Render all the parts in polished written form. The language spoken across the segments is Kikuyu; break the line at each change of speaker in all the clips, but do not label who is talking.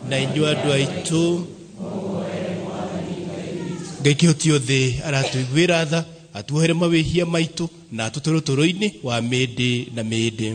Na inyuĩ andũ aitũ. Ngai kĩhoti othe aratũiguĩra tha, atuohere mawĩhia maitũ na atũtũre ũtũũro-inĩ wa mĩndĩ na mĩndĩ.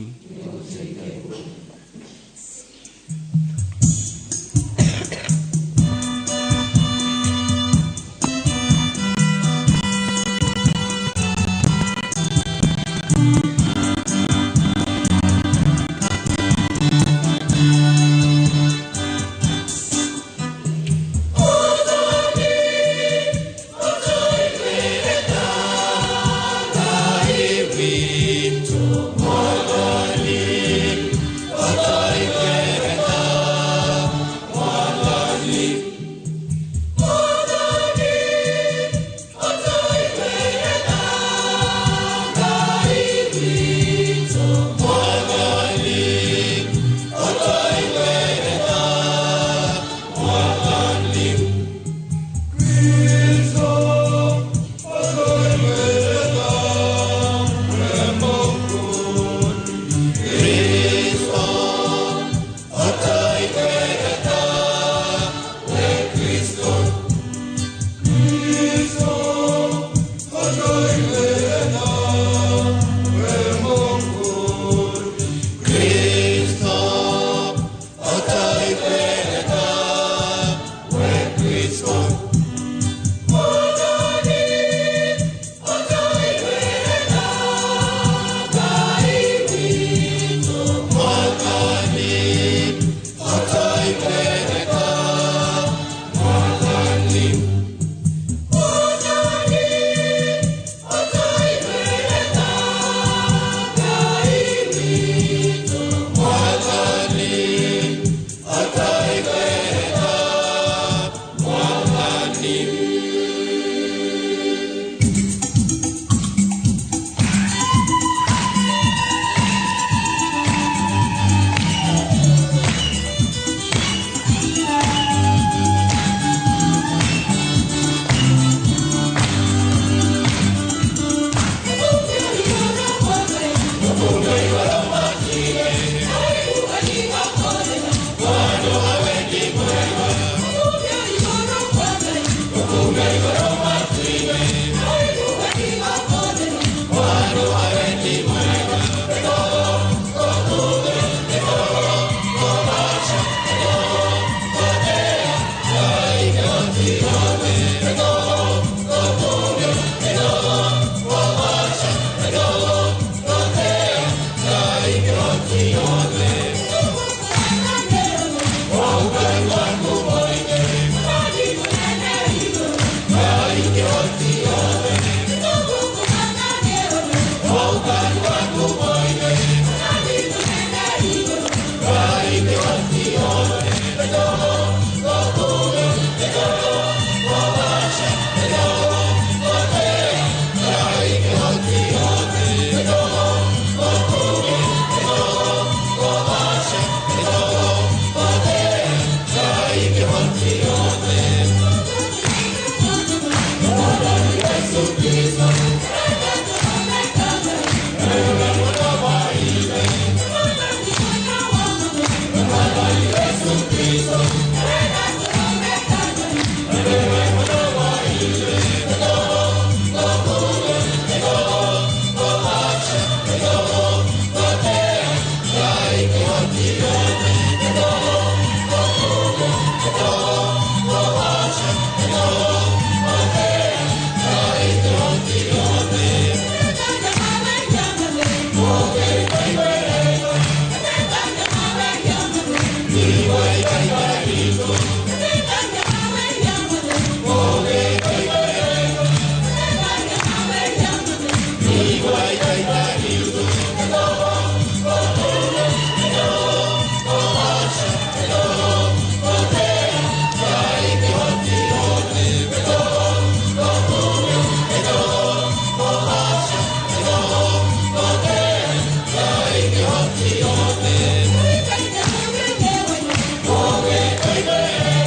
Thank you.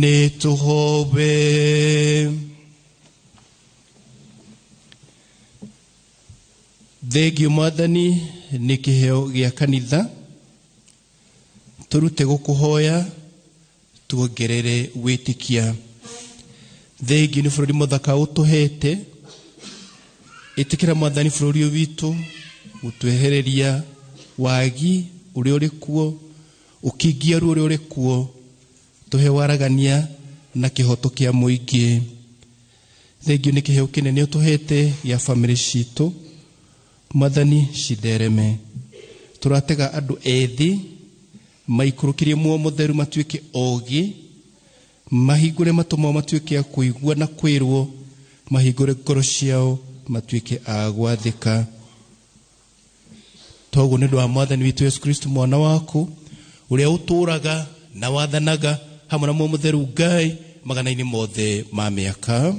Nĩ tũhobe. Thengio Mwathani nĩ kĩheo gĩa kanitha, tũrute gũkũhoya tuongerere wĩtĩkia. Thengio nĩ bũrũri mũthaka ũtũhete, ĩtĩkĩra Mwathani bũrũri ũyũ witũ gũtwehereria wagi ũrĩa ũrĩ kuo, ũkĩngiaru ũrĩa ũrĩ kuo, tũhe waragania na kĩhoto kĩa mũingĩ. Thengio nĩ kĩheo kĩnene ũtũhete gĩa bamĩrĩ citũ, Mwathani cithereme. Tũratega andũ ethĩ maikũrũkĩrie muoyo mũtheru matuĩke ogĩ, mahingũre matũ mao matuĩke a kũigua na kwĩrwo, mahingũre ngoro ciao matuĩke a gwathĩka. Toguo nĩ ũndũ wa Mwathani witũ Yesu Kristo mwana waku, ũrĩa ũtũũraga na wathanaga hamwe na muoyo mũtheru Ngai magana-inĩ mothe ma mĩaka.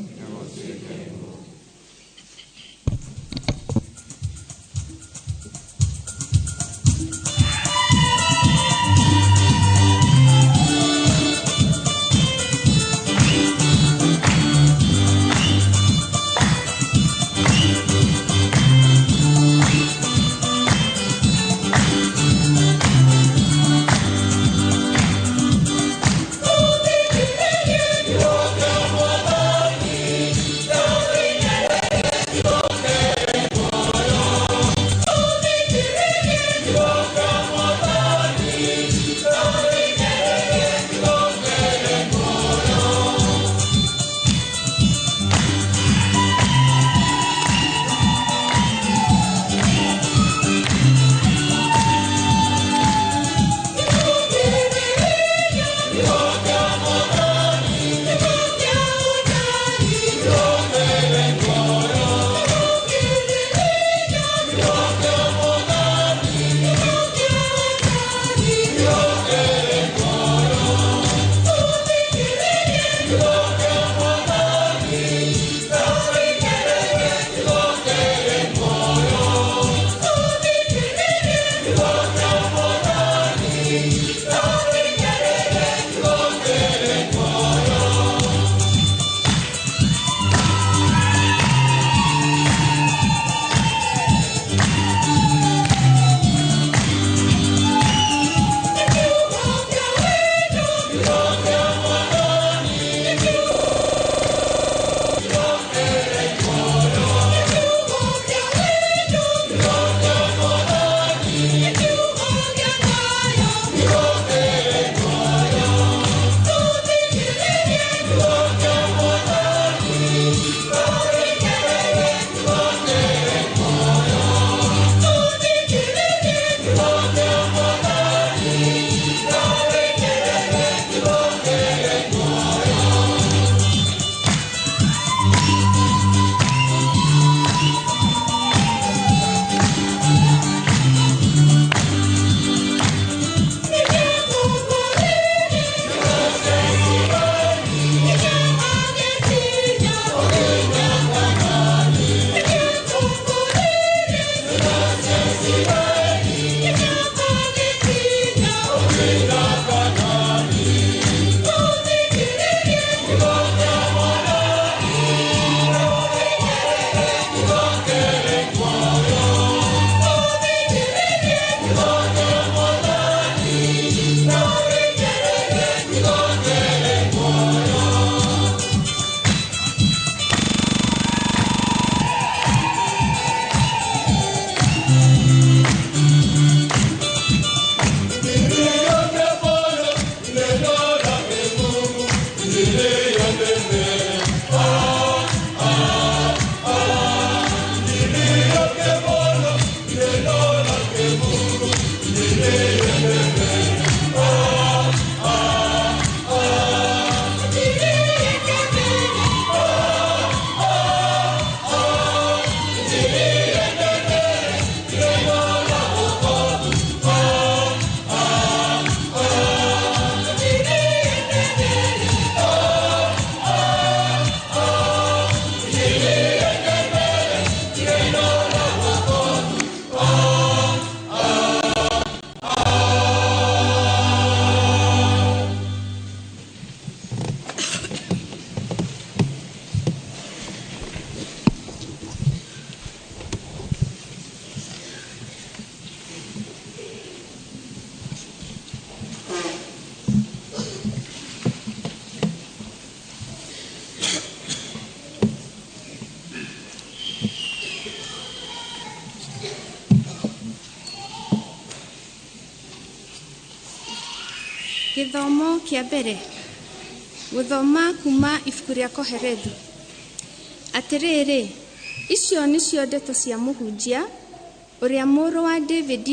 Gĩthomo kĩa mbere, gũthoma kuma ibuku rĩa Kohelethu. Atĩrĩrĩ, icio nĩcio ndeto cia mũhunjia ũrĩa mũrũ wa David,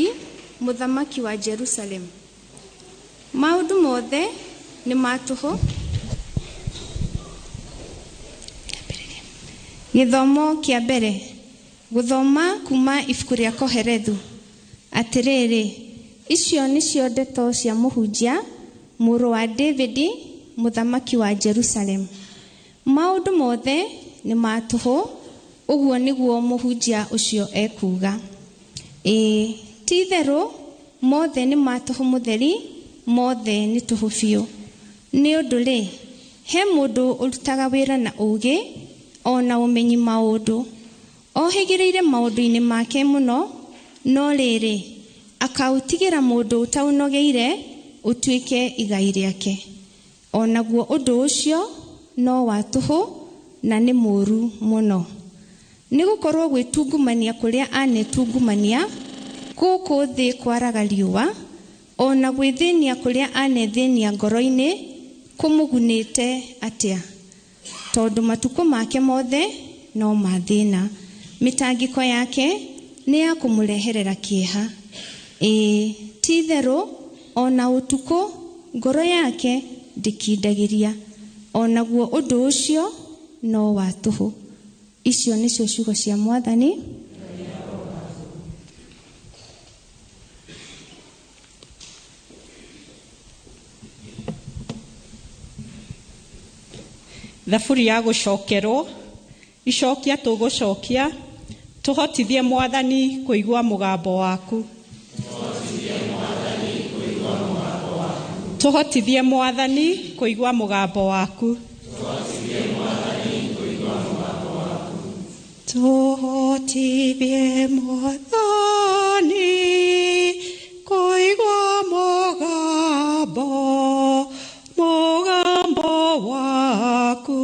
mũthamaki wa Jerusalemu. Maũndũ mothe nĩ ma tũhũ. Gĩthomo kĩa mbere, gũthoma kuma ibuku rĩa Kohelethu. Atĩrĩrĩ, icio nĩcio ndeto cia mũhunjia mũrũ wa David, mũthamaki wa Jerusalemu. Maũndũ mothe nĩ ma tũhũ, ũguo nĩguo mũhunjia ũcio ekuuga. Ĩĩ, ti itherũ mothe nĩ ma tũhũ mũtheri, mothe nĩ tũhũ biũ. Nĩ ũndũ rĩ, he mũndũ ũrutaga wĩra na ũũgĩ o na ũmenyi maũndũ, ohĩgĩrĩire maũndũ-inĩ make mũno, no rĩrĩ, akaũtigĩra mũndũ ũtaũnogeire ũtuĩke igai rĩake. O naguo ũndũ ũcio no wa tũhũ na nĩ mũũru mũno. Nĩ gũkorwo gwĩtungumania kũrĩa anetungumania gũkũ thĩ kwaraga riũa, o na gwĩthĩnia kũrĩa anethĩnia ngoro-inĩ kũmũgunĩte atĩa? Tondũ matukũ make mothe no ma thĩna, mĩtangĩko yake nĩ ya kũmũreherera kĩeha. Ĩĩ, ti itherũ o na ũtukũ ngoro yake ndĩkindagĩria, o naguo ũndũ ũcio no wa tũhũ. Icio nĩcio ciugo cia Mwathani.
Thaburi ya gũcokerwo, icokia tũgũcokia, tũhotithie Mwathani kũigua mũgambo waku. Tũhotithie Mwathani kũigua mũgambo waku. Tũhotithie Mwathani kũigua mũgambo, mũgambo waku. Tũhotithie Mwathani kũigua mũgambo, mũgambo waku.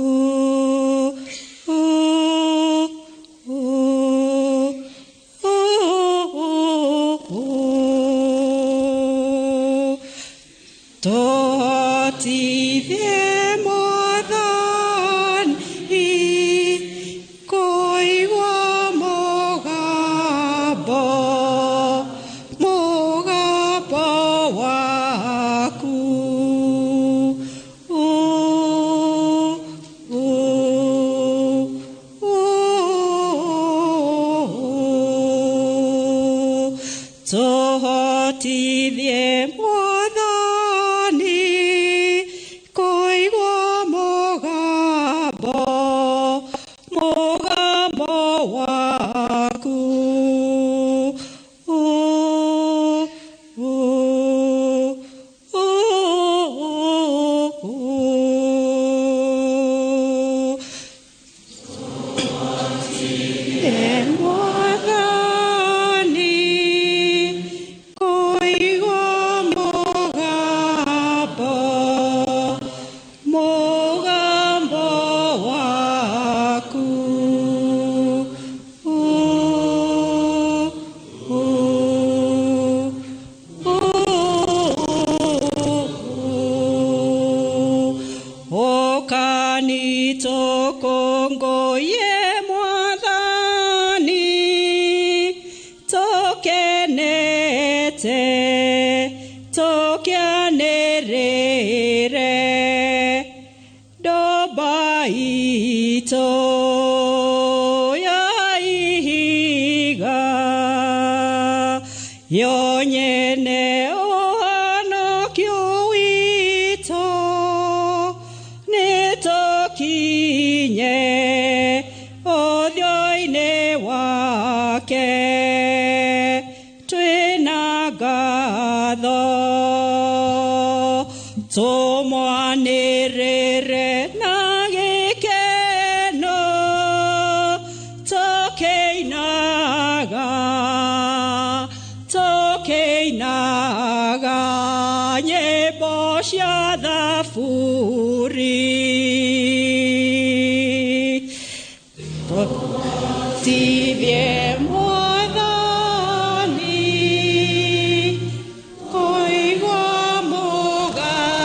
Tũhotithie Mwathani kũigua mũgambo, mũgambo waku. Mwathani kũigua mũgambo, mũgambo waku. Ũkani tũkũngũiye Mwathani, tũkenete, tũkĩanĩrĩre ndomba itũ ya ihiga, yo nyene ũhonokio witũ, nĩtũkinye ũthiũ-inĩ wake twĩna ngatho. Tũmwanĩrĩre na gĩkeno, tũkĩinaga, tũkĩinaga nyĩmbo cia thaburi. Tũhotithie Mwathani kũigua mũgambo,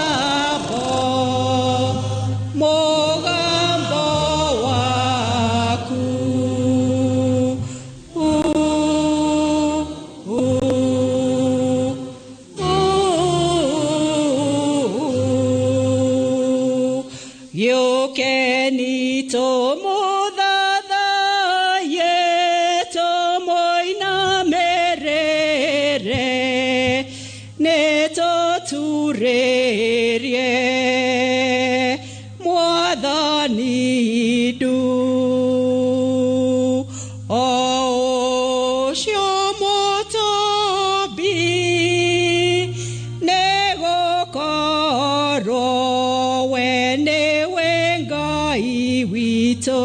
witũ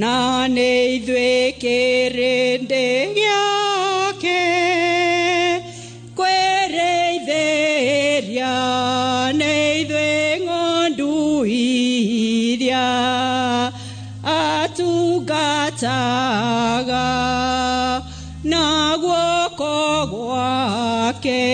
na nĩ ithuĩ kĩrĩndĩ gĩake kwĩrĩithĩria nĩ ithuĩ ng'ondu iria atungataga na guoko gwake.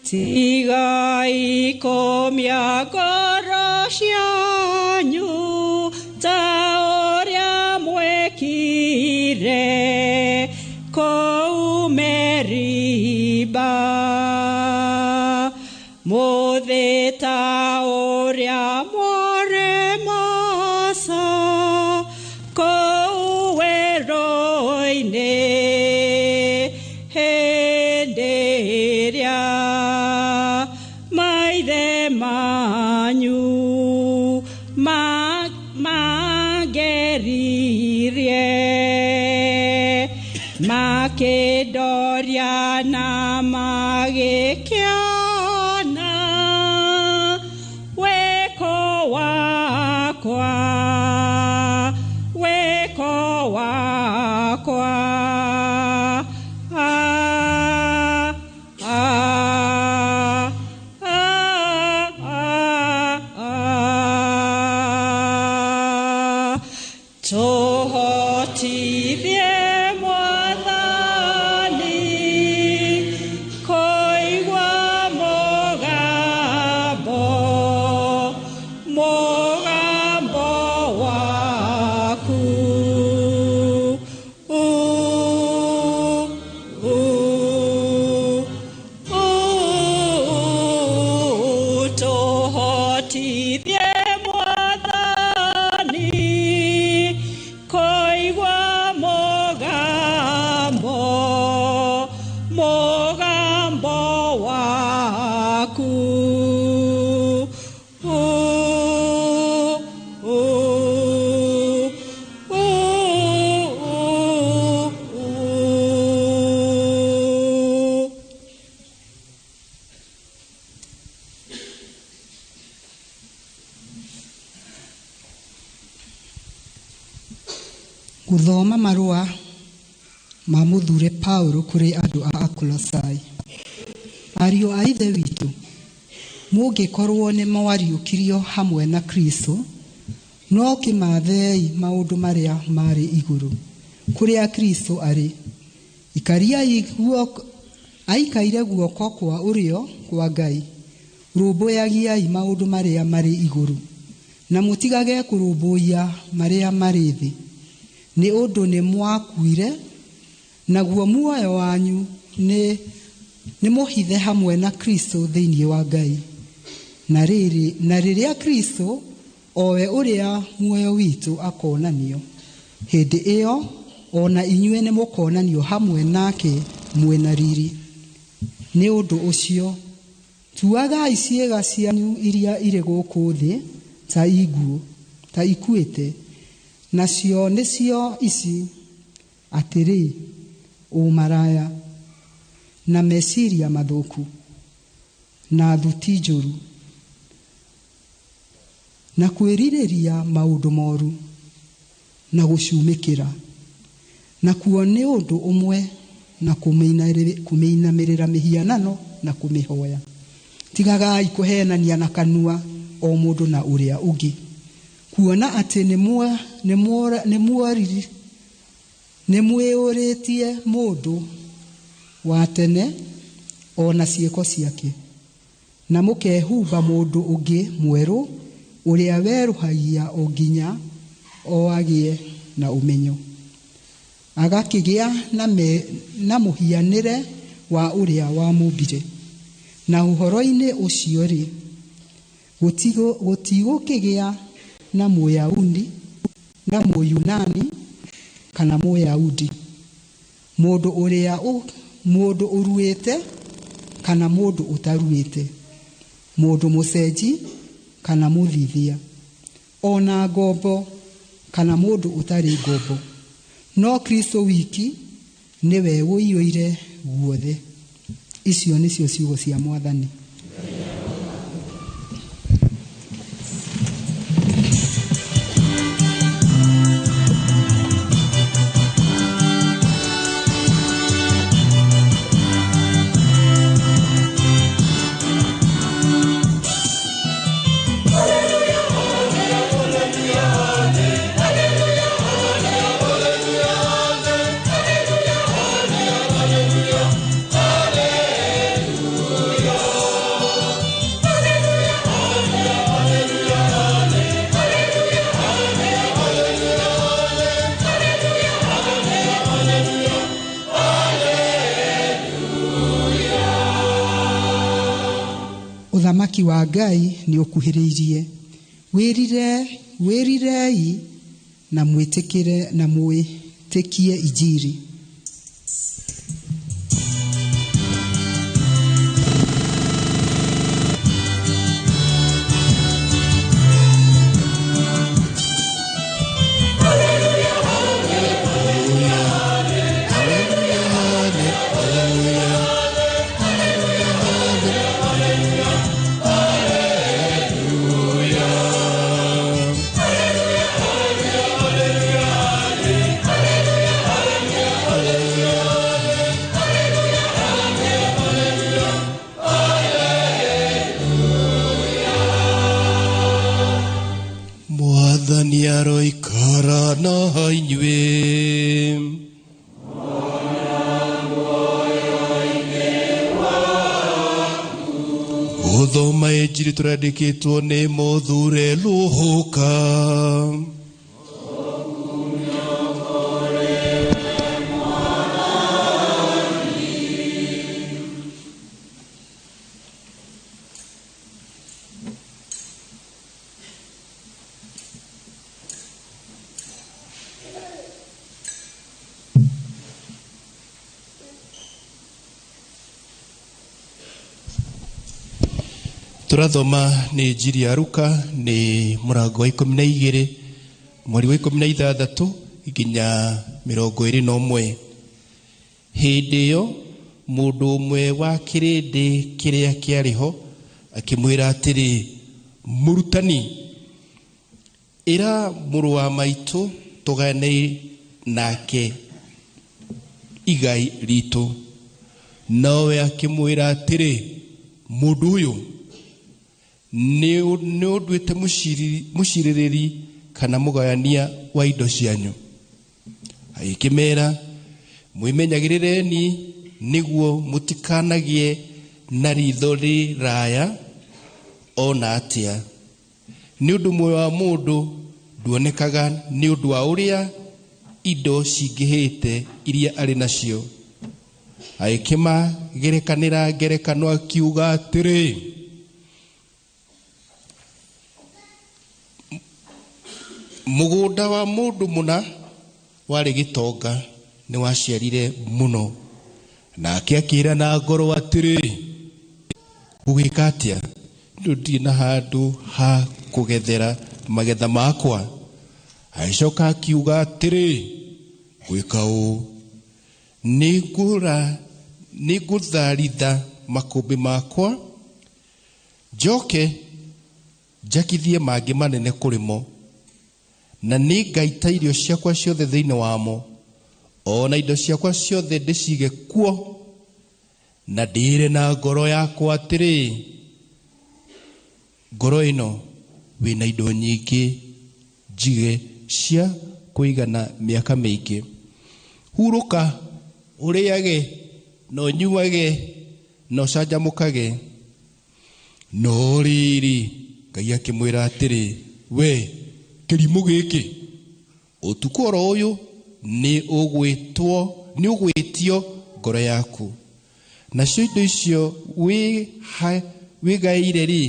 Tigai komia ngoro cianyu ta ũrĩa mwekire kũu Meriba, mũthĩ ta ũrĩa mwarĩ Masa kũu werũ-inĩ hĩndĩ ĩrĩa maithe manyu mangeririe makĩndoria na magĩkĩona wĩko wakwa, wĩko wakwa. Tũhotithie Mwathani kũigua mũgambo, mũgambo waku. Tũhotithie Mwathani kũigua mũgambo, mũgambo waku.
Gũthoma marũa ma mũthure Paulo kũrĩ andũ a Akolosai. Ariũ a Ithe witũ, mũngĩkorwo nĩ mwariũkirio hamwe na Kristo, no kĩmathei maũndũ marĩa marĩ igũrũ, kũrĩa Kristo arĩ. Ikariai guoko, aikaire guoko kwa ũrĩo kwa Ngai. Rũmbũyagiai maũndũ marĩa marĩ igũrũ, na mũtigage kũrũmbũiya marĩa marĩ thĩ. Nĩ ũndũ nĩ mwakuire, naguo muoyo wanyu nĩ mũhithe hamwe na Kristo thĩinĩ wa Ngai. Na rĩrĩa Kristo, owe ũrĩa muoyo witũ, akonanio, hĩndĩ ĩyo ona inyuĩ nĩ mũkonanio hamwe nake mwĩ na riri. Nĩ ũndũ ũcio tuagai ciĩga cianyu iria irĩ gũkũ thĩ ta iguũ, ta ikuĩte, nacio nĩcio ici: atĩrĩ, ũmaraya, na meciria mathũku, na thuti njũru, na kwĩrirĩria maũndũ moru, na gũcumĩkĩra. Nakuo nĩ ũndũ ũmwe na kũmĩinamĩrĩra mĩhianano na kũmĩhoya. Tigagai kũhenania na kanua o mũndũ na ũrĩa ũngĩ, kuona atĩ Nĩ mwĩũrĩtie mũndũ wa tene o na ciĩko ciake, na mũkehumba mũndũ ũngĩ mwerũ ũrĩa werũhagia o nginya o agĩe na ũmenyo, agakĩgĩa na mũhianĩre wa ũrĩa wamũmbire. Na ũhoro-inĩ ũcio-rĩ, gũtigũkĩgĩa na Mũyahudi na Mũyunani kana Mũyahudi, mũndũ ũruĩte kana mũndũ ũtaruĩte, mũndũ mũcenji kana mũthithia, o na ngombo kana mũndũ ũtarĩ ngombo, no Kristo wiki nĩwe ũiyũire guothe. Icio nĩcio ciugo cia Mwathani. Ũthamaki wa Ngai nĩ ũkuhĩrĩirie. Wĩrirei na mwĩtĩkĩre na mwĩtĩkie Injiri.
Mwathani aroikara na inyuĩ. Gũthoma Injiri tũrandĩkĩtwo nĩ Mũthure Luka. Tũrathoma nĩ Injiri ya Luka nĩ mũrango wa 12 mweri wa 16 nginya 21. Hĩndĩ ĩyo mũndũ ũmwe wa kĩrĩndĩ kĩrĩa kĩarĩ ho akĩmwĩra atĩrĩ, mũrutani, ĩra mũrũ wa maitũ tũgayane nake igai ritũ. Nowe akĩmwĩra atĩrĩ, mũndũ ũyũ nĩ ũnduĩte mũcirĩrĩri kana mũgayania wa indo cianyu. Agĩkĩmera, mwĩmenyagĩrĩreni nĩguo mũtikanagĩe na ritho rĩraya ona atĩa, nĩ ũndũ muoyo wa mũndũ nduonekaga nĩ ũndũ wa ũrĩa indo cingĩhĩte iria arĩ nacio. Agĩkĩmagerekanĩra ngerekano akiuga atĩrĩ, mũgũnda wa mũndũ mũna warĩ gĩtonga nĩ waciarire mũno, nake akĩĩra na ngoro atĩrĩ, gũgĩka atĩa nĩ ndirĩ na handũ ha kũgethera magetha makwa. Agĩcoka akiuga atĩrĩ, gwĩka ũũ, nĩngũtharitha makũmbĩ makwa, njoke njakithie mangĩ manene kũrĩ mo, na nĩngaita irio ciakwa ciothe thĩinĩ wamo, o na indo ciakwa ciothe ndĩcige kuo, na ndĩĩre na ngoro yakwa atĩrĩ, ngoro ĩno wĩna indo nyingĩ njige cia kũigana mĩaka mĩingĩ, Hurũka, ũrĩage na ũnyuage na ũcanjamũkage. No rĩrĩ, Ngai akĩmwĩra atĩrĩ, we kĩrimũ gĩkĩ, ũtukũ oro ũyũ nĩ ũgwĩtwo nĩ ũgwĩtio ngoro yaku, nacio indo icio wĩgaĩire rĩ,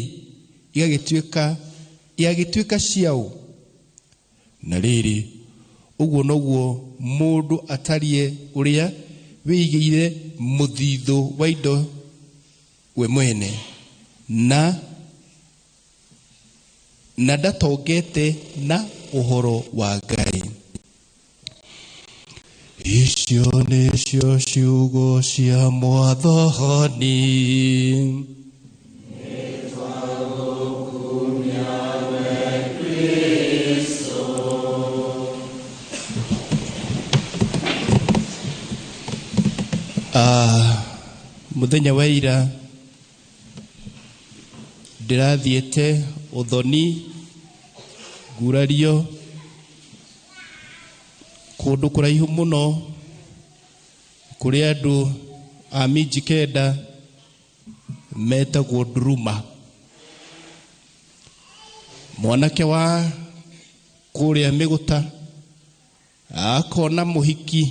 igagĩtuĩka ciaũ? Na rĩrĩ, ũguo noguo mũndũ atariĩ ũrĩa wĩigĩire mũthithũ wa indo we mwene, na ndatongete na ũhoro wa Ngai. Icio nĩcio ciugo cia Mwathani. Muthenya wa ira ndĩrathiĩte ũthoni ngurario kũndũ kũraihu mũno kũrĩ andũ a minji kenda metagwo Nduruma. Mwanake wa kũrĩa Mĩgũta akona mũhiki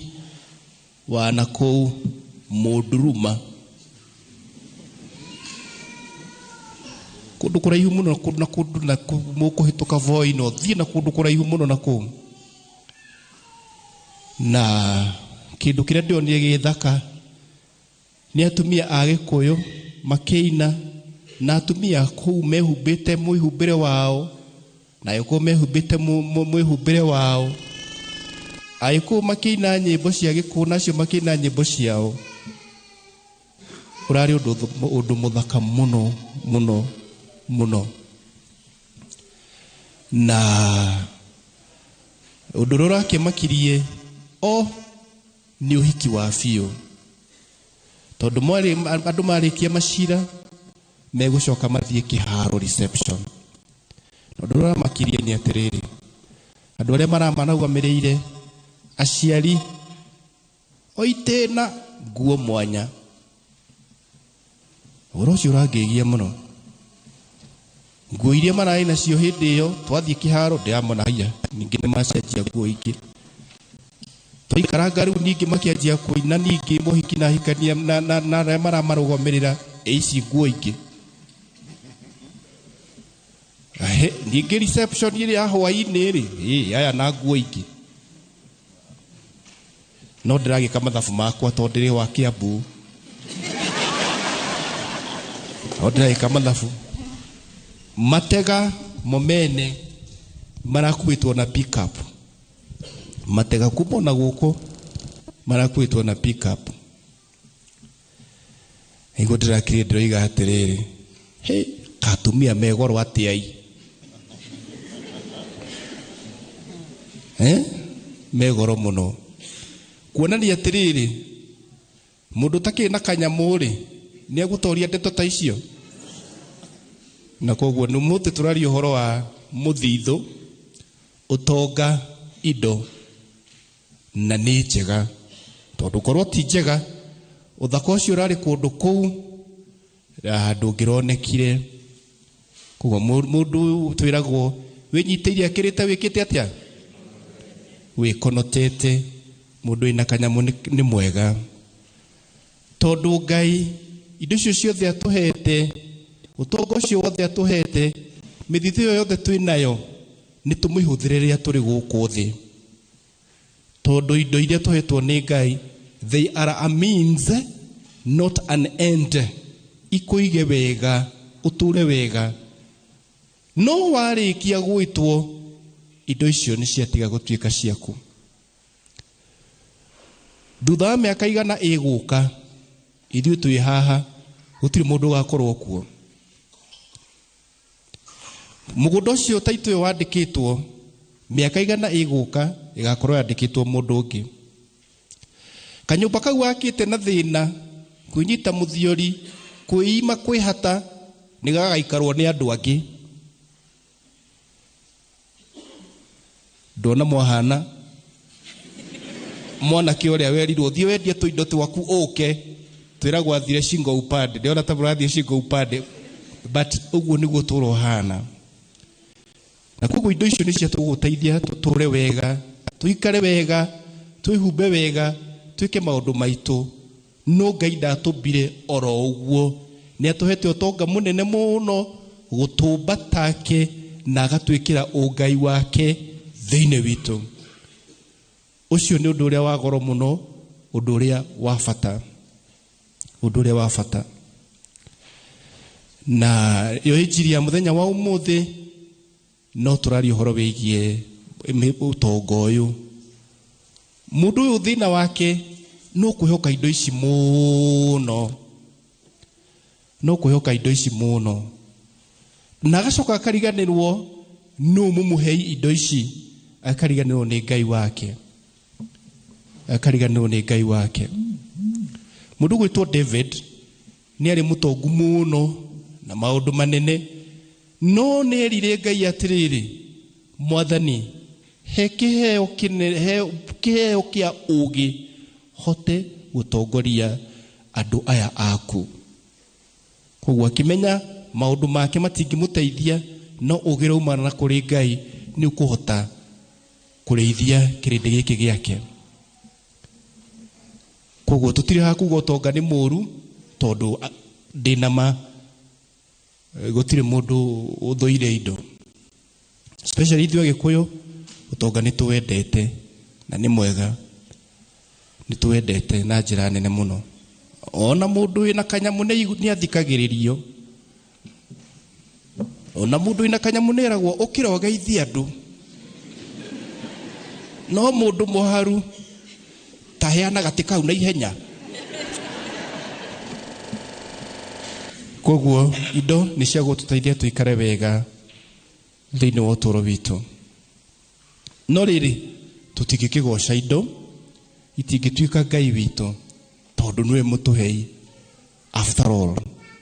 wa nakũu Mũnduruma, kũndũ kũraihu mũno na kũndũ na mũkũhĩtũka Voi na ũthiĩ na kũndũ kũraihu mũno na kũu. Na kĩndũ kĩrĩa ndĩronire gĩthaka nĩ atumia a Gĩkũyũ makĩina, na atumia kũu mehumbĩte mwĩhumbĩre wao, na Agĩkũyũ mehumbĩte mwĩhumbĩre wao. Agĩkũyũ makĩina nyĩmbo cia Gĩkũyũ, nacio makĩina nyĩmbo ciao. Ũrarĩ ũndũ mũthaka mũno mũno mũno. Na ũndũ ũrĩa ũrakĩmakirie o nĩ ũhiki wa biũ, tondũ andũ marĩkia macira megũcoka mathiĩ kĩharo reception. Na ũndũ ũrĩa ũramakirie nĩ atĩrĩrĩ, andũ arĩa maramarũgamĩrĩire, aciari o itĩna nguo mwanya. Ũhoro ũcio ũrangĩgia mũno. Nguo iria mararĩ nacio hĩndĩ ĩyo twathiĩ kĩharo ndĩramona haiya, ningĩ nĩ macenjia nguo ingĩ. Twaikaranga rĩu ningĩ makĩanjia kũina ningĩ mũhiki na ahikania na arĩa maramarũgamĩrĩra ici nguo ingĩ. Ningĩ reception ĩrĩa ya hwaĩ-inĩ rĩ, aya na nguo ingĩ. No ndĩragĩka mathabu makwa tondũ ndĩrĩ wa Kiambu. No ndĩragĩka mathabu. Matega momene marakuĩtwo na pick-up. Matega kuma na gũkũ marakuĩtwo na pick-up. Nĩguo ndĩrakire ndĩroiga atĩrĩrĩ, he katumia megoro atĩa i? Megoro mũno. Kuonania atĩrĩrĩ, mũndũ ũtakĩrĩ na kanyamũ rĩ, nĩ egũtoria ndeto ta icio. Na koguo nĩ ũmũthĩ tũraria ũhoro wa mũthithũ, ũtonga, indo, na nĩ njega. Tondũ korwo ti njega, ũthaka ũcio ũrarĩ kũndũ kũu, ndũngĩronekire. Koguo mũndũ twĩragwo wĩnyitĩire akĩrĩte wĩkĩte atĩa? Wĩkonotete. Mũndũ wĩna kanyamũ nĩ mwega. Tondũ Ngai indo icio ciothe atũhete, ũtonga ũcio wothe atũhete, mĩthithũ ĩyo yothe twĩ nayo, nĩ tũmĩhũthĩre rĩrĩa tũrĩ gũkũ thĩ. Tondũ indo iria tũhetwo nĩ Ngai, they are a means, not an end. Ikũige wega, ũtũre wega. No warĩkia gwĩtwo, indo icio nĩ ciatiga gũtuĩka ciaku. Thutha wa mĩaka igana ĩgũka, ithuĩ twĩ haha, gũtirĩ mũndũ ũgakorwo kuo. Mũgũnda ũcio taitũ ũyũ wandĩkĩtwo, mĩaka igana ĩgũka, ĩgakorwo yandĩkĩtwo mũndũ ũngĩ. Kanyũmba kau wakĩte na thĩna, kwĩnyita mũthiori, kwĩima kwĩhata, nĩ gagaikarwo nĩ andũ angĩ. Ndona mwahana. Mwanake ũrĩa werirwo thiĩ wendie tũindo twaku ũke, twĩragwo athire shingo upande. Ndĩrona ta mũrathiĩ shingo upande, but ũguo nĩguo ũtũũro ũhana. Na koguo indo icio nĩ cia tũgũteithia tũtũre wega, tũikare wega, twĩhumbe wega, twĩke maũndũ maitũ. No Ngai ndatũmbire oro ũguo, nĩ atũhete ũtonga mũnene mũno gũtũmba take na agatwĩkĩra ũngai wake thĩinĩ witũ. Ũcio nĩ ũndũ ũrĩa wa goro mũno, ũndũ ũrĩa wa bata, ũndũ ũrĩa wa bata. Na yo injiri ya mũthenya wa ũmũthĩ no tũraria ũhoro wĩgiĩ ũtonga ũyũ. Mũndũ ũyũ thĩna wake no kwĩhoka indo ici mũno, no kwĩhoka indo ici mũno, na agacoka akariganĩrwo nũ mũmũhei indo ici, akariganĩrwo nĩ Ngai wake, akariganĩrwo nĩ Ngai wake. Mũndũ gwĩtwo David nĩ arĩ mũtongu mũno na maũndũ manene, no nĩ erire Ngai atĩrĩrĩ, Mwathani, he kĩheo kĩnene, he kĩheo kĩa ũũgĩ hote gũtongoria andũ aya aku. Koguo akĩmenya maũndũ make matingĩmũteithia, no ũũgĩ ũraumana na kũrĩ Ngai nĩ ũkũhota kũrĩithia kĩrĩndĩ gĩkĩ gĩake. Koguo tũtirĩ ha kuga ũtonga nĩ mũũru, tondũ ndĩna ma gũtirĩ mũndũ ũthũire indo, especially ithuĩ Agĩkũyũ ũtonga nĩ tũwendete na nĩ mwega, nĩ tũwendete na njĩra nene mũno. Ona mũndũ wĩna kanyamũ nĩ athikagĩrĩrio, ona mũndũ wĩna kanyamũ nĩ eragwo ũkĩra ũgeithie andũ, no mũndũ mũharu ta heana gatĩ kau na ihenya. Koguo indo nĩ cia gũtũteithia tũikare wega thĩinĩ wa ũtũũro witũ. No rĩrĩ, tũtingĩkĩgoca indo, itingĩtuĩka Ngai witũ, tondũ nĩwe mũtũhei. After all,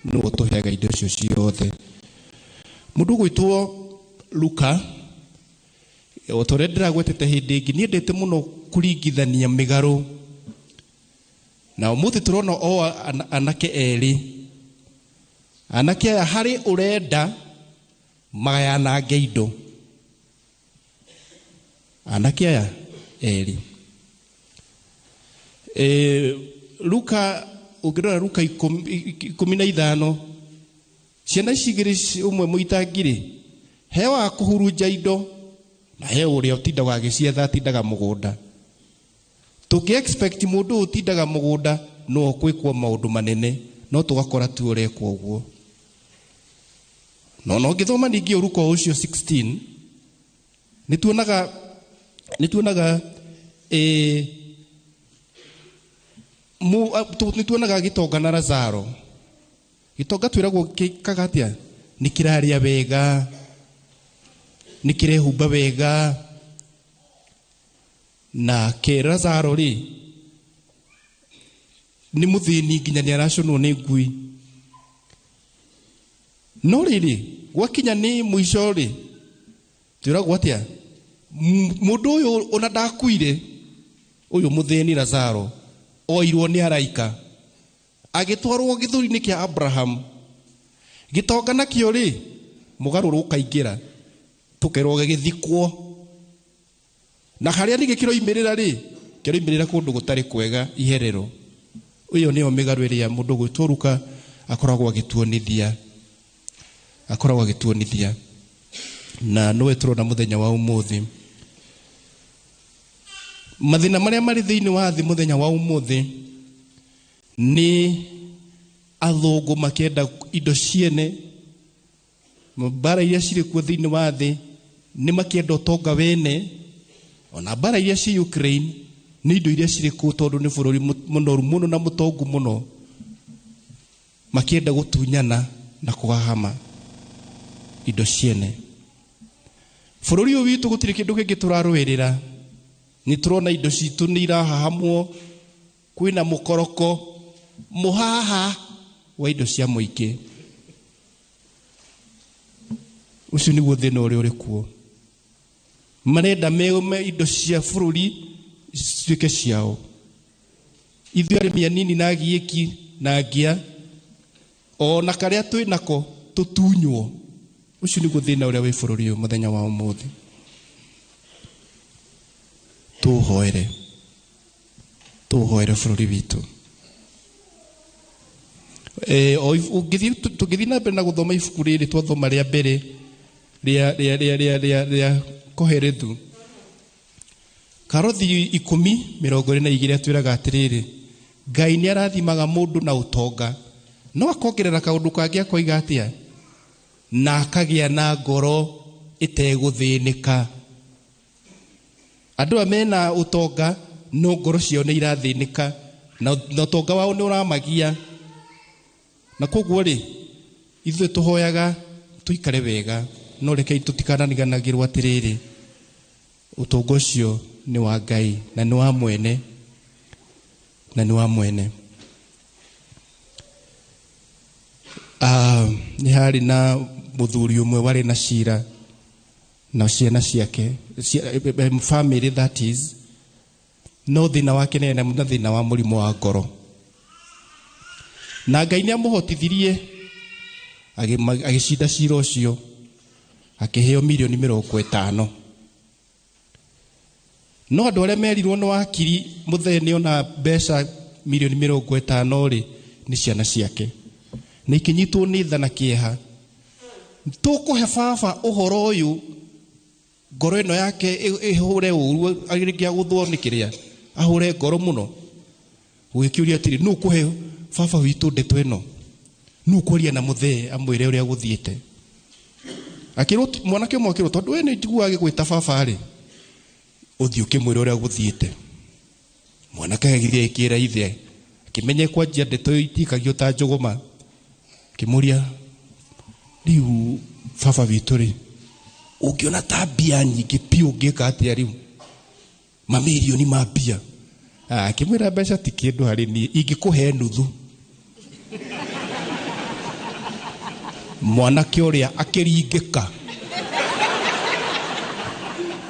nĩwe ũtũheaga indo icio ciothe. Mũndũ ũgwĩtwo Luka, o ta ũrĩa ndĩragwetete hĩndĩ ĩngĩ, niĩ ndete mũno kũringithania mĩgarũ. Na ũmũthĩ tũrona o anake erĩ. Anake aya harĩ ũrenda magayanange indo. Anake aya erĩ. Luka, ũngĩrora Luka 15, ciana ici igĩrĩ ũmwe mũitangi-rĩ, he wa kũhurunja indo na he ũrĩa ũtindaga agĩcietha atindaga mũgũnda. Tũngĩ expect mũndũ ũyũ ũtindaga mũgũnda no kwĩkwo maũndũ manene, no tũgakora tu ũrekwo ũguo. No no ngĩthoma ningĩ Luka ũcio 16, nĩ tuonaga, nĩ tuonaga gĩtonga na Lazaro. Gĩtonga twĩragwo gĩkaga atĩa? Nĩ kĩrarĩa wega, nĩ kĩrehumba wega. Nake Lazaro rĩ, nĩ mũthĩni nginya nĩ aracũnwo nĩ ngui. No rĩrĩ, gwakinya nĩ mũico rĩ, twĩragwo atĩa? Mũndũ ũyũ ona ndakuire, ũyũ mũthĩni Lazaro, oirwo nĩ araika, agĩtwarwo gĩthũri-inĩ kĩa Abraham. Gĩtonga nakĩo rĩ, mũgarũrũ ũkaingĩra, tũkerwo gĩgĩthikwo. Na harĩa ningĩ kĩroimĩrĩra rĩ, kĩroimĩrĩra kũndũ gũtarĩ kwega, iherero. Ũyũ nĩyo mĩgarũ ĩrĩa mũndũ gwĩtwo Luka akoragwo agĩtuonithia, akoragwo agĩtuonithia. Na nĩwe tũrona mũthenya wa ũmũthĩ. Mathĩna marĩa marĩ thĩinĩ wa thĩ mũthenya wa ũmũthĩ nĩ athũngũ makĩenda indo ciene, mbara iria cirĩ kuo thĩinĩ wa thĩ nĩ makĩenda ũtonga wene, ona mbara iria ci Ukraine nĩ indo iria cirĩ kuo tondũ nĩ bũrũri mũnoru mũno na mũtongu mũno, makĩenda gũtunyana na kũhahama indo ciene. Bũrũri ũyũ witũ gũtirĩ kĩndũ kĩngĩ tũrarũĩrĩra, nĩ tũrona indo citũ nĩ irahahamwo, kwĩna mũkoroko mũhaha wa indo cia mũingĩ. Ũcio nĩguo thĩna ũrĩa ũrĩ kuo. Marenda meume indo cia bũrũri cituĩke ciao. Ithuĩ arĩmi anini na agiĩki na ngia ona karĩa twĩ nako tũtunywo. Ũcio nĩguo thĩna ũrĩa wĩ bũrũri ũyũ mũthenya wa ũmũthĩ. Tũhoere, tũhoere bũrũri witũ. Tũngĩthiĩ na mbere na gũthoma ibuku rĩrĩ twathoma rĩa mbere rĩa Kohelethu karothi 10:22 atwĩraga atĩrĩrĩ, Ngai nĩ arathimaga mũndũ na ũtonga, no akongerera kaũndũ kangĩ akoiga atĩa, na akagĩa na ngoro ĩtegũthĩnĩka. Andũ aya mena ũtonga no ngoro ciao nĩ irathĩnĩka, na ũtonga wao nĩ ũramagia. Na koguo rĩ, ithuĩ tũhoyaga tũikare wega, no rekei tũtikanariganagĩrwo atĩrĩrĩ, ũtonga ũcio nĩ wa Ngai na nĩ wa mwene, na nĩ wa mwene. Nĩ harĩ na mũthuri ũmwe warĩ na cira na ciana ciake, family that is, no thĩna wake nĩ na thĩna wa mũrimũ wa ngoro. Na Ngai nĩ amũhotithirie agĩcinda cira ũcio, akĩheo mirioni 50. No andũ arĩa merirwo nĩ wakiri mũthee nĩ ona mbeca mirioni 50 rĩ, nĩ ciana ciake. Na ikĩnyitwo nĩ tha na kĩeha. Tũkũhe baba ũhoro ũyũ, ngoro ĩno yake ĩhũre ũru, rĩngĩ agũthwo nĩ kĩrĩa, ahũre ngoro mũno. Gũgĩkĩũria atĩrĩ, nũ ũkũhe baba witũ ndeto ĩno? Nũ ũkwaria na mũthee amwĩre ũrĩa gũthiĩte? Akĩrwo, mwanake ũmwe akĩrwo, tondũ we nĩ njiguaga agĩgwĩta baba rĩ, ũthiĩ ũkĩmwĩre ũrĩa gũthiĩte. Mwanake agĩthiĩ akĩra ithe, akĩmenya kwanjia ndeto ĩyo itikagio ta njũgũma. Akĩmũria, rĩu baba witũ rĩ, ũngĩona ta mbia nyingĩ biũ ũngĩka atĩa rĩu? Mamirioni ma mbia. Akĩmwĩra mbeca ti kĩndũ harĩ niĩ, ingĩkũhe nuthu. Mwanake ũrĩa akĩringĩka.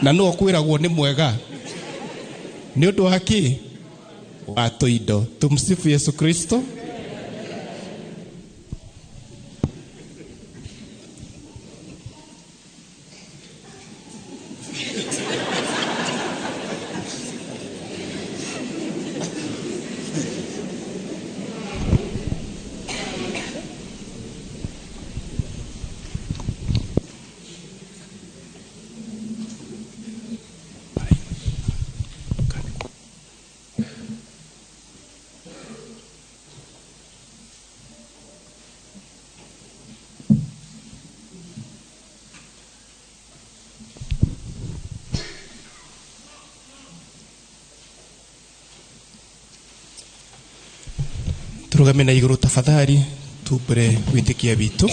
Na no kwĩragwo nĩ mwega. Nĩ ũndũ wa kĩ? Wa tũindo. Tumsifu Yesu Kristo. Turugame na igũrũ tafadhali, tumbure wĩtĩkia witũ.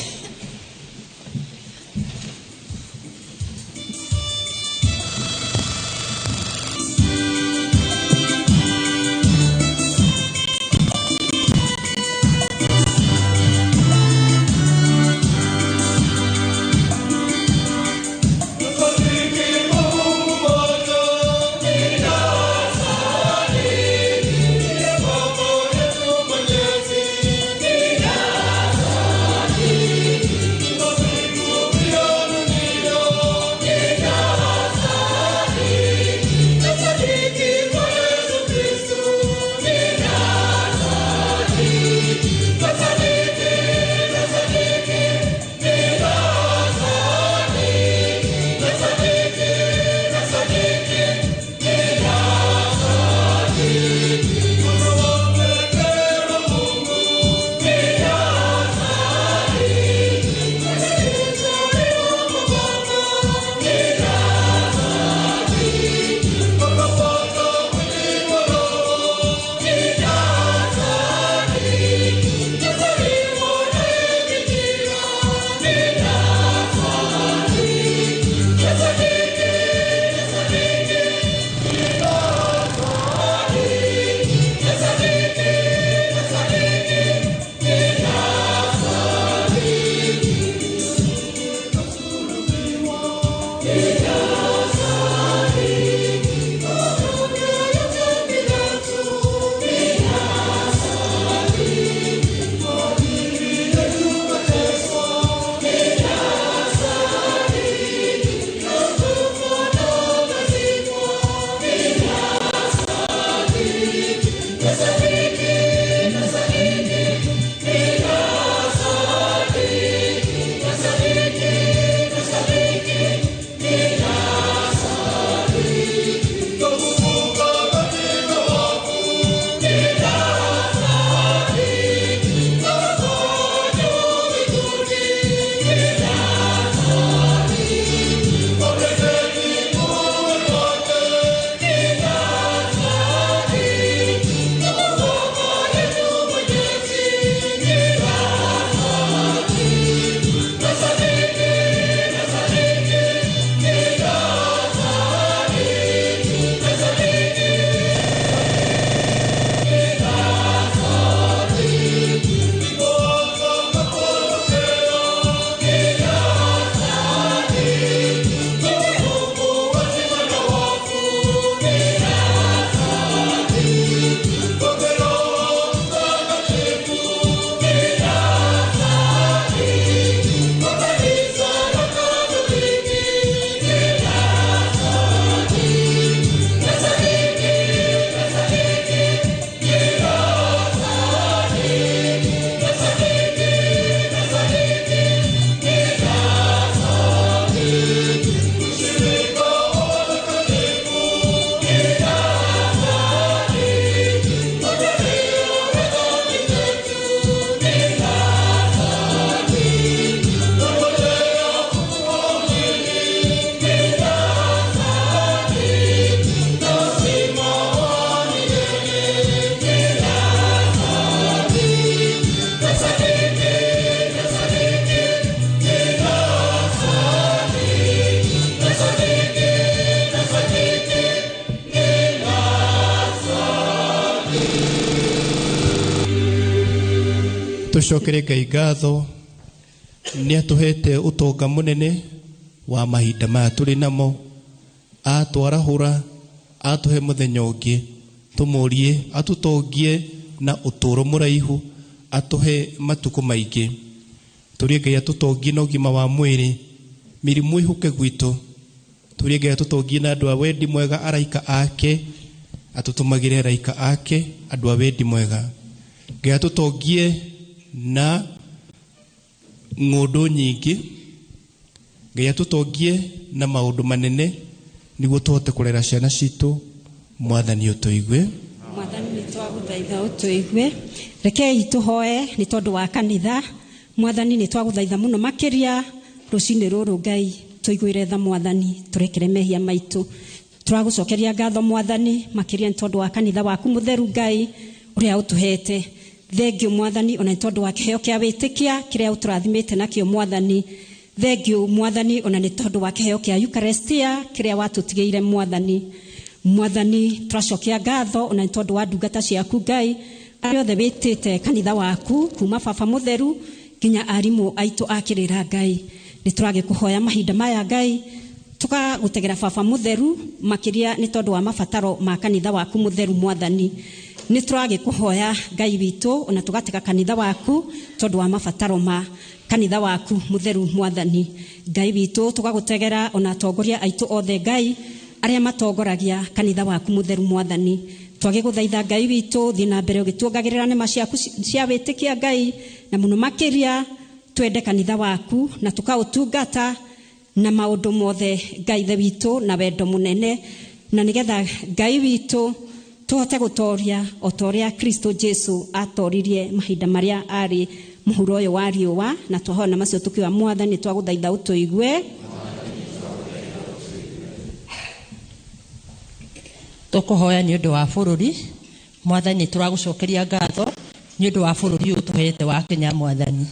Tucokere Ngai ngatho nĩ atũhete ũtonga mũnene wa mahinda maya tũrĩ namo, atwarahũra atũhe mũthenya ũngĩ, tũmũrie atũtongie na ũtũũro mũraihu, atũhe matukũ maingĩ. Tũrie Ngai atũtongie na ũgima wa mwĩrĩ, mĩrimũ ĩhuke gwitũ. Tũrie Ngai atũtongie na andũ a wendi mwega, araika ake atũtũmagĩre araika ake andũ a wendi mwega. Ngai atũtongie na ng'ũndũ nyingĩ, Ngai atũtongie na maũndũ manene nĩguo tũhote kũrera ciana citũ. Mwathani ũtũigue.
Mwathani nĩ twagũthaitha ũtũigue. Rekei tũhoe nĩ tondũ wa kanitha. Mwathani nĩ twagũthaitha mũno makĩria rũcinĩ rũrũ Ngai, tũiguĩre tha Mwathani, tũrekere mehia maitũ. Tũragũcokeria ngatho Mwathani makĩria nĩ tondũ wa kanitha waku mũtheru Ngai ũrĩa ũtũhete. Thengiũ Mwathani ona nĩ tondũ wa kĩheo kĩa wĩtĩkia kĩrĩa ũtũrathimĩte nakĩo Mwathani. Thengiũ Mwathani ona nĩ tondũ wa kĩheo kĩa Eucharistia kĩrĩa watũtigĩire Mwathani. Mwathani tũracokia ngatho ona nĩ tondũ wa ndungata ciaku Ngai arĩa othe wĩtĩte kanitha waku kuma baba mũtheru nginya arimũ aitũ a kĩrĩra Ngai. Nĩ tũragĩkũhoya mahinda maya Ngai, tũkagũtegera baba mũtheru makĩria nĩ tondũ wa mabataro ma kanitha waku mũtheru Mwathani. Nĩ tũragĩkũhoya Ngai witũ ona tũgatega kanitha waku tondũ wa mabataro ma kanitha waku mũtheru Mwathani. Ngai witũ tũgagũtegera ona atongoria aitũ othe Ngai arĩa matongoragia kanitha waku mũtheru Mwathani. Twagĩgũthaitha Ngai witũ thiĩ na mbere ũgĩtuongagĩrĩra nĩma ciaku cia wĩtĩkia Ngai, na mũno makĩria twende kanitha waku na tũkaũtungata na maũndũ mothe Ngai ithe witũ na wendo mũnene, na nĩgetha Ngai witũ tũhote gũtoria o ta ũrĩa Kristo Jesu atoririe mahinda marĩa arĩ mũhuro ũyũ wa riũa. Na twahoya na macio tũkiuga Mwathani twagũthaitha ũtũigue.
Tũkũhoya nĩ ũndũ wa bũrũri Mwathani, tũragũcokeria ngatho nĩ ũndũ wa bũrũri ũyũ tũhete wa Kenya Mwathani.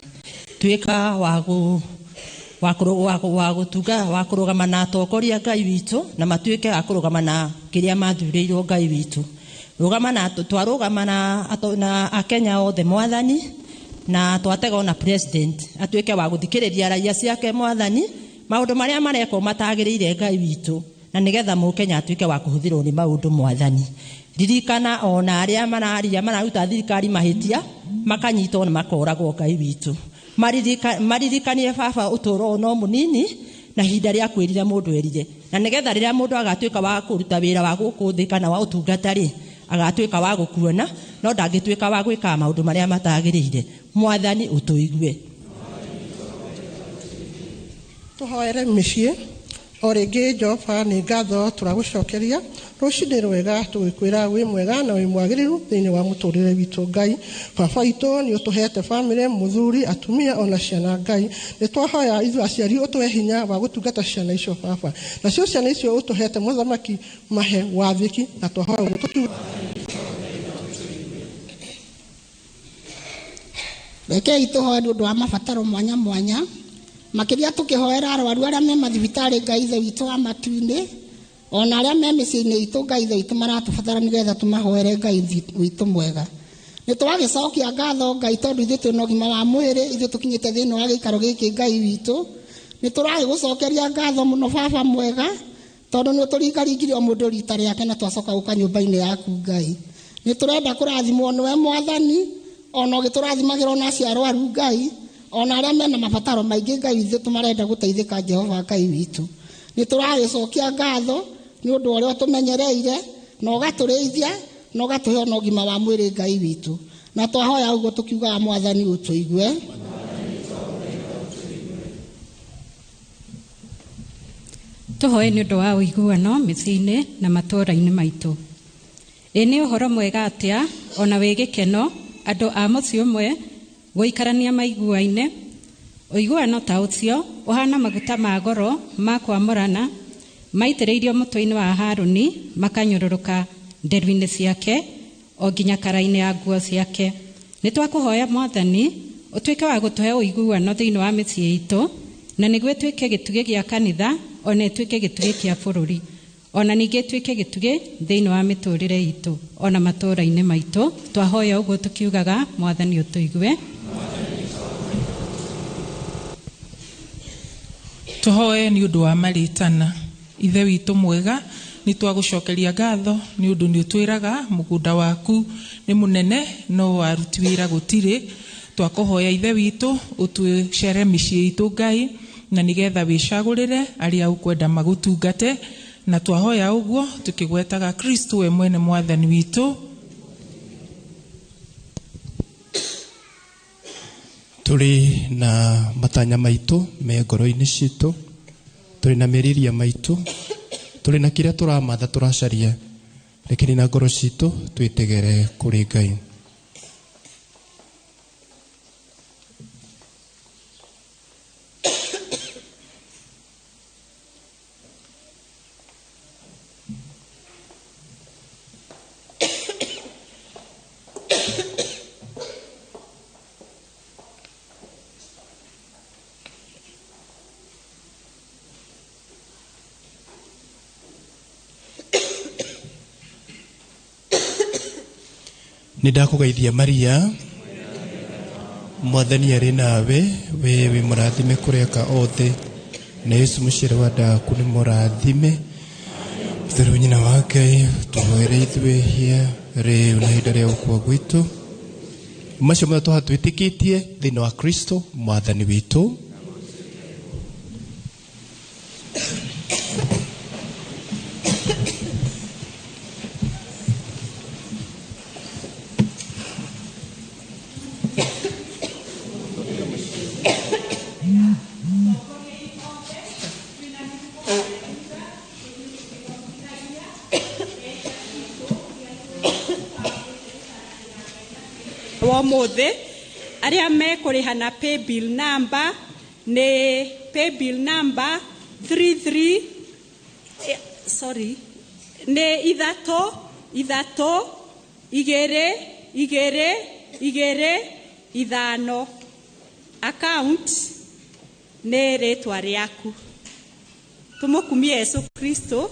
Tuĩka wa kũrũgama na atongoria Ngai witũ, na matuĩke a kũrũgama na kĩrĩa mathurĩirwo Ngai witũ. Rũgama na twarũgama na Akenya othe Mwathani, na twatega ona president atuĩke wa gũthikĩrĩria raia ciake Mwathani, maũndũ marĩa marekwo matagĩrĩire Ngai witũ, na nĩgetha mũkenya atuĩke wa kũhũthĩrwo nĩ maũndũ Mwathani. Ririkana ona arĩa mararia mararuta thirikari mahĩtia makanyitwo na makoragwo Ngai witũ. Maririkanie baba ũtũũro no mũnini na ihinda rĩa kwĩrira mũndũ erire, na nĩgetha rĩrĩa mũndũ agatuĩka wa kũruta wĩra wa gũkũ thĩ kana wa ũtungata rĩ, agatuĩka wa gũkuona no ndangĩtuĩka wa gwĩka maũndũ marĩa matagĩrĩire. Mwathani ũtũigue.
Tũhoere mĩciĩ o rĩngĩ. Jehova nĩ ngatho tũragũcokeria rũcinĩ rwega, tũgĩkwĩra wĩ mwega na wĩ mwagĩrĩru thĩinĩ wa mũtũrĩre witũ. Ngai baba witũ nĩ ũtũhete bamĩrĩ, mũthuri, atumia ona ciana. Ngai nĩ twahoya ithuĩ aciari ũtũhe hinya wa gũtungata ciana icio baba, nacio ciana icio ũtũhete mũthamaki mahe wathĩki, na twahoya ũguo tũkiuga.
Rekei tũhoe nĩ ũndũ wa mabataro mwanya mwanya, makĩria tũkĩhoera arwaru arĩa me mathibitarĩ Ngai ithe witũ wa matu-inĩ, ona arĩa me mĩciĩ-inĩ itũ Ngai ithe witũ maratũbatara nĩgetha tũmahoere Ngai witũ mwega. Nĩ twagĩcokia ngatho Ngai tondũ ithuĩ twĩna ũgima wa mwĩrĩ, ithuĩ tũkinyĩte thĩinĩ wa gĩikaro gĩkĩ Ngai witũ. Nĩ tũragĩgũcokeria ngatho mũno baba mwega, tondũ nĩ ũtũringaringire o mũndũ rita rĩake na twacoka gũka nyũmba-inĩ yaku Ngai. Nĩ tũrenda kũrathimwo nĩwe Mwathani, ona ũgĩtũrathimagĩra ona acio arwaru Ngai, ona arĩa mena mabataro maingĩ Ngai ithuĩ tũmarenda gũteithĩka Jehova Ngai witũ. Nĩ tũragĩcokia ngatho nĩ ũndũ ũrĩa ũtũmenyereire na ũgatũrĩithia na ũgatũhe ona ũgima wa mwĩrĩ Ngai witũ. Na twahoya ũguo tũkiugaga Mwathani ũtũigue.
Tũhoe nĩ ũndũ wa ũiguano mĩciĩ-inĩ na matũũra-inĩ maitũ. Ĩ nĩ ũhoro mwega atĩa ona wĩ gĩkeno andũ a mũciĩ ũmwe gũikarania maiguaine. Ũiguano ta ũcio ũhana maguta ma goro ma kwamũrana maitĩrĩirio mũtwe-inĩ wa Harũni makanyũrũrũka nderu-inĩ ciake o nginya kara-inĩ ya nguo ciake. Nĩ twakũhoya Mwathani ũtuĩke wa gũtũhe ũiguano thĩinĩ wa mĩciĩ itũ, na nĩguo ĩtuĩke gĩtugĩ gĩa kanitha ona ĩtuĩke gĩtugĩ kĩa bũrũri, ona ningĩ ĩtuĩke gĩtugĩ thĩinĩ wa mĩtũrĩre itũ ona matũũra-inĩ maitũ. Twahoya ũguo tũkiugaga Mwathani ũtũigue.
Tũhoe nĩ ũndũ wa marĩtana. Ithe witũ mwega, nĩ twagũcokeria ngatho nĩ ũndũ nĩ ũtwĩraga mũgũnda waku nĩ mũnene no aruti wĩra gũtirĩ. Twakũhoya Ithe witũ ũtũcere mĩciĩ itũ Ngai, na nĩgetha wĩcagũrĩre arĩa ũkwenda magũtungate, na twahoya ũguo tũkĩgwetaga Kristo we mwene mwathani witũ.
Tũrĩ na matanya maitũ me ngoro-inĩ citũ, tũrĩ na meriria maitũ, tũrĩ na kĩrĩa tũramatha tũracaria, rekeni na ngoro citũ twĩtegere kũrĩ Ngai. Nĩ ndakũgeithia Maria, mwathani arĩ nawe, we wĩ mũrathime kũrĩ aka othe, na Yesu mũciari wa nda yaku nĩ mũrathime. Mũtheru nyina wa Ngai, tũhoere ithuĩ ehia rĩu na ihinda rĩa gũkua gwitũ. Macio mothe tũha twĩtĩkĩtie thĩinĩ wa Kristo mwathani witũ.
Ũmũthĩ arĩa mekũrĩha na paybill number nĩ paybill number 33 sorry nĩ 3 3 2 2 2 5. Account nĩ rĩtwa rĩaku. Tũmũkumie Yesu Kristo.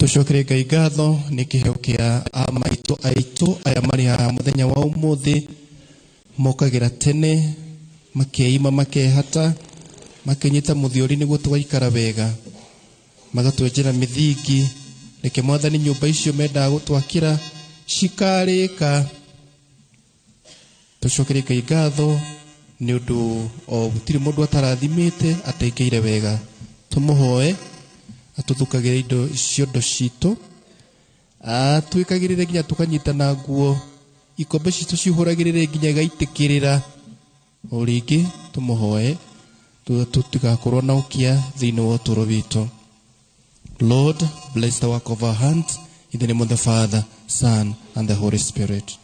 Tucokere Ngai ngatho nĩ kĩheo kĩa amaitũ aitũ aya marĩ haha mũthenya wa ũmũthĩ, mokagĩra tene makeima makehata makĩnyita mũthiori nĩguo tũgaikara wega, magatwenjera mĩthingi. Reke Mwathani nyũmba icio mendaga gũtwakĩra cikarĩka. Tũcokere Ngai ngatho nĩ ũndũ o gũtirĩ mũndũ atarathimĩte ataikaire wega. Tũmũhoe atũthukagĩre indo ciondo citũ, atwĩkagĩrĩre nginya tũkanyitana nguo, ikombe citũ cihũragĩrĩre nginya igaitĩkĩrĩra. O rĩngĩ tũmũhoe tũtigakorwo na ũkia thĩinĩ wa ũtũũro witũ. Lord, bless the work of our hands in the name of the Father, Son, and the Holy Spirit.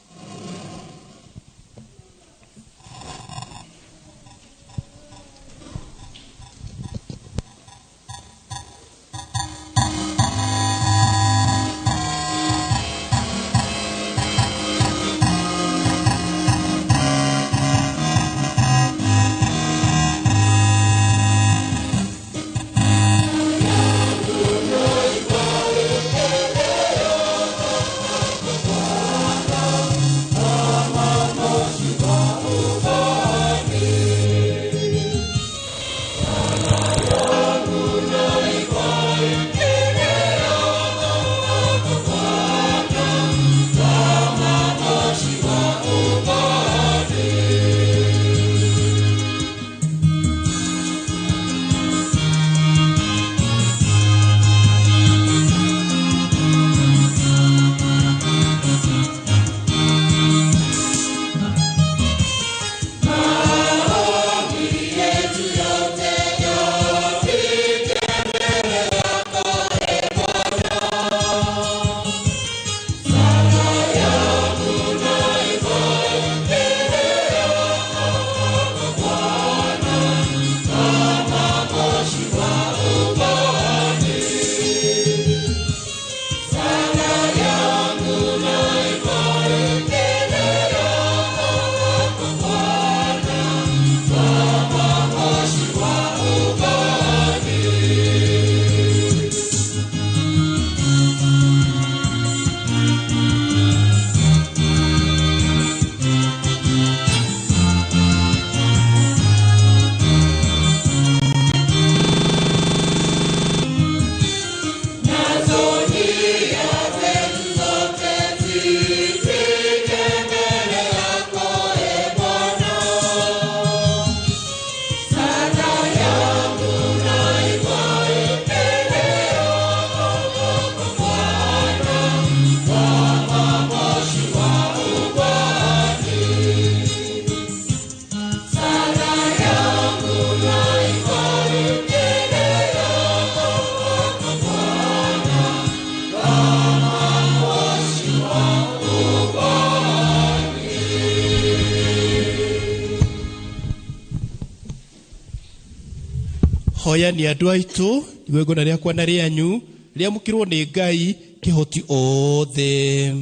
Hoya ni andũ aitũ, igongona rĩakwa na rĩanyu rĩamũkĩrwo nĩ Ngai kĩhoti othe.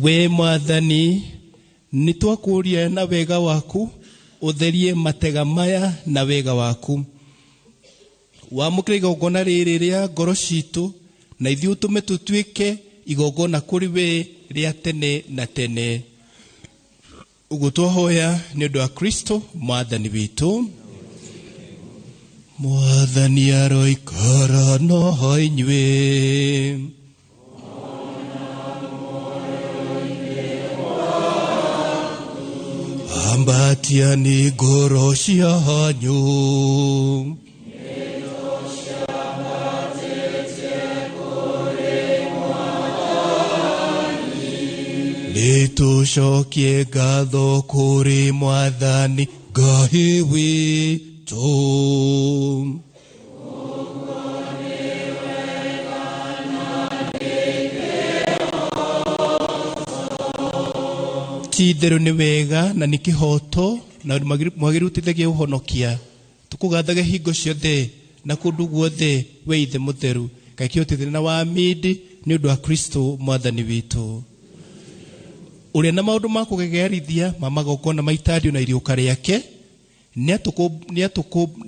We Mwathani, nĩ twakũria na wega waku ũtherie matega maya na wega waku, wamũkĩre igongona rĩrĩ rĩa ngoro citũ, na ithuĩ ũtũme tũtuĩke igongona kũrĩ we rĩa tene na tene. Ũguo twahoya nĩ ũndũ wa Kristo Mwathani witũ. Mwathani aroikara na inyuĩ. Ambatia ni ngoro cianyu. Nĩtũcokie ngatho kũrĩ Mwathani Ngai witũ. Ti itherũ nĩ wega na nĩ kĩhoto na mwagĩrĩru ũteithagia ũhonokia, tũkũgathage hingo ciothe na kũndũ guothe, we Ithe mũtheru, Ngai kĩhotithania na wa mĩndĩ, nĩ ũndũ wa Kristo Mwathani witũ. Ũrĩa na maũndũ ma kũgegearithia ma magongona ma itandio na iriũka rĩake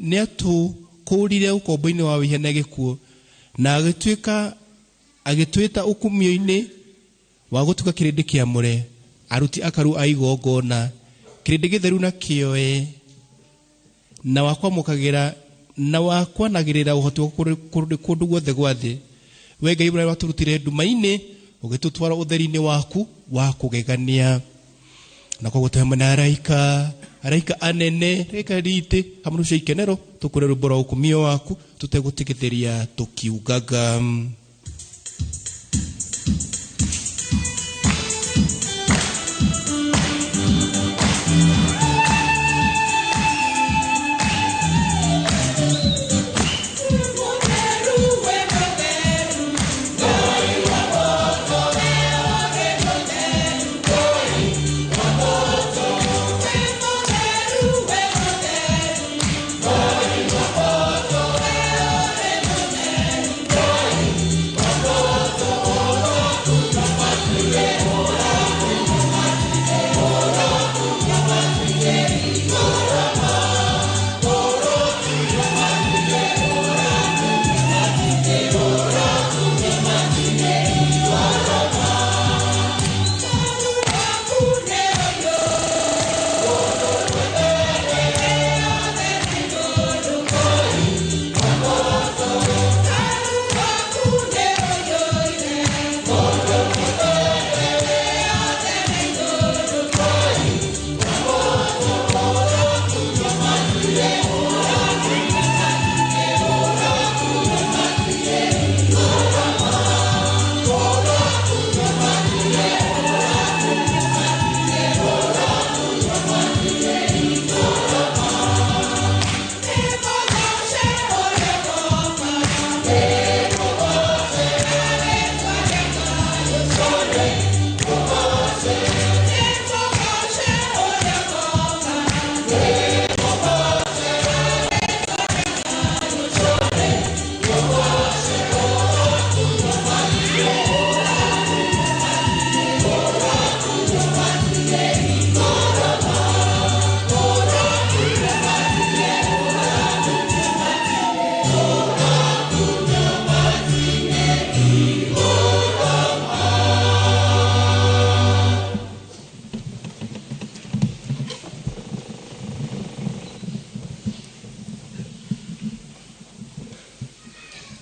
nĩatũkũũrire ũkombo-inĩ wa wĩhia na gĩkuũ, na agĩtuĩka agĩtwĩta ũkumio-inĩ wa gũtuĩka kĩrĩndĩ kĩamũre, aruti akaru a igongona, kĩrĩndĩ gĩtheru na kĩoe, na wa kwamũkagĩra na wa kwanagĩrĩra ũhoti wa kũndũ guothe gwa thĩ. We Ngai ũrĩa watũrutire nduma-inĩ ũgĩtũtwara ũtheri-inĩ waku wa kũgegania. Na koguo twĩ hamwe na araika, araika anene, araika ritĩ, hamwe na ũcio ikenero, tũkũre rwĩmbo rwa ũkumio waku tũtegũtigithĩria tũkiugaga.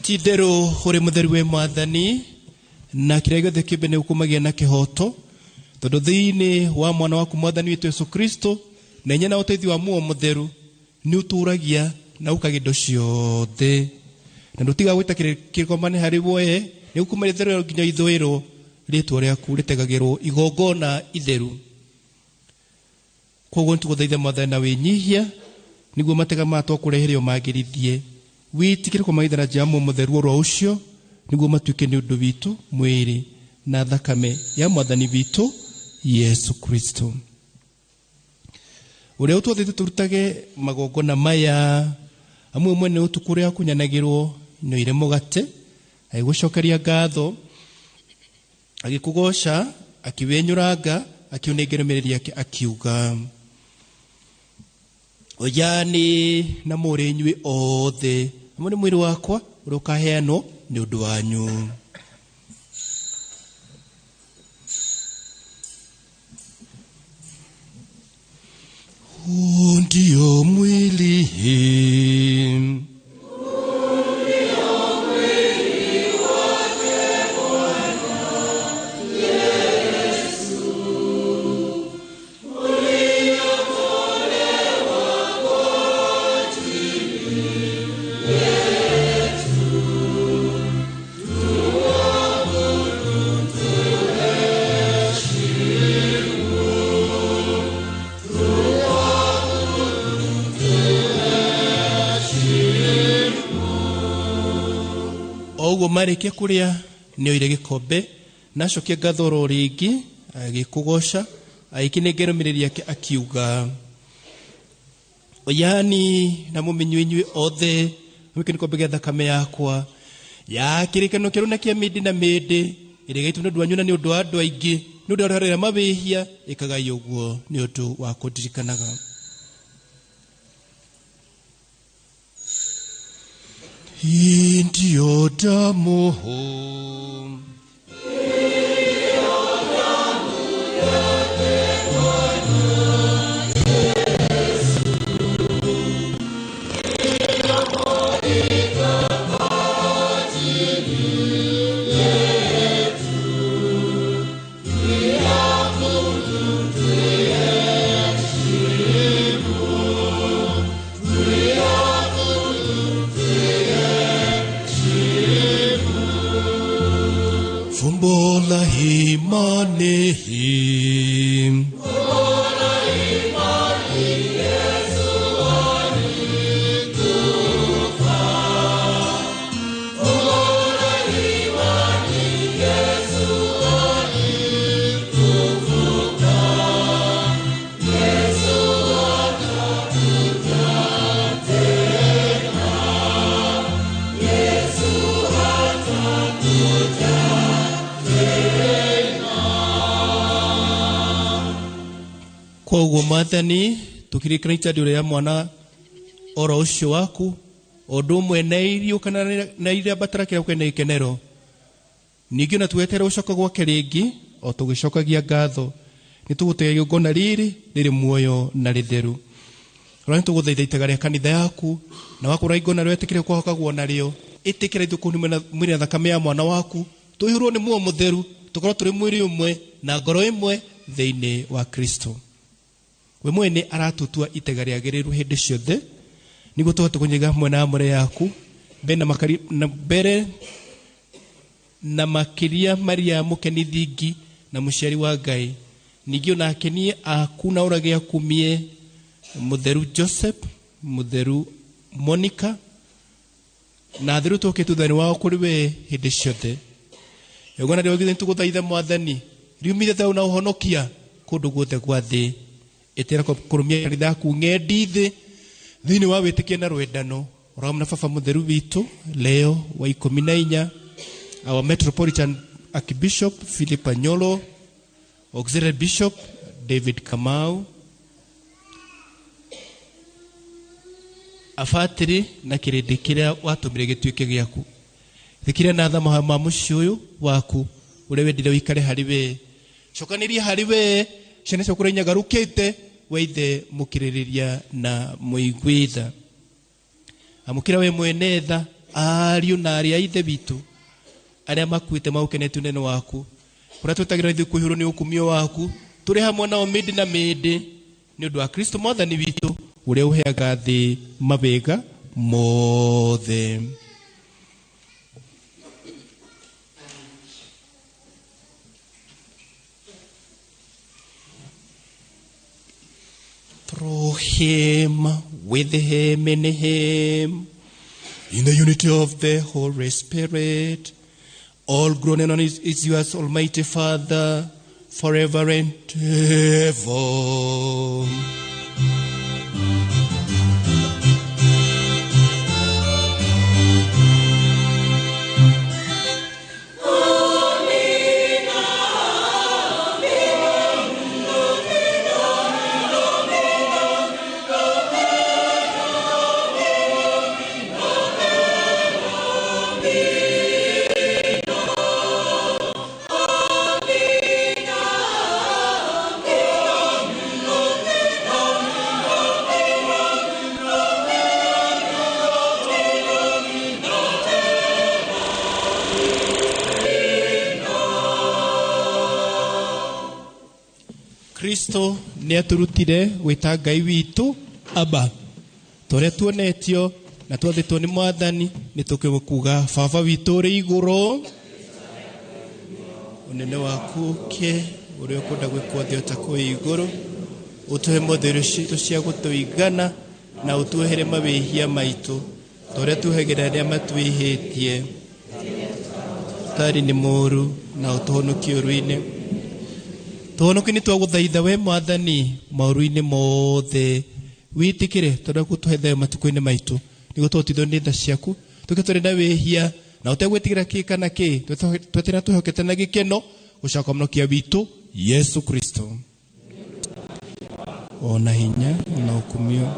Ti-itherũ ũrĩ mũtheru we Mwathani, na kĩrĩa gĩothe kĩũmbe nĩ ũkũmagia na kĩhoto, tondũ thĩinĩ wa mwana waku Mwathani witũ Yesu Kristo, na hinya na ũteithio wa muoyo mũtheru, nĩ ũtũũragia na ũkaga indo ciothe, na ndũtigaga gwĩta kĩgomane harĩ we, nĩ gũkuma itherũ nginya ithũĩro, rĩĩtwa rĩaku rĩtegagĩrwo igongona itheru. Koguo nĩtũgũthaitha Mwathani na wĩnyihia, nĩguo matega maya twakũrehere ũmagĩrithie, wĩtĩkĩre kũmagithia na njĩra ya muoyo mũtheru oro ũcio, nĩguo matuĩke nĩ ũndũ witũ mwĩrĩ na thakame ya Mwathani witũ Yesu Kristo, ũrĩa ũtwathĩte tũrutage magongona maya. Amwe mwene ũtukũ ũrĩa akunyanagĩrwo nĩoire mũgate, agĩgũcokeria ngatho, agĩkũgooca, akĩwenyũranga, akĩũnengera mĩrĩri yake, akiuga, oyani na mũrĩ inyuĩ othe, hamwe nĩ mwĩrĩ wakwa ũrĩa ũkaheanwo nĩ ũndũ wanyu. Huu ndio mwili oguo marĩkia kũrĩa nĩoire gĩkombe na acokia ngatho oro rĩngĩ, agĩkũgooca, agĩkĩnengera mĩrĩri yake, akiuga, oyani na mũmenyue inyuĩ othe, gĩkĩ nĩ gĩkombe gĩa thakame yakwa ya kĩrĩkanĩro kĩerũ na kĩa mĩndĩ na mĩndĩ, ĩrĩa ĩgaitwo nĩ ũndũ wanyu na nĩ ũndũ wa andũ aingĩ nĩ ũndũ arĩa mawĩhia ĩkagai ũguo nĩ ũndũ wa kũndirikanaga. Hii ndiyo damu fumbo la imani. Koguo Mwathani tukirikana itadi rĩa mwana oro ũcio waku ũndũ ũmwe na irio kana na iria batara kĩrĩa kwĩna ikenero ningĩ ona tweterera gũcoka gwake rĩngĩ o tũgĩcokagia ngatho nĩ tũgũtega igongona rĩrĩ rĩrĩ muoyo na rĩtheru. Rora nĩ tũgũthaitha itega rĩa kanitha yaku na wakũra igongona rĩo ĩtĩkĩre kwahokagwo narĩo ĩtĩkĩra ithuĩ kũhuna mwĩrĩ na thakame ya mwana waku tũihũrwo nĩ muoyo mũtheru tũkorwo tũrĩ mwĩrĩ ũmwe na ngoro ĩmwe thĩinĩ wa Kristo. We mwene aratutua itega rĩagĩrĩru hĩndĩ ciothe nĩguo tũhote kũnyiga hamwe na amũre yaku mbere na makĩria Maria mũkeni thingi na mũciari wa Ngai ningĩ ona akenie aku na ũrage akumie mũtheru Joseph, mũtheru Monica na atheru tũkĩte thutha-inĩ wao kũrĩ we hĩndĩ ciothe. Igongona rĩothe nĩtũgũthaitha Mwathani riumithie thayũ na ũhonokia kũndũ guothe gwa thĩ ĩtĩra kũrũmia kanitha yaku ng'endi thĩ thĩinĩ wa wĩtĩkia na rwendano ũragama na baba mũtheru witũ Leo wa 14, our Metropolitan Archbishop Philip Anyolo, Auxiliary Bishop David Kamau, abatĩrĩ na kĩrĩndĩ kĩrĩa watũmire gĩtuĩke gĩaku. Thikĩrĩria na tha mahoya ma mũciĩ ũyũ waku ũrĩa wendire ũikare harĩ we, cokanĩria harĩ we ciana ciaku ũrĩa inyagarũkĩte we ithe mũkĩrĩrĩria na mũigui tha. Amũkĩra we mwene tha ariũ na arĩ a ithe witũ arĩa makuĩte maũkenete ũnene waku kũrĩa twĩtagĩra ithuĩ kũihũrwo nĩ ũkumio waku tũrĩ hamwe nao mĩndĩ na mĩndĩ nĩ ũndũ wa Kristo Mwathani witũ ũrĩa ũheaga thĩ mawega mothe. Through him, with him, in him, in the unity of the Holy Spirit, all grown and on is yours, Almighty Father, forever and ever. Kristo nĩ atũrutire gwĩta Ngai witũ Abba tũrĩa tuonetio na twathĩtwo nĩ Mwathani nĩ tũkĩkuga Baba witũ ũrĩ igũrũ ũnene waku ũke ũrĩa ũkwenda gwĩkwo thĩ o ta kũu igũrũ ũtũhe mothe irio citũ cia gũtũigana na ũtuohere mawĩhia maitũ ta ũrĩa tuohagĩra arĩa matwĩhĩtie ũtari nĩ mũũru na ũtũhonokie ũũru-inĩ. Tũhonokie nĩ twagũthaitha we Mwathani maũru-inĩ mothe wĩtĩkĩre tondũ gũtũhe thayũ matukũ-inĩ maitũ nĩguo tũhotithio nĩ tha ciaku tũke tũrĩ na wĩhia na ũtegwĩtigĩra kĩ kana kĩ tweterera twĩhokete na gĩkeno gũcoka mũnokia witũ Yesu Kristo ona hinya ona ũkumio.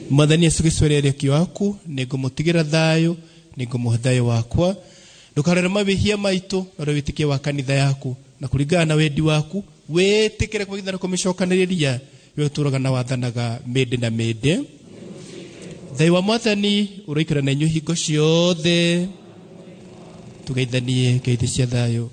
Mwathani Yesu Kristo ũrĩa waku nĩngũmũtigĩra thayũ, nĩngũmũhe thayũ wakwa, ndũkarore mawĩhia maitũ na ũrĩa wĩtĩkie wa kanitha yaku, na kũringana na wendi waku wĩtĩkĩre kũgithana kũmĩcokanĩrĩria we ũtũũraga na wathanaga mĩndĩ na mĩndĩ. Thayũ wa Mwathani ũroikara na inyuĩ hingo ciothe. Tũgeithanie ngeithi cia thayũ.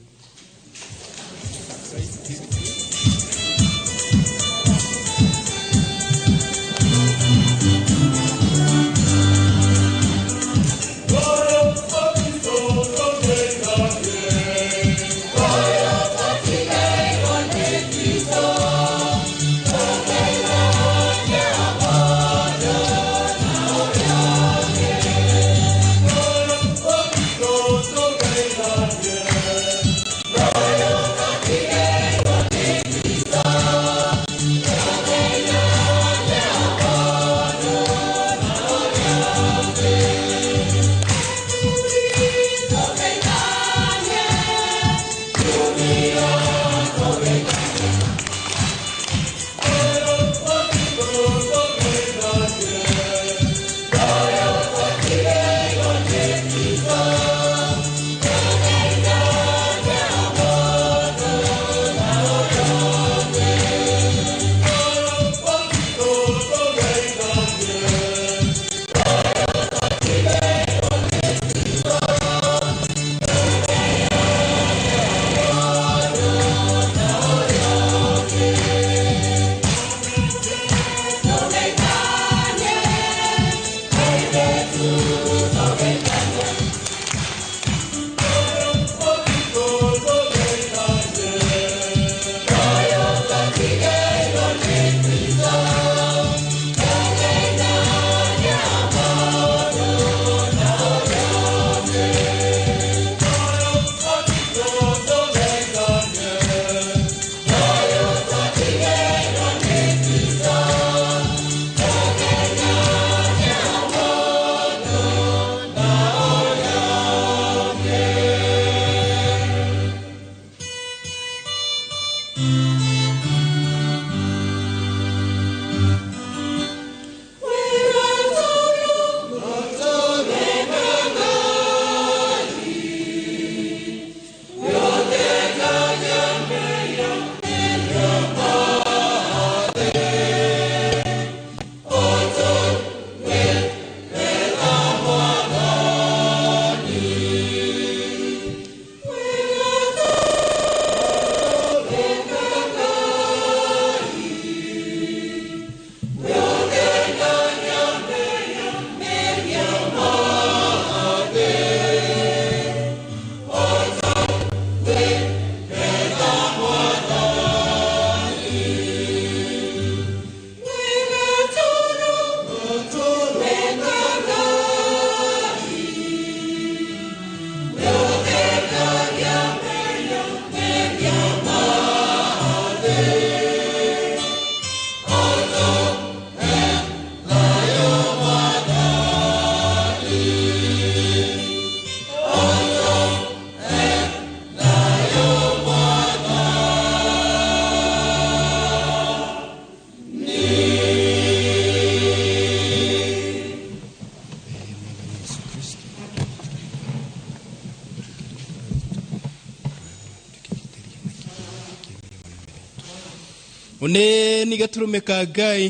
Uneni gatũrũme ka Ngai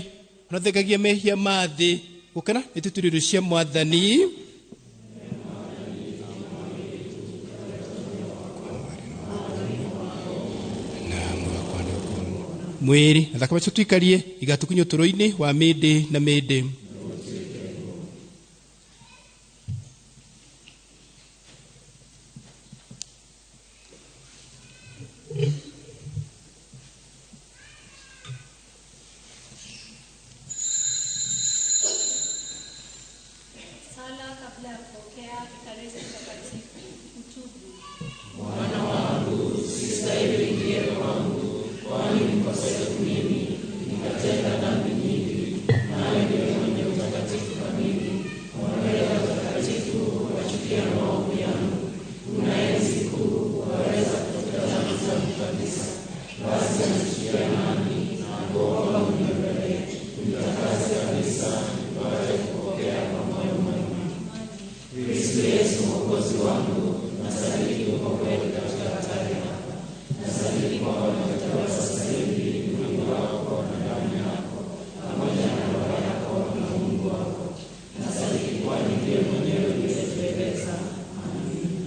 ũrathengagia mehia ma thĩ, gũkena nĩ tũturĩrwo cia Mwathani. Mwĩrĩ na thakame cio tuikarie igatũkinyia ũtũũro-inĩ wa mĩndĩ na mĩndĩ.
Sala kabla ya kupokea Ekaristi Takatifu. Kutubu.
Bwana wangu, sistahili uingie kwangu, kwani mkosefu mimi, nikatenda dhambi nyingi, nawe ndiwe mwenye Yesu Mwokozi wangu, nasadiki uko kweli katika hatari hapa. Nasadiki kwamba umetawala sasa hivi mwili wako na damu yako, pamoja na roho yako na Mungu wako. Nasadiki kwani ndiye mwenyewe uliyetueleza. Amina.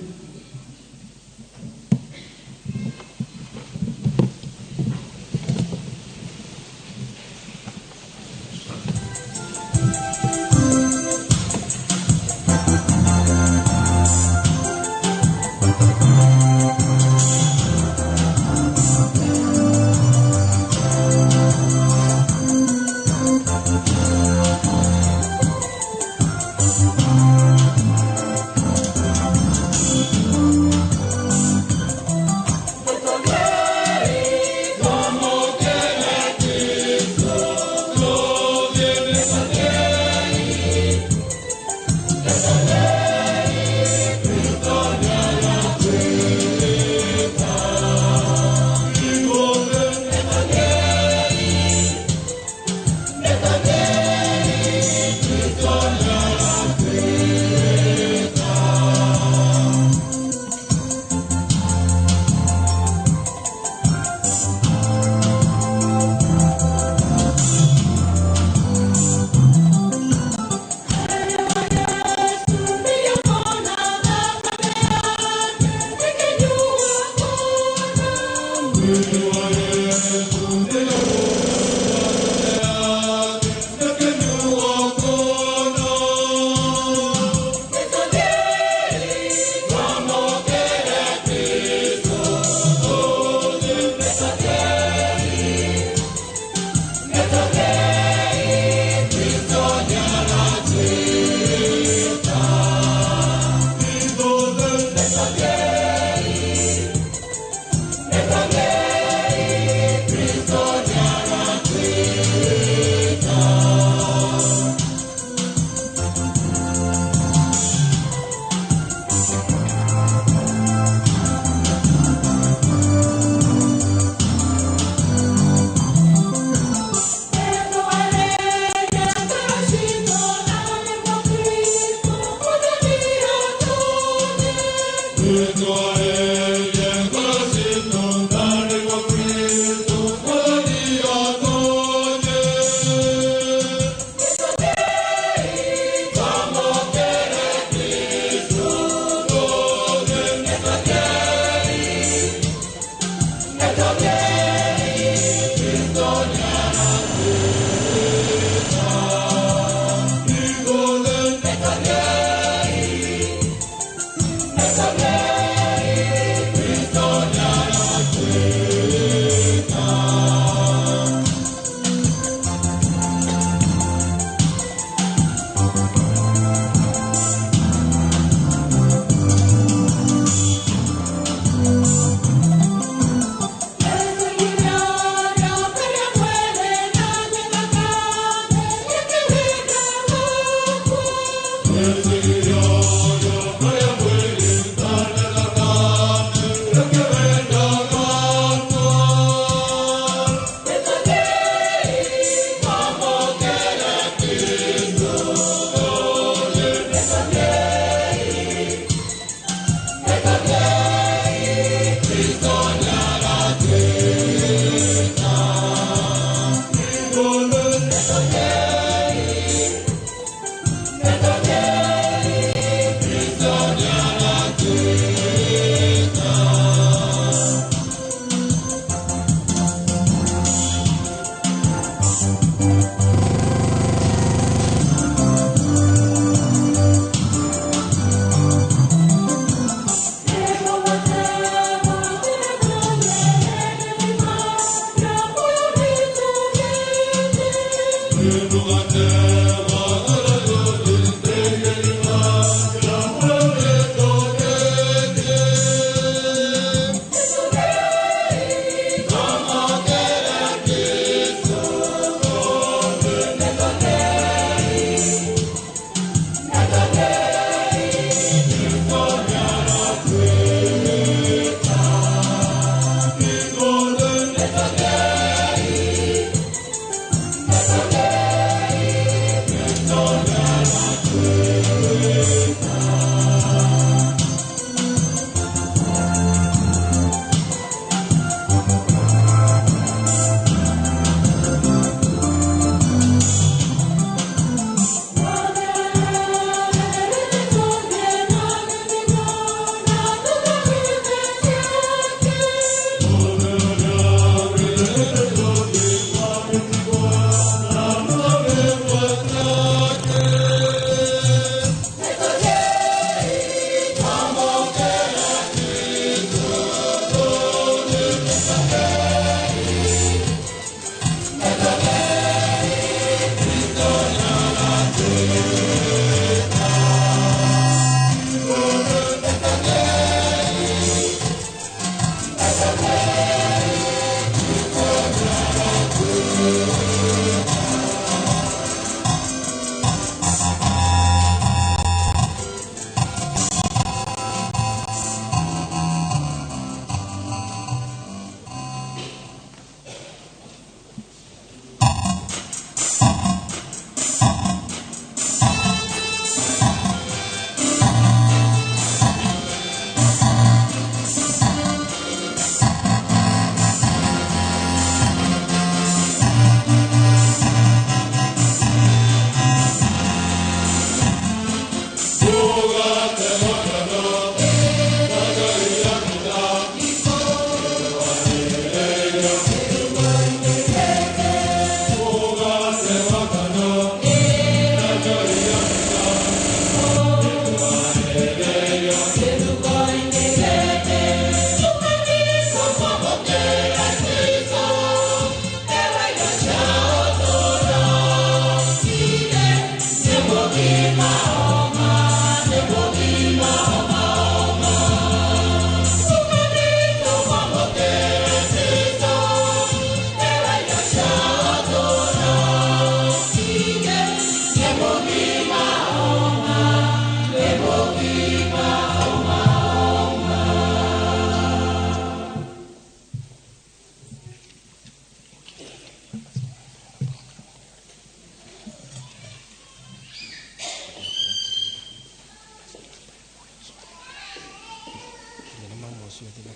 ciothe na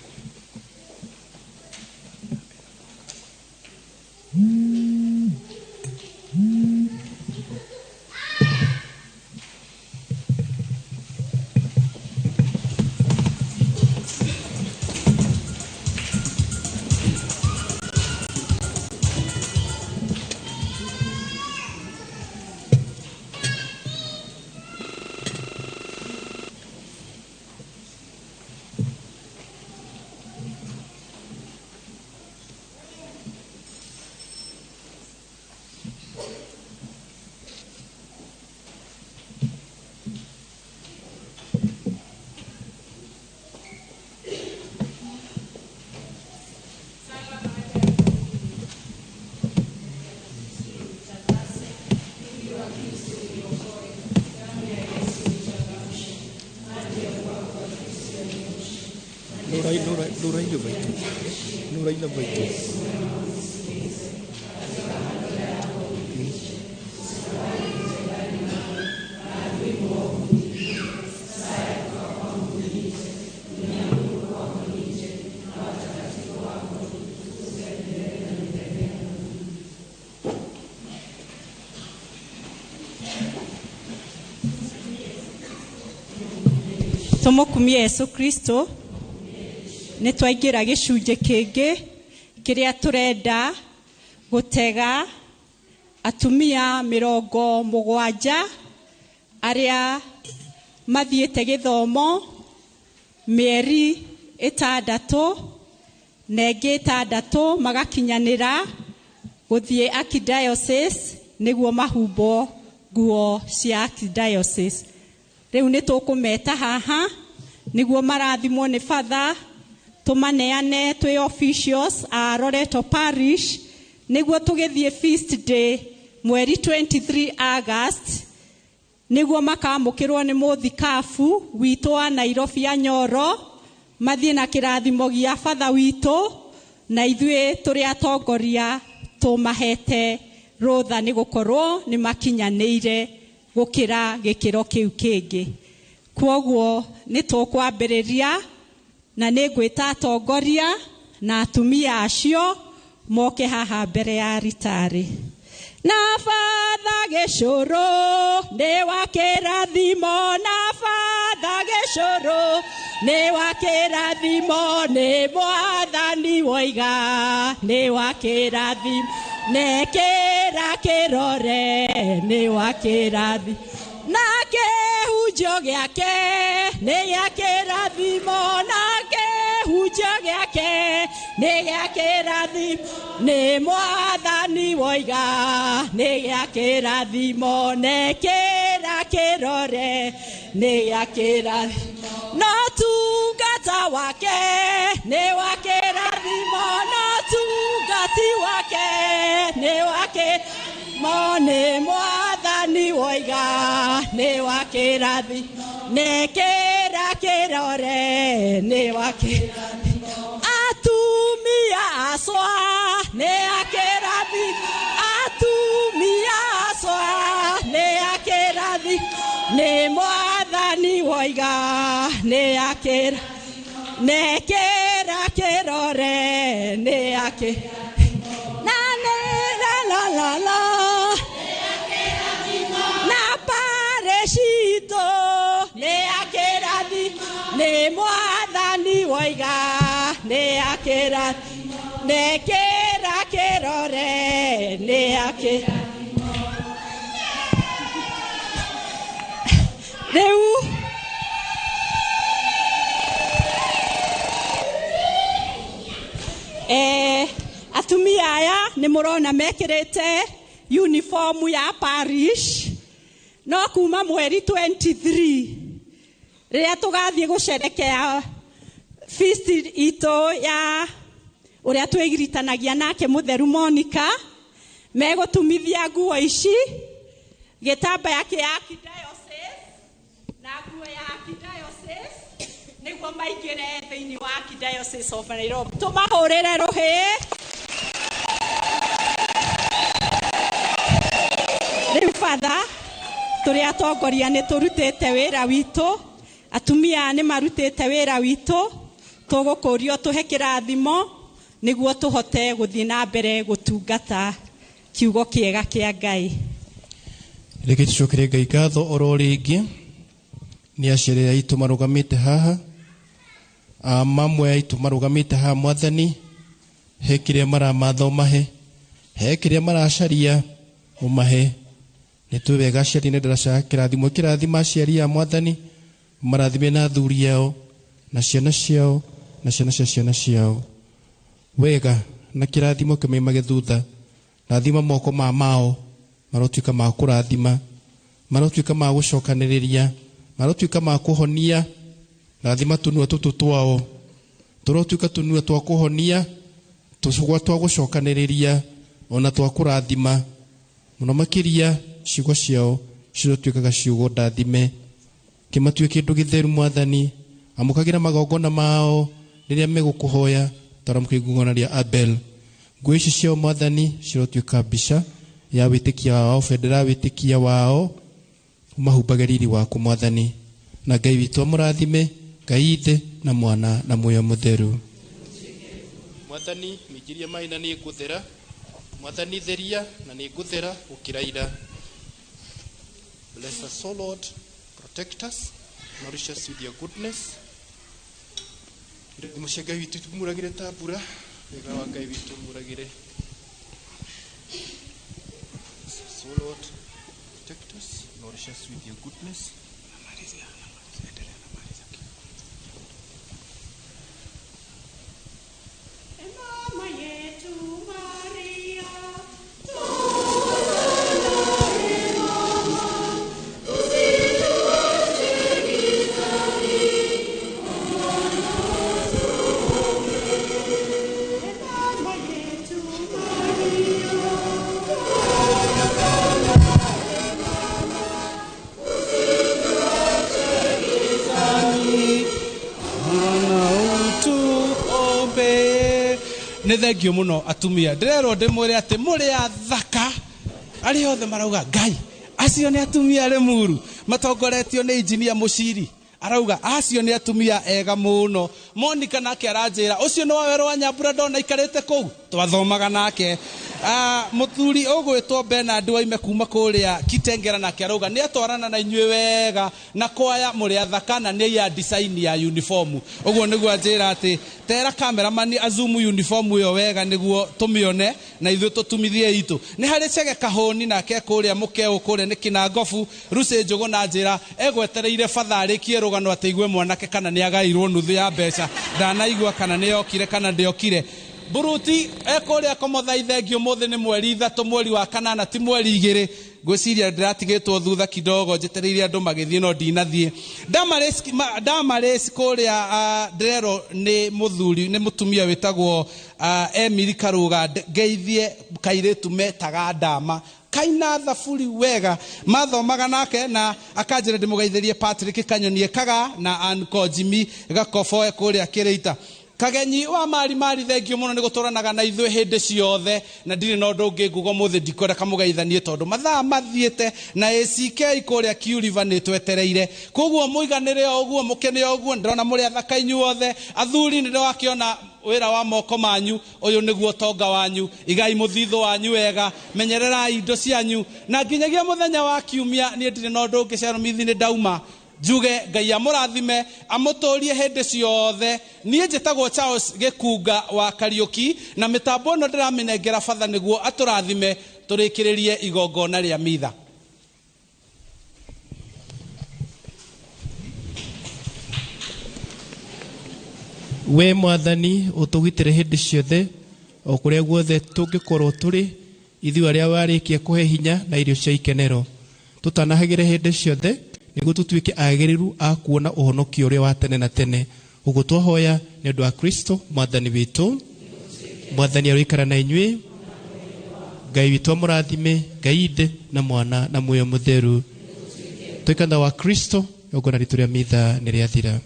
Nũraina maitũ, nũraina maitũ.
Tũmũkumie Yesu Kristo. Nĩ twaingĩra gĩcunjĩ kĩngĩ kĩrĩa tũrenda gũtega atumia 70 arĩa mathiĩte gĩthomo mĩeri 6 na ĩngĩ 6 magakinyanĩra gũthiĩ archdiocese nĩguo mahumbwo nguo cia archdiocese. Rĩu nĩ tũkũmeta haha nĩguo marathimwo nĩ batha, tũmaneane twĩ officials a Loreto Parish nĩguo tũgĩthiĩ feast day mweri 23 August nĩguo makamũkĩrwo nĩ mũthikabu witũ wa Nairobi Anyoro, mathiĩ na kĩrathimo gĩa batha witũ, na ithuĩ tũrĩ atongoria tũmahete rũtha nĩ gũkorwo nĩ makinyanĩire gũkĩra gĩkĩro kĩu kĩngĩ. Kwoguo nĩ tũkwambĩrĩria na nĩ ngwĩta atongoria na atumia acio moke haha mbere ya ritarĩ. Na batha gĩcũrũ nĩ wa kĩrathimo, na batha gĩcũrũ nĩ wa kĩrathimo, nĩ mwathani woiga nĩ wa kĩrathimo, nĩ kĩra kĩrore nĩ wa kĩrathimo, na kĩhunjio gĩake nĩ gĩa kĩrathimo, na kĩhunjio gĩake nĩ gĩa kĩrathimo, nĩ mwathani woiga nĩ gĩa kĩrathimo, nĩ kĩra kĩrore nĩ gĩa kĩrathimo, no tungata wake nĩ wa kĩrathimo, no tungati wake nĩ wa kĩrathimo, nĩ mwathani woiga nĩ wa kĩrathimo, nĩ kĩra kĩrore nĩ wa kĩrathimo, atumia acwa nĩ a kĩrathimo, atumia acwa nĩ a kĩrathimo, nĩ mwathani woiga nĩ a kĩrathimo, nĩ kĩra kĩrore nĩ a kĩrathimo, na nĩ la la la la na pareshito nĩ a kĩrathimo, nĩ mwathani woiga nĩ a kĩrathimo, nĩ kĩra kĩrore nĩ a kĩrathimo. Rĩu atumia aya nĩ mũrona mekĩrĩte uniform ya parish, no kuma mweri 23 rĩrĩa tũgathiĩ gũcerekea feast itũ ya ũrĩa twĩgiritanagia nake mũtheru Monica, megũtumithia nguo ici, gĩtambaya kĩa archdiocese na nguo ya archdiocese nĩguo maingĩre thĩinĩ wa Archdiocese of Nairobi. Tũmahũrĩre rũhĩ. Rĩu batha, tũrĩ atongoria nĩ tũrutĩte wĩra witũ, atumia nĩ marutĩte wĩra witũ, Tũgũkũrio tũhe kĩrathimo nĩguo tũhote gũthiĩ na mbere gũtungata kiugo kĩega kĩa Ngai.
Reke tũcokerie Ngai ngatho oro rĩngĩ nĩ aciari aitũ marũgamĩte haha, mamwe aitũ marũgamĩte haha. Mwathani, he kĩrĩa maramatha ũmahe, he kĩrĩa maracaria ũmahe. Nĩ tũĩ wega aciari nĩ ndaracaga kĩrathimo, kĩrathima aciari a Mwathani, marathime na athuri ao na ciana ciao na ciana cia ciana ciao wega, na kĩrathimo kĩmaimage thutha. Rathima moko ma mao marotuĩka ma kũrathima, marotuĩka ma gũcokanĩrĩria, marotuĩka ma kũhonia. Rathima tũnua tũtũ twao tũrotuĩka tũnua twa kũhonia, tũcũgwa twa gũcokanĩrĩria, ona twa kũrathima mũno makĩria. Ciugo ciao cirotuĩkaga ciugo ndathime, kĩmatue kĩndũ gĩtheru. Mwathani, amũkagĩra magongona mao rĩrĩa megũkũhoya, taramũka igongona rĩa Abel. Nguo ici ciao, Mwathani, cirotuĩka mbica ya wĩtĩkia wao, bendera ya wĩtĩkia wao. Mahumbage riri waku, Mwathani, na Ngai witũ amũrathime, Ngai Ithe na Mwana na Muoyo Mũtheru. Mwathani, mĩingĩria maĩ na nĩ ngũthera. Mwathani, theria na nĩ ngũthera gũkĩra ira. Bless us, O Lord, protect us, nourish us with your goodness. Irathimo cia Ngai witũ imuragĩre ta mbura, wega wa Ngai witũ muragĩre. Bless us, O Lord, protect us, nourish us with your goodness.
Mama yetu Maria, Mama yetu Maria.
Utuombe. Nĩ thengio mũno atumia, ndĩrerwo ndĩmwĩre atĩ mũrĩ athaka. Arĩa othe marauga Ngai acio nĩ atumia Limuru matongoretio nĩ injinia Mũciri, arauga acio nĩ atumia ega mũno. Monica nake aranjĩra ũcio nĩ wawerũ wa Nyambura, ndona aikarĩte kũu twathomaga nake. Mũthuri ũgwĩtwo Bernard waime kuma kũrĩa Kitengera nake arauga nĩ atwarana na inyuĩ wega na kwaya, mũrĩ athaka na nĩ ya design ya uniform. Ũguo nĩguo anjĩra atĩ tera cameraman azumu uniform ĩyo wega nĩguo tũmĩone na ithuĩ tũtumithie itũ. Nĩ harĩ Chege Kahũni nake kũrĩa mũkeũ kũrĩa nĩ Kinangobu Rucĩ Njũgũ na njĩra egwetereire batha arĩkie rũgano atĩ igue mwanake kana nĩ agairwo nuthu ya mbeca, ndanaigua kana nĩ yokire kana ndĩokire. Buruti ekũrĩa kũmũthaitha thengio, mũthĩ nĩ mweri 3 mweri wa kanana, ti mweri 2. Ngwĩciria ndĩratigĩtwo thutha kidogo njetereire andũ magĩthiĩ no ndinathiĩ. Damaris kũrĩa ndĩrerwo nĩ mũthuri nĩ mũtumia wĩtagwo Emily Karuga ngeithie kairĩtu metaga Ndama kaina thaburi wega mathomaga nake, na akanjĩra ndĩmũgeithĩrie Patrick Kanyonie Kaga na Anko Jimmy Gakoboe kũrĩa Kĩrĩita. Kagenyi wa mari mari, thengio mũno nĩ gũtũranaga na ithuĩ hĩndĩ ciothe, na ndirĩ na ũndũ ũngĩ nguga ũmũthĩ, ndikwenda kamũgeithanie tondũ mathaa mathiĩte na ACK kũrĩa Kiuriva nĩ twetereire. Koguo mũiganĩre o ũguo, mũkene o ũguo. Ndĩrona mũrĩ athaka inyuothe athuri, nĩ ndĩrakĩona wĩra wa moko manyu, ũyũ nĩguo ũtonga wanyu. Igai mũthithũ wanyu wega, menyererai indo cianyu, na nginyagia mũthenya wa kiumia. Niĩ ndirĩ na ũndũ ũngĩ, Ceromithi nĩ ndauma njuge Ngai amũrathime, amũtũrie hĩndĩ ciothe. Niĩ njĩtagwo Charles Gĩkunga wa Kariũki, na mĩtambo ĩno ndĩramĩnengera batha nĩguo atũrathime tũrĩkĩrĩrie igongona rĩa mitha.
We Mwathani, ũtũgitĩre hĩndĩ ciothe o kũrĩa guothe tũngĩkorwo tũrĩ, ithuĩ arĩa warĩkia kũhe hinya na irio cia ikenero, tũtanahagĩre hĩndĩ ciothe nĩguo tũtuĩke agĩrĩru a kuona ũhonokio ũrĩa wa tene na tene. Ũguo twahoya nĩ ũndũ wa Kristo Mwathani witũ. Mwathani aroikara na inyuĩ. Ngai witũ amũrathime, Ngai Ithe na Mwana na Muoyo Mũtheru. Tũikana wa Kristo, igongona ritũ rĩa mitha nĩ rĩathira.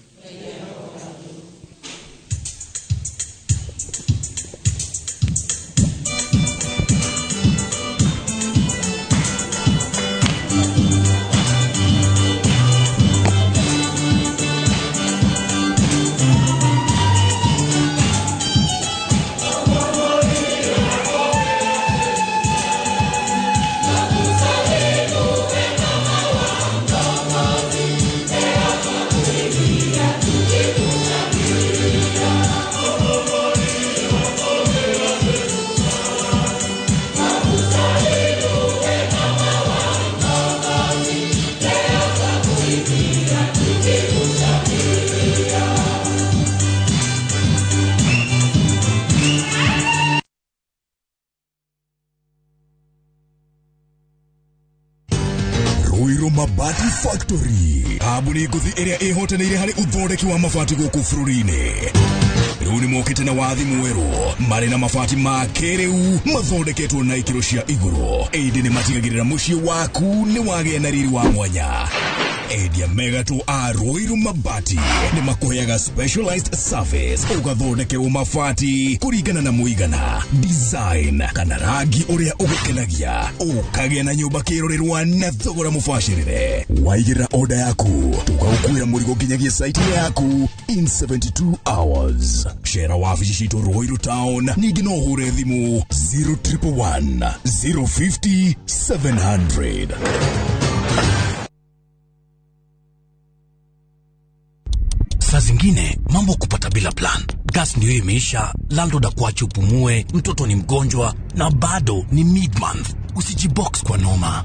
Mabati Factory, kambuni ngũthi ĩrĩa ĩhotanĩire harĩ ũthondeki wa mabati gũkũ bũrũri-inĩ. Rĩu nĩ mokĩte na wathi mwerũ, marĩ na mabati ma kĩrĩu mathondeketwo na ikĩro cia igũrũ. Ĩndĩ nĩ matigagĩrĩra mũciĩ waku nĩ wagĩa na riri wa mwanya. Endia megatũ a Ruiru Mabati nĩ makũheaga specialized service, ũgathondekerwo mabati kũringana na mũigana, design kana rangi ũrĩa ũgũkenagia, ũkagĩa na nyũmba kĩrorerwa na thogora mũbacĩrĩre. Waigĩrĩra oda yaku, tũgagũkuĩra mũrigo nginyagia site yaku in 72 hours. Cera wabici citũ Ruiru Town, ningĩ no ũhũre thimũ 0111 050 700.
Saa zingine mambo kupata bila plan. Gas ndio imeisha, landlord akuache upumue, mtoto ni mgonjwa na bado ni mid-month. Usijibox kwa noma.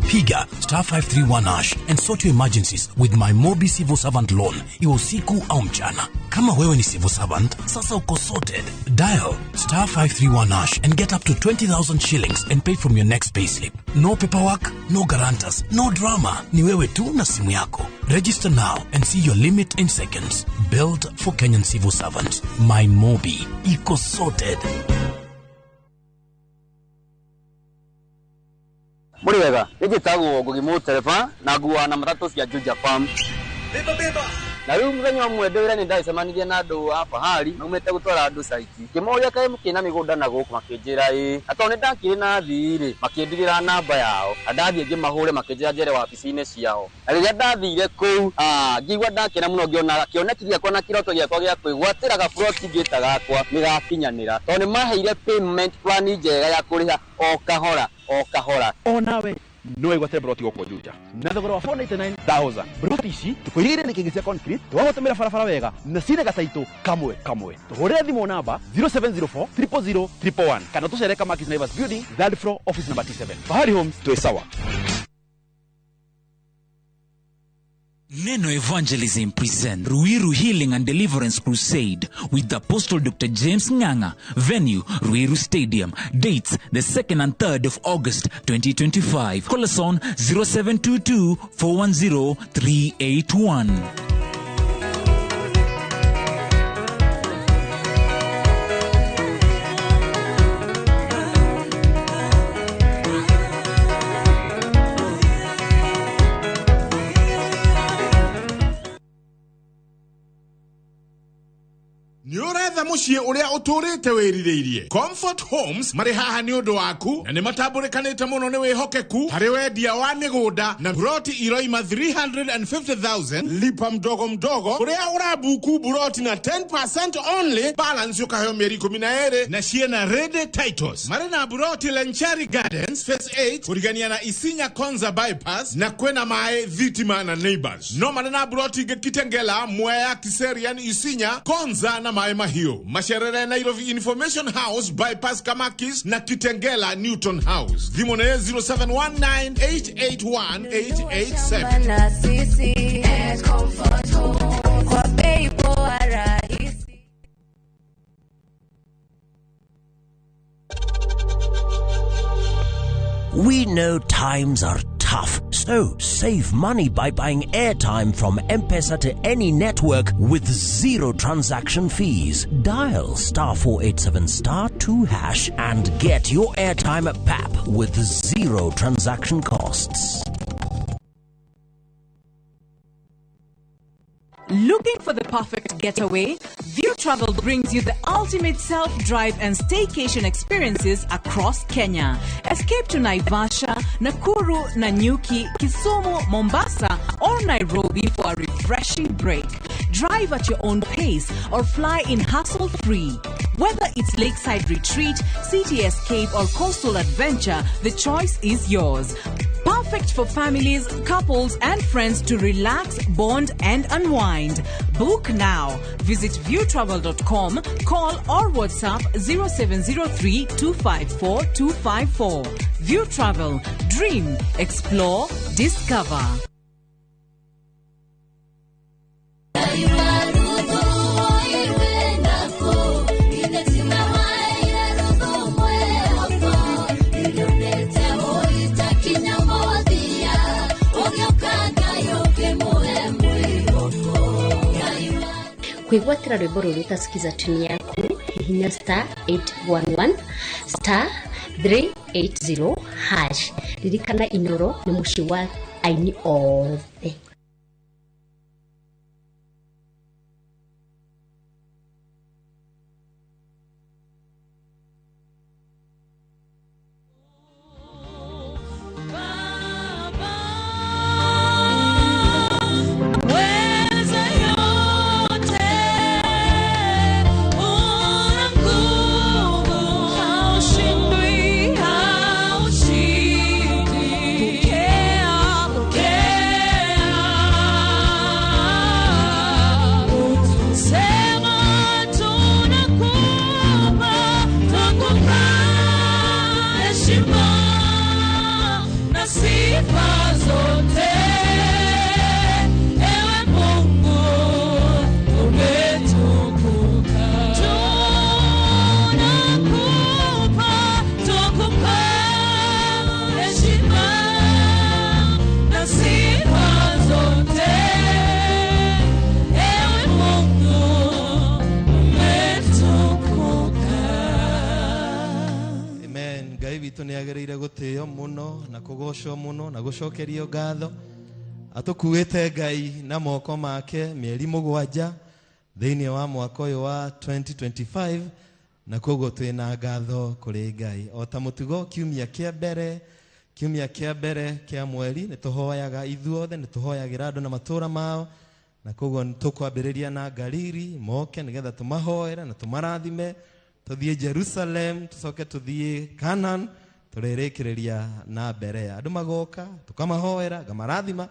Piga star 531 hash and sort your emergencies with my Mobi Civil Servant Loan, iwe usiku au mchana. Kama wewe ni civil servant, sasa uko sorted. Dial star 531 hash and get up to 20,000 shillings and pay from your next payslip. No paperwork, no guarantors, no drama. Ni wewe tu na simu yako. Register now and see your limit in seconds. Built for Kenyan civil servants. My Mobi. Iko sorted.
Muri wega, njĩtagwo Ngugi Mũtereba na nguaga na matatũ cia Juja Farm.
Beba beba.
Na rĩu mũthenya ũmwe ndĩ wĩra nĩ ndacemanirie na andũ a Fahari maumĩte gũtwara andũ site. Ngĩmoria kaĩ mũkĩrĩ na mĩgũnda na gũkũ, makĩnjĩra ĩĩ. Na tondũ nĩ ndakĩrĩ na athii rĩ, makĩndigĩra namba yao. Na ndathiĩ ngĩmahũre makĩnjĩra njere wabici-inĩ ciao. Na rĩrĩa ndathire kũu, ngĩigua ndakena mũno ngĩona kĩoneki gĩakwa na kĩroto gĩakwa gĩa kwĩgwatĩra gaburoti ngĩta gakwa nĩ gakinyanĩra. Tondũ nĩ maheire payment plan njega ya kũrĩha o kahora o kahora.
Onawe no wĩgwatĩre broti gũkũ Juja na thogora wa 499,000. Broti ici tũkũirigĩire na kĩngĩ cia concrete, twagũtũmĩra barabara wega na cina gataitũ kamwe kamwe. Tũhũrĩre thimũ namba 0704 000 111 kana tũcere Kamakis Naivas Building, third floor, office number T7. Fahari Homes, twĩ sawa.
Neno Evangelism present Ruiru Healing and Deliverance Crusade with Apostle Dr. James Nganga. Venue, Ruiru Stadium. Dates, the 2nd and 3rd of August 2025. Call us on 0722 410 381.
Nĩ ũretha mũciĩ ũrĩa ũtũrĩte wĩrirĩirie. Comfort Homes marĩ haha nĩ ũndũ waku na nĩ matambũrĩkanĩte mũno nĩ wĩhokeku harĩ wendia wa mĩgũnda na buroti iroima 350,000 lipa mdogo mdogo, ũrĩa ũrabuku buroti na 10% only, balance ũkaheo mĩeri 12 na ciĩna ready titles. Marĩ na buroti Lenchari Gardens Phase 8 kũrigania na Isinya Konza Bypass na kwĩna maĩ, thitima na neighbors. No marĩ na buroti ingĩ Kitengela, Mwea, Kiserian, Isinya, Konza na maĩ mahiũ. Macerere Nairobi Information House Bypass Kamakis na Kitengela Newton House. Thimũ nĩ 0719881887.
Na sisi at Comfort Home kwa bei poa rahisi.
We know times are tough, so save money by buying airtime from M-Pesa to any network with zero transaction fees. Dial star 487 star 2 hash and get your airtime at PAP with zero transaction costs.
Looking for the perfect getaway? View Travel brings you the ultimate self-drive and staycation experiences across Kenya. Escape to Naivasha, Nakuru, Nanyuki, Kisumu, Mombasa, or Nairobi for a refreshing break. Drive at your own pace or fly in hassle-free. Whether it's lakeside retreat, city escape, or coastal adventure, the choice is yours. Perfect for families, couples, and friends to relax, bond, and unwind. Book now. Visit viewtravel.com, call or WhatsApp 0703 254 254. View Travel. Dream, explore, discover.
Kwĩgwatĩra rwĩmbo rũrũ ta skiza tune yaku, hihinya star 811 star 380 hash. Ririkana Inoro nĩ mũciĩ wa aini othe.
Weza yote, una nguvu, haushindwi, haushindwi. Pokea, pokea. Sema tunakupa, tunakupa heshima na sifa zote. Ewe Mungu umetukuka, tunakupa, tukupa heshima na sifa zote. Ewe Mungu umetukuka.
Amen. Ngai witũ nĩ agĩrĩire gũtĩo mũno na kũgocwo mũno na gũcokerio ngatho. Atũkuĩte Ngai na moko make mĩeri 7 thĩinĩ wa mwaka ũyũ wa 2025, na koguo twĩna ngatho kũrĩ Ngai. O ta mũtugo, kiumia kĩa mbere kĩa mweri nĩ tũhoyaga ithuothe, nĩ tũhoyagĩra andũ na matũũra mao, na koguo nĩ tũkwambĩrĩria na Galili moke nĩgetha tũmahoere na tũmarathime, tũthiĩ Jerusalem, tũcoke tũthiĩ Canaan, tũrĩrĩkĩrĩria na Berea. Andũ magoka tũkamahoera, ngamarathima,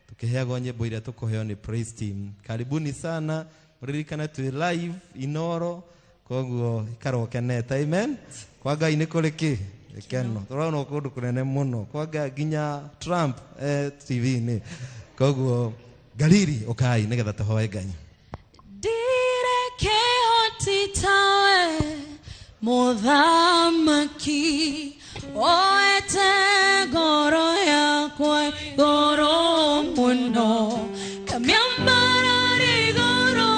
tukiheagwo nyĩmbo iria tũkũheo nĩ praise team. Karibuni sana, mũririkane twĩ live Inoro, koguo ikara ũkenete. Amen. Kwa Ngai nĩ kũrĩ kĩ gĩkeno. Tũrona kũndũ kũnene mũno kwa Ngai nginya Trump TV-inĩ. Koguo Galili ũkai nĩgetha tũhoe Ngai.
Ndirekehotitawe muthamaki oete ngoro yakwa igũrũ mũno kamĩambara igũrũ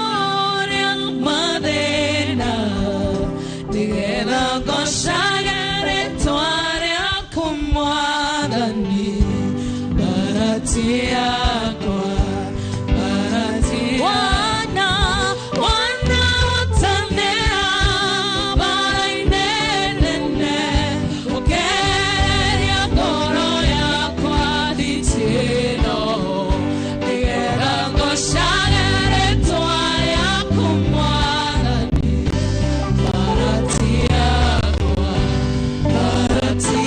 rĩa mathĩna nĩgetha ngocage rĩtwa rĩaku Mwathani bahati yakwa bahati wana wana watanera bara-inĩ nene ũkeheria ngoro yakwa nditino nĩgetha ngocage rĩtwa rĩaku Mwathani bahati yakwa bahati.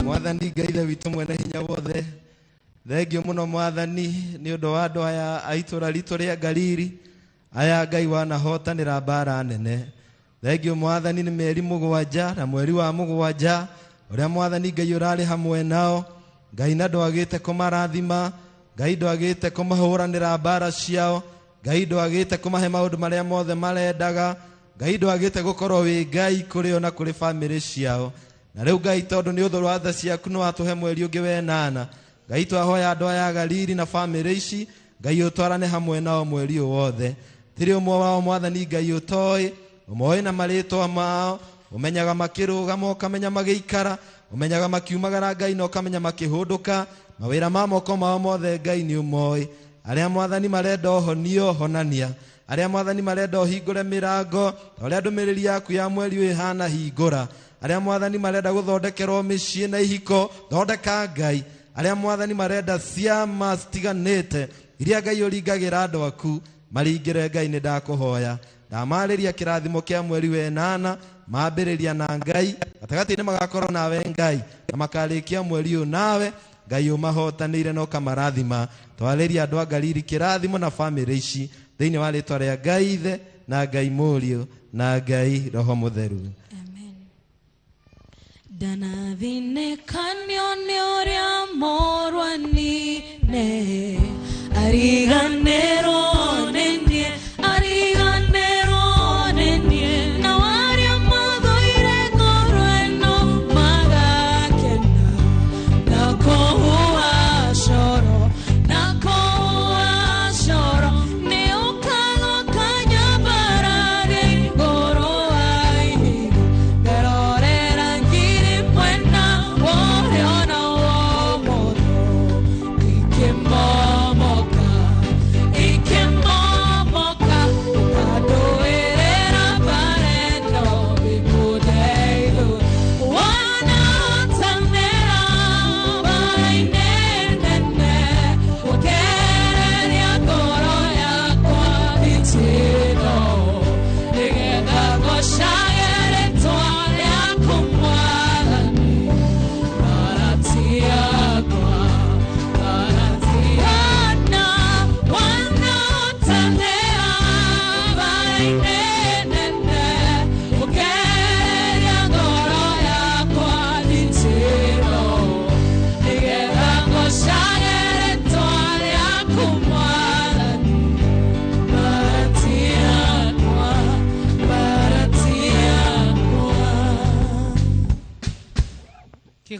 Mwathani Ngai Ithe witũ mwene hinya wothe, thengio mũno Mwathani nĩ ũndũ wa andũ aya a itũũra ritũ rĩa Galili, aya Ngai wanahotanĩra mbara nene. Thengio Mwathani nĩ mĩeri 7 na mweri wa 7 ũrĩa Mwathani Ngai ũrarĩ hamwe nao. Ngai na ndwagĩte kũmarathima, Ngai ndwagĩte kũmahũranĩra mbara ciao, Ngai ndwagĩte kũmahe maũndũ marĩa mothe marendaga, Ngai ndwagĩte gũkorwo wĩ Ngai kũrĩ o na kũrĩ bamĩrĩ ciao. Na rĩu Ngai tondũ nĩ ũthũ wa tha ciaku nĩ watũhe mweri ũngĩ wenana, Ngai twahoya andũ aya a Galili na bamĩrĩ ici, Ngai ũtwarane hamwe nao mweri ũyũ wothe. Tirĩ ũmwe wao Mwathani Ngai ũtoĩ, ũmoĩ na marĩtwa mao, ũmenyaga makĩrũgama ũkamenya magĩikara, ũmenyaga makiumagara Ngai na ũkamenya makĩhũndũka, mawĩra ma moko mao mothe Ngai nĩ ũmoĩ. Arĩa Mwathani marenda ũhonio honania, arĩa Mwathani marenda ũhingũre mĩrango, ta ũrĩa ndũmĩrĩri yaku ya mweri ũyũ ĩhana hingũra. Arĩa Mwathani marenda gũthondekerwo mĩciĩ na ihiko, thondeka Ngai. Arĩa Mwathani marenda ciama citiganĩte iria Ngai ũringagĩra andũ aku, maringĩre Ngai nĩ ndakũhoya. Ndamarĩria kĩrathimo kĩa mweri wenana, mambĩrĩria na Ngai, gatagatĩ-inĩ magakorwo nawe Ngai, na makarĩkia mweri ũyũ nawe Ngai ũmahotanĩire na ũkamarathima. Twarĩria andũ a Galili kĩrathimo na bamĩrĩ ici thĩinĩ wa rĩtwa rĩa Ngai Ithe na Ngai Mũriũ na Ngai Roho Mũtheru.
Ndanathinĩkanio nĩ ũrĩa morwanine, ariganĩrwo nĩ niĩ, ariganĩrwo nĩ niĩ, na arĩa mathũire ngoro ĩno magakena na kũhua coro, na kũhua coro nĩ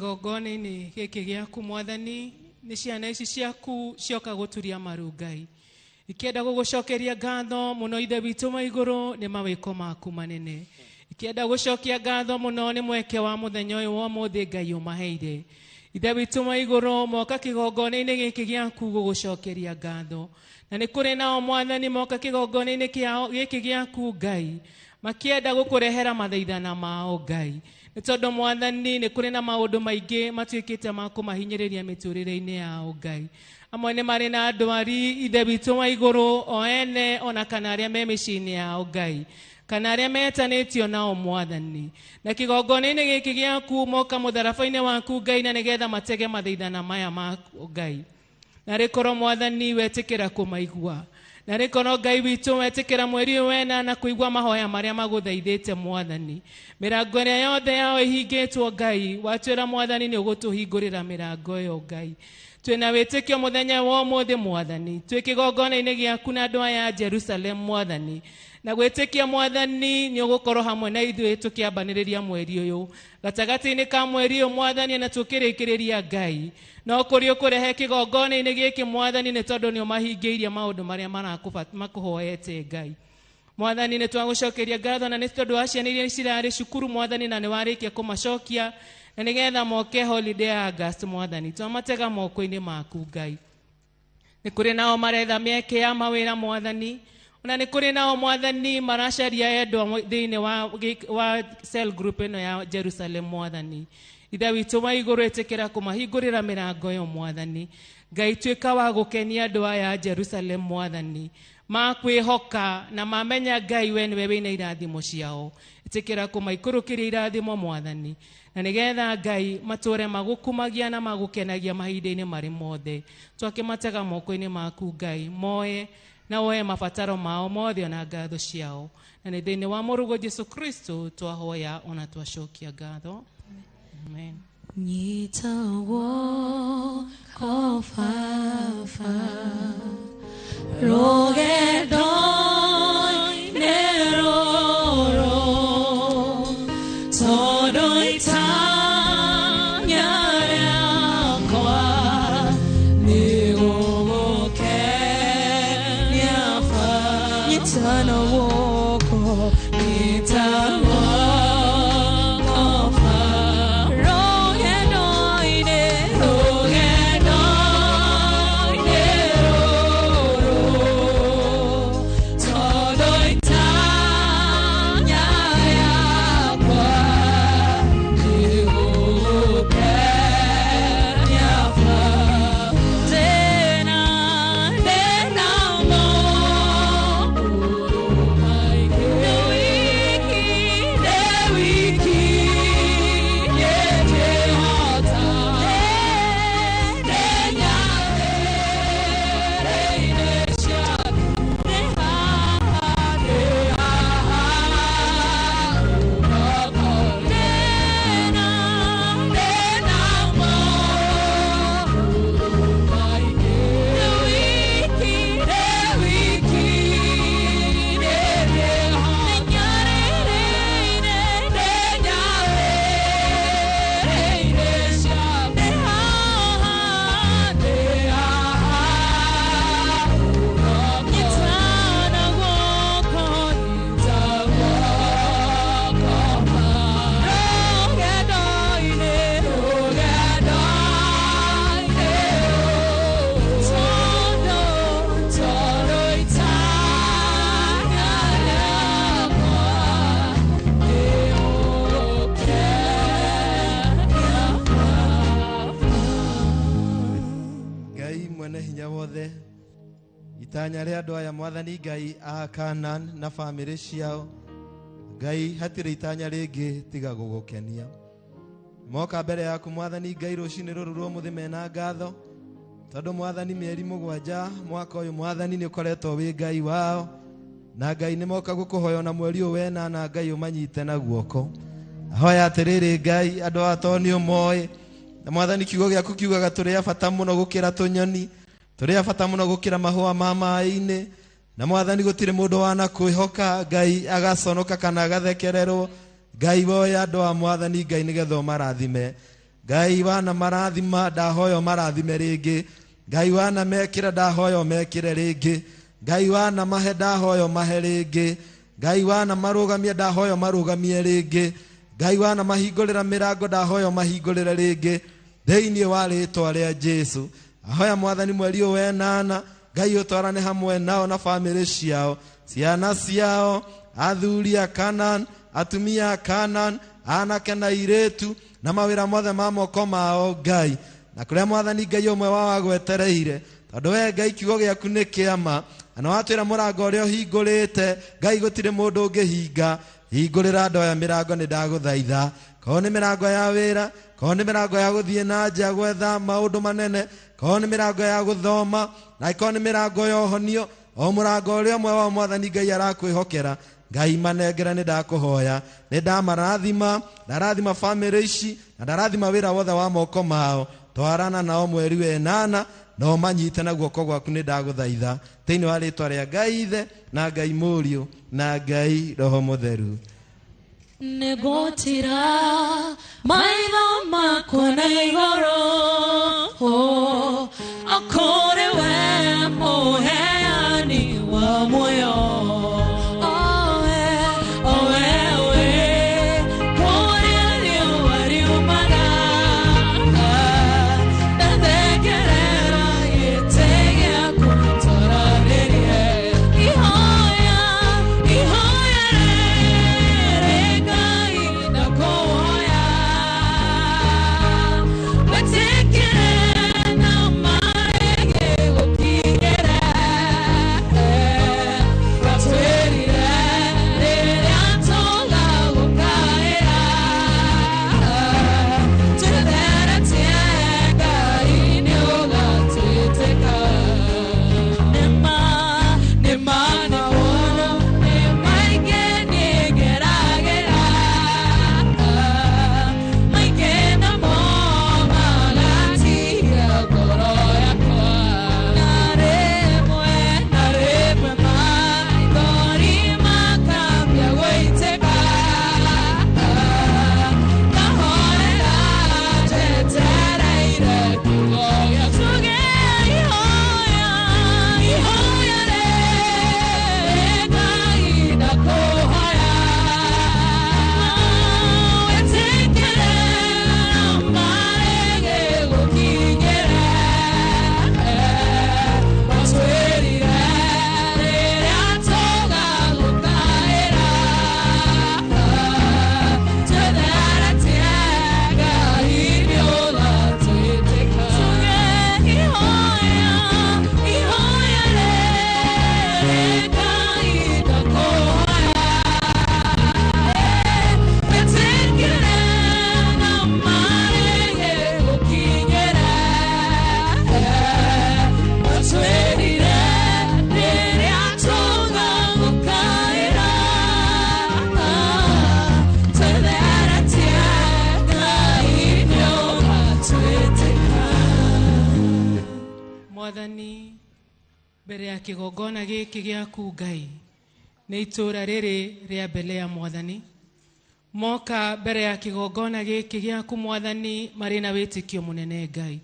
Kĩgongona-inĩ gĩkĩ gĩaku mwathani, nĩ ciana ici ciaku cioka gũturia maru Ngai, ikĩenda gũgũcokeria ngatho mũno Ithe witũ wa igũrũ nĩ mawĩko maku manene, ikĩenda gũcokia ngatho mũno nĩ mweke wa mũthenya ũyũ wa ũmũthĩ Ngai ũmaheire. Ithe witũ wa igũrũ, moka kĩgongona-inĩ gĩkĩ gĩaku gũgũcokeria ngatho, na nĩ kũrĩ nao mwathani moka kĩgongona-inĩ gĩkĩ gĩaku Ngai, makĩenda gũkũrehera mathaithana mao Ngai, nĩ tondũ mwathani nĩ kũrĩ na maũndũ maingĩ matuĩkĩte ma kũmahinyĩrĩria mĩtũrĩre-inĩ yao Ngai. Amwe nĩ marĩ na ndwari Ithe witũ wa igũrũ, o ene ona kana arĩa me mĩciĩ-inĩ yao Ngai, kana arĩa metanĩtio nao mwathani, na kĩgongona-inĩ gĩkĩ gĩaku moka mũtharaba-inĩ waku Ngai, na nĩgetha matege mathaithana maya maku Ngai. Na rĩkorwo mwathani wetĩkĩra kũmaigua, na rĩkorwo Ngai witũ wetĩkĩra mweri ũyũ wena na kũigua mahoya marĩa magũthaithĩte mwathani, mĩrango ĩrĩa yothe yao ĩhingĩtwo Ngai, watwĩra mwathani nĩ ũgũtũhingũrĩra mĩrango ĩyo Ngai. Twĩna wĩtĩkio mũthenya wa ũmũthĩ mwathani, twĩ kĩgongona-inĩ gĩaku na andũ aya a Jerusalem mwathani, na gwĩtĩkia mwathani nĩ ũgũkorwo hamwe na ithuĩ tũkĩambanĩrĩria mweri ũyũ, gatagatĩ-inĩ ka mweri ũyũ mwathani, na tũkĩrĩkĩrĩria Ngai, no kũrĩ ũkũrehe kĩgongona-inĩ gĩkĩ mwathani, nĩ tondũ nĩ ũmahingĩirie maũndũ marĩa makũhoete Ngai. Mwathani nĩ twagũcokeria ngatho, na nĩ tondũ wa ciana iria cirarĩ cukuru mwathani, na nĩ warĩkia kũmacokia, na nĩgetha moke holiday ya August mwathani, twamatega moko-inĩ maku Ngai. Nĩ kũrĩ nao maretha mĩeke ya mawĩra mwathani, ona nĩ kũrĩ nao mwathani maracaria endwa thĩinĩ wa cell group ĩno ya Jerusalem mwathani. Ithe witũ wa igũrũ, ĩtĩkĩra kũmahingũrĩra mĩrango ĩyo mwathani. Ngai, tuĩka wa gũkenia andũ aya a Jerusalem mwathani, makwĩhoka na mamenya Ngai we nĩwe wĩna irathimo ciao. Ĩtĩkĩra kũmaikũrũkĩria irathimo mwathani, na nĩgetha Ngai matũre magũkumagia na magũkenagia mahinda-inĩ marĩ mothe. Twakĩmatega moko-inĩ maku Ngai, moe na woe mabataro mao mothe ona ngatho ciao, na nĩ thĩinĩ wa mũrũguo Jesu Kristo twahoya ona twacokia ngatho. Amen.
Nyita guoko Baba, rũgendo-inĩ rũrũ, tondũ itanya rĩakwa nĩ gũgũkenia Baba. Nyita na guoko, nyita guoko Baba, rũgendo-inĩ, rũgendo-inĩ rũrũ, tondũ itanya rĩakwa nĩ gũgũkenia Baba. Ndĩna maũndũ maingĩ, ndĩ wiki, ndĩngĩhota, ndĩ ciaku, ndĩ haha, ndĩ haha, ndĩna maũndũ maingĩ, ndĩ wiki, ndĩ wiki, ndĩngĩhota, ndĩ ciaku, ndĩ haha, ndĩ haha, nyitana guoko, nyita guoko, rũgendo-inĩ, rũgendo-inĩ, tondũ itanya rĩakwa nĩ gũgũkenia Baba.
Ngai mwene hinya wothe, itanya rĩa andũ aya mwathani Ngai a Kanan na bamĩrĩ ciao, Ngai hatirĩ itanya rĩngĩ tiga gũgũkenia. Moka mbere yaku mwathani Ngai rũcinĩ rũrũ rwa ũmũthĩ mena ngatho, tondũ mwathani mĩeri 7 mwaka ũyũ mwathani nĩ ũkoretwo wĩ Ngai wao, na Ngai nĩ moka gũkũhoya na mweri ũyũ wena, na Ngai ũmanyite na guoko. Ahoya atĩrĩrĩ Ngai, andũ aya to nĩ ũmoĩ, na mwathani kiugo gĩaku kiugaga tũrĩ a bata mũno gũkĩra tũnyoni, tũrĩ a bata mũno gũkĩra mahũa ma maĩ-inĩ, na mwathani gũtirĩ mũndũ wana kwĩhoka Ngai agaconoka kana agathekererwo. Ngai woe andũ a mwathani Ngai nĩgetha ũmarathime. Ngai wana marathima ndahoya marathime rĩngĩ. Ngai wana mekĩra ndahoya mekĩre rĩngĩ. Ngai wana mahe ndahoya mahe rĩngĩ. Ngai wana marũgamie ndahoya marũgamie rĩngĩ. Ngai wana mahingũrĩra mĩrango ndahoya mahingũrĩre rĩngĩ thĩinĩ wa rĩtwa rĩa Jesu. Ahoya Mwathani mweri ũyũ wenana Ngai ũtwarane hamwe nao na bamĩrĩ ciao, ciana ciao, athuri a Kanan, atumia a Kanan, anake na airĩtu, na mawĩra mothe ma moko mao Ngai. Na kũrĩa Mwathani Ngai ũmwe wao agwetereire, tondũ we Ngai kiugo gĩaku nĩ kĩama, na watwĩra mũrango ũrĩa ũhingũrĩte Ngai gũtirĩ mũndũ ũngĩhinga. Hingũrĩra andũ aya mĩrango nĩ ndagũthaitha, korwo nĩ mĩrango ya wĩra, korwo nĩ mĩrango ya gũthiĩ na nja gwetha maũndũ manene, korwo nĩ mĩrango ya gũthoma, na korwo nĩ mĩrango ya ũhonio, o mũrango ũrĩa ũmwe wa Mwathani Ngai arakwĩhokera Ngai manengere nĩ ndakũhoya. Nĩ ndamarathima, ndarathima bamĩrĩ ici na ndarathima wĩra wothe wa moko mao. Twarana nao mweri wenana na ũmanyite na guoko gwaku nĩ ndagũthaitha thĩinĩ wa rĩtwa rĩa Ngai Ithe na Ngai Mũriũ na Ngai Roho Mũtheru.
Nĩngũtira maitho makwa na igũrũ, akũrĩ we mũheani wa muoyo.
Mwathani mbere ya kĩgongona gĩkĩ gĩaku Ngai nĩ itũũra rĩrĩ rĩa mbere ya Mwathani moka mbere ya kĩgongona gĩkĩ gĩaku Mwathani marĩ na wĩtĩkio mũnene Ngai.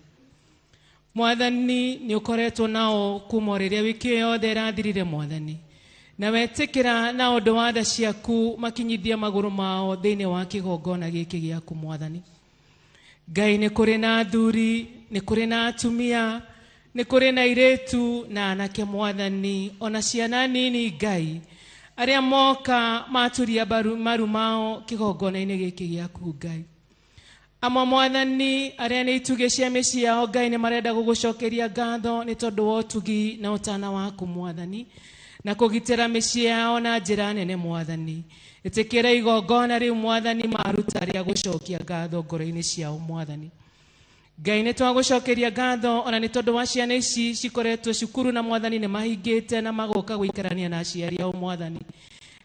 Mwathani nĩ ũkoretwo nao kuma rĩrĩa wiki yothe ĩrathirire Mwathani, na wetĩkĩra na ũndũ wa tha ciaku makinyithia magũrũ mao thĩinĩ wa kĩgongona gĩkĩ gĩaku Mwathani. Ngai nĩ kũrĩ na athuri, nĩ kũrĩ na atumia, nĩ kũrĩ na airĩtu na anake Mwathani, ona ciana nini Ngai arĩa moka maturia maru mao kĩgongona-inĩ gĩkĩ gĩaku Ngai. Amwe Mwathani arĩa nĩ itugĩ cia mĩciĩ yao Ngai nĩ marenda gũgũcokeria ngatho nĩ tondũ wa ũtugi na ũtana waku Mwathani, na kũgitĩra mĩciĩ yao na njĩra nene Mwathani. Ĩtĩkĩra igongona rĩu Mwathani maruta rĩa gũcokia ngatho ngoro-inĩ ciao Mwathani. Ngai nĩ twagũcokeria ngatho ona nĩ tondũ wa ciana ici cikoretwo cukuru na Mwathani nĩ mahingĩte na magoka gũikarania na aciari ao Mwathani.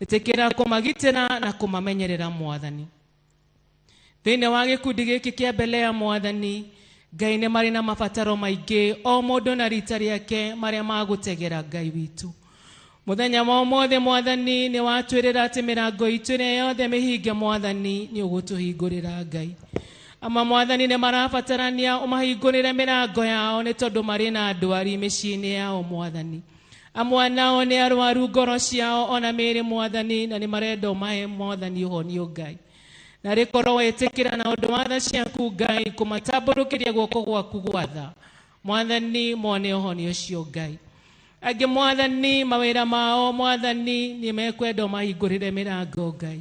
Ĩtĩkĩra kũmagitĩra na kũmamenyerera Mwathani. Thĩinĩ wa gĩkundi gĩkĩ kĩa mbele ya Mwathani Ngai nĩ marĩ na mabataro maingĩ o mũndũ na rita rĩake marĩa magũtegera Ngai witũ. Mũthenya wa ũmũthĩ Mwathani nĩ watwĩrĩra atĩ mĩrango itũ ĩrĩa yothe mĩhinge Mwathani nĩ ũgũtũhingũrĩra Ngai. Ama mwathani nĩ marabatarania ũmahingũrĩre mĩrango yao nĩ tondũ marĩ na ndwari mĩciĩ-inĩ yao mwathani. Amwe nao nĩ arwaru ngoro ciao ona mĩĩrĩ mwathani, na nĩ marenda ũmahe mwathani ũhonio Ngai. Na rĩkorwo wetĩkĩra na ũndũ wa tha ciaku Ngai kũmatambũrũkĩria guoko gwaku gwa tha mwathani, mone ũhonio ũcio Ngai. Angĩ mwathani mawĩra mao mwathani nĩ mekwenda ũmahingũrĩre mĩrango Ngai.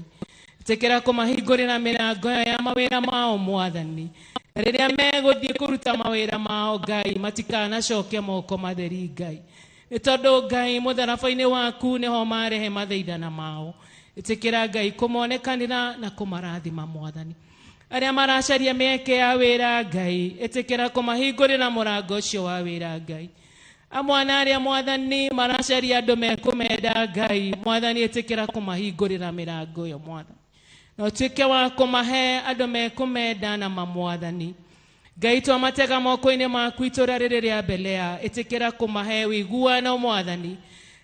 Ĩtĩkĩra kũmahingũrĩra mĩrango ya mawĩra mao mwathani. Na rĩrĩa megũthiĩ kũruta mawĩra mao Ngai, matikanacoke moko matheri Ngai. Nĩ tondũ Ngai mũtharaba-inĩ waku nĩho marehe mathaithana mao. Ĩtĩkĩra Ngai kũmonekanĩra na kũmarathima mwathani. Arĩa maracaria mĩeke ya wĩra Ngai, ĩtĩkĩra kũmahingũrĩra mũrango ũcio wa wĩra Ngai. Amwe na arĩa mwathani maracaria andũ mekũmenda Ngai, mwathani ĩtĩkĩra kũmahingũrĩra mĩrango ĩyo mwathani. Na ũtuĩke wa kũmahe andũ mekũmenda na mamwathani. Ngai twamatega moko-inĩ maku itũũra rĩrĩ rĩa Belea, ĩtĩkĩra kũmahe ũiguano mwathani.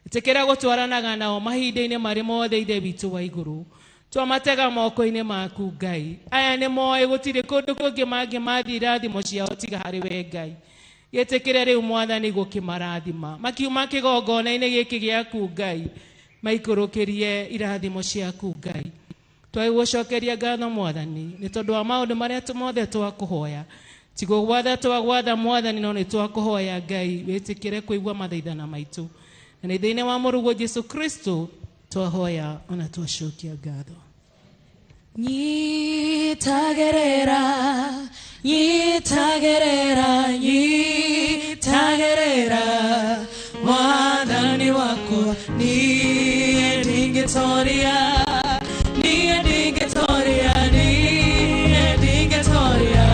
Ĩtĩkĩra gũtwaranaga nao mahinda-inĩ marĩ mothe Ithe witũ wa igũrũ. Twamatega moko-inĩ maku Ngai. Aya nĩ moĩ gũtirĩ kũndũ kũngĩ mangĩmathiĩ irathimo ciao tiga harĩ we Ngai. Gĩtĩkĩre rĩu mwathani gũkĩmarathima. Makiuma kĩgongona-inĩ gĩkĩ gĩaku Ngai, maikũrũkĩrie irathimo ciaku Ngai. Twagũcokeria ngatho mwathani nĩ tondũ wa maũndũ marĩa mothe twakũhoya. Tigũgwatha twagwatha mwathani, no nĩ twakũhoya Ngai wĩtĩkĩre kũigua mathaithana maitũ. Na nĩ thĩinĩ wa mũrũguo Jesu Kristo twahoya ona twacokia ngatho.
Nyitagerera, nyitagerera, nyitagerera mwathani wakwa, niĩ ndingĩtoria, niĩ ndingĩtoria, niĩ ndingĩtoria.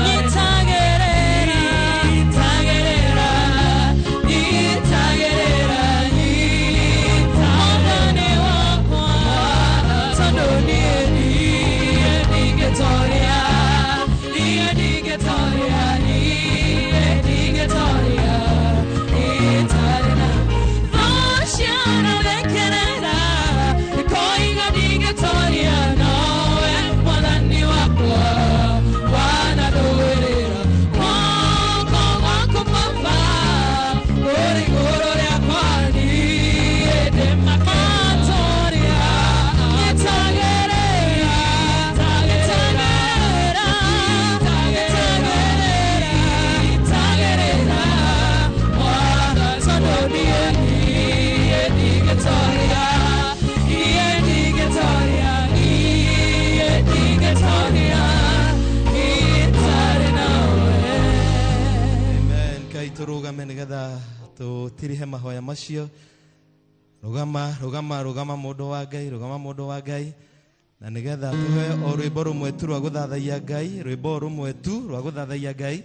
Nyitagerera, nyitagerera, nyitagerera, mwathani wakwa, tondũ niĩ ndingĩtoria, niĩ ndingĩtoria, niĩ ndingĩtoria. Itarĩ na thũ cianathekerera, ikoiga ndingĩtoria, nowe mwathani wakwa wanandũĩrĩra. Guoko gwaku Baba kũrĩ igũrũ rĩakwa, niĩ ndĩmakatoria. Nyitagerera, nyitagerera, nyitagerera, nyitagerera tondũ niĩ ndingĩtoria, niĩ ndingĩtoria, niĩ ndingĩtoria, itarĩ nawe.
Amen. Ngai tũrũgame nĩgetha tũtirihe mahoya macio. Rũgama, rũgama, rũgama mũndũ wa Ngai, rũgama mũndũ wa Ngai. Na nĩgetha tũhe o rwĩmbo rũmwe tu rwa gũthathaiya Ngai, rwĩmbo rũmwe tu rwa gũthathaiya Ngai,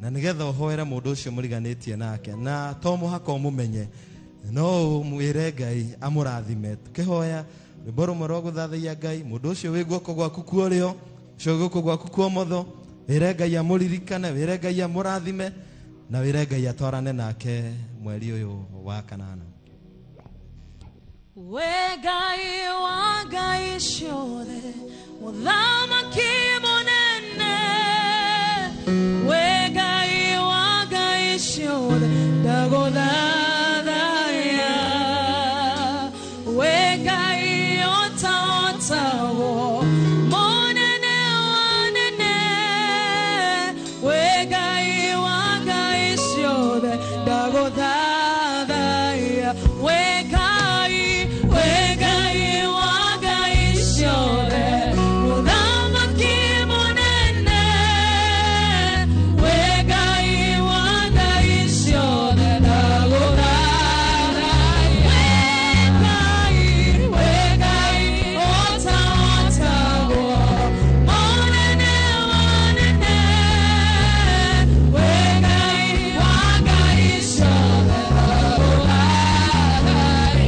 na nĩgetha ũhoere mũndũ ũcio mũriganĩtie nake. Na to mũhaka ũmũmenye, no ũmwĩre Ngai amũrathime. Tũkĩhoya rwĩmbo rũmwe rwa gũthathaiya Ngai, mũndũ ũcio wĩ guoko gwaku kwa ũrĩo, ũcio wĩ guoko gwaku kwa ũmotho, wĩre Ngai amũririkane, wĩre Ngai amũrathime, na wĩre Ngai atwarane nake mweri ũyũ wa kanana.
We Ngai wa ngai ciothe, mũthamaki mũnene. We Ngai wa ngai ciothe, ndagũthathaiya. We Ngai ũtahotagwo, mũnene wa nene. We Ngai wa ngai ciothe, ndagũthathaiya. We Ngai, we Ngai wa ngai ciothe, mũthamaki mũnene. We Ngai wa ngai ciothe, ndagũthathaiya. We Ngai, we Ngai ũtahotagwo, mũnene wa nene. We Ngai wa ngai ciothe, ndagũthathaiya.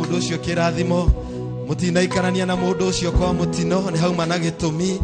Mũndũ ũcio kĩrathimo. Mũtinaikarania na mũndũ ũcio kwa mũtino, nĩ hauma na gĩtũmi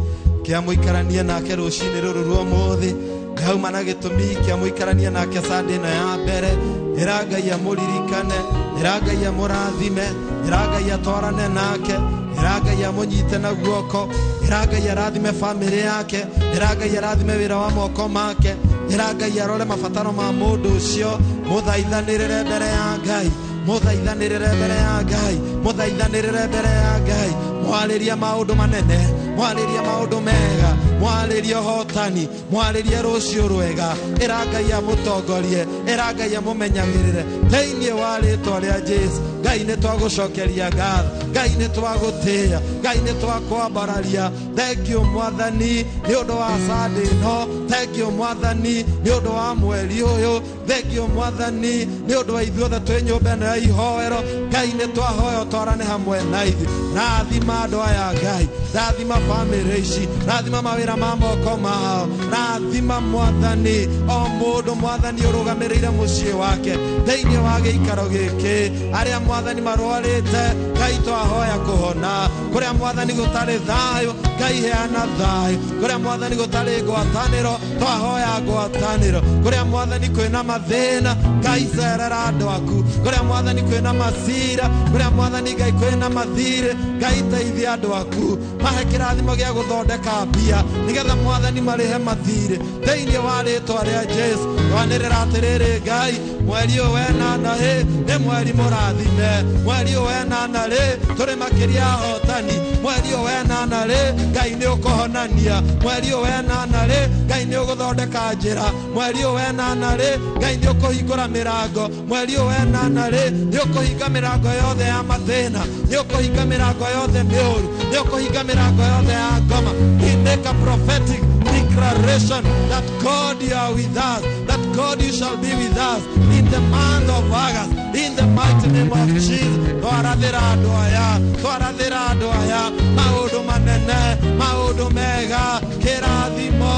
kĩa mũikaranie nake rũcinĩ rũrũ rwa ũmũthĩ. Nĩ hauma na gĩtũmi kĩa mũikaranie nake Sunday ĩno ya mbere. Ĩra Ngai amũririkane, ĩra Ngai amũrathime, ĩra Ngai atwarane nake, ĩra Ngai amũnyite na guoko, ĩra Ngai arathime famĩlĩ yake, ĩra Ngai arathime wĩra wa moko make, ĩra Ngai arore mabataro ma mũndũ ũcio. Mũthaithanĩrĩre mbere ya Ngai, mũthaithanĩrĩre mbere ya Ngai, mũthaithanĩrĩre mbere ya Ngai. Mwarĩrie maũndũ manene, mwarĩrie maũndũ mega, mwarĩrie ũhotani, mwarĩrie rũciũ rwega. Ĩra Ngai amũtongorie, ĩra Ngai amũmenyagĩrĩre thĩinĩ wa rĩtwa rĩa Jesu. Ngai nĩ twagũcokeria ngatho, Ngai nĩ twagũtĩĩa, Ngai nĩ twakwambararia. Thank you Mwathani nĩ ũndũ wa Sunday ĩno, thank you Mwathani nĩ ũndũ wa mweri ũyũ, thank you Mwathani nĩ ũndũ wa ithuothe twĩ nyũmba ĩno ya ihoero. Ngai nĩ twahoya ũtwarane hamwe na ithuĩ. Rathima andũ aya Ngai, rathima famĩlĩ ici, rathima mawĩra ma moko mao, rathima Mwathani o mũndũ Mwathani ũrũgamĩrĩire mũciĩ wake thĩinĩ wa gĩikaro gĩkĩ. Arĩa Mwathani marwarĩte, Ngai twahoya kũhona. Kũrĩa Mwathani gũtarĩ thayũ, Ngai heana thayũ. Kũrĩa Mwathani gũtarĩ ngwatanĩro, twahoya ngwatanĩro. Kũrĩa Mwathani kwĩna mathĩna, Ngai cerera andũ aku. Kũrĩa Mwathani kwĩna macira, kũrĩa Mwathani Ngai kwĩna mathirĩ, Ngai teithia andũ aku, mahe kĩrathimo gĩa gũthondeka mbia nĩgetha Mwathani marĩhe mathirĩ thĩinĩ wa rĩtwa rĩa Jesu. Twanĩrĩra atĩrĩrĩ Ngai, mweri ũyũ wenana ĩ nĩ mweri mũrathime, mweri ũyũ wenana rĩ tũrĩ makĩria ahotani, mweri ũyũ wenana rĩ Ngai nĩ ũkũhonania, mweri ũyũ wenana rĩ Ngai nĩ ũgũthondeka njĩra, mweri ũyũ wenana rĩ Ngai nĩ ũkũhingũra mĩrango, mweri ũyũ wenana rĩ nĩ ũkũhinga mĩrango yothe ya mathĩna, nĩ ũkũhinga mĩrango yothe mĩũru, nĩ ũkũhinga mĩrango yothe ya ngoma. We make a prophetic declaration that God you are with us, that God you shall be with us in the month of August, in the mighty name of Jesus. Twarathĩra andũ aya, twarathĩra andũ aya maũndũ manene, maũndũ mega, kĩrathimo,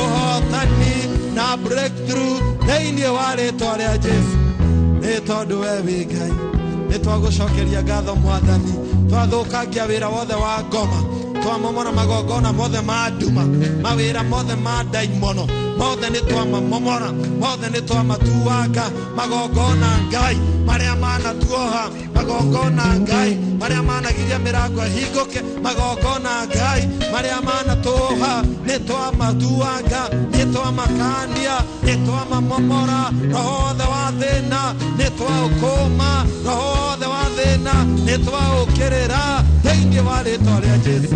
ũhotani na breakthrough thĩinĩ wa rĩtwa rĩa Jesu. Nĩ tondũ we wĩ Ngai, nĩ twagũcokeria ngatho Mwathani. Twathũkangia wĩra wothe wa ngoma, twamomora magongona mothe ma nduma, mawĩra mothe ma ndaimono mothe nĩ twamamomora, mothe nĩ twamatuanga. Magongona Ngai marĩa manatuoha, magongona Ngai marĩa managiria mĩrango ĩhingũke, magongona Ngai marĩa manatũha, nĩ twamatuanga, nĩ twamakania, nĩ twamamomora. Roho wothe wa thĩna nĩ twaũkũma, roho wothe wa thĩna nĩ twaũkĩrĩra thĩinĩ wa rĩtwa rĩa Jesu.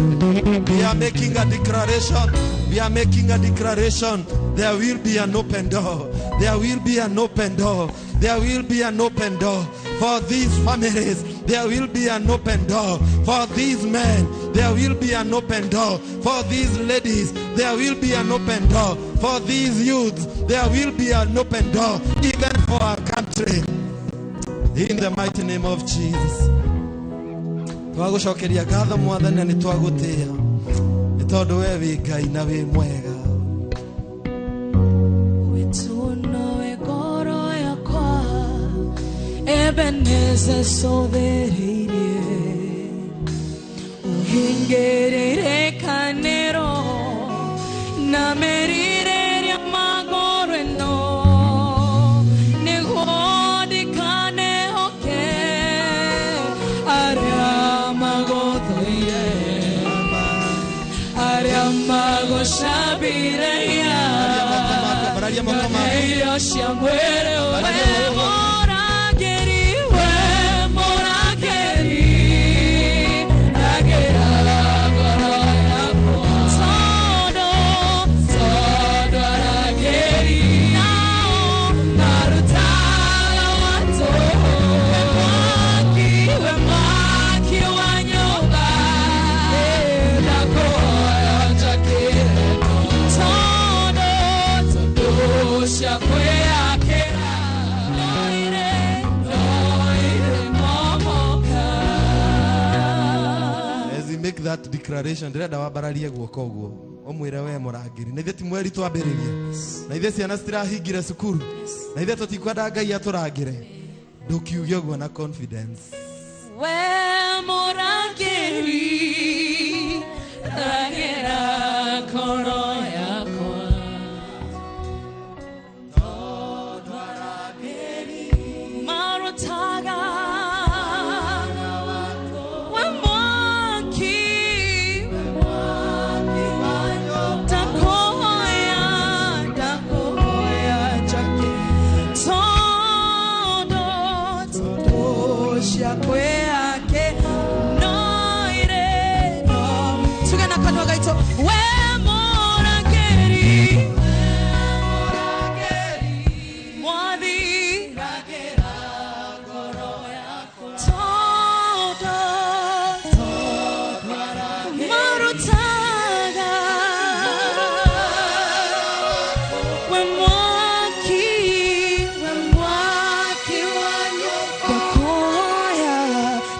We are making a declaration. We are making a declaration. There will be an open door. There will be an open door. There will be an open door for these families. There will be an open door for these men. There will be an open door for these ladies. There will be an open door for these youths. There will be an open door even for our country. In the mighty name of Jesus. Twagũcokeria ngatho Mwathani na nĩ twagũtĩĩa nĩ tondũ we wĩ Ngai na wĩ mwega.
Wĩtunoe ngoro yakwa Ebeneze sothereirie ũhingĩrĩire kanĩro na merirĩria ma ngoro ĩno nĩguo ndikanehoke arĩa magũthũire, arĩa magũcambĩrĩria irio cia mwĩrĩ. We mũrangĩri, we mũrangĩri, rangĩra ngoro yakwa tondũ tondũ arangĩri nao marutaga watũ. We mwaki wa nyũmba ndakũhoya njakĩre tondũ tondũ cia kwĩyakĩra noire noire momoka.
As we make that declaration, ndĩrenda wambararie guoko ũguo ũmwĩre we mũrangĩri, na ithuĩ ti mweri twambĩrĩria, na ithuĩ ciana citirahingire cukuru, na ithuĩ tũtikwenda Ngai atũrangĩre. Ndũkiuge ũguo na confidence.
We mũrangĩri rangĩra ngoro yakwa. Marutaga we mwaki ndakuhoya ndakuhoya njake tondu ciakwĩake no ire no tuge na kanua gaitũ we mũrangĩri mwathi tondu marutaga we mwaki wa ndakuhoya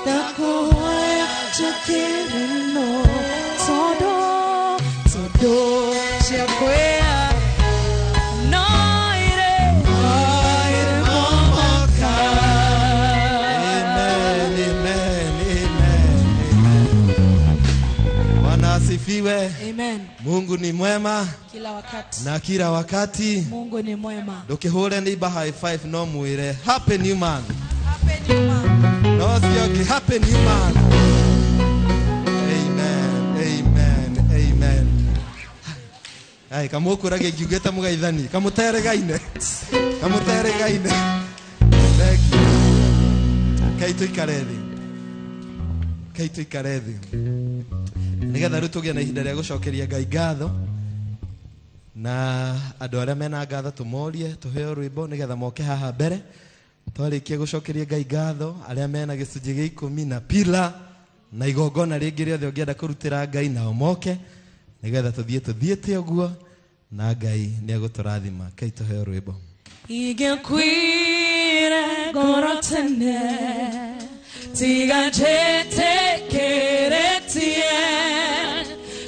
ndakuhoya njũkĩre no tondu tondu ciakwĩa no ire momoka.
Amen, amen, amen, amen. Bwana asifiwe.
Amen.
Mungu ni mwema
Kila wakati
na kila wakati.
Mungu ni mwema.
Ndũkĩhũre neighbor high five no mwĩre happy new man. No cio happy new man. Amen, amen, amen. Ai kamũkũragia ngiugĩte mũgaithani kamũteregaine kamũteregaine. Thank you. Kai tũikare thĩ, kai tũikare thĩ nĩgetha rĩu tũgĩe na ihinda rĩa gũcokeria Ngai ngatho na andũ arĩa mena ngatho tũmorie tũheo rwĩmbo nĩgetha moke haha mbere twarĩkia gũcokeria Ngai ngatho arĩa mena gĩcunjĩ gĩa ikũmi na pila na igongona rĩngĩ rĩothe ũngĩenda kũrutĩra Ngai nao moke nĩgetha tũthiĩ tũthiĩte ũguo na Ngai nĩegũtũrathima. Kai tũheo rwĩmbo.
Ingĩkwĩra ngoro tene tiga njĩtĩkĩrĩtie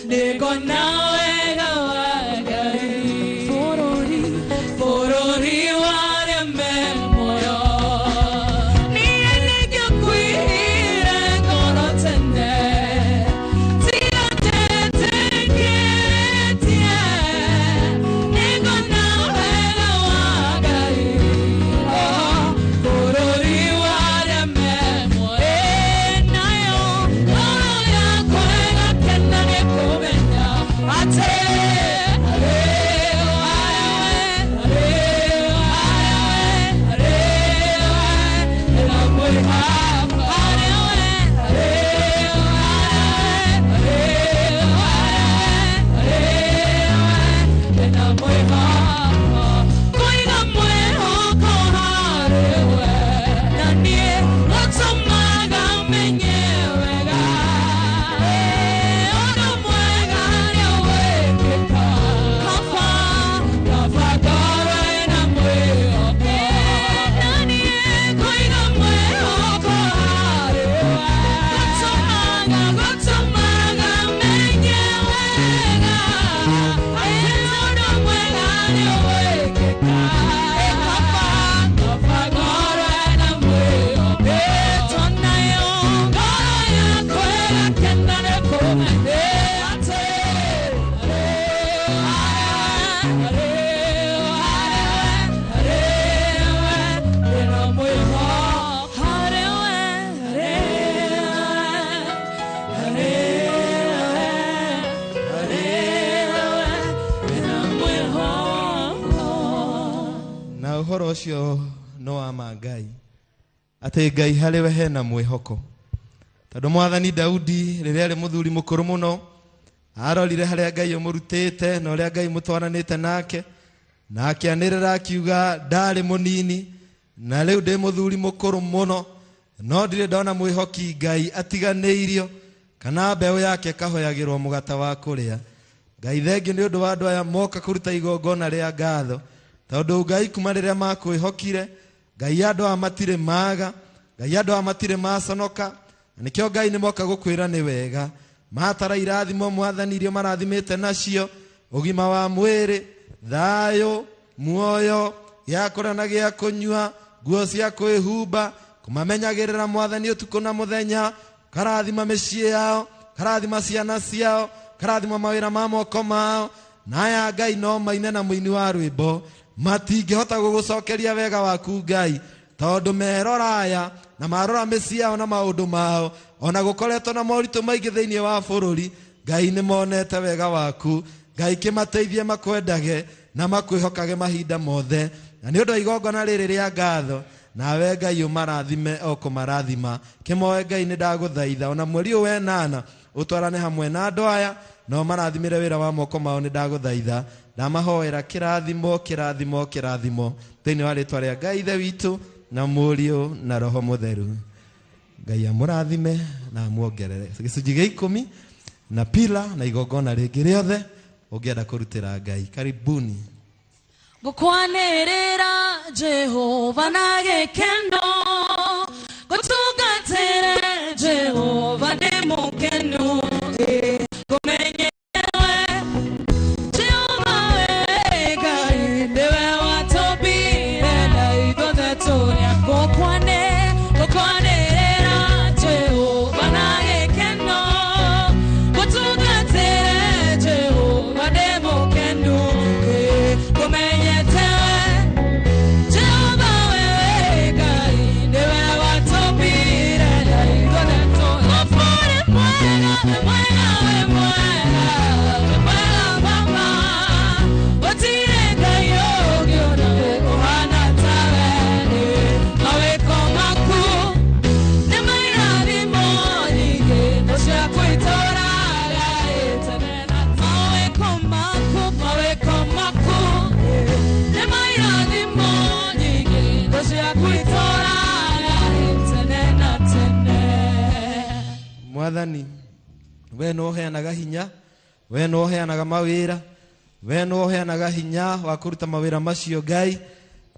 nĩngona wega wa Ngai bũrũri bũrũri warĩa me muoyo. Niĩ nĩngĩkwĩra ngoro tene tiga njĩtĩkĩrĩtie nĩngona wega wa Ngai bũrũri warĩa me muoyo. Nayo ngoro yakwa ĩgakena nĩ kũmenya atĩ kũiga mwĩhoko harĩ we na niĩ gũtũmaga menye wega ũndũ mwega nĩwĩkĩka kaba kaba ngoro ĩna mwĩhoko na niĩ kũiga mwĩhoko harĩ we gũtũmaga gũtũmaga menye wega ũndũ mwega nĩwĩkĩka kaba kaba ngoro ĩna mwĩhoko tonayo ngoro yakwa ĩgakena nĩ kũmenya atĩ
Na ũhoro ũcio no wa ma Ngai atĩ Ngai harĩ we hena mwĩhoko tondũ mwathani Daudi rĩrĩa arĩ mũthuri mũkũrũ mũno arorire harĩa Ngai ũmũrutĩte na ũrĩa Ngai mũtwaranĩte nake na akĩanĩrĩra akiuga ndarĩ mũnini na rĩu ndĩ mũthuri mũkũrũ mũno no ndirĩ ndona mwĩhoki Ngai atiganĩirio kana mbeũ yake ĩkahoyagĩrwo mũgate wa kũrĩa. Ngai thengiũ nĩ ũndũ wa andũ aya moka kũruta igongona rĩa ngatho tondũ Ngai kuma rĩrĩa makwĩhokire Ngai andũ aya matirĩ maga Ngai andũ aya matirĩ maconoka na nĩkĩo Ngai nĩ moka gũkwĩra nĩ wega matara irathimo mwathani iria marathimĩte nacio ũgima wa mwĩrĩ thayũ muoyo gĩa kũrĩa na gĩa kũnyua nguo cia kwĩhumba Kũmamenyagĩrĩra Mwathani ũtukũ na mũthenya. Karathima mĩciĩ yao, karathima ciana ciao, karathima mawĩra ma moko mao. Na aya Ngai no maine na mũini wa rwĩmbo, matingĩhota gũgũcokeria wega waku Ngai, tondũ meroraya na marora mĩciĩ yao na maũndũ mao, ona gũkoretwo na moritũ maingĩ thĩinĩ wa bũrũri, Ngai nĩ monete wega waku. Ngai kĩmateithie makwendage na makwĩhokage mahinda mothe. Na nĩ ũndũ wa igongona rĩrĩ rĩa ngatho, nawe Ngai ũmarathime o kũmarathima. Kĩmoe Ngai nĩ ndagũthaitha, ona mweri ũyũ wenana ũtwarane hamwe na andũ aya, na ũmarathimĩre wĩra wa moko mao, nĩ ndagũthaitha. Ndamahoera kĩrathimo, kĩrathimo, kĩrathimo thĩinĩ wa rĩtwa rĩa Ngai Ithe witũ na Mũriũ na Roho Mũtheru. Ngai amũrathime na amuongerere gĩcunjĩ gĩa 10 na pila na igongona rĩngĩ rĩothe ũngĩenda kũrutĩra Ngai. Karibuni.
Gũkwanĩrĩra Jehova na gĩkeno, gũtungatĩre Jehova ndĩ mũkenu, ngũmenyewe Jehova we Ngai nĩwe watũmbire na ithuothe tũrĩ a gũkwanĩrĩra Jehova na gĩkeno, gũtungatĩre Jehova ndĩ mũkenu, ngũmenyete Jehova we Ngai nĩwe watũmbire na ithuothe tũrĩ a mwega, mwega, we mwega, we mwega Baba, gũtirĩ Ngai ũngĩ ona ũhana tawe, mawĩko maku nĩ mairathimo nyingĩ no ciaku itũũraga tene na mawĩko maku, mawĩko maku nĩ mairathimo nyingĩ no ciaku itũũraga tene na tene.
Mwathani, we nĩ ũheanaga hinya, we nĩ ũheanaga mawĩra, we nĩ ũheanaga hinya wa kũruta mawĩra macio Ngai,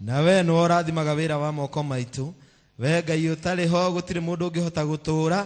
na we nĩ ũrathimaga wĩra wa moko maitũ. We Ngai ũtarĩ ho gũtirĩ mũndũ ũngĩhota gũtũũra.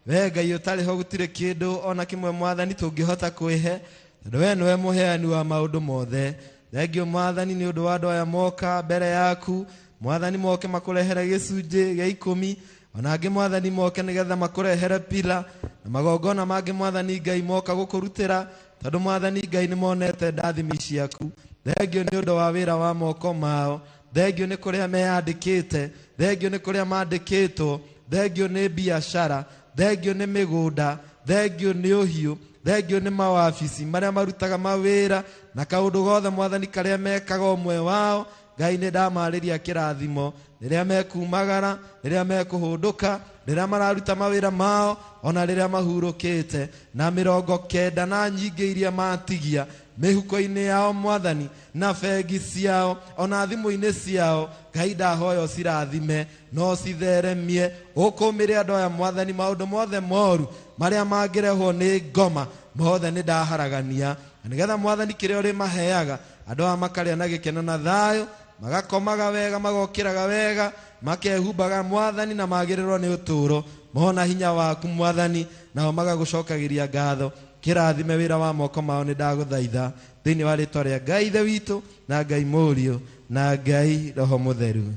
We Ngai ũtarĩ ho gũtirĩ kĩndũ ona kĩmwe Mwathani tũngĩhota kwĩhe, tondũ we nĩwe mũheani wa maũndũ mothe. Thengio Mwathani nĩ ũndũ wa andũ aya moka mbere yaku. Mwathani moke makũrehere gĩcunjĩ gĩa 10, ona angĩ Mwathani moke nĩgetha makũrehere pila na magongona mangĩ Mwathani Ngai moka gũkũrutĩra, tondũ Mwathani Ngai nĩ monete ndathimi ciaku. Thengio nĩ ũndũ wa wĩra wa moko mao, thengio nĩ kũrĩa meyandĩkĩte, thengio nĩ kũrĩa mandĩkĩtwo, thengio nĩ biacara, thengio nĩ mĩgũnda, thengio nĩ ũhiũ, thengio nĩ mawabici marĩa marutaga mawĩra na kaũndũ gothe Mwathani karĩa mekaga ũmwe wao. Ngai nĩ ndamarĩria kĩrathimo rĩrĩa mekumagara, rĩrĩa mekũhũndũka, rĩrĩa mararuta mawĩra mao, ona rĩrĩa mahurũkĩte, na 90 na nyingĩ iria matigia mĩhuko-inĩ yao Mwathani, na bengi ciao, ona thimũ-inĩ ciao. Ngai ndahoya ũcirathime no citheremie, ũkũmĩre andũ aya Mwathani maũndũ mothe moru marĩa mangĩrehwo nĩ ngoma mothe nĩ ndaharagania, na nĩgetha Mwathani kĩrĩa ũrĩmaheaga andũ aya makarĩa na gĩkeno na thayũ, magakomaga wega, magokĩraga wega, makehumbaga Mwathani na magĩrĩrwo nĩ ũtũũro, mona hinya waku Mwathani, nao magagũcokagĩria ngatho. Kĩrathime wĩra wa moko mao nĩ ndagũthaitha thĩinĩ wa rĩtwa rĩa Ngai Ithe witũ na Ngai Mũriũ na Ngai Roho Mũtheru.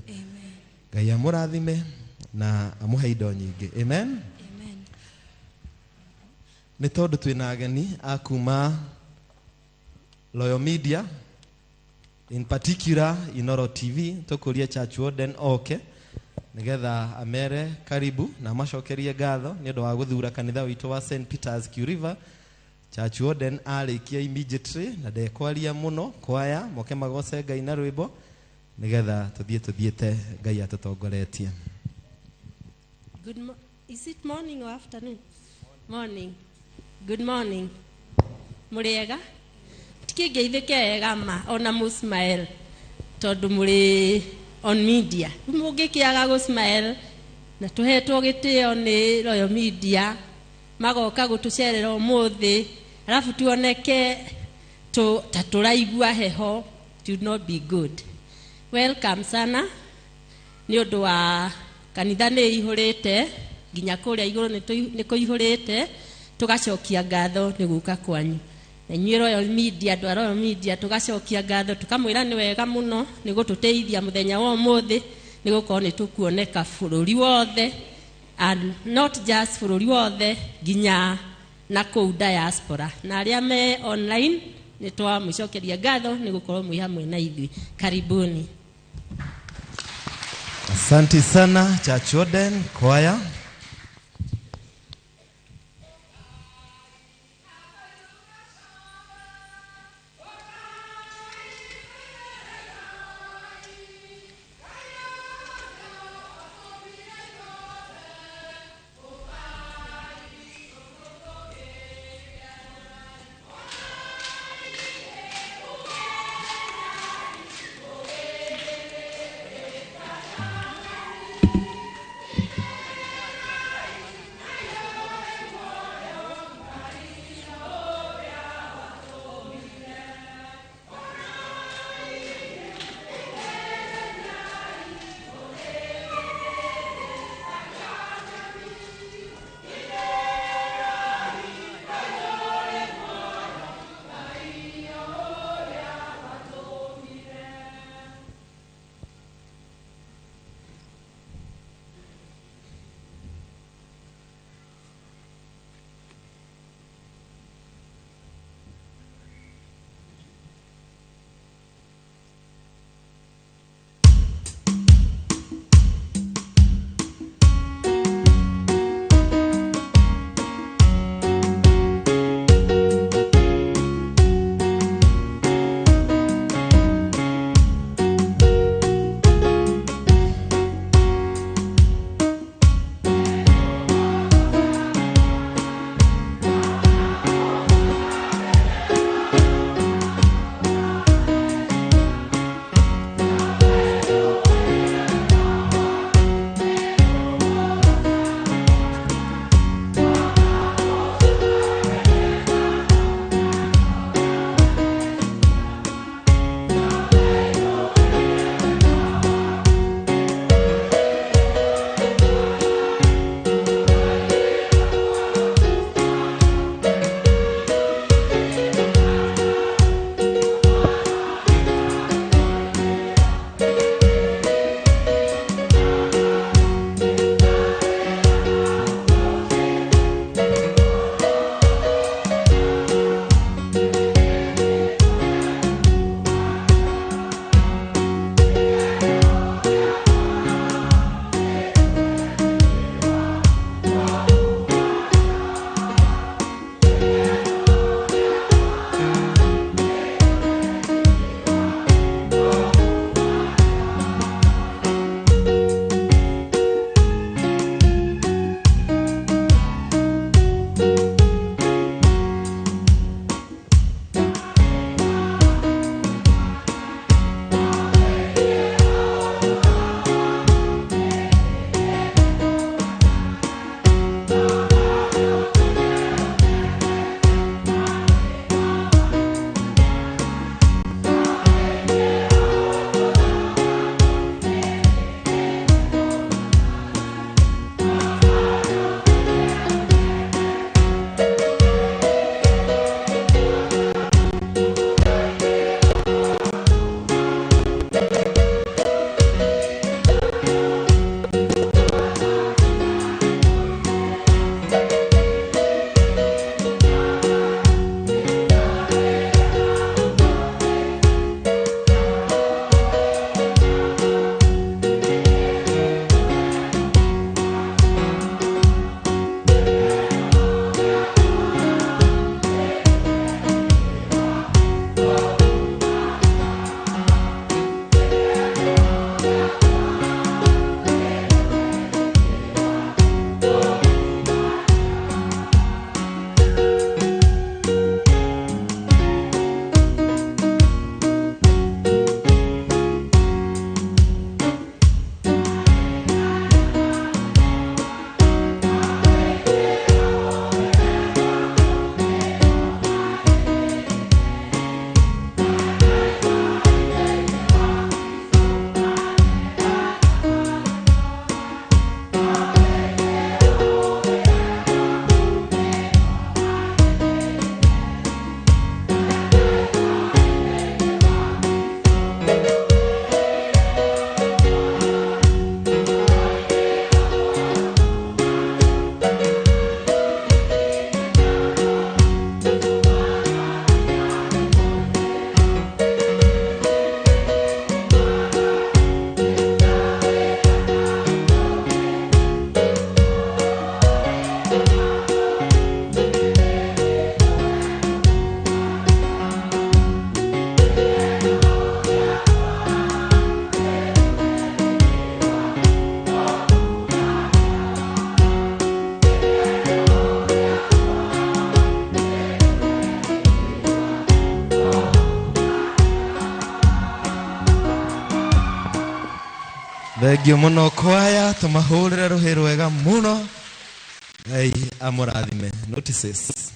Ngai amũrathime na amũhe indo nyingĩ. Amen. Nĩ tondũ twĩna ageni a kuma Loyal Media, in particular Inoro TV, tũkũrie Church Warden oke nĩgetha amere karibu na amacokerie ngatho nĩ ũndũ wa gũthura kanitha witũ wa St Peter's Q River. Church Warden arĩkia immediately na ndekwaria mũno, kwaya moke magoce Ngai na rwĩmbo nĩgetha tũthiĩ tũthiĩte Ngai atũtongoretie.
Is it morning or afternoon? Morning. Good morning. Mũrĩega? Tikĩngeithĩke wega ma ona mũsmile tondũ mũrĩ on media. Mũngĩkĩaga gũsmile na tũhetwo gĩtĩo nĩ Royal Media magoka gũtũcerera ũmũthĩ, alafu tuoneke ta tũraigua heho, it would not be good. Welcome sana nĩ ũndũ wa kanitha nĩ ihũrĩte nginya kũrĩa igũrũ nĩ kũihũrĩte, tũgacokia ngatho nĩ gũka kwanyu. Na inyuĩ Royal Media, andũ a Royal Media, tũgacokia ngatho tũkamwĩra nĩ wega mũno nĩ gũtũteithia mũthenya wa ũmũthĩ. Nĩ gũkorwo nĩ tũkuoneka bũrũri wothe, and not just bũrũri wothe, nginya na kũu diaspora. Na arĩa me online nĩ twamũcokeria ngatho nĩ gũkorwo mwĩ hamwe na ithuĩ. Karibuni.
Asante sana Church Warden Choir. Thengio muno kwaya, tumahurire ruhi rwega muno. Ngai amurathime. Notices.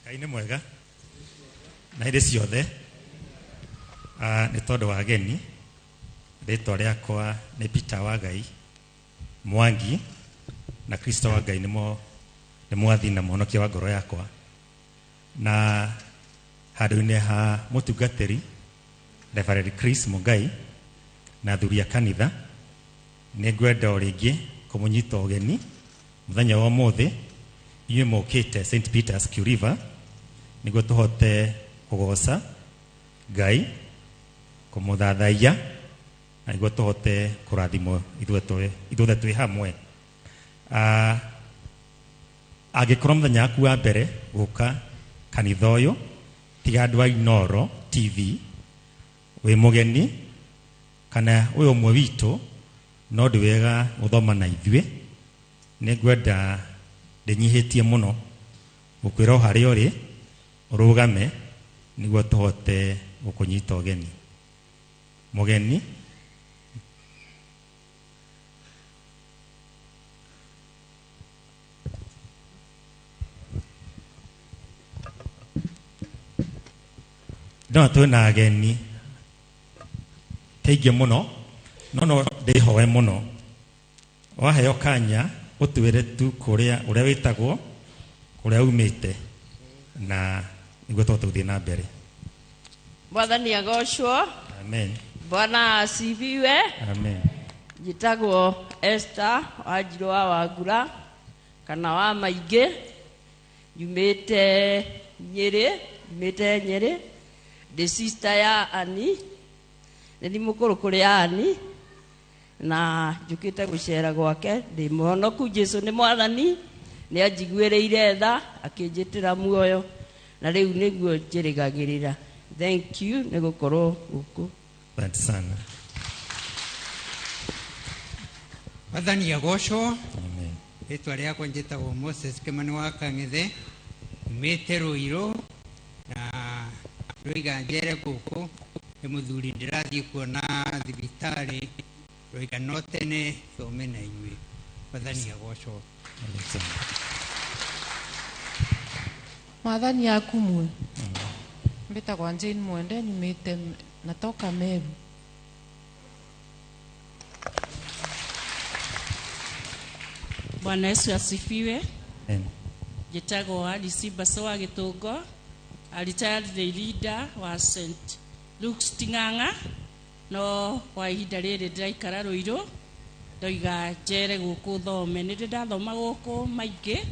Ngai nĩ mwega na hĩndĩ ciothe. Nĩ tondũ wa ageni, rĩtwa rĩakwa nĩ Peter wa Ngai Mwangi, na Kristo wa Ngai nĩ mwathi na mũhonokia wa ngoro yakwa. Na handũ-inĩ ha mũtungatĩri Reverend Chris Mungai na athuri a kanitha, nĩ ngwenda o rĩngĩ kũmũnyita ũgeni mũthenya wa ũmũthĩ inyuĩ mũkĩte St Peter's Kew River nĩguo tũhote kũgoca Ngai, kũmũthathaiya, na nĩguo tũhote kũrathimwo ithuothe twĩ hamwe. Angĩkorwo mũthenya waku wa mbere gũka kanitha ũyũ, tiga andũ a Inooro TV, wĩ mũgeni kana ũyũ ũmwe witũ, no ndĩ wega gũthoma na ithuĩ. Nĩ ngwenda ndĩnyihĩtie mũno gũkwĩra o harĩa ũrĩ ũrũgame nĩguo tũhote gũkũnyita ũgeni. Mũgeni no twĩna ageni teingĩ mũno, no ndĩhoe mũno waheo kanya ũtwĩre tu kũrĩa ũrĩa wĩtagwo, kũrĩa umĩte, na nĩguo tũhote gũthiĩ na mbere.
Mwathani agocwo.
Amen.
Bwana asifiwe.
Amen.
Njĩtagwo Esther Wanjirũ wa Wangura kana wa Maingĩ, nyumĩte Nyĩrĩ, ndĩ sister ya Ani, nĩ ndĩ mũkũrũ kũrĩ Ani, na njũkĩte gũcera gwake. Ndĩ mũhonoku, Jesũ nĩ mwathani, nĩ anjiguĩrĩire tha akĩnjĩtĩra muoyo, na rĩu nĩguo njĩrĩgagĩrĩra. Thank you nĩ gũkorwo gũkũ.
Asante sana.
Mwathani agocwo. Amen. Rĩtwa rĩakwa njĩtagwo Moses Kĩmani wa Kang'ethe, umĩte Rũirũ, na rũiga njere gũkũ nĩ mũthuri ndĩrathiĩ kuona thibitarĩ, rũiga no tene thome na inyuĩ. Mwathani agocwo.
Mwathani akumwe. Mbĩtagwo Jane Mwende, nyumĩte natoka Meru.
Bwana Yesu asifiwe.
Amen.
Njĩtagwo Alice Mbaso wa Gĩtũngo, a retired lay leader wa St Luke's Ting'ang'a, no kwa ihinda rĩrĩ ndĩraikara Rũirũ, ndoiga njere gũkũ thome. Nĩ ndĩ ndathoma gũkũ maingĩ,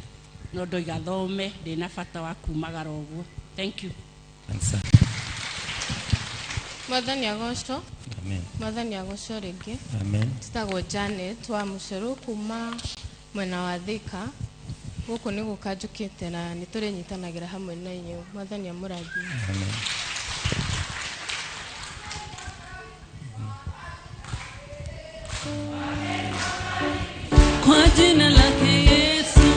no ndoiga thome, ndĩna bata wa kumagara ũguo. Thank you.
Mwathani agocwo.
Amen.
Mwathani agocwo rĩngĩ.
Amen.
Njĩtagwo Janet wa Mũcerũ kuma mwena wa Thika. Gũkũ nĩ gũka njũkĩte na nĩ tũrĩnyitanagĩra hamwe na inyuĩ. Mwathani amũrathime.
Amen.
Kwa jina lake Yesu,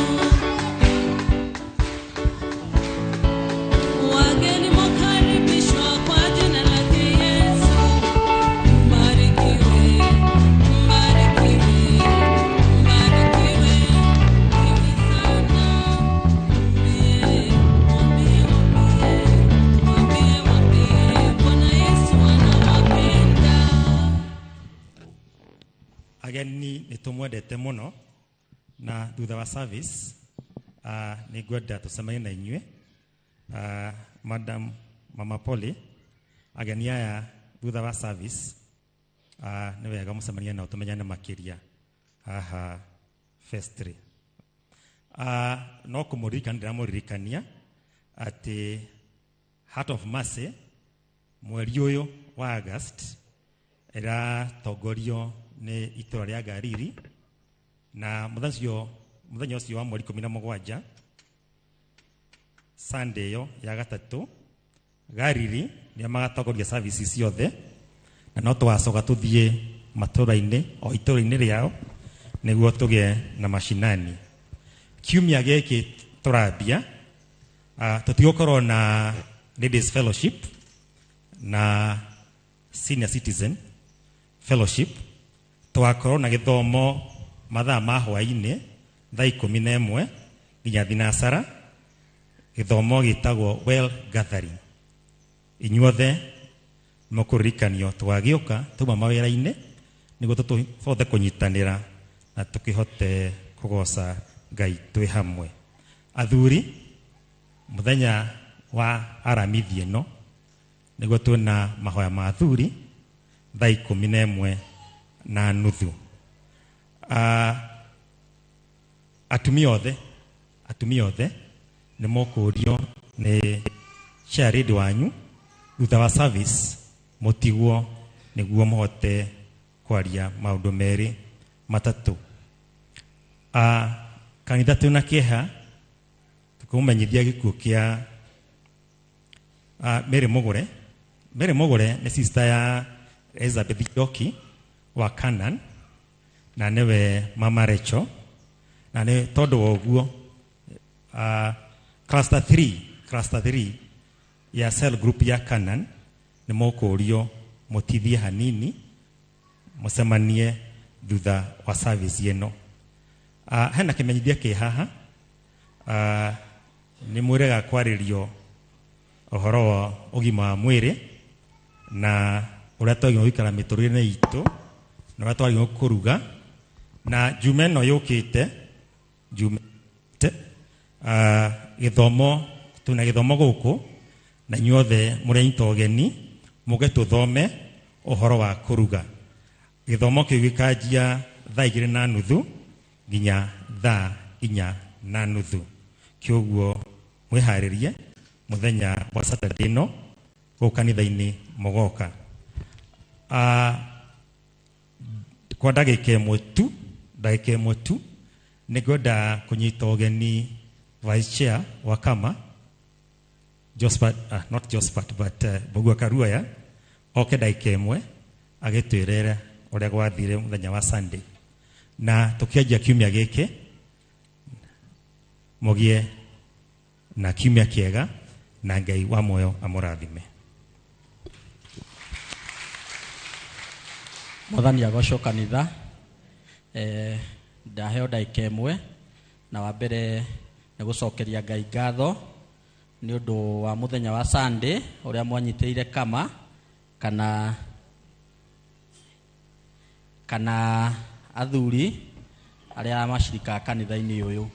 wageni mwakaribishwa kwa jina lake Yesu. Mbarikiwe, mbarikiwe, mbarikiwe, iwe sana. Mwambie, mwambie, mwambie, mwambie, Bwana Yesu anawapenda.
Ageni nĩ tũmwendete mũno, na thutha wa service nĩ ngwenda tũcemanie na inyuĩ. Madam Mama Polly, ageni aya thutha wa service nĩ wega mũcemanie nao tũmenyane makĩria haha vestry. No kũmũririkania ndĩramũririkania atĩ Heart of Mercy mweri ũyũ wa August ĩratongorio nĩ itũra rĩa Ngariri, na mũthenya ũcio wa mweri 17 Sunday ĩyo ya gatatũ, Gariri nĩo magatongoria services ciothe, na no tũgacoka tũthiĩ matũra-inĩ o itũra-inĩ rĩao nĩguo tũgĩe na macinani. Kiumia gĩkĩ tũrambia tũtigũkorwo na ladies fellowship na senior citizen fellowship, tũgakorwo na gĩthomo mathaa ma hwaĩ-inĩ thaa 11 nginya thinacara, gĩthomo gĩtagwo well gathering. Inyuothe mũkũririkanio tũgagĩũka tuma mawĩra-inĩ nĩguo tũhote kũnyitanĩra na tũkĩhote kũgoca Ngai twĩ hamwe. Athuri, mũthenya wa Aramithi ĩno nĩguo twĩna mahoya ma athuri thaa 11:30. Atumia othe nĩ mũkũrio nĩ chairlady wanyu thutha wa service mũtigwo nĩguo mũhote kwaria maũndũ merĩ matatũ. Kanitha twĩna kĩeha tũkũmenyithia gĩkuũ kĩa Mary Mugure. Mary Mugure nĩ sister ya Elizabeth Njoki wa Canaan na nĩwe mama Rachel, na nĩ tondũ wa ũguo cluster 3 ya cell group ya Canaan nĩ mũkũrio mũtithie hanini mũcemanie thutha wa service ĩno. Hena kĩmenyithia kĩ haha, nĩ mwĩrega kwarĩrio ũhoro wa ũgima wa mwĩrĩ na ũrĩa twagĩrĩirwo gũikara mĩtũrĩre-inĩ itũ na ũrĩa twagĩrĩirwo kũruga. Na Juma ĩno yũkĩte, gĩthomo twĩna gĩthomo gũkũ na inyuothe mũrĩ ũgeni mũke tũthome ũhoro wa kũruga. Gĩthomo kĩu gĩkanjia thaa 2:30 nginya thaa 4:30. Kĩoguo mwĩharĩrie mũthenya wa Saturday ĩno gũkũ kanitha-inĩ mũgoka. Kwa ndagĩka ĩmwe tu nĩngwenda kũnyita ũgeni vice chair wa Kama Josephat, not Josephat but Mbugua Karuaya oke ndagĩka ĩmwe agĩtwĩrere ũrĩa gwathire mũthenya wa Sunday, na tũkĩanjia kiumia gĩkĩ mũgĩe na kiumia kĩega na Ngai wa muoyo amũrathime.
Mwathani agocwo kanitha. Ndaheo ndagĩka ĩmwe, na wa mbere nĩ gũcokeria Ngai ngatho nĩ ũndũ wa mũthenya wa Sunday ũrĩa mwanyitĩrĩire Kama kana athuri arĩa macirikaga kanitha-inĩ ũyũ.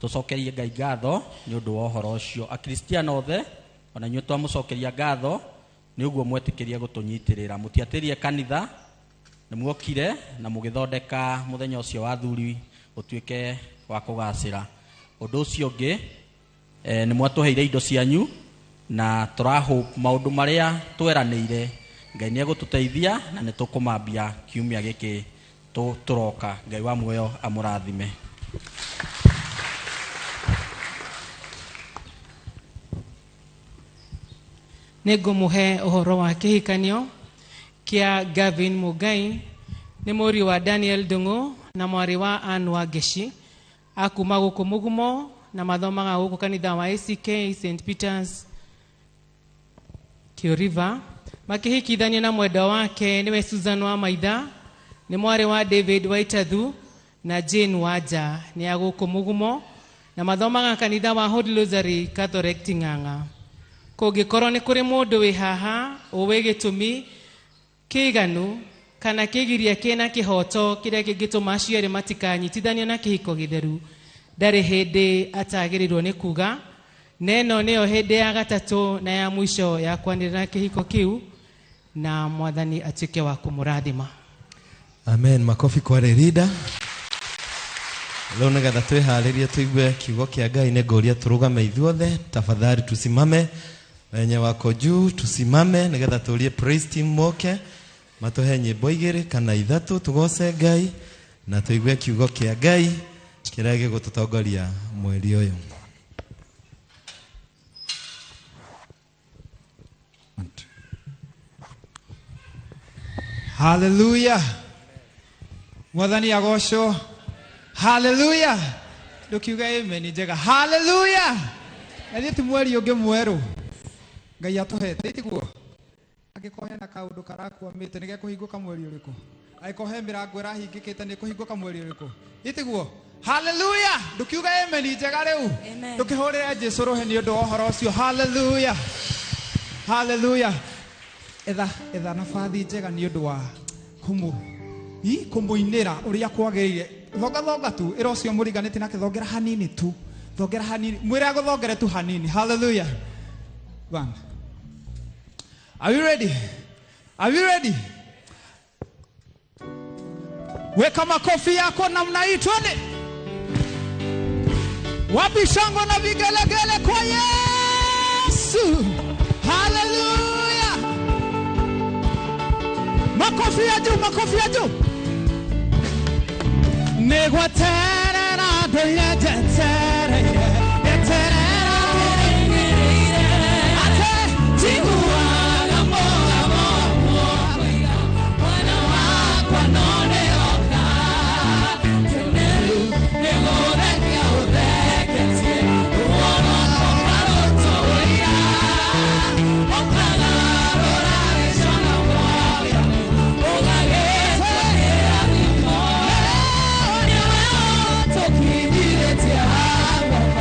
Tũcokerie Ngai ngatho nĩ ũndũ wa ũhoro ũcio. Akristiano othe ona inyuĩ twamũcokeria ngatho nĩ ũguo mwetĩkĩrie gũtũnyitĩrĩra. Mũtiatĩrie kanitha, nĩ muokire na mũgĩthondeka mũthenya ũcio wa athuri ũtuĩke wa kũgacĩra. Ũndũ ũcio ũngĩ, nĩ mwatũheire indo cianyu na tũrahope maũndũ marĩa tweranĩire Ngai nĩ egũtũteithia na nĩ tũkũmambia kiumia gĩkĩ tũroka. Ngai wa muoyo amũrathime.
Nĩngũmũhe ũhoro wa kĩhikanio kĩa Gavin Mugai, nĩ mũriũ wa Daniel Ndung'u na mwarĩ wa Ann Wangeci, akuma gũkũ Mũgumo na mathomaga gũkũ kanitha wa ACK St Peters Kĩũriva. Makĩhikithania na mwendwa wake nĩwe Susan wa Maitha, nĩ mwarĩ wa David Waitathu na Jane Wanja, nĩ a gũkũ Mũgumo na mathomaga kanitha wa Holy Rosary Catholic Ting'ang'a. Kũngĩkorwo nĩ kũrĩ mũndũ wĩ haha ũĩ gĩtũmi kĩiganu kana kĩgiria kĩna kĩhoto kĩrĩa kĩngĩtũma acio erĩ matikanyitithanio na kĩhiko gĩtheru, ndarĩ hĩndĩ atagĩrĩirwo nĩ kuga. Neno nĩyo hĩndĩ ya gatatũ na ya mũico ya kwanĩrĩra kĩhiko kĩu, na Mwathani atuĩke wa kũmũrathima.
Amen. Makofi kwa Lerida. Leo nĩgetha twĩharĩrie tũigue kiugo kĩa Ngai nĩ ngũria tũrũgame ithuothe. Tafadhali tusimame, wenye wako juu tusimame nĩgetha tũrie praise team moke matũhe nyĩmbo 2 kana 3 tũgoce Ngai na tũigue kiugo kĩa Ngai kĩrĩa gĩgũtũtongoria mweri ũyũ.
Haleluya. Mwathani agocwo. Haleluya. Ndukiuga amen njega. Haleluya. Na thiĩ ti mweri ũngĩ mwerũ Ngai atũhete tiguo. Angĩkorwo hena kaũndũ karakwamĩte nĩ gekũhingũka mweri ũrĩkũ? Angĩkorwo he mĩrango ĩrahingĩkĩte nĩ ĩkũhingũka mweri ũrĩkũ? Itiguo. Haleluya. Ndukiuga amen njega rĩu. Ndũkĩhũrĩre Jesũ rũhĩ nĩ ũndũ wa ũhoro ũcio. Haleluya. Haleluya. Etha etha nabathi njega nĩ ũndũ wa kũmũ i kũmũinĩra ũrĩa kwagĩrĩire. Thonga thonga tu ĩra ũcio mũriganĩtie nake thongera hanini tu. Thongera hanini. Mwĩre agũthongere tu hanini. Haleluya. Bana. Are you ready? Are you ready? Weka makofi yako namna hii twende. Wapi shangwe na vigelegele kwa Yesu. Haleluya. Makofi ya juu, makofi ya juu. Nigwaterera ndoyejetere yeterera ate tiguaga moga moga mwana wakwa none oka teneru nigũthekia ũtheketie ruo rwakwa rũtũũria ũkagarũra gĩconoko gĩaku ũgagĩtwĩra thimo nĩwe ũtũkinyithĩtie haha.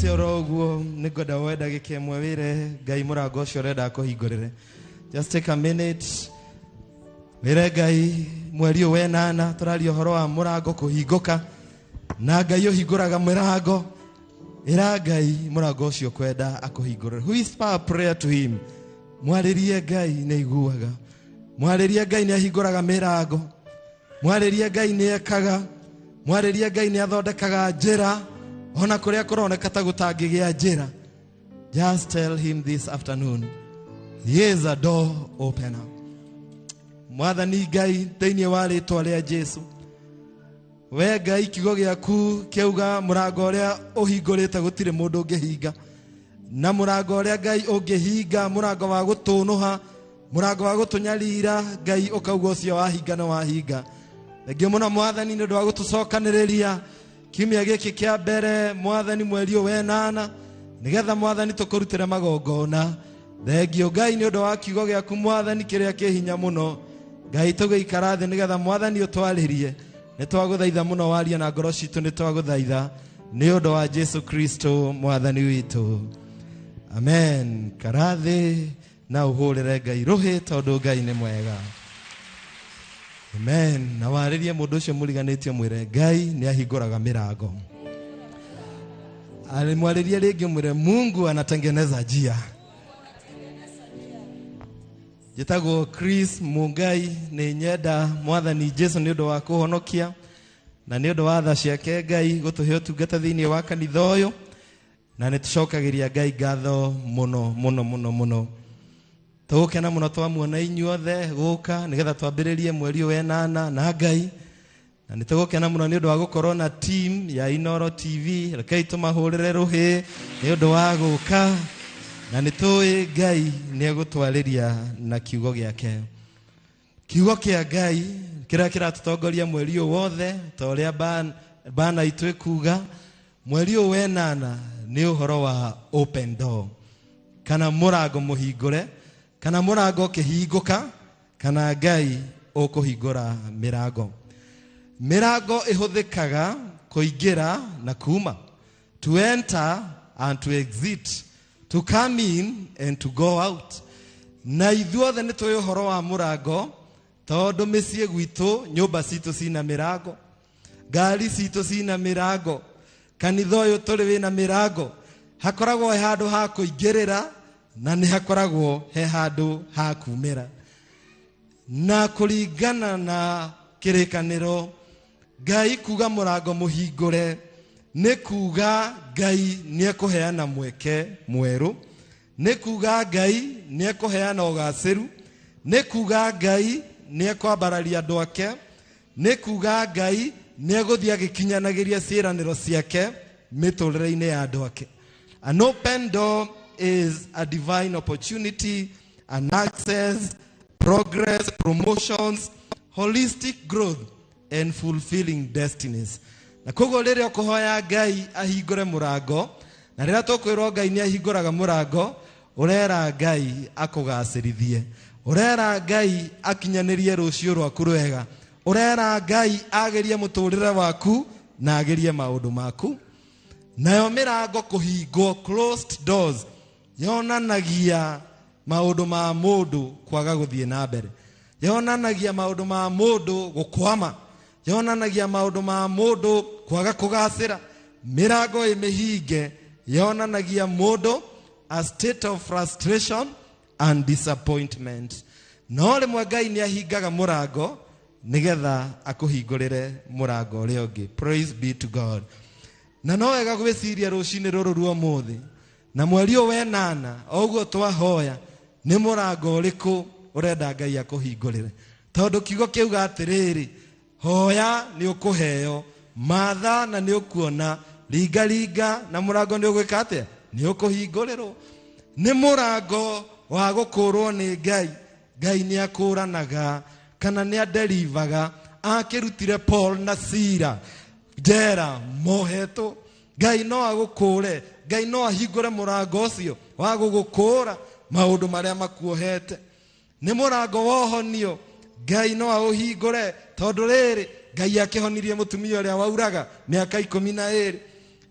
Wĩikarĩte oro ũguo nĩ ngwenda woe ndagĩka ĩmwe wĩre Ngai mũrango ũcio ũrenda akũhingũrĩre. Just take a minute. Wĩre Ngai mweri ũyũ wenana tũraria ũhoro wa mũrango kũhingũka na Ngai ũhingũraga mĩrango. Ĩra Ngai mũrango ũcio kwenda akũhingũrĩre. Whisper a prayer to him. Mwarĩrie Ngai nĩ aiguaga. Mwarĩrie Ngai nĩ ahingũraga mĩrango. Mwarĩrie Ngai nĩ ekaga. Mwarĩrie Ngai nĩ athondekaga njĩra ona kũrĩa kũroneka ta gũtangĩgĩa njĩra. Just tell him this afternoon, he is a door opener. Mwathani Ngai thĩinĩ wa rĩtwa rĩa Jesu, we Ngai kiugo gĩaku kĩauga mũrango ũrĩa ũhingũrĩte gũtirĩ mũndũ ũngĩhinga, na mũrango ũrĩa Ngai ũngĩhinga, mũrango wa gũtũnũha, mũrango wa gũtũnyarira, Ngai ũkauga ũcio wahinga na wahinga. Thengiũ mũno Mwathani nĩ ũndũ wa gũtũcokanĩrĩria kiumia gĩkĩ kĩa mbere Mwathani mweri ũyũ wenana, nĩgetha Mwathani tũkũrutĩre magongona. Thengiũ Ngai nĩ ũndũ wa kiugo gĩaku Mwathani kĩrĩa kĩ hinya mũno. Ngai tũgĩikara thĩ nĩgetha Mwathani ũtwarĩrie. Nĩ twagũthaitha mũno warie na ngoro citũ, nĩ twagũthaitha nĩ ũndũ wa Jesu Kristo Mwathani witũ. Amen. Karathĩ na ũhũrĩre Ngai rũhĩ tondũ Ngai nĩ mwega. Amen. Na warĩrie mũndũ ũcio mũriganĩtie mwĩre Ngai nĩ ahingũraga mĩrango. Alimwarĩrie rĩngĩ mwĩre Mungu anatengeneza njia. Njĩtagwo Chris Mungai, nĩ nyenda Mwathani Jesu nĩ ũndũ wa kũhonokia na nĩ ũndũ wa tha ciake Ngai gũtũhe ũtungata thĩinĩ wa kanitha ũyũ, na nĩ tũcokagĩria Ngai ngatho mũno mũno mũno mũno. Tũgũkena mũno twamuona inyuothe gũka nĩgetha twambĩrĩrie mweri ũyũ wenana na Ngai, na nĩ tũgũkena mũno nĩ ũndũ wa gũkorwo na team ya Inoro TV. Rekei tũmahũrĩre rũhĩ nĩ ũndũ wa gũka, na nĩ tũĩ Ngai nĩ egũtwarĩria na kiugo gĩake. Kiugo kĩa Ngai kĩrĩa kĩratũtongoria mweri ũyũ wothe, ta ũrĩa bana itũ ĩkuga, mweri ũyũ wenana nĩ ũhoro wa open door, kana mũrango mũhingũre, kana mũrango ũkĩhingũka, kana Ngai ũkũhingũra mĩrango. Mĩrango ĩhũthĩkaga kũingĩra na kuma, to enter and to exit, to come in and to go out. Na ithuothe nĩ tũĩ ũhoro wa mũrango, tondũ mĩciĩ gwitũ nyũmba citũ cina mĩrango, ngari citũ cina mĩrango, kanitha ũyũ tũrĩ wĩna mĩrango. Hakoragwo he handũ ha kũingĩrĩra na nĩ hakoragwo he handũ ha kumĩra. Na kũringana na kĩrĩkanĩro, Ngai kuga mũrango mũhingũre nĩ kuga Ngai nĩ ekũheana mweke mwerũ, nĩ kuga Ngai nĩ ekũheana ũgacĩru, nĩ kuga Ngai nĩ ekwambararia andũ ake, nĩ kuga Ngai nĩ egũthiĩ agĩkinyanagĩria ciĩranĩro ciake mĩtũrĩre-inĩ ya andũ ake. An open door is a divine opportunity, an access, progress, promotions, holistic growth and fulfilling destinies. Na koguo rĩrĩa ũkũhoya Ngai ahingũre mũrango, na rĩrĩa tũkwĩrwo Ngai nĩ ahingũraga mũrango, ũrera Ngai akũgacĩrithie, ũrera Ngai akinyanĩrie rũciũ rwaku rwega, ũrera Ngai agerie mũtũrĩre waku na agerie maũndũ maku. Nayo mĩrango kũhingwo, closed doors, yonanagia maũndũ ma mũndũ kwaga gũthiĩ na mbere, yonanagia maũndũ ma mũndũ gũkwama, yonanagia maũndũ ma mũndũ kwaga kũgacĩra. Mĩrango ĩmĩhinge yonanagia mũndũ a state of frustration and disappointment. No rĩmwe Ngai nĩ ahingaga mũrango nĩgetha akũhingũrĩre mũrango ũrĩa ũngĩ. Praise be to God. Na no wega gwĩciria rũcinĩ rũrũ rwa ũmũthĩ na mweri ũyũ wenana, o ũguo twahoya, nĩ mũrango ũrĩkũ ũrenda Ngai akũhingũrĩre? Tondũ kiugo kĩuga atĩrĩrĩ, hoya nĩ ũkũheo, matha na nĩ ũkuona, ringa ringa na mũrango nĩ ũgwĩka atĩa? Nĩ ũkũhingũrĩrwo. Nĩ mũrango wa gũkũrwo nĩ Ngai. Ngai nĩ akũranaga kana nĩ aderivaga. Akĩrutire Paul na Sila njera mohetwo. Ngai no agũkũre, Ngai no ahingũre mũrango ũcio wa gũgũkũra maũndũ marĩa makuohete. Nĩ mũrango wa ũhonio, Ngai no aũhingũre, tondũ rĩrĩ Ngai akĩhonirie mũtumia ũrĩa wauraga mĩaka 12.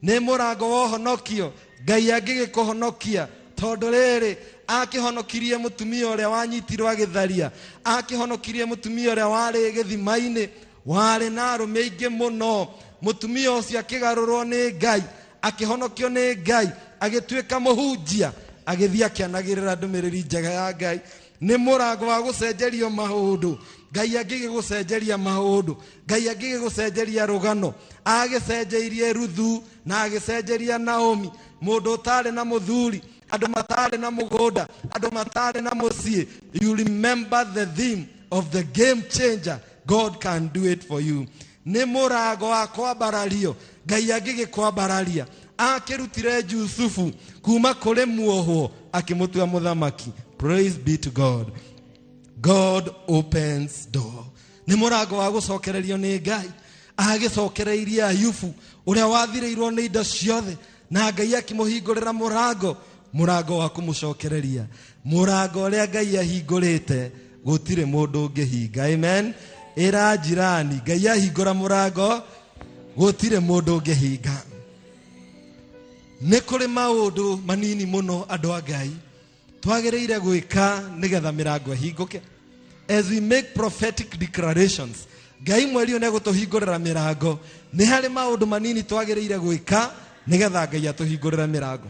Nĩ mũrango wa ũhonokio, Ngai angĩgĩkũhonokia tondũ rĩrĩ akĩhonokirie mũtumia ũrĩa wanyitirwo agĩtharia, akĩhonokirie mũtumia ũrĩa warĩ gĩthima-inĩ warĩ na arũme aingĩ mũno. Mũtumia ũcio akĩgarũrwo nĩ Ngai, akĩhonokio nĩ Ngai, agĩtuĩka mũhunjia, agĩthiĩ akĩanagĩrĩra ndũmĩrĩri njega ya Ngai. Nĩ mũrango wa gũcenjerio maũndũ. Ngai angĩgĩgũcenjeria maũndũ, Ngai angĩgĩgũcenjeria rũgano. Agĩcenjeirie Ruthu na agĩcenjeria Naomi, mũndũ ũtarĩ na mũthuri, andũ matarĩ na mũgũnda, andũ matarĩ na mũciĩ. You remember the theme of the game changer. God can do it for you. Nĩ mũrango wa kwambarario. Ngai angĩgĩkwambararia. Akĩrutire Jusufu kuma kũrĩ muohwo akĩmũtua mũthamaki. Praise be to God. God opens door. Nĩ mũrango wa gũcokererio nĩ Ngai. Agĩcokereirie Ayubu ũrĩa wathirĩirwo nĩ indo ciothe, na Ngai akĩmũhingũrĩra mũrango, mũrango wa kũmũcokereria. Mũrango ũrĩa Ngai ahingũrĩte gũtirĩ mũndũ ũngĩhinga. Amen. Ĩra jirani, Ngai ahingũra mũrango gũtirĩ mũndũ ũngĩhinga. Nĩ kũrĩ maũndũ manini mũno andũ a Ngai twagĩrĩire gwĩka nĩgetha mĩrango ĩhingũke. As we make prophetic declarations, Ngai mweri ũyũ nĩegũtũhingũrĩra mĩrango. Nĩ harĩ maũndũ manini twagĩrĩire gwĩka nĩgetha Ngai atũhingũrĩre mĩrango.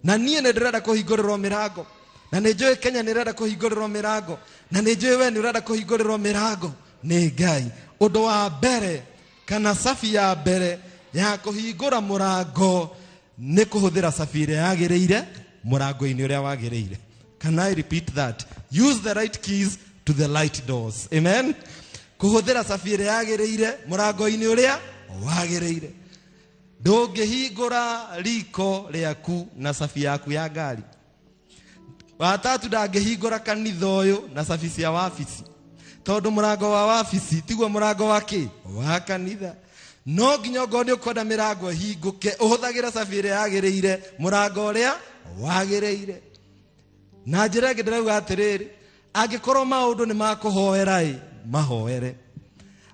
Na niĩ nĩ ndĩrenda kũhingũrĩrwo mĩrango, na nĩ njũĩ Kenya nĩ ĩrenda kũhingũrĩrwo mĩrango, na nĩ njũĩ we nĩ ũrenda kũhingũrĩrwo mĩrango nĩ Ngai. Ũndũ wa mbere kana cabi ya mbere ya kũhingũra mũrango nĩ kũhũthĩra cabi ĩrĩa yagĩrĩire mũrango-inĩ ũrĩa wagĩrĩire. Can I repeat that? Use the right keys to the light doors. Amen. Kũhũthĩra cabi ĩrĩa yagĩrĩire mũrango-inĩ ũrĩa wagĩrĩire. Ndũngĩhingũra riko rĩaku na cabi yaku ya ngari. Watatu ndangĩhingũra kanitha ũyũ na cabi cia wabici, tondũ mũrango wa wabici tiguo mũrango wa kĩ wa kanitha. No nginya ongorwo nĩ ũkwenda mĩrango ĩhingũke, ũhũthagĩra cabi ĩrĩa yagĩrĩire mũrango ũrĩa wagĩrĩire. Na njĩra ĩngĩ ndĩrauga atĩrĩrĩ, angĩkorwo maũndũ nĩ makũhoera ĩ, mahoere.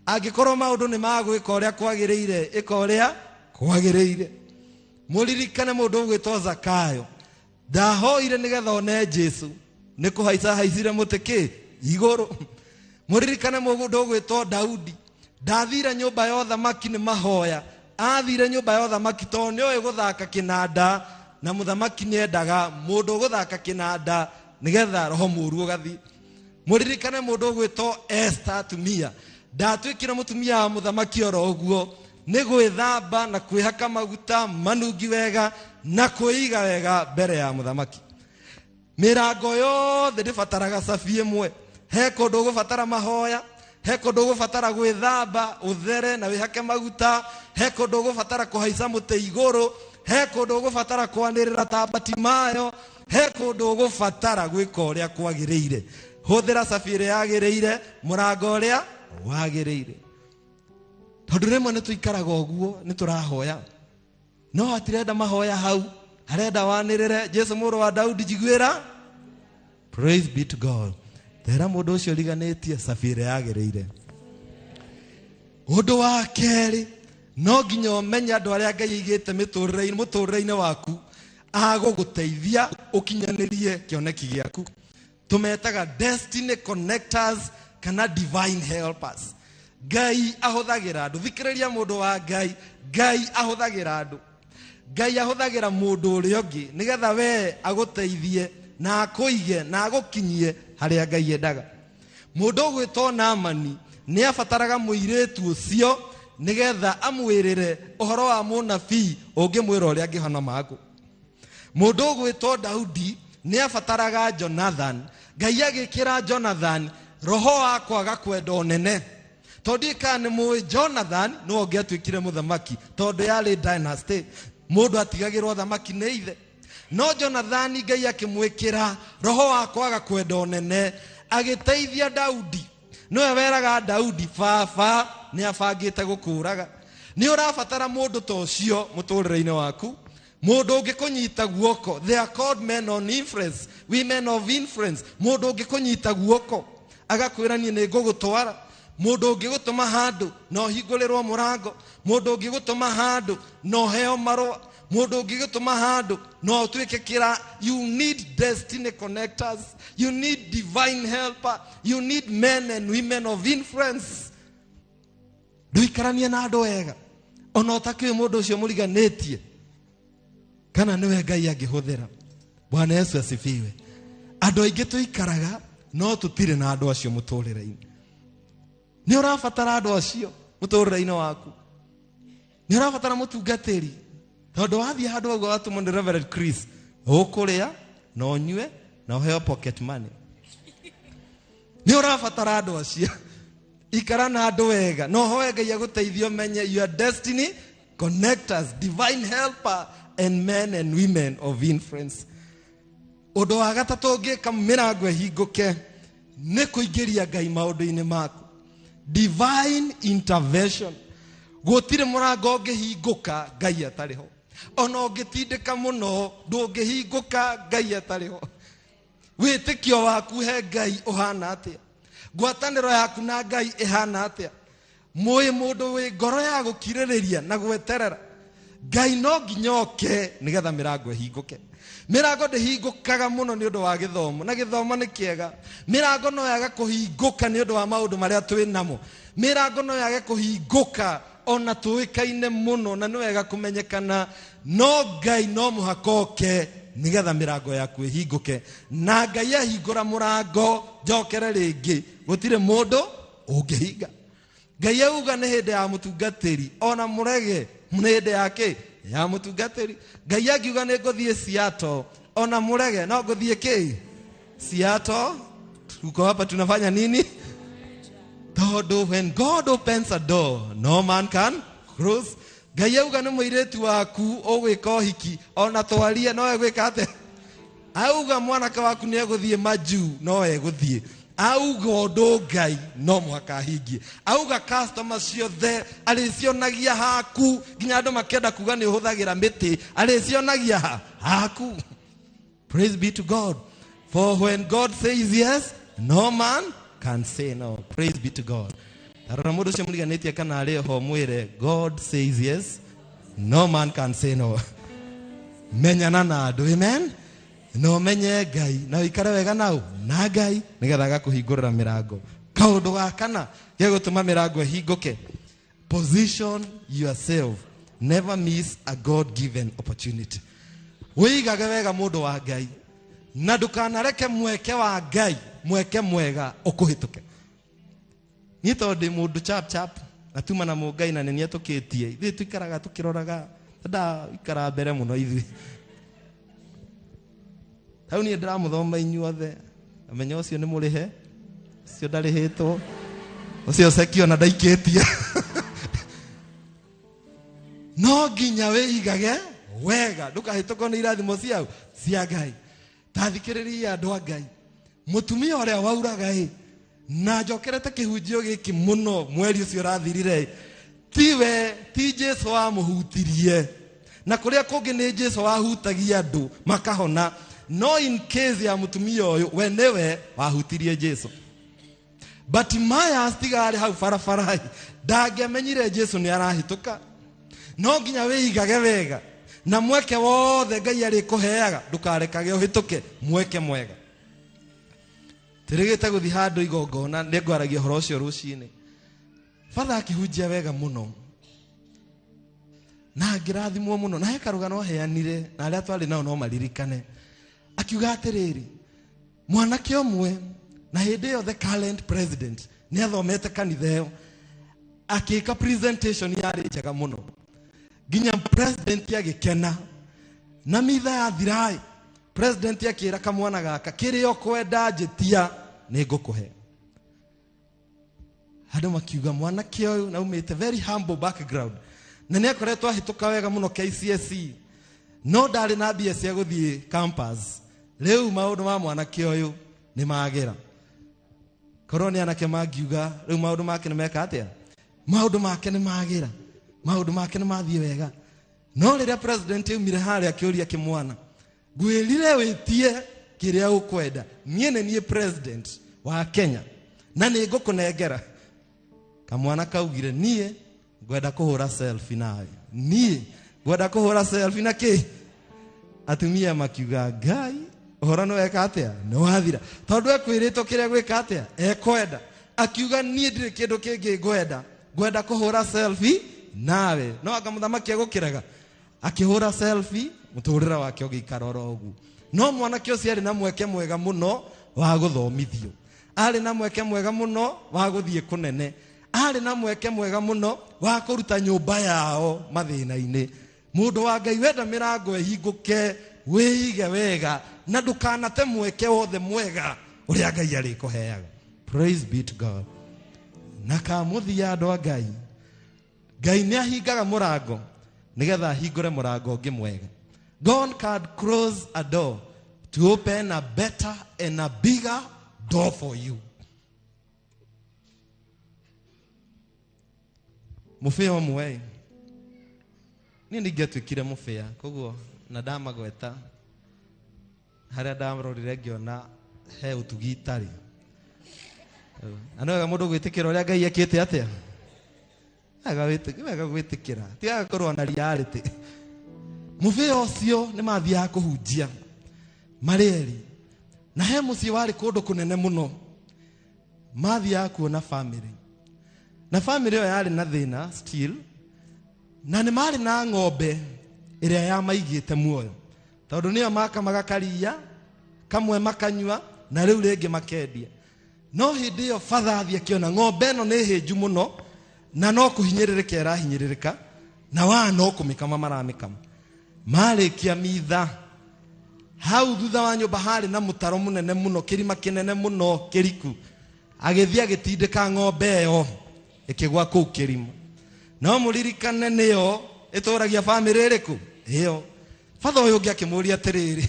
Angĩkorwo maũndũ nĩ magwĩka ũrĩa kwagĩrĩire, ĩka ũrĩa kwagĩrĩire. Mũririkane mũndũ ũgwĩtwo Zakayo, ndahoire nĩgetha one Jesu, nĩ kũhaica haicire mũtĩ kĩ igũrũ. Mũririkane mũndũ ũgwĩtwo Daudi, ndathire nyũmba ya ũthamaki nĩ mahoya. Athire nyũmba ya ũthamaki tondũ nĩoĩ gũthaka kĩnanda, na mũthamaki nĩendaga mũndũ ũgũthaka kĩnanda nĩgetha roho mũũru ũgathiĩ. Mũririkane mũndũ ũgwĩtwo Esther atumia, ndatuĩkire mũtumia wa mũthamaki oro ũguo, nĩ gwĩthamba na kwĩhaka maguta manungi wega na kwĩiga wega mbere ya mũthamaki. Mĩrango yothe ndĩbataraga cabi ĩmwe. He kũndũ ũgũbatara mahoya, he kũndũ ũgũbatara gwĩthamba ũthere na wĩhake maguta, he kũndũ ũgũbatara kũhaica mũtĩ igũrũ, he kũndũ ũgũbatara kwanĩrĩra ta Batimayo, he kũndũ ũgũbatara gwĩka ũrĩa kwagĩrĩire. Hũthĩra cabi ĩrĩa yagĩrĩire mũrango ũrĩa wagĩrĩire. Tondũ rĩmwe nĩ tũikaraga ũguo, nĩ tũrahoya, no hatirenda mahoya hau, harenda wanĩrĩre Jesu mũrũ wa Daudi njiguĩra. Praise be to God. Tera mũndũ ũcio ũriganĩtie cabi ĩrĩa yagĩrĩire. Ũndũ wa kerĩ, no nginya ũmenye andũ arĩa Ngai aigĩte mũtũrĩre-inĩ waku agũgũteithia ũkinyanĩrie kĩoneki gĩaku. Tũmetaga destiny connectors kana divine helpers. Ngai ahũthagĩra andũ. Thikĩrĩria mũndũ wa Ngai. Ngai ahũthagĩra andũ. Ngai ahũthagĩra mũndũ ũrĩa ũngĩ nĩgetha we agũteithie na akũige na agũkinyie harĩa Ngai endaga. Mũndũ ũgwĩtwo Naamani nĩ abataraga mũirĩtu ũcio nĩgetha amwĩrĩre ũhoro wa mũnabii ũngĩmwĩra ũrĩa angĩhona mangũ. Mũndũ ũgwĩtwo Daudi nĩ abataraga Jonathan. Ngai agĩkĩra Jonathan roho wa kwaga kwenda ũnene. Tondũ kana nĩ mũĩ Jonathan nĩwe ũngĩatuĩkire mũthamaki, tondũ yarĩ dynasty, mũndũ atigagĩrwo thamaki nĩ ithe. No Jonathan Ngai akĩmwĩkĩra roho wa kwaga kwenda ũnene, agĩteithia Daudi. Nĩwe weraga Daudi, baba nĩ abangĩte gũkũraga. Nĩ ũrabatara mũndũ ta ũcio mũtũrĩre-inĩ waku, mũndũ ũngĩkũnyita guoko. They are called men on influence, women of influence. Mũndũ ũngĩkũnyita guoko agakwĩra niĩ nĩ ngũgũtwara. Mũndũ ũngĩgũtũma handũ na ũhingũrĩrwo mũrango, mũndũ ũngĩgũtũma handũ na ũheo marũa, Mundu ũngĩgĩtũma handũ no ũtuĩke kĩra. You need destiny connectors, you need divine helper, you need men and women of influence. Ndũikaranie na andũ wega ona ũtakĩũĩ mũndũ ũcio mũriganĩtie kana nĩwe Ngai angĩhũthĩra. Bwana Yesu asifiwe. Andũ aingĩ tũikaraga no tũtirĩ na andũ acio mũtũrĩre-inĩ. Nĩ ũrabatara andũ acio mũtũrĩre-inĩ waku. Nĩ ũrabatara mũtungatĩri, tondũ wathiĩ handũ ũguo watũmwo nĩ Reverend Chris, ũkũrĩa na ũnyue na ũheo pocket money. Nĩ ũrabatara andũ acio. Ikara na andũ wega na ũhoe Ngai agũteithie ũmenye your destiny connectors, divine helper and men and women of influence. Ũndũ wa gatatũ ũngĩka mĩrango ĩhingũke nĩ kũingĩria Ngai maũndũ-inĩ maku. Divine intervention. Gũtirĩ mũrango ũngĩhingũka Ngai atarĩ ho. Ona ũngĩtindĩka mũno ndũngĩhingũka Ngai atarĩ ho. Wĩtĩkio waku he Ngai ũhana atĩa? Ngwatanĩro yaku na Ngai ĩhana atĩa? Mũĩ mũndũ wĩ ngoro ya gũkirĩrĩria na gweterera. Ngai no nginya oke nĩgetha mĩrango ĩhingũke. Mĩrango ndĩhingũkaga mũno nĩ ũndũ wa gĩthomo, na gĩthomo nĩ kĩega. Mĩrango no yage kũhingũka nĩ ũndũ wa maũndũ marĩa twĩ namo. Mĩrango no yage kũhingũka ona tũĩkaine mũno na nĩ wega kũmenyekana, no Ngai no mũhaka oke nĩgetha mĩrango yaku ĩhingũke. Na Ngai ahingũra mũrango njokere rĩngĩ, gũtirĩ mũndũ ũngĩhinga. Ngai auga nĩ hĩndĩ ya mũtungatĩri, ona mũrege nĩ hĩndĩ ya kĩ? Ya mũtungatĩri. Ngai angiuga nĩ ngũthiĩ Seattle, ona mũrege no ngũthiĩ kĩ? Seattle. Tuko hapa tunafanya nini? Tondũ when God opens a door, no man can close. Ngai auga nĩ mũirĩtu waku ũgwĩka ũhiki, ona twarie no egwĩka atĩa? Auga mwanake waku nĩ egũthiĩ majuu, no egũthiĩ. Auga ũndũ Ngai no mũhaka ahingie. Auga customer ciothe arĩcionagia haku, nginya andũ makĩenda kuga nĩ ũhũthagĩra mĩtĩ, arĩcionagia haku. Praise be to God. For when God says yes, no man can say no. Praise be to God. Tarora mũndũ ũcio mũriganĩtie kana arĩ ho mwĩre, God says yes, no man can say no. Menyana na andũ, amen. No menye Ngai na ũikare wega nau na Ngai nĩgetha agakũhingũrĩra mĩrango. Kaũndũ ga kana gegũtũma mĩrango ĩhingũke, position yourself, never miss a God given opportunity. Wĩigage wega mũndũ wa Ngai na ndũkanareke mweke wa Ngai, mweke mwega ũkũhĩtũke. Niĩ tondũ ndĩ mũndũ chap chap na tuma na mũngai na nĩ nĩetũkĩtie, ithuĩ tũikaraga tũkĩroraga, ndaikara mbere mũno ithuĩ. Hau niĩ ndĩramũthoma inyuothe, amenya ũcio nĩ mũrĩhe, ũcio ndarĩhĩtwo, ũcio ceki ona ndaikĩtie. No nginya wĩigage wega, ndũkahĩtũkwo nĩ irathimo ciao cia Ngai. Ta thikĩrĩria andũ a Ngai, mũtumia ũrĩa wauraga ĩ, na njokerete kĩhunjio gĩkĩ mũno mweri ũcio ũrathirire, tiwe, ti Jesu wamũhutirie, na kũrĩa kũngĩ nĩ Jesu wahutagia andũ makahona, no in case ya mũtumia ũyũ we nĩwe wahutirie Jesu. Bartimaeus tiga arĩ hau barabara ndangĩamenyire Jesu nĩ arahĩtũka. No nginya wĩigage wega na mweke wothe Ngai arĩkũheaga ndũkarekage ũhĩtũke mweke mwega. Tĩrĩgĩte gũthiĩ handũ igongona, nĩngwaragia ũhoro ũcio rũcinĩ. Father akĩhunjia wega mũno na ngĩrathimwo mũno, na he karũgano aheanire na arĩa twarĩ nao no maririkane. Akiuga atĩrĩrĩ, mwanake ũmwe na hĩndĩ ĩyo the current president nĩ athomete kanitha ĩyo, akĩka presentation yarĩ njega mũno nginya president agĩkena. Na mitha yathira president akĩra kamwana gaka, kĩrĩa ũkwenda njĩtia nĩ ngũkũhe. Andũ makiuga mwanake ũyũ na aumĩte very humble background na nĩ akoretwo ahĩtũka wega mũno KCSE, no ndarĩ na mbia cia gũthiĩ campus. Rĩu maũndũ ma mwanake ũyũ nĩ magĩra. Korwo nĩ anake mangiuga rĩu maũndũ make nĩ meka atĩa? Maũndũ make nĩ magĩra, maũndũ make nĩ mathiĩ wega. No rĩrĩa president aumire harĩa akĩũria kĩmwana, ngwĩrire wĩtie kĩrĩa ũkwenda, niĩ nĩ niĩ president wa Kenya na nĩ ngũkũnengera. Kamwana kaugire, niĩ ngwenda kũhũra selfie nawe, niĩ Ngwenda kũhũra selfie na kĩ? Atumia makiuga Ngai, ũhoro nĩ weka atĩa? Nĩ wathira. Tondũ ekwĩrĩtwo kĩrĩa gwĩka atĩa? Ekwenda. Akiuga niĩ ndirĩ kĩndũ kĩngĩ ngwenda. Ngwenda kũhũra selfie nawe. No anga mũthamaki egũkĩrega. Akĩhũra selfie, mũtũrĩre wake ũgĩikara oro ũguo. No mwanake ũcio arĩ na mweke mwega mũno wa gũthomithio. Arĩ na mweke mwega mũno wa gũthiĩ kũnene. Arĩ na mweke mwega mũno wa kũruta nyũmba yao mathĩna-inĩ. Mũndũ wa Ngai wenda mĩrango ĩhingũke, wĩige wega na ndũkanate mweke wothe mwega ũrĩa Ngai arĩkũheaga. Praise be to God. Na kamũthia andũ a Ngai, Ngai nĩ ahingaga mũrango nĩgetha ahingũre mũrango ũngĩ mwega. God can close a door to open a better and a bigger door for you. Mũbĩa ũmwe niĩ ningĩatuĩkire mũbĩa, koguo na ndamagweta harĩa ndarorire ngĩona he ũtugi itarĩ. Na nĩ wega mũndũ gwĩtĩkĩra ũrĩa Ngai ekĩte atĩa? Wega gwĩtĩkĩra, tigaga kũrũa na reality. Mũbĩa ũcio nĩ mathiaga kũhunjia marĩ erĩ, na he mũciĩ warĩ kũndũ kũnene mũno. Mathiaga kuona family, na family ĩyo yarĩ na thĩna still, na nĩ marĩ na ng'ombe ĩrĩa yamaigĩte muoyo, tondũ nĩyo makamaga karia kamwe makanyua na rĩu rĩngĩ makendia. No hĩndĩ ĩyo batha athiĩ akĩona ng'ombe ĩno nĩ hĩnju mũno na no kũhinyĩrĩrĩka ĩrahinyĩrĩrĩka, na wa no kũmĩkama maramĩkama. Marĩkia mitha, hau thutha wa nyũmba harĩ na mũtaro mũnene mũno, kĩrima kĩnene mũno kĩriku. Agĩthiĩ agĩtindĩka ng'ombe ĩyo ĩkĩgwa kũu kĩrima. No mũririkane nĩyo ĩtũragia bamĩrĩ ĩrĩkũ? Ĩyo. Batha ũyũ ũngĩ akĩmũria atĩrĩrĩ,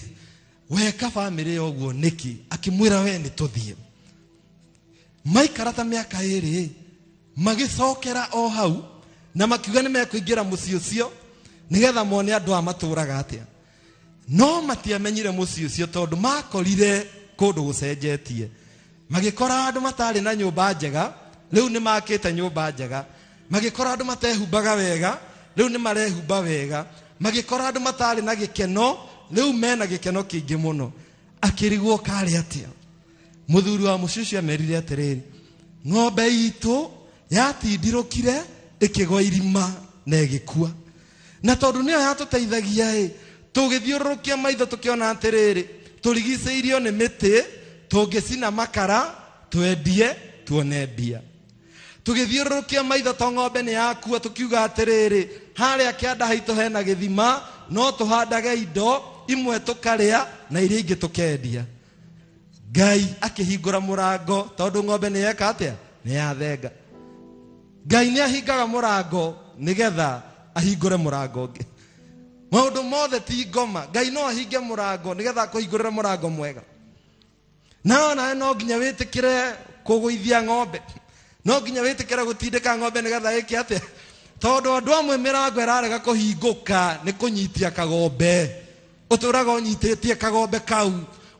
weka bamĩrĩ ĩyo ũguo nĩkĩ? Akĩmwĩra we nĩ tũthiĩ. Maikara ta mĩaka ĩrĩ, magĩcokera o hau na makiuga nĩ mekũingĩra mũciĩ ũcio nĩgetha mone andũ aya matũraga atĩa. No matiamenyire mũciĩ ũcio tondũ makorire kũndũ gũcenjetie. Magĩkora andũ matarĩ na nyũmba njega, rĩu nĩ makĩte nyũmba njega. Magĩkora andũ matehumbaga wega, rĩu nĩ marehumba wega. Magĩkora andũ matarĩ na gĩkeno, rĩu mena gĩkeno kĩingĩ mũno. Akĩrigwo karĩ atĩa. Mũthuri wa mũciĩ ũcio amerire atĩrĩrĩ, ng'ombe itũ yatindirũkire ĩkĩgwa irima na ĩgĩkua. Na tondũ nĩyo yatũteithagia ĩ, tũgĩthiũrũrũkia maitho tũkĩona atĩrĩrĩ, tũrigicĩirio nĩ mĩtĩ, tũngĩcina makara twendie tuone mbia. Tũgĩthiũrũrũkia maitho to ng'ombe nĩ yakua, tũkiuga atĩrĩrĩ, harĩa kĩanda haitũ hena gĩthima, no tũhandage indo imwe tũkarĩa na iria ingĩ tũkendia. Ngai akĩhingũra mũrango tondũ ng'ombe nĩ yeka atĩa? Nĩ yathenga. Ngai nĩ ahingaga mũrango nĩgetha ahingũre mũrango ũngĩ. Maũndũ mothe ti ngoma. Ngai no ahinge mũrango nĩgetha akũhingũrĩre mũrango mwega. Na nawe no nginya wĩtĩkĩre kũgũithia ng'ombe, no nginya wĩtĩkĩre gũtindĩka ng'ombe nĩgetha ĩke atĩa? Tondũ andũ amwe mĩrango ĩrarega kũhingũka nĩ kũnyitia kagombe. Ũtũraga ũnyitĩtie kagombe kau,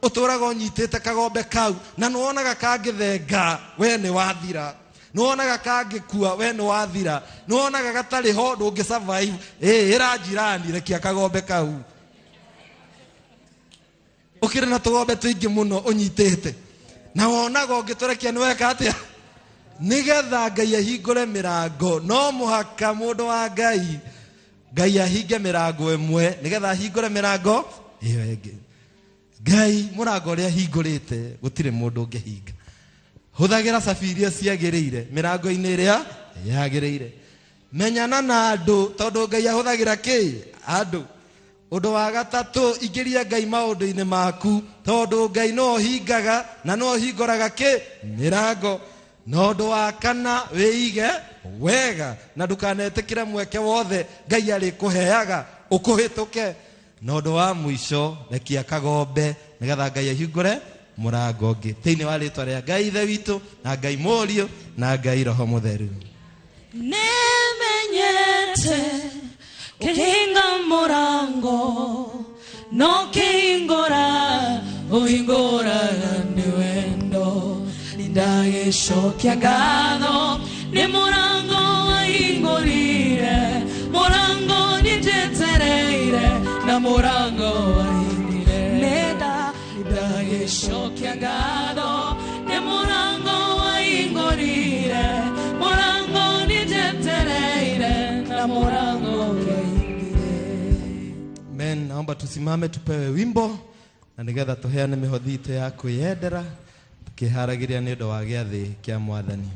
ũtũraga ũnyitĩte kagombe kau, na nĩwonaga kangĩthenga we nĩ wathira, nĩwonaga kangĩkua we nĩ wathira, nĩwonaga gatarĩ ho ndũngĩ survive. Ĩra njirani rekia kagombe kau. Ũkĩrĩ na tũgombe tũingĩ mũno ũnyitĩte, na wonaga ũngĩtũrekia nĩ weka atĩa? Nĩgetha Ngai ahingũre mĩrango, no mũhaka mũndũ wa Ngai, Ngai ahinge mĩrango ĩmwe nĩgetha ahingũre mĩrango ĩyo ĩngĩ. Ngai mũrango ũrĩa ahingũrĩte gũtirĩ mũndũ ũngĩhinga. Hũthagĩra cabi iria ciagĩrĩire mĩrango-inĩ ĩrĩa yagĩrĩire. Menyana na andũ tondũ Ngai ahũthagĩra kĩ? Andũ. Ũndũ wa gatatũ, ingĩria Ngai maũndũ-inĩ maku tondũ Ngai no ũhingaga na no ũhingũraga kĩ? Mĩrango. Na ũndũ wa kana, wĩige wega na ndũkanetĩkĩre mweke wothe Ngai arĩkũheaga ũkũhĩtũke. Na ũndũ wa mũico, rekia kagombe nĩgetha Ngai ahingũre mũrango ũngĩ. Thĩinĩ wa rĩtwa rĩa Ngai Ithe witũ na Ngai Mũriũ na Ngai Roho Mũtheru.
Nĩmenyete kĩhinga mũrango no kĩhingũra ũhingũraga nĩ wendo. Nĩndagĩcokia ngatho nĩ mũrango wahingũrire, mũrango nyitĩte Na mũrango wahingire Nenda ndagĩcokia ngatho Nĩ mũrango wahingũrire Mũrango nĩnjetereire Na mũrango
Amen. Naomba tusimame tupewe wimbo na nigetha tuheane mihothi itũ ya kwĩyendera tukĩharagĩria nĩ ũndũ wa gĩathĩ kĩa mwathani.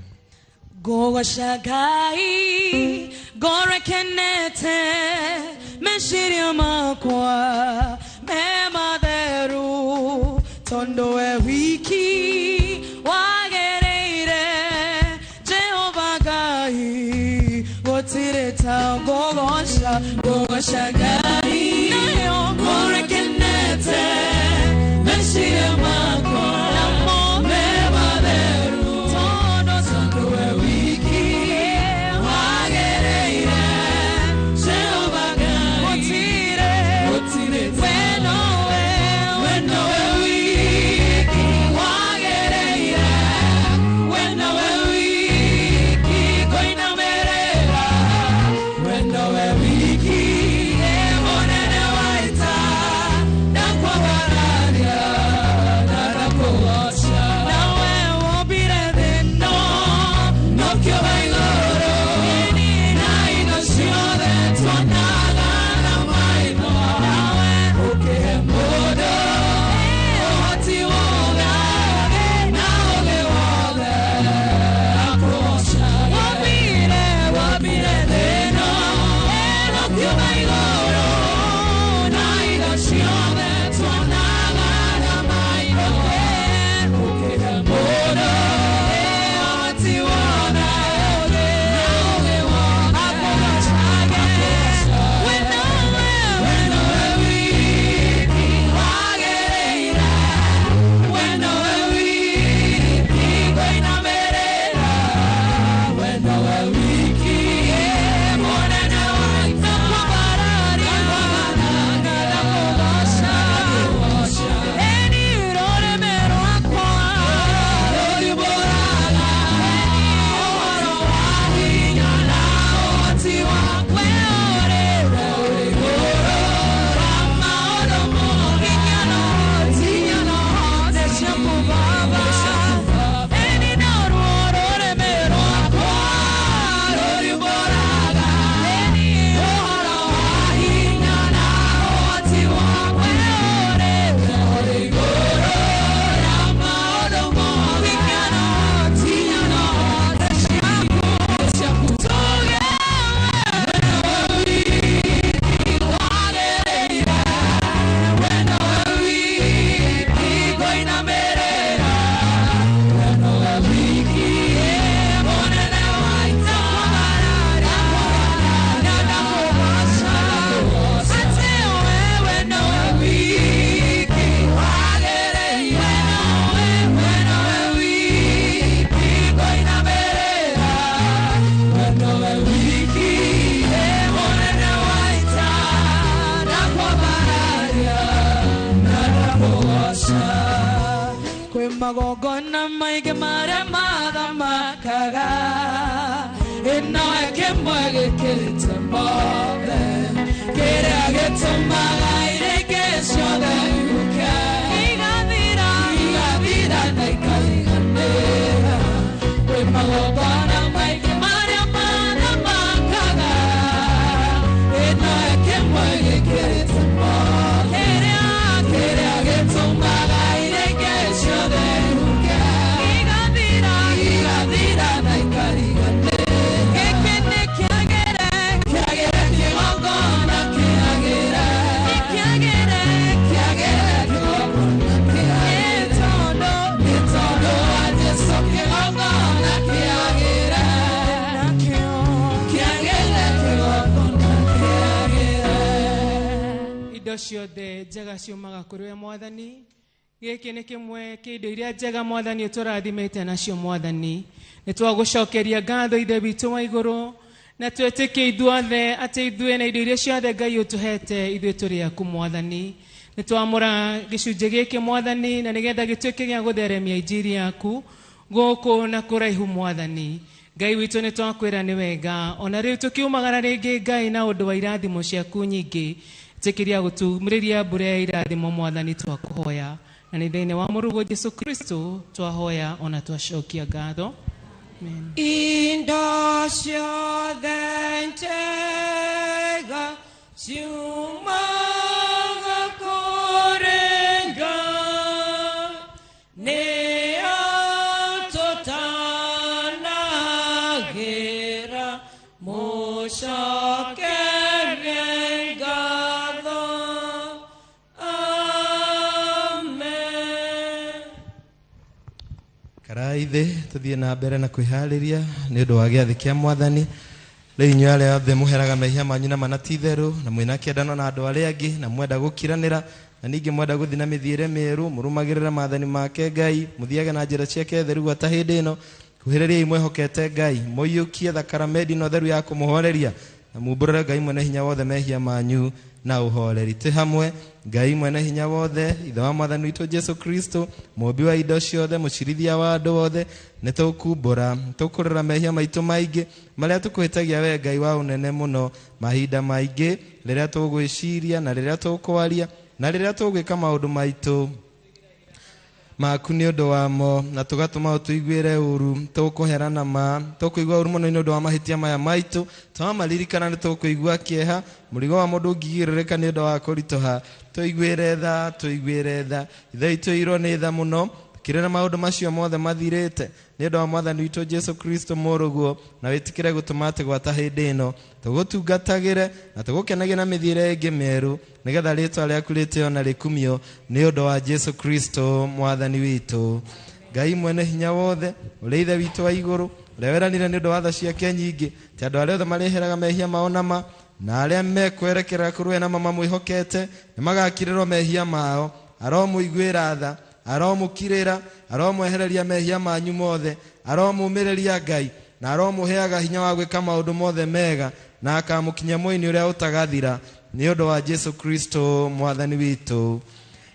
Ngũgoca Ngai ngoro ĩkenete meciria makwa me matheru tondũ we wiki wagĩrĩire Jehova Ngai gũtirĩ ta ngũgoca ngũgoca Ngai nayo ngoro ĩkenete meciria makwa namo me matheru tondũ tondũ we wiki wagĩrĩire Jehova Ngai gũtirĩ gũtirĩ we nowe we nowe wiki wagĩrĩire we nowe wiki kũinamĩrĩra we nowe wiki mũnene wa ita ndakwambararia na ndakũgoca nawe wombire thĩ ĩno nokĩũmba igũrũ na indo ciothe tuonaga na maitho nawe ũkĩhe mũndũ ũhoti wothe na ũũgĩ wothe akũgoca wombire wombire thĩ ĩno nokĩũmba igũrũ na indo ciothe tuonaga na maitho ũkĩhe mũndũ ũhoti wothe na ũũgĩ wothe akũgocage we nowe we nowe wiki wagĩrĩire we nowe wiki kũinamĩrĩra we nowe wiki mũnene wa ita ndakwambararia na ndakũgoca eni rũrĩmĩ rwakwa rũrimbũraga ũhoro wa hinya na ũhoti waku we ũrĩ we ũrĩ igũrũ wa maũndũ mothe hinya na ũhoti hinya na ũhoti nĩ ciaku Baba eni naruo rũrĩmĩ rwakwa rũrimbũraga eni ũhoro wa hinya na ũhoti waku we ũrĩ we ũrĩ igũrũ ya maũndũ mothe hinya na ũhoti hinya na ũhoti ciaku ciaku tuge we nowe wiki kũinamĩrĩra we nowe wiki mũnene wa ita na ndakũgoca atĩ we we nowe wiki wagĩrĩire we nowe wiki kũinamĩrĩra we nowe wiki mũnene wa ita ndakwambararia na ndakũgoca kwĩ magongona maingĩ marĩa mathamakaga ĩno kĩmwe gĩkĩrĩte mothe kĩrĩa gĩtũmaga irĩngĩ ciothe ihuke igathira igathira na ikariganĩra kwĩ magongona maingĩ marĩa mathamakaga ĩno kĩmwe gĩkĩrĩte mothe kĩrĩa kĩrĩa gĩtũmaga irĩngĩ ciothe ihuke igathira igathira na ikariganĩra gĩkĩ nĩ kĩagĩre kĩagĩre kĩgongona kĩagĩre kĩagĩre kĩagĩre kĩgongona kĩagĩre tondũ nĩ tondũ wa Jesũ kĩgongona kĩagĩre nakĩo kĩagĩre kĩgongona kĩagĩre
Indo ciothe njega ciumaga kũrĩ we mwathani gĩkĩ nĩ kĩmwe kĩa indo iria njega mwathani ũtũrathimĩte nacio mwathani nĩ twagũcokeria ngatho ithe witũ wa igũrũ na twĩtĩkie ithuothe atĩ ithuĩ na indo iria ciothe Ngai ũtũhete ithuĩ tũrĩ aku mwathani nĩ twamũra gĩcunjĩ gĩkĩ mwathani na nĩgetha gĩtuĩke gĩa gũtheremia injiri yaku gũkũ na kũraihu mwathani Ngai witũ nĩ twakwĩra nĩ wega ona rĩu tũkiumagara rĩngĩ Ngai na ũndũ wa irathimo ciaku nyingĩ Tĩkĩria gũtumĩrĩria mbura ya irathimo Mwathani twakũhoya. Na nĩ thĩinĩ wa mũrũguo Jesu Kristo twahoya ona twacokia ngatho. Amen.
Indo ciothe njega ciumaga kũrĩ Ngai, nĩyo tũtanagĩra mũcokerie ngatho. Amen.
Karai thĩ tũthiĩ na mbere na kwĩharĩria nĩ ũndũ wa gĩathĩ kĩa Mwathani. Rĩu inyuĩ arĩa othe mũheraga mehia manyu na mana ti itherũ, na mwĩna kĩendano na andũ arĩa angĩ, na mwenda gũkiranĩra, na ningĩ mwenda gũthiĩ na mĩthiĩre mĩerũ, mũrũmagĩrĩre maathani make Ngai, mũthiage na njĩra ciake theru gwata hĩndĩ ĩno. Kuhĩrĩriai mwĩhokete Ngai, mũiyũkie thakaramedi na ũtheru ya kũmũhoreria, na mumbũrĩre Ngai mwene hinya wothe mehia manyu na ũhoreri. Twĩ hamwe, Ngai mwene hinya wothe, Ithe wa Mwathani witũ Jesu Kristo, mũũmbi wa indo ciothe, mũcirithia wa andũ othe, nĩ tũkumbũra, tũkũrora mehia maitũ maingĩ marĩa tũkũhĩtagia we Ngai wa ũnene mũno, mahinda maingĩ rĩrĩa tũgwĩciria na rĩrĩa tũkwaria na rĩrĩa tũgwĩka maũndũ maitũ maku nĩ ũndũ wamo, na tũgatũma ũtũiguĩre ũru, tũkũherana ma, tũkũigua ũru mũno nĩ ũndũ wa mahĩtia maya maitũ, twamaririkana nĩ tũkũigua kĩeha, mũrigo wa mũndũ ũngĩgirĩrĩka nĩ ũndũ wa kũritũha, tũiguĩre tha, tũiguĩre tha. Ithe witũ ĩirwo nĩ tha mũno, tũkĩrĩra maũndũ macio mothe mathirĩte nĩ ũndũ wa Mwathani witũ Jesu Kristo mũrũguo, na wĩtĩkĩre gũtũma atĩ gwata hĩndĩ ĩno tũgũtungatagĩre na tũgũkenagie na mĩthiĩre ĩngĩ mĩerũ, nĩgetha rĩĩtwa rĩaku rĩtĩo na rĩkumio nĩ ũndũ wa Jesu Kristo Mwathani witũ. Ngai mwene hinya wothe, ũrĩa Ithe witũ wa igũrũ, ũrĩa weranire nĩ ũndũ wa tha ciake nyingĩ, ti andũ arĩa othe marĩheraga mehia mao na ma, na arĩa mekwerekera kũrĩ we na ma mamwĩhokete, nĩ magakirĩrwo mehia mao. Aromũiguĩra tha, aromũkirĩra, aromwehereria mehia manyu mothe, aromũmĩrĩria Ngai, na aromũheaga hinya wa gwĩka maũndũ mothe mega, na akamũkinyia muoyo-inĩ ũrĩa ũtagathira nĩ ũndũ wa Jesu Kristo Mwathani witũ.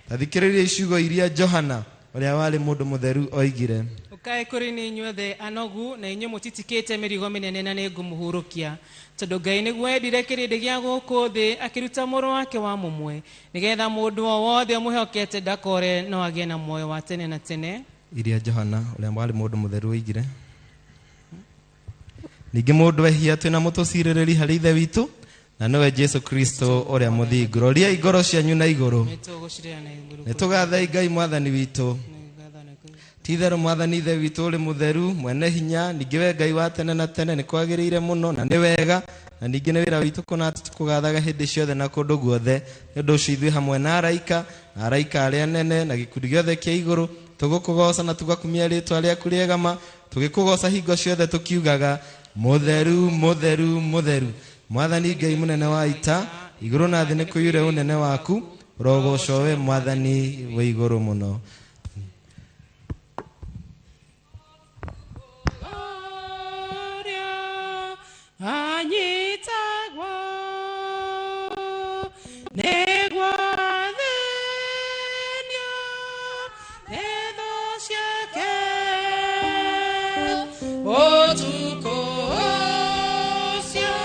Ta thikĩrĩria ciugo iria Johana ũrĩa warĩ mũndũ mũtheru oigire.
Ũkai kũrĩ niĩ inyuothe anogu na inyuĩ mũtitikĩte mĩrigo mĩnene na nĩngũmũhurũkia. Tondũ Ngai nĩguo endire kĩrĩndĩ gĩa gũkũ thĩ akĩruta mũrũ wake wa mũmwe, nĩgetha mũndũ o wothe ũmwĩhokete ndakore no agĩe na muoyo wa tene na tene.
Iria Johana ũrĩa warĩ mũndũ mũtheru oigire. Ningĩ mũndũ ehia twĩna mũtũcirĩrĩri harĩ Ithe witũ, na nĩwe Jesu Kristo ũrĩa mũthingu. Roriai ngoro cianyu na igũrũ.
Nĩtũgũcirĩra na igũrũ.
Nĩtũgathei Ngai Mwathani witũ. Ti itherũ Mwathani Ithe witũ ũrĩ mũtheru, mwene hinya, ningĩ we Ngai wa tene na tene, nĩ kwagĩrĩire mũno na nĩ wega, na ningĩ nĩ wĩra witũ kũna atĩ tũkũgathaga hĩndĩ ciothe na kũndũ guothe. Nĩ ũndũ ũcio ithuĩ hamwe na araika, na araika arĩa anene, na gĩkundi gĩothe kĩa igũrũ, tũgũkũgoca na tũgakumia rĩĩtwa rĩaku rĩega ma, tũgĩkũgoca hingo ciothe tũkiugaga, mũtheru, mũtheru, mũtheru, Mwathani Ngai mũnene wa ita, igũrũ na thĩ nĩ kũiyũre ũnene waku, ũrogocwo we Mwathani wĩ igũrũ mũno.
Anyitagwo nĩguo athĩnio nĩ thũ ciake, ũtukũ ũcio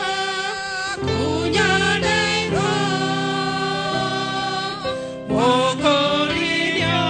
akunyanĩirwo, mũkũrithio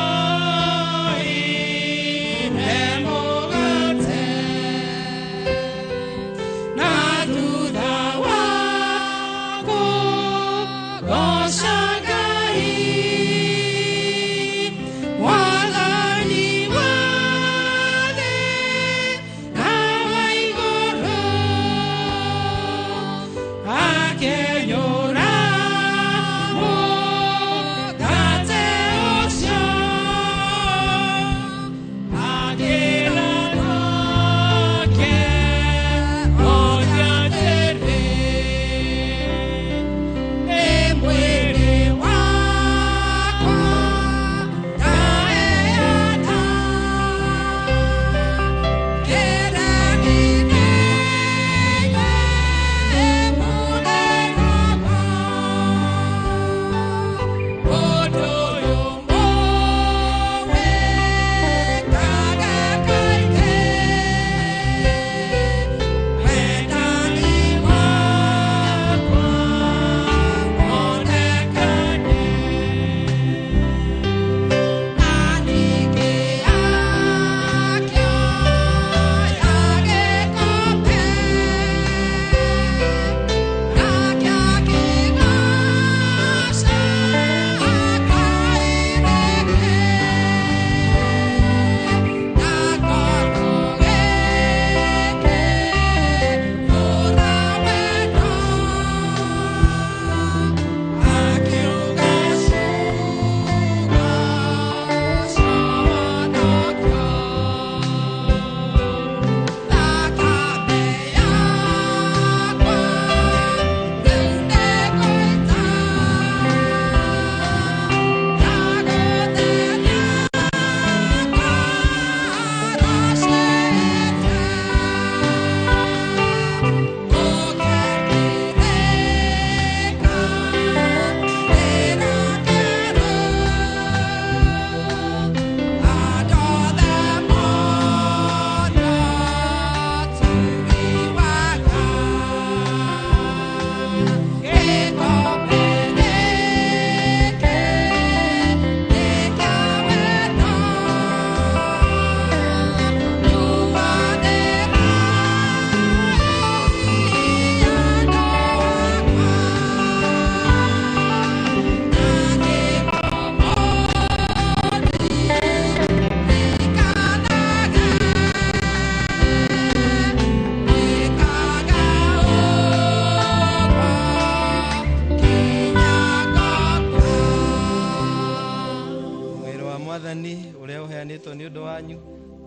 Mwathani ũrĩa ũheanĩtwo nĩ ũndũ wanyu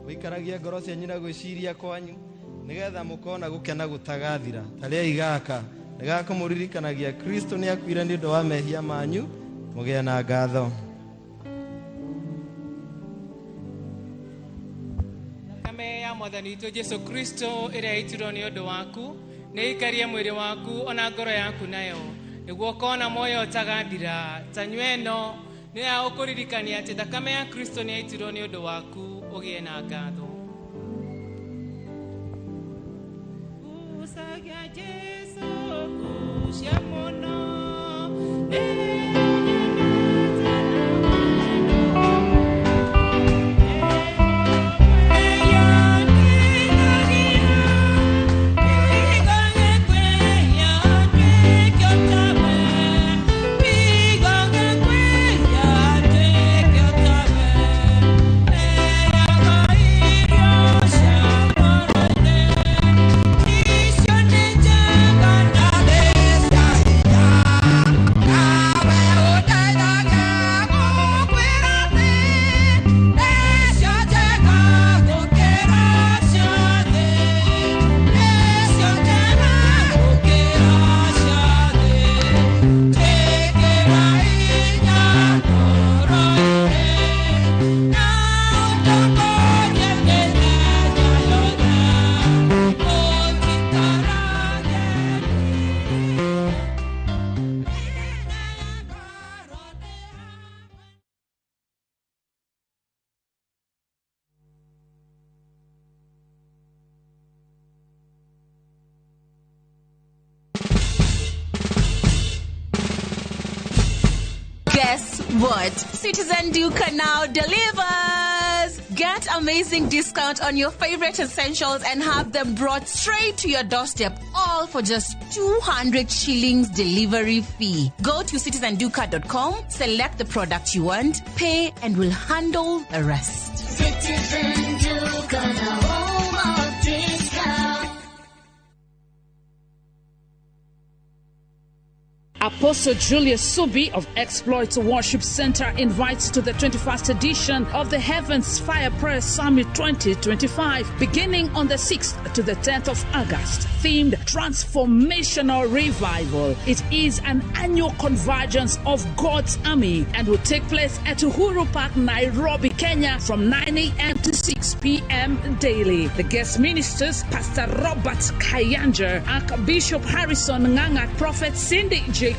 ũikaragie ngoro cianyu na gwĩciria kwanyu nĩgetha mũkona gũkena gũtagathira. Tarĩai gaka nĩgakũmũririkanagia Kristo nĩakuire nĩ ũndũ wa mehia manyu, mũgĩe na ngatho.
Thakame ya Mwathani witũ Jesu Kristo ĩrĩa yaitirwo nĩ ũndũ waku nĩ ĩikarie mwĩrĩ waku ona ngoro yaku nayo nĩguo ũkona muoyo ũtagathira. Tanyua ĩno nĩ ya gũkũririkania atĩ thakame ya Kristo nĩ yaitirwo nĩ ũndũ waku, ũgĩe na ngatho.
Gucagia Jesu, gucia mũno,
Guess what? Citizen Duka now delivers! Get amazing discount on your favorite essentials and have them brought straight to your doorstep, all for just 200 shillings delivery fee. Go to citizenduka.com, select the product you want, pay, and we'll handle the rest.
Citizen Duka, the home of discount.
Apostle Julius Subi of Exploits Worship Center invites to the 21st edition of the Heavens Fire Prayer Summit 2025, beginning on the 6th to the 10th of August, themed Transformational Revival. It is an annual convergence of God's army and will take place at Uhuru Park, Nairobi, Kenya, from 9 a.m. to 6 p.m. daily. The guest ministers, Pastor Robert Kayanja, Archbishop Harrison Nganga, Prophet Cindy Jacobs,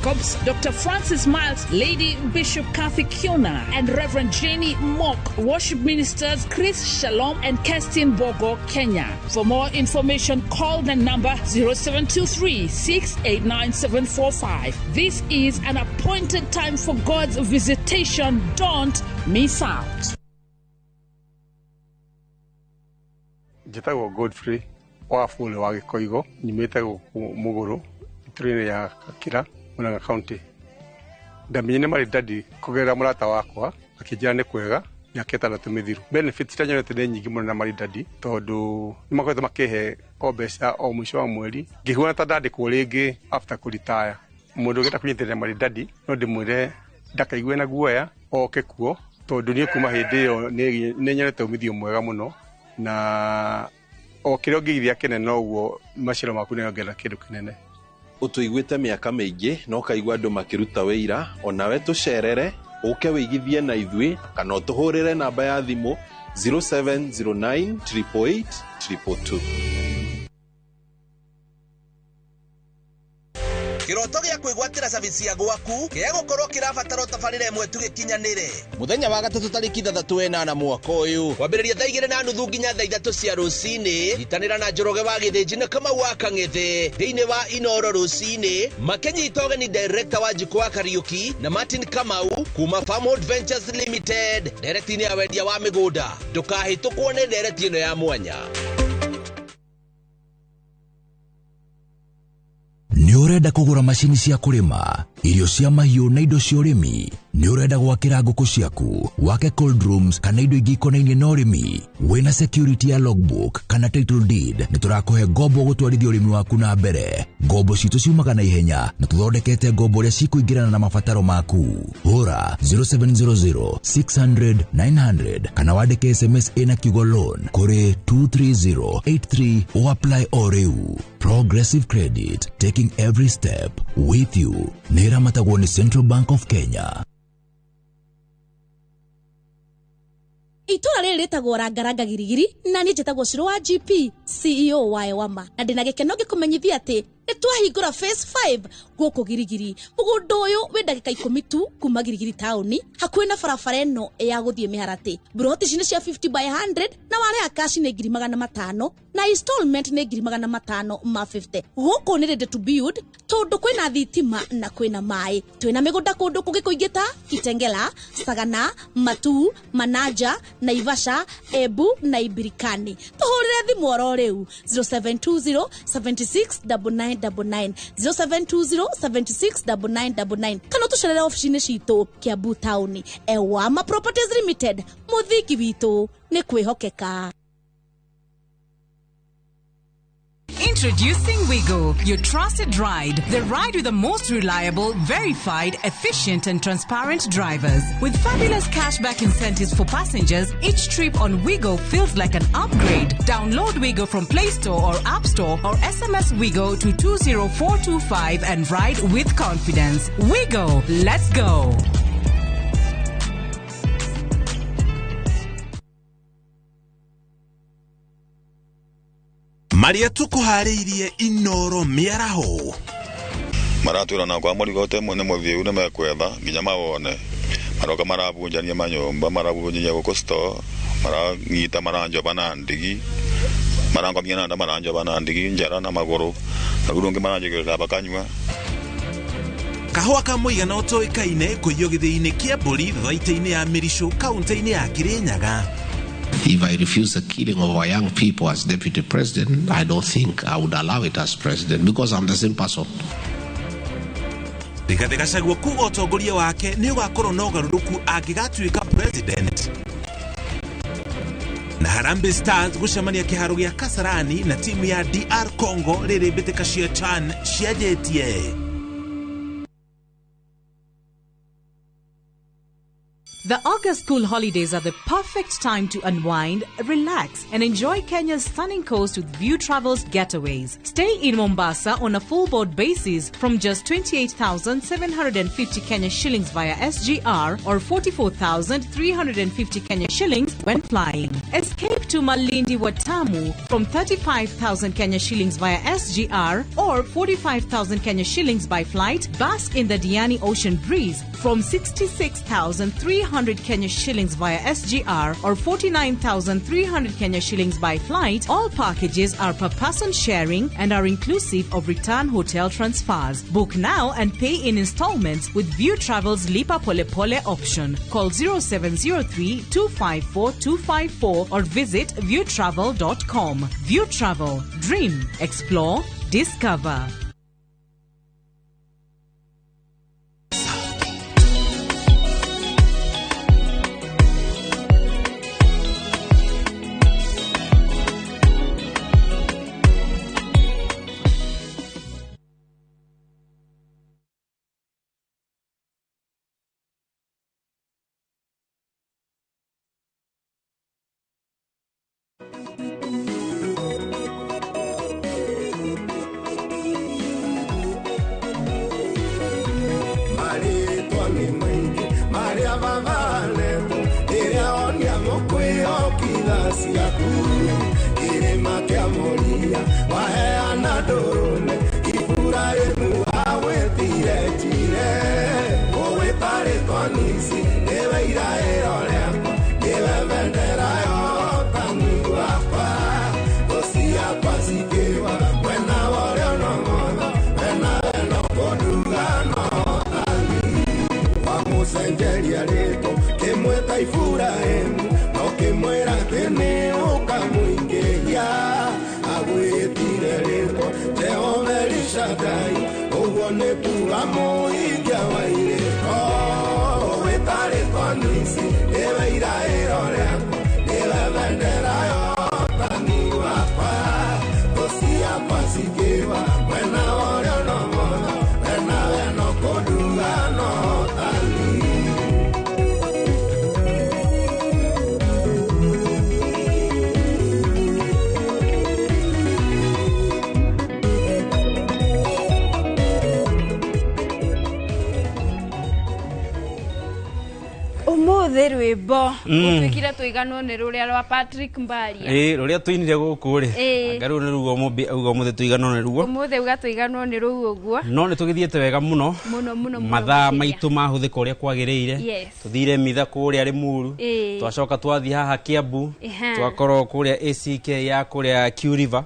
Dr. Francis Miles, Lady Bishop Kathy Kiona, and Reverend Jenny Mock. Worship ministers Chris Shalom and Kerstin Bogo, Kenya. For more information, call the number 0723 689 745. This is an appointed time for God's visitation. Don't miss out.
Njĩtagwo Godfrey Wafule wa Gĩkoigo, nyumĩte gũkũ Mũgũrũ itũra-inĩ ya Gakira, Murang'a County. Ndamenyire Maridadi kũgerera mũrata wakwa akĩnjĩra nĩ kwega mĩaka 6 mĩthiru. Benefits iria nyonete nĩ nyingĩ mũno na Maridadi tondũ nĩ makoretwo makĩhe o mbeca o mũico wa mweri ngĩhuana ta ndandĩkwo rĩngĩ after kũritaya. Mũndũ ũngĩenda kũnyitĩrĩra Maridadi no ndĩmwĩre ndakaigue na guoya oke kuo tondũ niĩ kuma hĩndĩ ĩyo nĩ nyonete umithio mwega mũno na o kĩrĩa ũngĩigithia kĩnene noguo maciaro maku nĩongerera kĩndũ kĩnene.
Ũtũiguĩte mĩaka mĩingĩ na ũkaigua andũ makĩruta wĩira, onawe tũcerere ũke wĩigithie na ithuĩ kana ũtũhũrĩre namba ya thimũ 0709 888 222.
Kĩroto gĩa kwĩgwatĩra service ya gwaku gĩa gũkorwo kĩrabatara tabarĩra ĩmwe tu gĩkinyanĩre. Mũthenya wa gatatũ tarĩki 6 mwaka ũyũ kwambĩrĩria thaa 2:30 nginya thaa 3 cia rũcinĩ. Nyitanĩra na Njoroge wa Gĩthĩnji na Kamau wa Kang'ethe thĩinĩ wa Inoro rũcinĩ makĩnyita ũgeni director wa Njikũ wa Kariũki na Martin Kamau kuma Farmhold Ventures Limited ndereti-inĩ ya wendia wa mĩgũnda. Ndũkahĩtũkwo nĩ ndereti ĩno ya mwanya.
Nĩ ũrenda kũgũra macini cia kũrĩma, Irio cia mahiũ na indo cia ũrĩmi. Nĩ ũrenda gwakĩra ngũkũ ciaku, wake cold rooms kana indo ingĩ ikonainie na ũrĩmi. Wĩna security ya logbook kana title deed, nĩ tũrakũhe ngombo gũtwarithia ũrĩmi waku na mbere. Ngombo citũ ciumaga na ihenya na tũthondekete ngombo ũrĩa cikũingĩrana na mabataro maku. Hũra 0700 600 900 kana wandĩke SMS ĩna kiugo loan kũrĩ 23083 o apply o rĩu. Progressive Credit, taking every step with you. Nĩ ĩramatagwo nĩ Central Bank of Kenya.
Itũra rĩrĩ rĩtagwo Rangaranga Girigiri na niĩ njĩtagwo Ciro wa GP CEO wa Ewama, na ndĩna gĩkeno ngĩkũmenyithia atĩ nĩ twahingũra phase 5 gũkũ Girigiri. Mũgũnda ũyũ wĩ ndagĩka 10 tu kuma Girigiri taũni, hakuhĩ na barabara ĩno ya gũthiĩ Mĩharatĩ. Mburoti ici nĩ cia 50 by 100 na warĩha cash nĩ 500,000 na installment nĩ 550,000. Gũkũ nĩ ready to build tondũ kwĩna thitima na kwĩna maĩ. Twĩna mĩgũnda kũndũ kũngĩ kũingĩ ta Kitengela, Sagana, Matuu, Manaja, Naivasha, Embu na Ibirikani. Tũhũrĩre thimũ oro rĩu 0720 76 9999, 0720 76 9999, kana ũtũcerere obici-inĩ citũ Kiambu taũni. Ewama Properties Limited, mũthingi witũ nĩ kwĩhokeka.
Introducing Wigo, your trusted ride. The ride with the most reliable, verified, efficient and transparent drivers. With fabulous cashback incentives for passengers, each trip on Wigo feels like an upgrade. Download Wigo from Play Store or App Store or SMS Wigo to 20425 and ride with confidence. Wigo, let's go.
Maria tukuharĩirie Inoro mĩaraho.
Maratwĩra na kwa mũrigo te nĩ mũthiu nĩ mekwetha nginya mawone. Maroka marabunjania manyũmba, marabunjania gũkũ store, maranyita maranjoba na ndigi, marangomia na nda maranjoba na ndigi njara na magũrũ, na rĩu rũngĩ maranjĩkĩrĩra bakanyua.
Kahũa ka mũigana ũtoĩkaine kũiywo gĩthĩi-inĩ kĩa mbũri thwaita-inĩ ya Mĩricũ kaũntĩ-inĩ ya Kĩrĩnyaga.
If I refuse the killing of our young people as deputy president, I don't think I would allow it as president because I'm the same person.
Rigathĩ Gachagua kuga ũtongoria wake nĩ ũgakorwo na ũgarũrũku angĩgatuĩka president. Na Harambee Stars gũcemania kĩharo gĩa Kasarani na timu ya DR Congo rĩrĩ mbĩtĩka cia CHAN cianjĩtie.
The August school holidays are the perfect time to unwind, relax, and enjoy Kenya's stunning coast with View Travels Getaways. Stay in Mombasa on a full board basis from just 28,750 Kenya shillings via SGR or 44,350 Kenya shillings when flying. Escape to Malindi Watamu from 35,000 Kenya shillings via SGR or 45,000 Kenya shillings by flight. Bask in the Diani Ocean breeze from 66,300 Kenya shillings via SGR or 49,300 Kenya shillings by flight. All packages are per person sharing and are inclusive of return hotel transfers. Book now and pay in installments with View Travel's Lipa Pole Pole option. Call 0703 254 254 or visit viewtravel.com. View Travel. Dream, explore, discover.
Shaddai,
Wairĩko wĩtarĩtwo nĩci nĩwe iraĩro rĩakwa nĩwe bendera yotani wakwa tũciakwa cikĩwa mwena ũrĩa no mũno wena weno kũnduga no tani.
Umuthi rwimbo gũtuĩkire tũiganwo nĩ rũrĩa rwa Patrick Mbaria.
Ĩĩ, rũrĩa tũinire gũkũ rĩ.
Ĩĩ.
Anga rũu nĩ ruo mũmbi auga ũmũthĩ tũiganwo nĩ ruo.
Ũmũthĩ uga tũiganwo nĩ rũu ũguo.
No nĩ tũgĩthiĩte wega mũno.
Mũno mũno mũno.
Mathaa
makĩria.
maitũ mahũthĩka ũrĩa kwagĩrĩire.
Yes.
Tũthire mitha kũrĩa Limuru.
Ĩĩ.
Twacoka twathiĩ haha Kiambu.
Ĩha.
Twakorwo kũrĩa ACK ya kũrĩa Q River.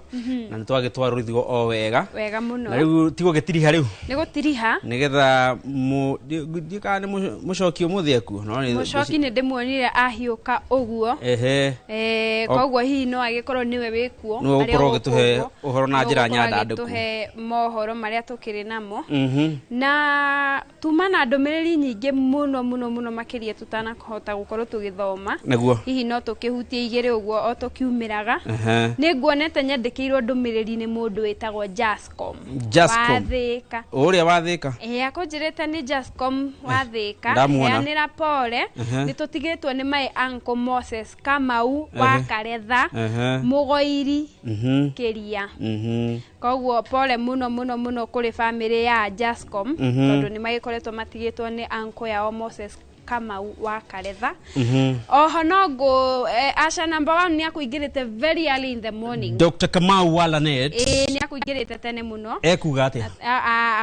Na nĩ twagĩtwarithio o wega.
Wega mũno.
Na rĩu tigwo gĩtiriha rĩu.
Nĩ gũtiriha.
Nĩgetha ndiũĩ kana nĩ mũcoki ũmũthĩ ekuo. No nĩ
Mũcoki nĩ ndĩmuonire ahiũka ũguo.
Ehe.
Koguo hihi no agĩkorwo nĩwe wĩkuo.
Nĩwe
arĩ
ũgũkorwo
o
ũgĩtũhe
gũkũ ũguo.
ũhoro na
Nĩwe
njĩra
ũgũkorwo
nyandandũku.
agĩtũhe mohoro marĩa tũkĩrĩ namo. Na tuma na ndũmĩrĩri nyingĩ mũno mũno mũno makĩria tũtanahota gũkorwo tũgĩthoma.
Nĩguo.
Hihi no tũkĩhutie igĩrĩ ũguo o tũkiumĩraga.
Ehe.
Nĩ nguonete nyandĩkĩirwo ndũmĩrĩri nĩ mũndũ wĩtagwo Jascom.
Jascom.
Wa Thĩka.
Ũrĩa wa Thĩka.
Ĩĩ, akũnjĩrĩte nĩ Jascom wa Thĩka.
Ndamuona.
Heanĩra pole.
Ehe.
Nĩ tũtigĩtwo nĩ my uncle Moses Kamau wa
Ehe.
Karetha.
Ehe.
Mũgoiri Kĩria. Koguo pole mũno mũno mũno kũrĩ famĩlĩ ya Jascom tondũ nĩ magĩkoretwo matigĩtwo nĩ uncle yao Moses Kamau wa Karetha. Oho no ngũ Asha number 1 nĩ akũingĩrĩte very early in the morning.
Dr. Kamau wa Lanet.
Ĩĩ, nĩ akũingĩrĩte tene mũno.
Ekuga atĩa?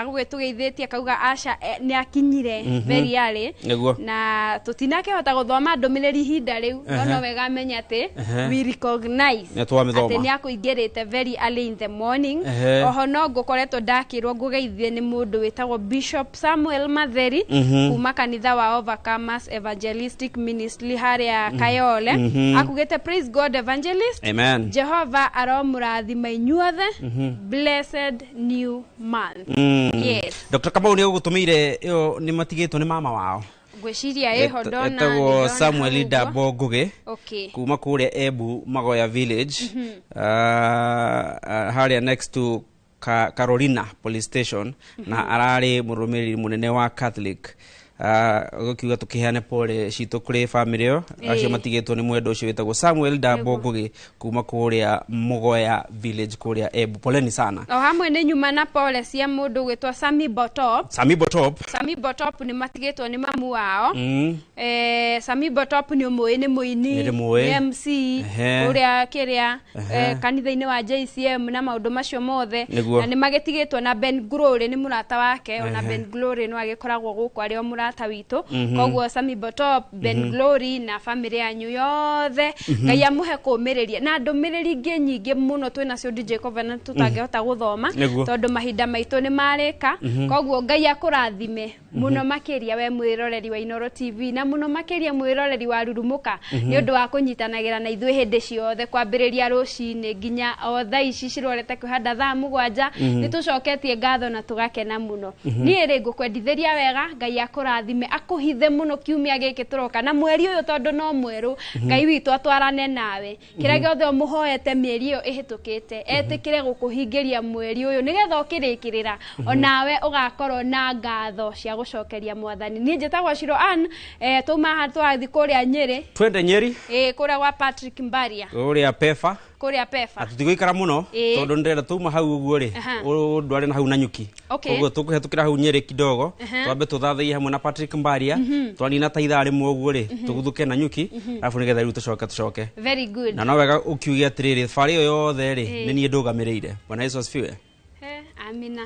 Agũgĩtũgeithĩtie akauga Asha nĩ akinyire very early.
Nĩguo.
Na tũtinakĩhota gũthoma ndũmĩrĩri ihinda rĩu no no wega amenye atĩ we recognize
Nĩ twamĩthoma.
atĩ nĩ akũingĩrĩte very early in the morning. Oho no ngũkoretwo ndakĩrwo ngũgeithie nĩ mũndũ wĩtagwo Bishop Samuel Matheri kuma kanitha wa Overcomers Evangelistic Ministry harĩa Kayole. Akugĩte praise God evangelist.
Amen.
Jehova aromũrathima inyuothe. Blessed new month. Yes.
Dr. Kamau nĩ ũgũtũmĩire ĩyo nĩ matigĩtwo nĩ mama wao.
Ngwĩciria ĩho ndona
Etagwo
ndona
Samuel
hau ũguo.
Ndambo Ngũgĩ.
Okay.
Kuma kũrĩa Embu Magoya Village. Harĩa next to Carolina Police Station na ararĩ mũrũmĩrĩri mũnene wa Catholic. Gũkiuga tũkĩheane pole citũ kũrĩ famĩlĩ ĩyo acio matigĩtwo nĩ mwendwa ũcio wĩtagwo Samuel Ndambo Ngũgĩ kuma kũrĩa Mũgoya Village kũrĩa Embu. Poleni sana.
O hamwe nĩ nyuma na pole cia mũndũ gwĩtwo Sami Botop.
Sami Botop.
Sami Botop nĩ matigĩtwo nĩ mamu wao. Sami Botop nĩ ũmũĩ nĩ mũini
Nĩ ndĩmũĩ.
nĩ MC ũrĩa kĩrĩa kanitha-inĩ wa JCM na maũndũ macio mothe.
Nĩguo.
Na nĩ magĩtigĩtwo na Ben Glory nĩ mũrata wake ona Ben Glory no agĩkoragwo gũkũ arĩ o mũrata witũ. Koguo Sami Botop, Ben Glory na famĩlĩ yanyu yothe Ngai amũhe kũmĩrĩria na ndũmĩrĩri ingĩ nyingĩ mũno twĩnacio DJ Covenant tũtangĩhota gũthoma
Nĩguo.
tondũ mahinda maitũ nĩ marĩka. Koguo Ngai akũrathime mũno makĩria we mwĩroreri wa Inooro TV na mũno makĩria mwĩroreri wa Rurumũka nĩ ũndũ wa kũnyitanagĩra na ithuĩ hĩndĩ ciothe kwambĩrĩria rũcinĩ nginya o thaa ici cirorete kwĩhanda thaa 7. Nĩ tũcoketie ngatho na tũgakena mũno. Niĩ rĩ ngũkwendithĩria wega Ngai akũrathime akũhithe mũno kiumia gĩkĩ tũroka na mweri ũyũ tondũ no mwerũ. Ngai witũ atwarane nawe kĩrĩa gĩothe ũmũhoete mĩeri ĩyo ĩhĩtũkĩte etĩkĩre gũkũhingĩria mweri ũyũ nĩgetha ũkĩrĩkĩrĩra onawe ũgakorwo na ngatho cia gũcokeria mwathani. Niĩ njĩtagwo Shiro Ann. Twauma haha twathiĩ kũrĩa Nyĩrĩ.
Twende Nyeri.
Kũrĩa gwa Patrick Mbaria
kũrĩa Pefa.
Kũrĩa Pefa.
Tũtigũikara mũno tondũ ndĩrenda tuma hau ũguo rĩ ũndware na hau Nanyuki. Koguo tũkũhetũkĩra hau Nyĩrĩ kidogo twambe tũthathaiye hamwe na Patrick Mbaria twanina ta ithaa rĩmwe ũguo rĩ tũguthũke Nanyuki arabu nĩgetha rĩu tũcoke.
Very good.
Na no wega ũkiuge atĩrĩrĩ thabarĩ ĩyo yothe rĩ nĩ niĩ ndũgamĩrĩire. Bwana Yesu asifiwe.
Amina.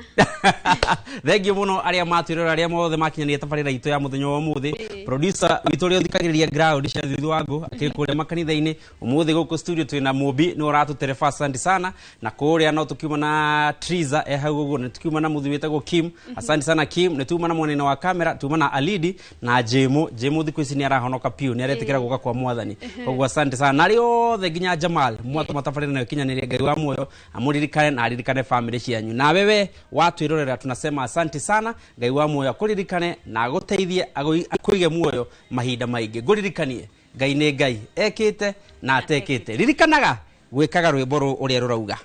Thengiũ mũno arĩa matwĩrora arĩa mothe makinyanĩria tabarĩra itũ ya mũthenya wa ũmũthĩ. Producer witũ ũrĩa ũthikagĩrĩria ground cia thuthu wangu akĩrĩ kũrĩa makanitha-inĩ ũmũthĩ gũkũ studio twĩna Mũmbi nĩwe ũratũtereba asante sana na kũrĩa no tũkiuma na Triza hau ũguo nĩ tũkiuma na mũthuri wĩtagwo Kim. Asante sana Kim. Nĩ tuma na mwena wa kamera tuma na Alidi na Jemo. Jemo thikũ ici nĩ arahonoka piũ nĩ aretĩkĩra gũka kwa mwathani. Koguo asante sana na arĩa othe nginya Jamal mwatũma tabarĩra nayo kinyanĩria Ngai wa muoyo amũririkane na aririkane famĩlĩ cianyu. cianyu. Na wewe watwirorera tunasema asante sana. Ngai wa muoyo akuririkane na aguteithie akuige muoyo mahinda maingi. Nguririkanie Ngai nĩ Ngai ekĩte na atekĩte. Ririkanaga gwĩkaga rwĩmbo rũrĩa rũrauga.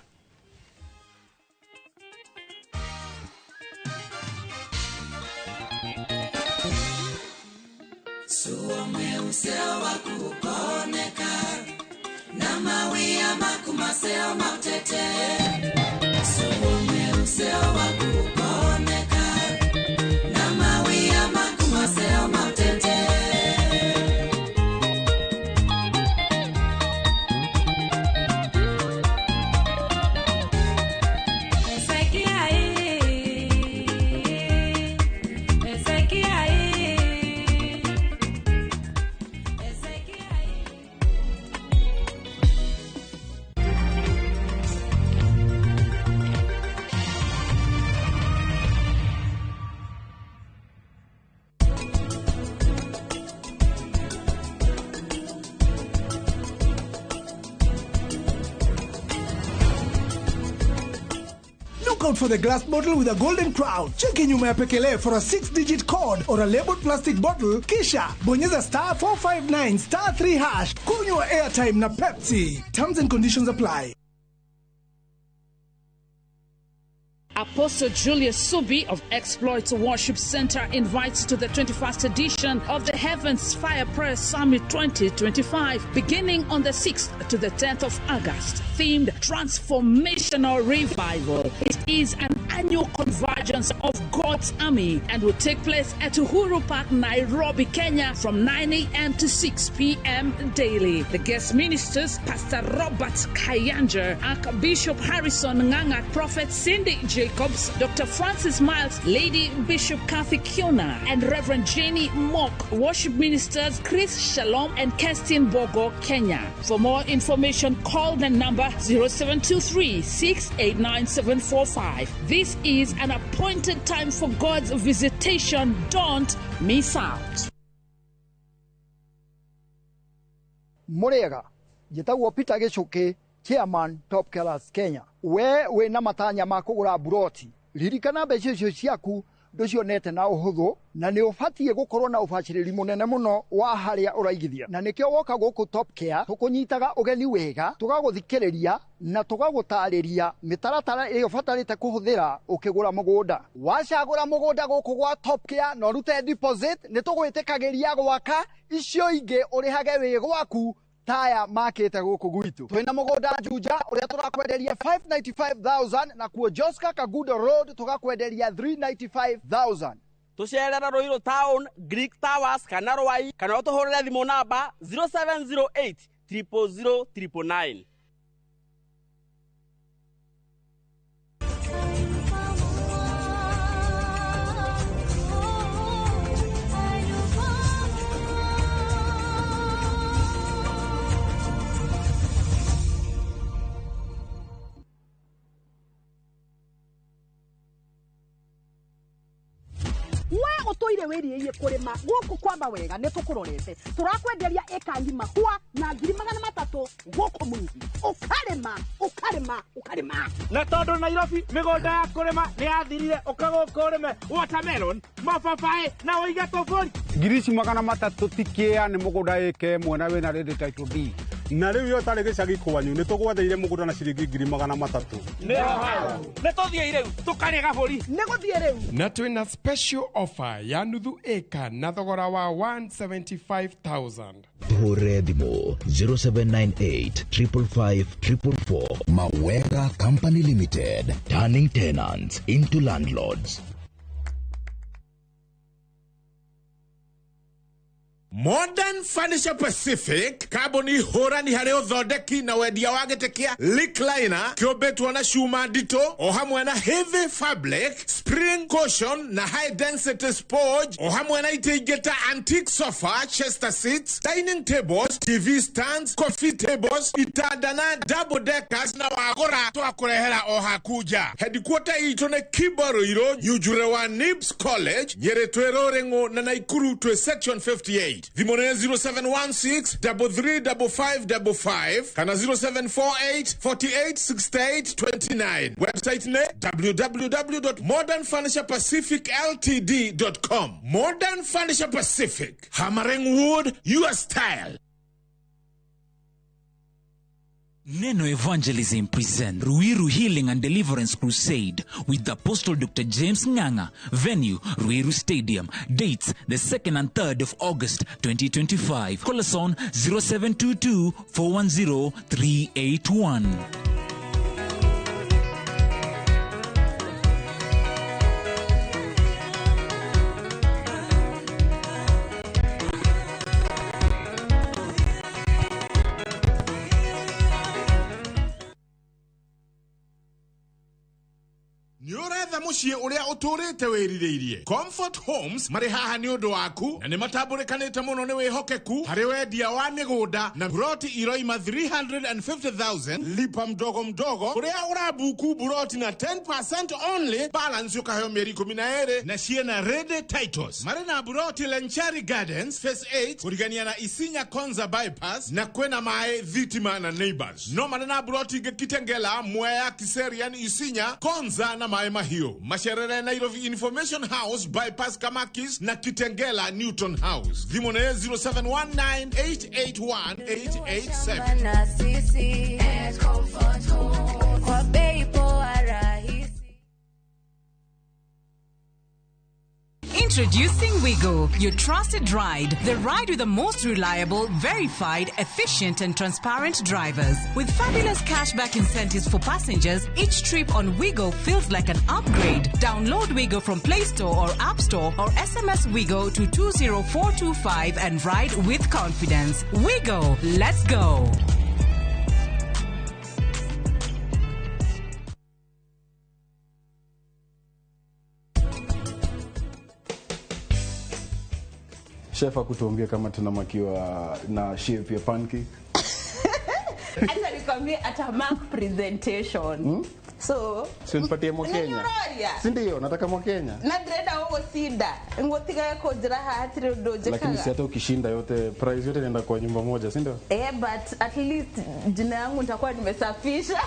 Out for the glass bottle with a golden crown. Cheki nyuma ya pekele for a 6-digit code or a labeled plastic bottle. Kisha bonyeza star 459 star 3 hash. Kunywa airtime na Pepsi. Terms and conditions apply.
Apostle Julius Subi of Exploits Worship Center invites to the 21st edition of the Heavens Fire Prayer Summit 2025, beginning on the 6th to the 10th of August, themed Transformational Revival. It is an annual convergence of God's army and will take place at Uhuru Park, Nairobi, Kenya, from 9 a.m. to 6 p.m. daily. The guest ministers, Pastor Robert Kayanja, Archbishop Harrison Nganga, Prophet Cindy Jacobs, Dr. Francis Miles, Lady Bishop Kathy Kiona, and Reverend Jenny Mock. Worship ministers Chris Shalom and Kerstin Bogo, Kenya. For more information, call the number 0723 689 745. This is an appointed time for God's visitation. Don't miss out.
Murega, njĩtagwo Peter Gĩchũkĩ, Chairman Top Killers Kenya. We wĩna matanya ma kũgũra buroti, ririkana mbeca icio ciaku ndũcionete na ũhũthũ, na nĩ ũbatiĩ gũkorwo na ũbacĩrĩri mũnene mũno wa harĩa ũraigithia. Na nĩkĩo woka gũkũ Top Care tũkũnyitaga ũgeni wega, tũgagũthikĩrĩria na tũgagũtarĩria mĩtaratara ĩrĩa ũbatarĩte kũhũthĩra ũkĩgũra mũgũnda. Wacagũra mũgũnda gũkũ gwa Top Care na ũrute deposit, nĩ tũgwĩtĩkagĩria gwaka icio ingĩ ũrĩhage wĩ gwaku taya makite guku gwitu. Twina mugunda Juja uria turakwenderia 595,000 na kuo Joska Kagudo Road tugakwenderia 395,000.
Tucerera Ruiru Town, Greek Towers kana Ruai, kana utuhurire thimu namba 0708 000 999.
We utoire wiriie kurima guku kwa mawega ni tukurorete turakwenderia eka ngima kwa na 300,000 guku mwingi ukarima ukarima ukarima
na tondu Nairobi migunda ya kurima ni yathirire uka guku urime watermelon mababaĩ na uige tuburi
300,000 tikia ni mugunda eke mwena wina ready title deed
na riu yo tari gicagi kwanyu ni tugwatheire mugunda na ciringi 300,000
ni tuthie riu tukarie gaburi
ni guthie riu
na twina special offer ya nuthu eka na thogora wa 175,000.
Hũre thimũ 0798 555 444. Mawega Company Limited, turning tenants into landlords.
Modern Furniture Pacific kambuni hũrani harĩ ũthondeki na wendia wa gĩtĩ kĩa recliner kĩũmbĩtwo na cuma nditũ o hamwe na heavy fabric, spring cushion na high density sponge o hamwe na itĩ ingĩ ta antique sofa, chester seats, dining tables, TV stands, coffee tables, itanda na double deckers na wagũra twakũrehera o haku nja. Headquarter itũ nĩ Kibo Ruiru, Nyunjure wa Nibs College, Nyĩrĩ twĩ Rũrĩng'ũ na Naikuru twĩ section 58. 48. Thimũ nĩ 0716 335555 kana 0748 48 68 29. Website nĩ www.modernfurniturepacificltd.com. Modern Furniture Pacific, hammering wood your style.
Neno Evangelism present Ruiru Healing and Deliverance Crusade with Apostle Dr. James Nganga. Venue, Ruiru Stadium. Dates, the 2nd and 3rd of August 2025. Call us on 0722 410 381.
Nĩ ũretha mũciĩ ũrĩa ũtũrĩte wĩrirĩirie. Comfort Homes marĩ haha nĩ ũndũ waku na nĩ matambũrĩkanĩte mũno nĩ wĩhokeku harĩ wendia wa mĩgũnda na buroti iroima 350,000 lipa mdogo mdogo ũrĩa ũrabuku buroti na 10% only, balance ũkaheo mĩeri 12 na ciĩna ready titles. Marĩ na buroti Lenchari Gardens Phase 8 kũrigania na Isinya Konza Bypass na kwĩna maĩ, thitima na neighbors. No marĩ na buroti ingĩ Kitengela, Mwea, Kiserian, Isinya, Konza na Maĩ Mahiũ. Macerere Nairobi Information House Bypass Kamakis na Kitengela Newton House. Thimũ nĩ 0719881887.
Na sisi at Comfort Home kwa bei poa rahisi.
Introducing Wigo, your trusted ride. The ride with the most reliable, verified, efficient, and transparent drivers. With fabulous cashback incentives for passengers, each trip on Wigo feels like an upgrade. Download Wigo from Play Store or App Store or SMS Wigo to 20425 and ride with confidence. Wigo, let's go.
Chef akutuambia kama tunamakiwa na shape ya pancake.
Hata nikwambie ata mark presentation. So
Si nipatie Mwakenya.
Nĩnyororia.
Si ndio nataka Mwakenya.
Na ndĩrenda gũgũcinda ngũtigae kũnjĩra haha hatirĩ ũndũ
Lakini
njĩkaga.
si hata ukishinda yote prize yote inaenda kwa nyumba moja, si ndio?
Eh, but at least jina yangu nitakuwa nimesafisha.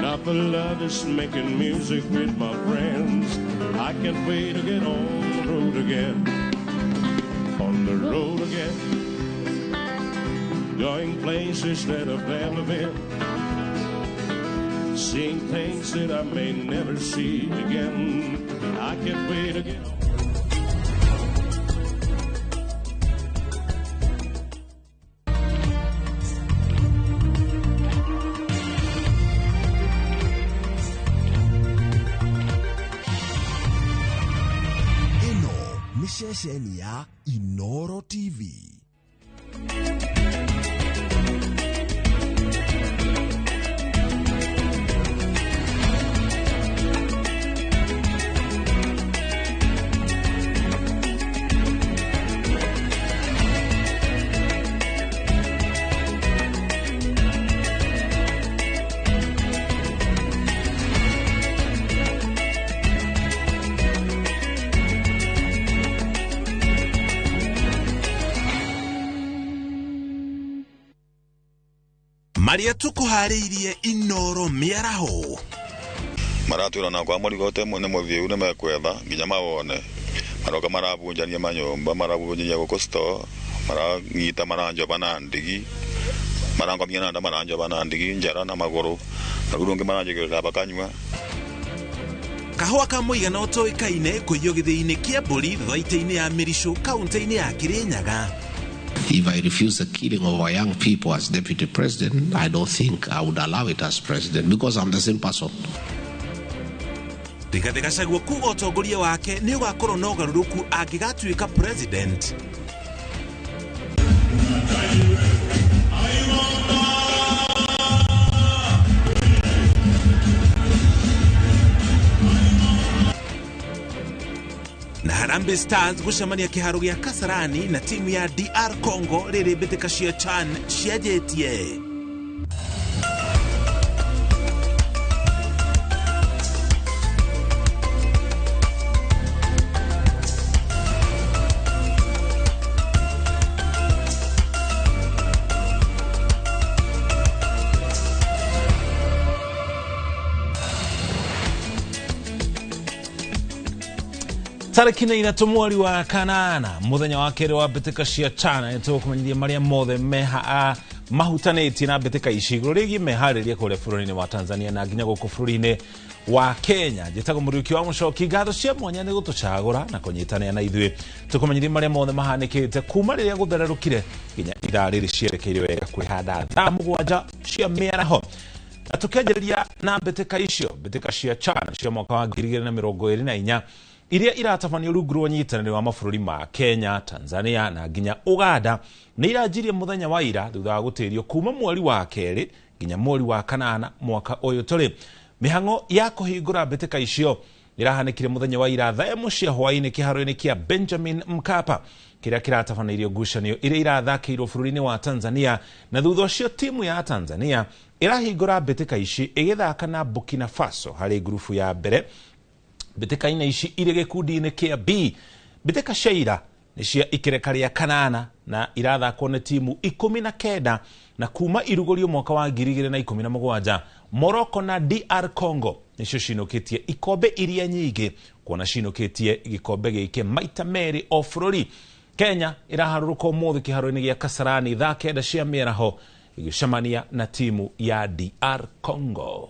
Not the love is making music with my friends. I can't wait to get on the road again. On the road again. Going places that I've never been. Seeing things that I may never see again. I can't wait to get on.
Ĩno nĩ ceceni ya Inoro TV.
Marĩa tũkũharĩirie Inoro mĩaraho.
Maratwĩra na kwa mũrigo te nĩ mũthiu nĩ mekwetha nginya mawone. Maroka marabunjania manyũmba, marabunjania gũkũ store, maranyita maranjoba na ndigi, marangomia na nda maranjoba na ndigi njara na magũrũ, na rĩu rũngĩ maranjĩkĩrĩra bakanyua.
Kahũa ka mũigana ũtoĩkaine kũiywo gĩthĩi-inĩ kĩa mbũri thwaitĩ-inĩ ya Mĩricũ kaũntĩ-inĩ ya Kĩrĩnyaga.
If I refuse the killing of our young people as deputy president, I don't think I would allow it as president because I'm the same person.
Rigathĩ Gachagua kuga ũtongoria wake nĩ ũgakorwo na ũgarũrũku angĩgatuĩka president. Na harambee Harambee Stars gũcemania kĩharo gĩa Kasarani na timu ya DR Congo rĩrĩ mbĩtĩka cia CHAN cianjĩtie. Tarĩki na ithatũ mweri wa kanana, mũthenya wa kerĩ wa mbĩtĩka cia CHAN, nĩtũgũkũmenyithia marĩa mothe meha mahutanĩtie na mbĩtĩka ici igũrũ rĩgiĩ meharĩria kũrĩa bũrũri-inĩ wa Tanzania na nginya gũkũ bũrũri-inĩ wa Kenya. Njĩtagwo Mũriũki wa Mũcoki, ngatho cia mwanya nĩ gũtũcagũra na kũnyitanĩra na ithuĩ tũkũmenyithia marĩa mothe mahanĩkĩte kuma rĩrĩa gũthererũkire nginya ithaa rĩrĩ cierekeire wega kwĩhanda thaa 7 cia mĩaraho. Na tũkĩanjĩrĩria na mbĩtĩka icio, mbĩtĩka cia CHAN cia mwaka wa 2024 iria iratabanio rungu rwa ũnyitanĩri wa mabũrũri ma Kenya, Tanzania na nginya Uganda nĩ iranjirie mũthenya wa ira thutha wa gũtĩrio kuma mweri wa kerĩ nginya mweri wa kanana mwaka ũyũ tũrĩ. Mĩhang'o ya kũhingũra mbĩtĩka icio irahanĩkire mũthenya wa ira thaa 1 cia hwaĩ-inĩ kĩharo-inĩ kĩa Benjamin Mkapa kĩrĩa kĩratabanĩirio ngucanio iria irathakĩirwo bũrũri-inĩ wa Tanzania, na thutha ũcio timu ya Tanzania ĩrahingũra mbĩtĩka ici ĩgĩthaka na Burkina Faso harĩ ngurubu ya mbere. Mbĩtĩka-inĩ ici irĩ gĩkundi-inĩ kĩa B. Mbĩtĩka cia ira nĩ cia ikereka rĩa kanana na irathakwo nĩ timu 19 na kuma irugũrio mwaka wa 2017 Morocco na DR Congo nĩcio cinũkĩtie ikombe iria nyingĩ, kuona cinũkĩtie gĩkombe gĩkĩ maita merĩ o bũrũri. Kenya ĩraharũrũka ũmũthĩ kĩharo-inĩ gĩa Kasarani thaa 9 cia mĩaraho ĩgĩcemania na timu ya DR Congo.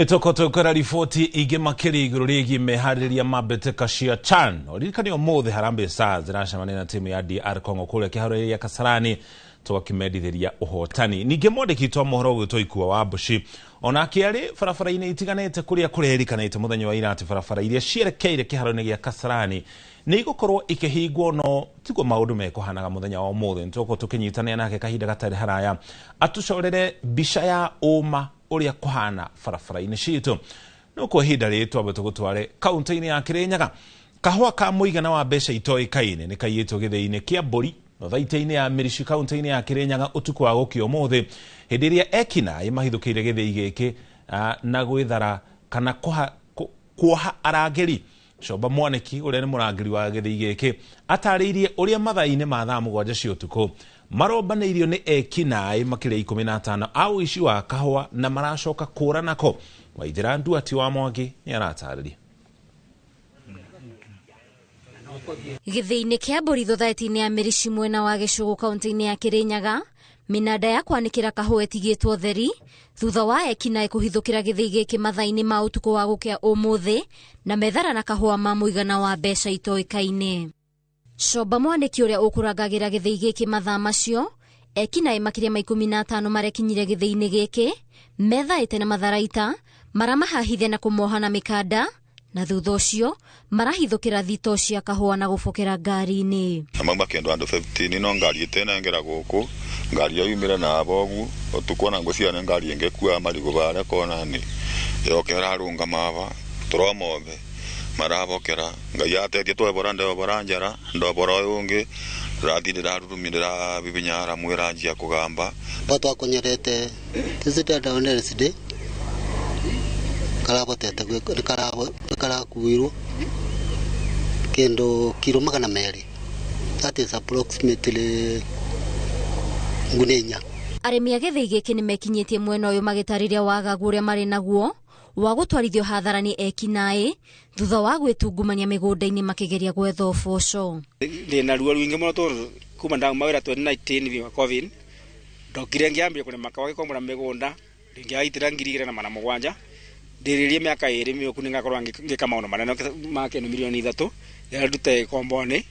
Ĩtũkora riboti ingĩ makĩria igũrũ rĩgiĩ meharĩria ma mbĩtĩka cia CHAN. Ũririkane ũmũthĩ Harambee Stars ĩracemania na timu ya DR Congo kũrĩa kĩharo-inĩ gĩa Kasarani tũgakĩmendithĩria ũhotani. Ningĩ mwandĩki witũ wa mohoro ũgwĩtwo Ikua wa Mbuci onake arĩ barabara-inĩ itiganĩte kũrĩa kũrerikanĩte mũthenya wa ira atĩ barabara iria cierekeire kĩharo-inĩ gĩa Kasarani nĩ igũkorwo ikĩhingwo, no tiguo maũndũ mekũhanaga mũthenya wa ũmũthĩ. Nĩtũgũkorwo tũkĩnyitanĩra nake kahinda gatarĩ haraya atũcorere mbica ya ũma ũrĩa kũhana barabara-inĩ citũ. No kwa ihinda rĩrĩ twambe tũgũtware kaunti-inĩ ya Kĩrĩnyaga. Kahũa ka mũigana wa mbeca itoĩkaine nĩ kaiyĩtwo gĩthĩi-inĩ kĩa mbũri thothaitĩ-inĩ ya Mĩrici kaunti-inĩ ya Kĩrĩnyaga ũtukũ wa gũkĩa ũmũthĩ hĩndĩ ĩrĩa ekinaĩ mahithũkĩire gĩthĩi gĩkĩ na gwĩthara kana kuoha arangĩri. Coba Mwaniki ũrĩa nĩ mũrangĩri wa gĩthĩi gĩkĩ atarĩirie ũrĩa mathaa-inĩ ma thaa 7 cia ũtukũ marombanĩirio nĩ ekinaĩ makĩria 15 a ũici wa kahũa na maracoka kũra nako. Waithĩra Nduati wa Mwangi nĩ aratarĩria.
Gĩthĩi-inĩ kĩa mbũri thothaitĩ-inĩ ya Mĩrici mwena wa Gĩcũgũ kaunti-inĩ ya Kĩrĩnyaga, mĩnanda ya kwanĩkĩra kahũa ĩtigĩtwo theri thutha wa ekinaĩ kũhithũkĩra gĩthĩi gĩkĩ mathaa-inĩ ma ũtukũ wa gũkĩa ũmũthĩ na methara na kahũa ma mũigana wa mbeca itoĩkaine. Coba Mwaniki ũrĩa ũkũrangagĩra gĩthĩi gĩkĩ mathaa macio, ekinaĩ makĩria ma 15 marekinyire gĩthĩi-inĩ gĩkĩ methaĩte na matharaita maramahahithia na kũmoha na mĩkanda, na thutha ũcio marahithũkĩra thito cia kahũa na gũbokera ngari-inĩ.
Na mauma kĩndũ andũ 15 no ngari ĩtenengera gũkũ, ngari yoimire na bogu ũtukũ na ngũcia nĩ ngari ĩngĩkua marigũ barĩa kona-inĩ yokera rũngama aba tũromothe marabokera. Ngai atetie twebora ndebora njara ndobora ũyũ ũngĩ ndĩrathiĩ ndĩrarurumia ndĩrabibinyara mwĩra njia kũgamba
batwakonyerete tizitenda Wednesday karabotete karakuirwo kĩndũ kiro 200, that is approximately ngune 4.
Arĩmi a gĩthĩi gĩkĩ nĩ mekinyĩtie mwena ũyũ magĩtarĩria wagagu ũrĩa marĩ naguo wa gũtwarithio hathara nĩ ekinaĩ thutha wa gwĩtungumania mĩgũnda-inĩ makĩgeria gwetha ũboco.
Ndĩna ruo rwingĩ mũno tondũ kuma ndauma wĩra 2019 wa COVID ndokire ngĩambia kũrĩma kahũa gĩkombora mĩgũnda ngĩaitĩra 2,700 ndĩrĩrie mĩaka 2 mĩũku nĩngakorwo ngĩka maũndũ manene ma kĩndũ mirioni 3 rĩrĩa ndute gĩkombo-inĩ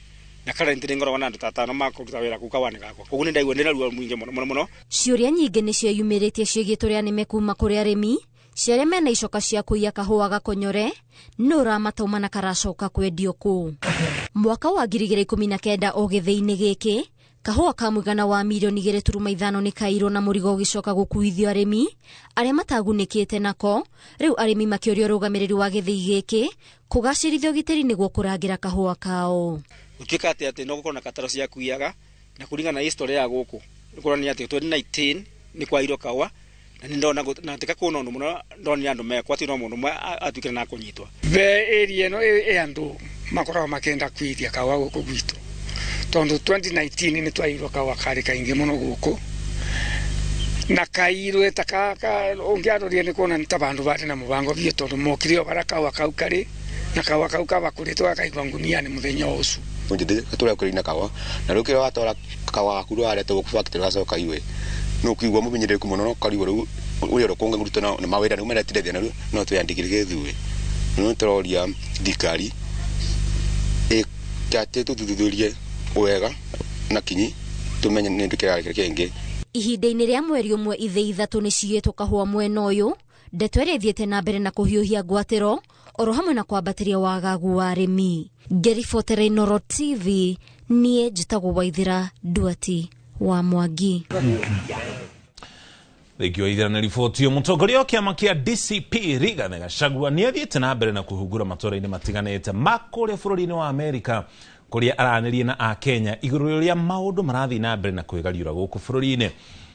na currently ngoragwo na andũ ta 5 ma kũruta wĩra kũu kahũa-inĩ gakwa, koguo nĩndaigua ndĩna ruo rwingĩ mũno mũno mũno.
Ciũria nyingĩ nĩciĩyumĩrĩtie ciĩgiĩ tũrĩa nĩme kuma kũrĩ arĩmi cia arĩa mena icoka cia kũiya kahũa gakonyore nũ ũramatauma na karacoka kwendio kũ. Mwaka wa 2019 o gĩthĩi-inĩ gĩkĩ kahũa ka mũigana wa mirioni 2.5 nĩ kairwo na mũrigo ũgĩcoka gũkuithio arĩmi arĩa matagunĩkĩte nako. Rĩu arĩmi makĩũria ũrũgamĩrĩri wa gĩthĩi gĩkĩ kũgacĩrithia ũgitĩri nĩguo kũrangĩra kahũa kao.
Gũtuĩka atĩ no gũkorwo na kataro cia kuiyaga na kũringana na history ya gũkũ nĩ kũronania atĩ 2019 nĩ kwairwo kahũa na nĩ ndona na tika kuona ũndũ mũno ndonire andũ mekwo atĩ no mũndũ ũmwe atuĩkire na kũnyitwo.
Be area ĩno ĩ andũ makoragwo makĩenda kuithia kahũa gũkũ gwitũ tondũ 2019 nĩ twairwo kahũa karĩ kaingĩ mũno gũkũ na kairwe ta kaka ũngĩarorire nĩ kuona nĩ ta bandũ barĩ na mũbango biũ tondũ mokire o bara kahũa kau karĩ na kahũa kau kabakũrĩtwo gakaigwa ngunia-inĩ mũthenya ũcio.
Tũrĩa kũrĩ kahũa na rĩu kĩrĩa watwara kahũa gaku rĩu gũkũ factory gacoka iwe no kũigua mũbinyĩrĩrĩku mũno no karigwo rĩu ũrĩa ũrĩa kũngĩrutwo na mawĩra rĩu maretithia na rĩu no twĩyandĩkire gĩthuĩ no tũroria thirikari ĩkate tũthuthurie wega na kinyi tumenye nĩ kĩrĩa kĩngĩ.
Ihinda-inĩ rĩa mweri ũmwe ithĩi 3 nĩ ciyĩtwo kahũa mwena ũyũ, ndeto ĩrĩa ĩthiĩte na mbere na kũhiũhia ngwatĩro oro hamwe na kwambatĩria wagagu wa arĩmi. Ngĩribotera Inooro TV, niĩ njĩtagwo Waithĩra Nduati wa Mwangi.
Thengio Waithĩra na riboti ĩyo. Mũtongoria wa kĩama kĩa DCP Rigathi Gachagua nĩ athiĩte na mbere na kũhungura matũũra-inĩ matiganĩte ma kũrĩa bũrũri-inĩ wa Amerika kũrĩa aranĩria na akenya igũrũ rĩa maũndũ marathiĩ na mbere na kwĩgariũra gũkũ bũrũri-inĩ.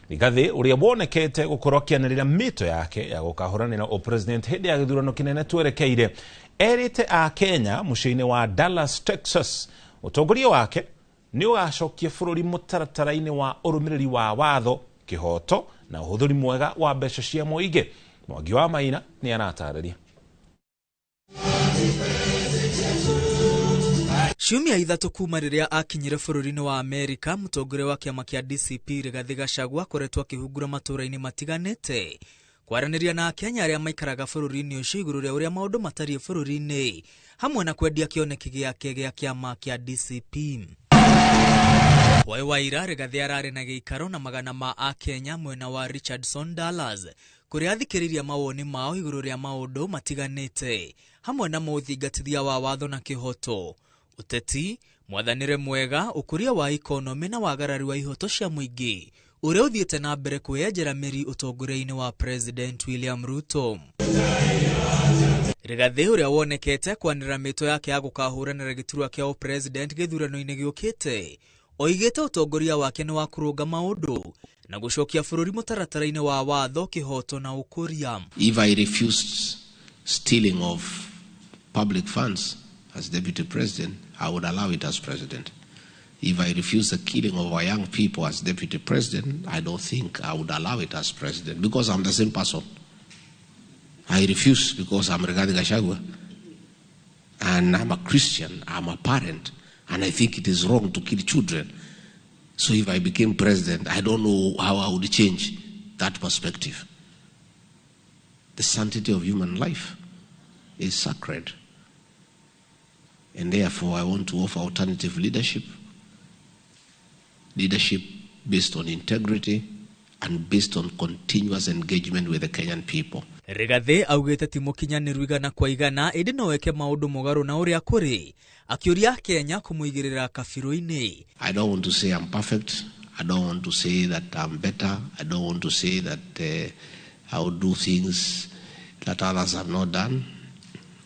Rigathi ũrĩa wonekete gũkorwo akĩanĩrĩra mĩto yake ya gũkahũranĩra ũpresident hĩndĩ ya gĩthurano kĩnene twerekeire erĩte akenya mũciĩ-inĩ wa Dallas, Texas ũtongoria wake nĩ ũgacokia bũrũri mũtaratara-inĩ wa ũrũmĩrĩri wa watho, kĩhoto na ũhũthĩri mwega wa mbeca cia mũingĩ. Mwangi wa Maina nĩ aratarĩria.
Ciumia 3 kuma rĩrĩa akinyire bũrũri-inĩ wa Amerika, mũtongoria wa kĩama kĩa DCP Rigathi Gachagua akoretwo akĩhungura matũũra-inĩ matiganĩte kwaranĩria na akenya arĩa maikaraga bũrũri-inĩ ũcio igũrũ rĩa ũrĩa maũndũ matariĩ bũrũri-inĩ hamwe na kwendia kĩoneki gĩake gĩa kĩama kĩa DCP. Hwaĩ wa ira Rigathi ararĩ na gĩikaro na magana ma akenya mwena wa Richardson, Dallas, kũrĩa athikĩrĩria mawoni mao igũrũ rĩa maũndũ matiganĩte hamwe na mũthingatithia wa watho na kĩhoto, ũteti, mwathanĩre mwega, ũkũria wa ikonomĩ na wagarari wa ihoto cia mũingĩ ũrĩa ũthiĩte na mbere kwĩyenjera mĩri ũtongoria-inĩ wa President William Ruto. Rigathi ũrĩa wonekete kwanĩrĩra mĩto yake ya gũkahũranĩra gĩturwa kĩa ũpresident gĩthurano-inĩ gĩũkĩte oigĩte ũtongoria wake nĩ wa kũrũnga maũndũ na gũcokia bũrũri mũtaratara-inĩ wa watho, kĩhoto na ũkũria.
If I refused stealing of public funds as deputy president, I would allow it as president. If I refuse the killing of our young people as deputy president, I don't think I would allow it as president because I'm the same person. I refuse because I'm Rigathi Gachagua and I'm a Christian, I'm a parent, and I think it is wrong to kill children. So if I became president, I don't know how I would change that perspective. The sanctity of human life is sacred. And therefore, I want to offer alternative leadership, leadership based on integrity and based on continuous engagement with the Kenyan people.
Rigathi augĩte ti mũkinyanĩru igana kwa igana ĩndĩ no eke maũndũ mũgarũ na ũrĩa kũrĩ, akĩũria Kenya kũmũigĩrĩra kabirũ-inĩ.
I don't want to say I'm perfect. I don't want to say that I'm better. I don't want to say that I will do things that others have not done.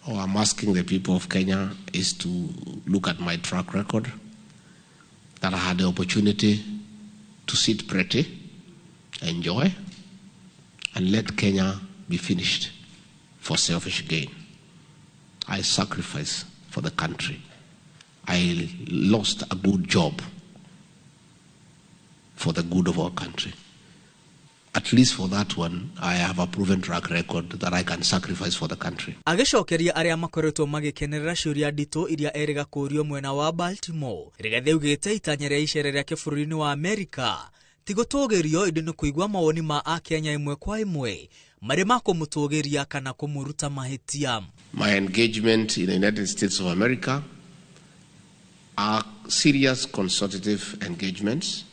All I'm asking the people of Kenya is to look at my track record, that I had the opportunity to sit pretty, enjoy, and let Kenya be finished for selfish gain. I sacrificed for the country. I lost a good job for the good of our country. At least for that one, I have a proven track record that I can sacrifice for the country.
Agĩcokeria arĩa makoretwo magĩkenerera ciũria nditũ iria erĩga kũũrio mwena wa Baltimore, Rigathi augĩte itanya rĩa icera rĩake bũrũri-inĩ wa Amerika ti gũtũgĩrio ĩndĩ nĩ kũigua mawoni ma Akenya ĩmwe kwa ĩmwe marĩ ma kũmũtũgĩria kana kũmũruta mahĩtia.
My engagement in the United States of America are serious consultative engagements,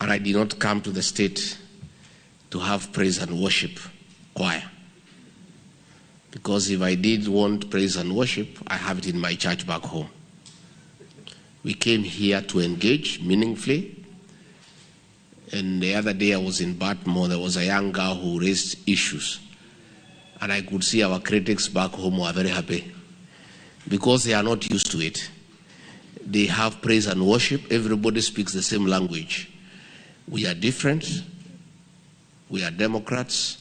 and I did not come to the state to have praise and worship choir. Because if I did want praise and worship, I have it in my church back home. We came here to engage meaningfully. And the other day I was in Baltimore, there was a young girl who raised issues. And I could see our critics back home were very happy because they are not used to it. They have praise and worship. Everybody speaks the same language. We are different. We are Democrats.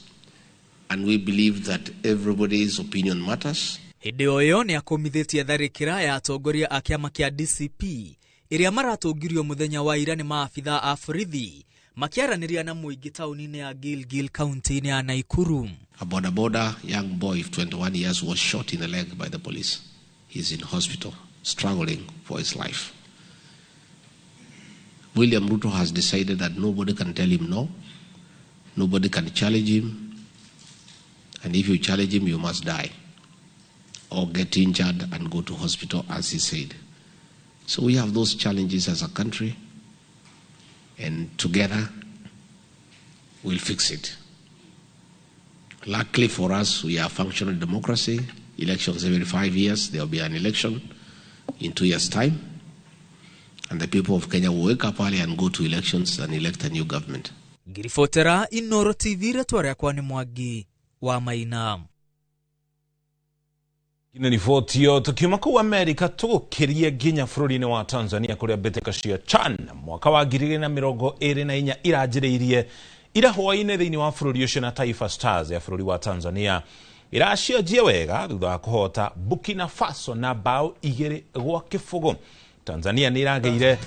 And we believe that everybody's opinion matters.
Hĩndĩ o ĩyo nĩ akũmithĩtie tharĩkĩra ya atongoria a kĩama kĩa DCP ĩrĩa maratũngirio mũthenya wa ira nĩ maabithaa a borithi makĩaranĩria na mũingĩ taũni-inĩ ya Gilgil kaunti-inĩ ya Nakuru.
A boda boda young boy of 21 years was shot in the leg by the police. He's in hospital, struggling for his life. William Ruto has decided that nobody can tell him no, nobody can challenge him, and if you challenge him, you must die or get injured and go to hospital, as he said. So we have those challenges as a country, and together we'll fix it. Luckily for us, we are a functional democracy. Elections every 5 years, there will be an election in 2 years' time. And the people of Kenya will wake up early and go to elections and elect a new government.
Ngiribotera Inoro TV, rĩtwa rĩakwa nĩ Mwangi wa Maina.
Nĩ riboti ĩyo tukiuma kũu Amerika tũgũkĩrie nginya bũrũri-inĩ wa Tanzania kũrĩa mbĩtĩka cia CHAN mwaka wa 2024 iranjĩrĩirie ira hwaĩ-inĩ thĩinĩ wa bũrũri ũcio na Taifa Stars ya bũrũri wa Tanzania iracianjia wega thutha wa kũhota Burkina Faso na bao 2-0. Tanzania nĩ iragĩire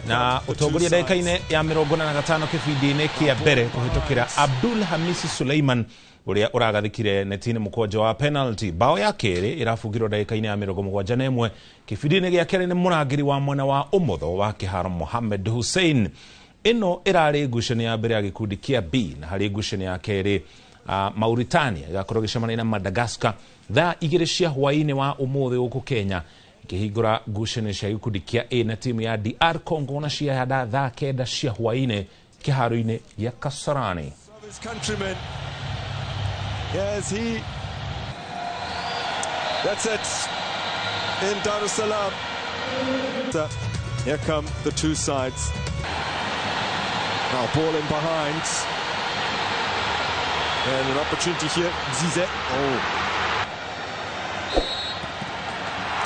na ũtongoria ndagĩka-inĩ ya 45 kĩbindi-inĩ kĩa mbere kũhĩtũkĩra Abdul Hamisi Suleiman ũrĩa ũragathĩkire neti-inĩ mũkwanja wa penalty. Bao ya kerĩ ĩrabungirwo ndagĩka-inĩ ya 71 kĩbindi-inĩ gĩa kerĩ nĩ mũrangĩri wa mwena wa ũmotho wa kĩharo Mohamed Hussein. Ĩno ĩrarĩ ngucanio ya mbere ya gĩkundi kĩa B, na harĩ ngucanio ya kerĩ Mauritania ĩgakorwo ĩgĩcemania na Madagascar thaa 2 cia hwaĩ-inĩ wa ũmũthĩ gũkũ Kenya, ikĩhingũra ngucanio cia gĩkundi kĩa A na timu ya DR Congo na cia thaa 9 cia hwaĩ-inĩ kĩharo-inĩ gĩa Kasarani.
Yes, he. That's it. In Dar es Salaam. Here come the two sides. Now ball in behind. And an opportunity here. Zize. Oh.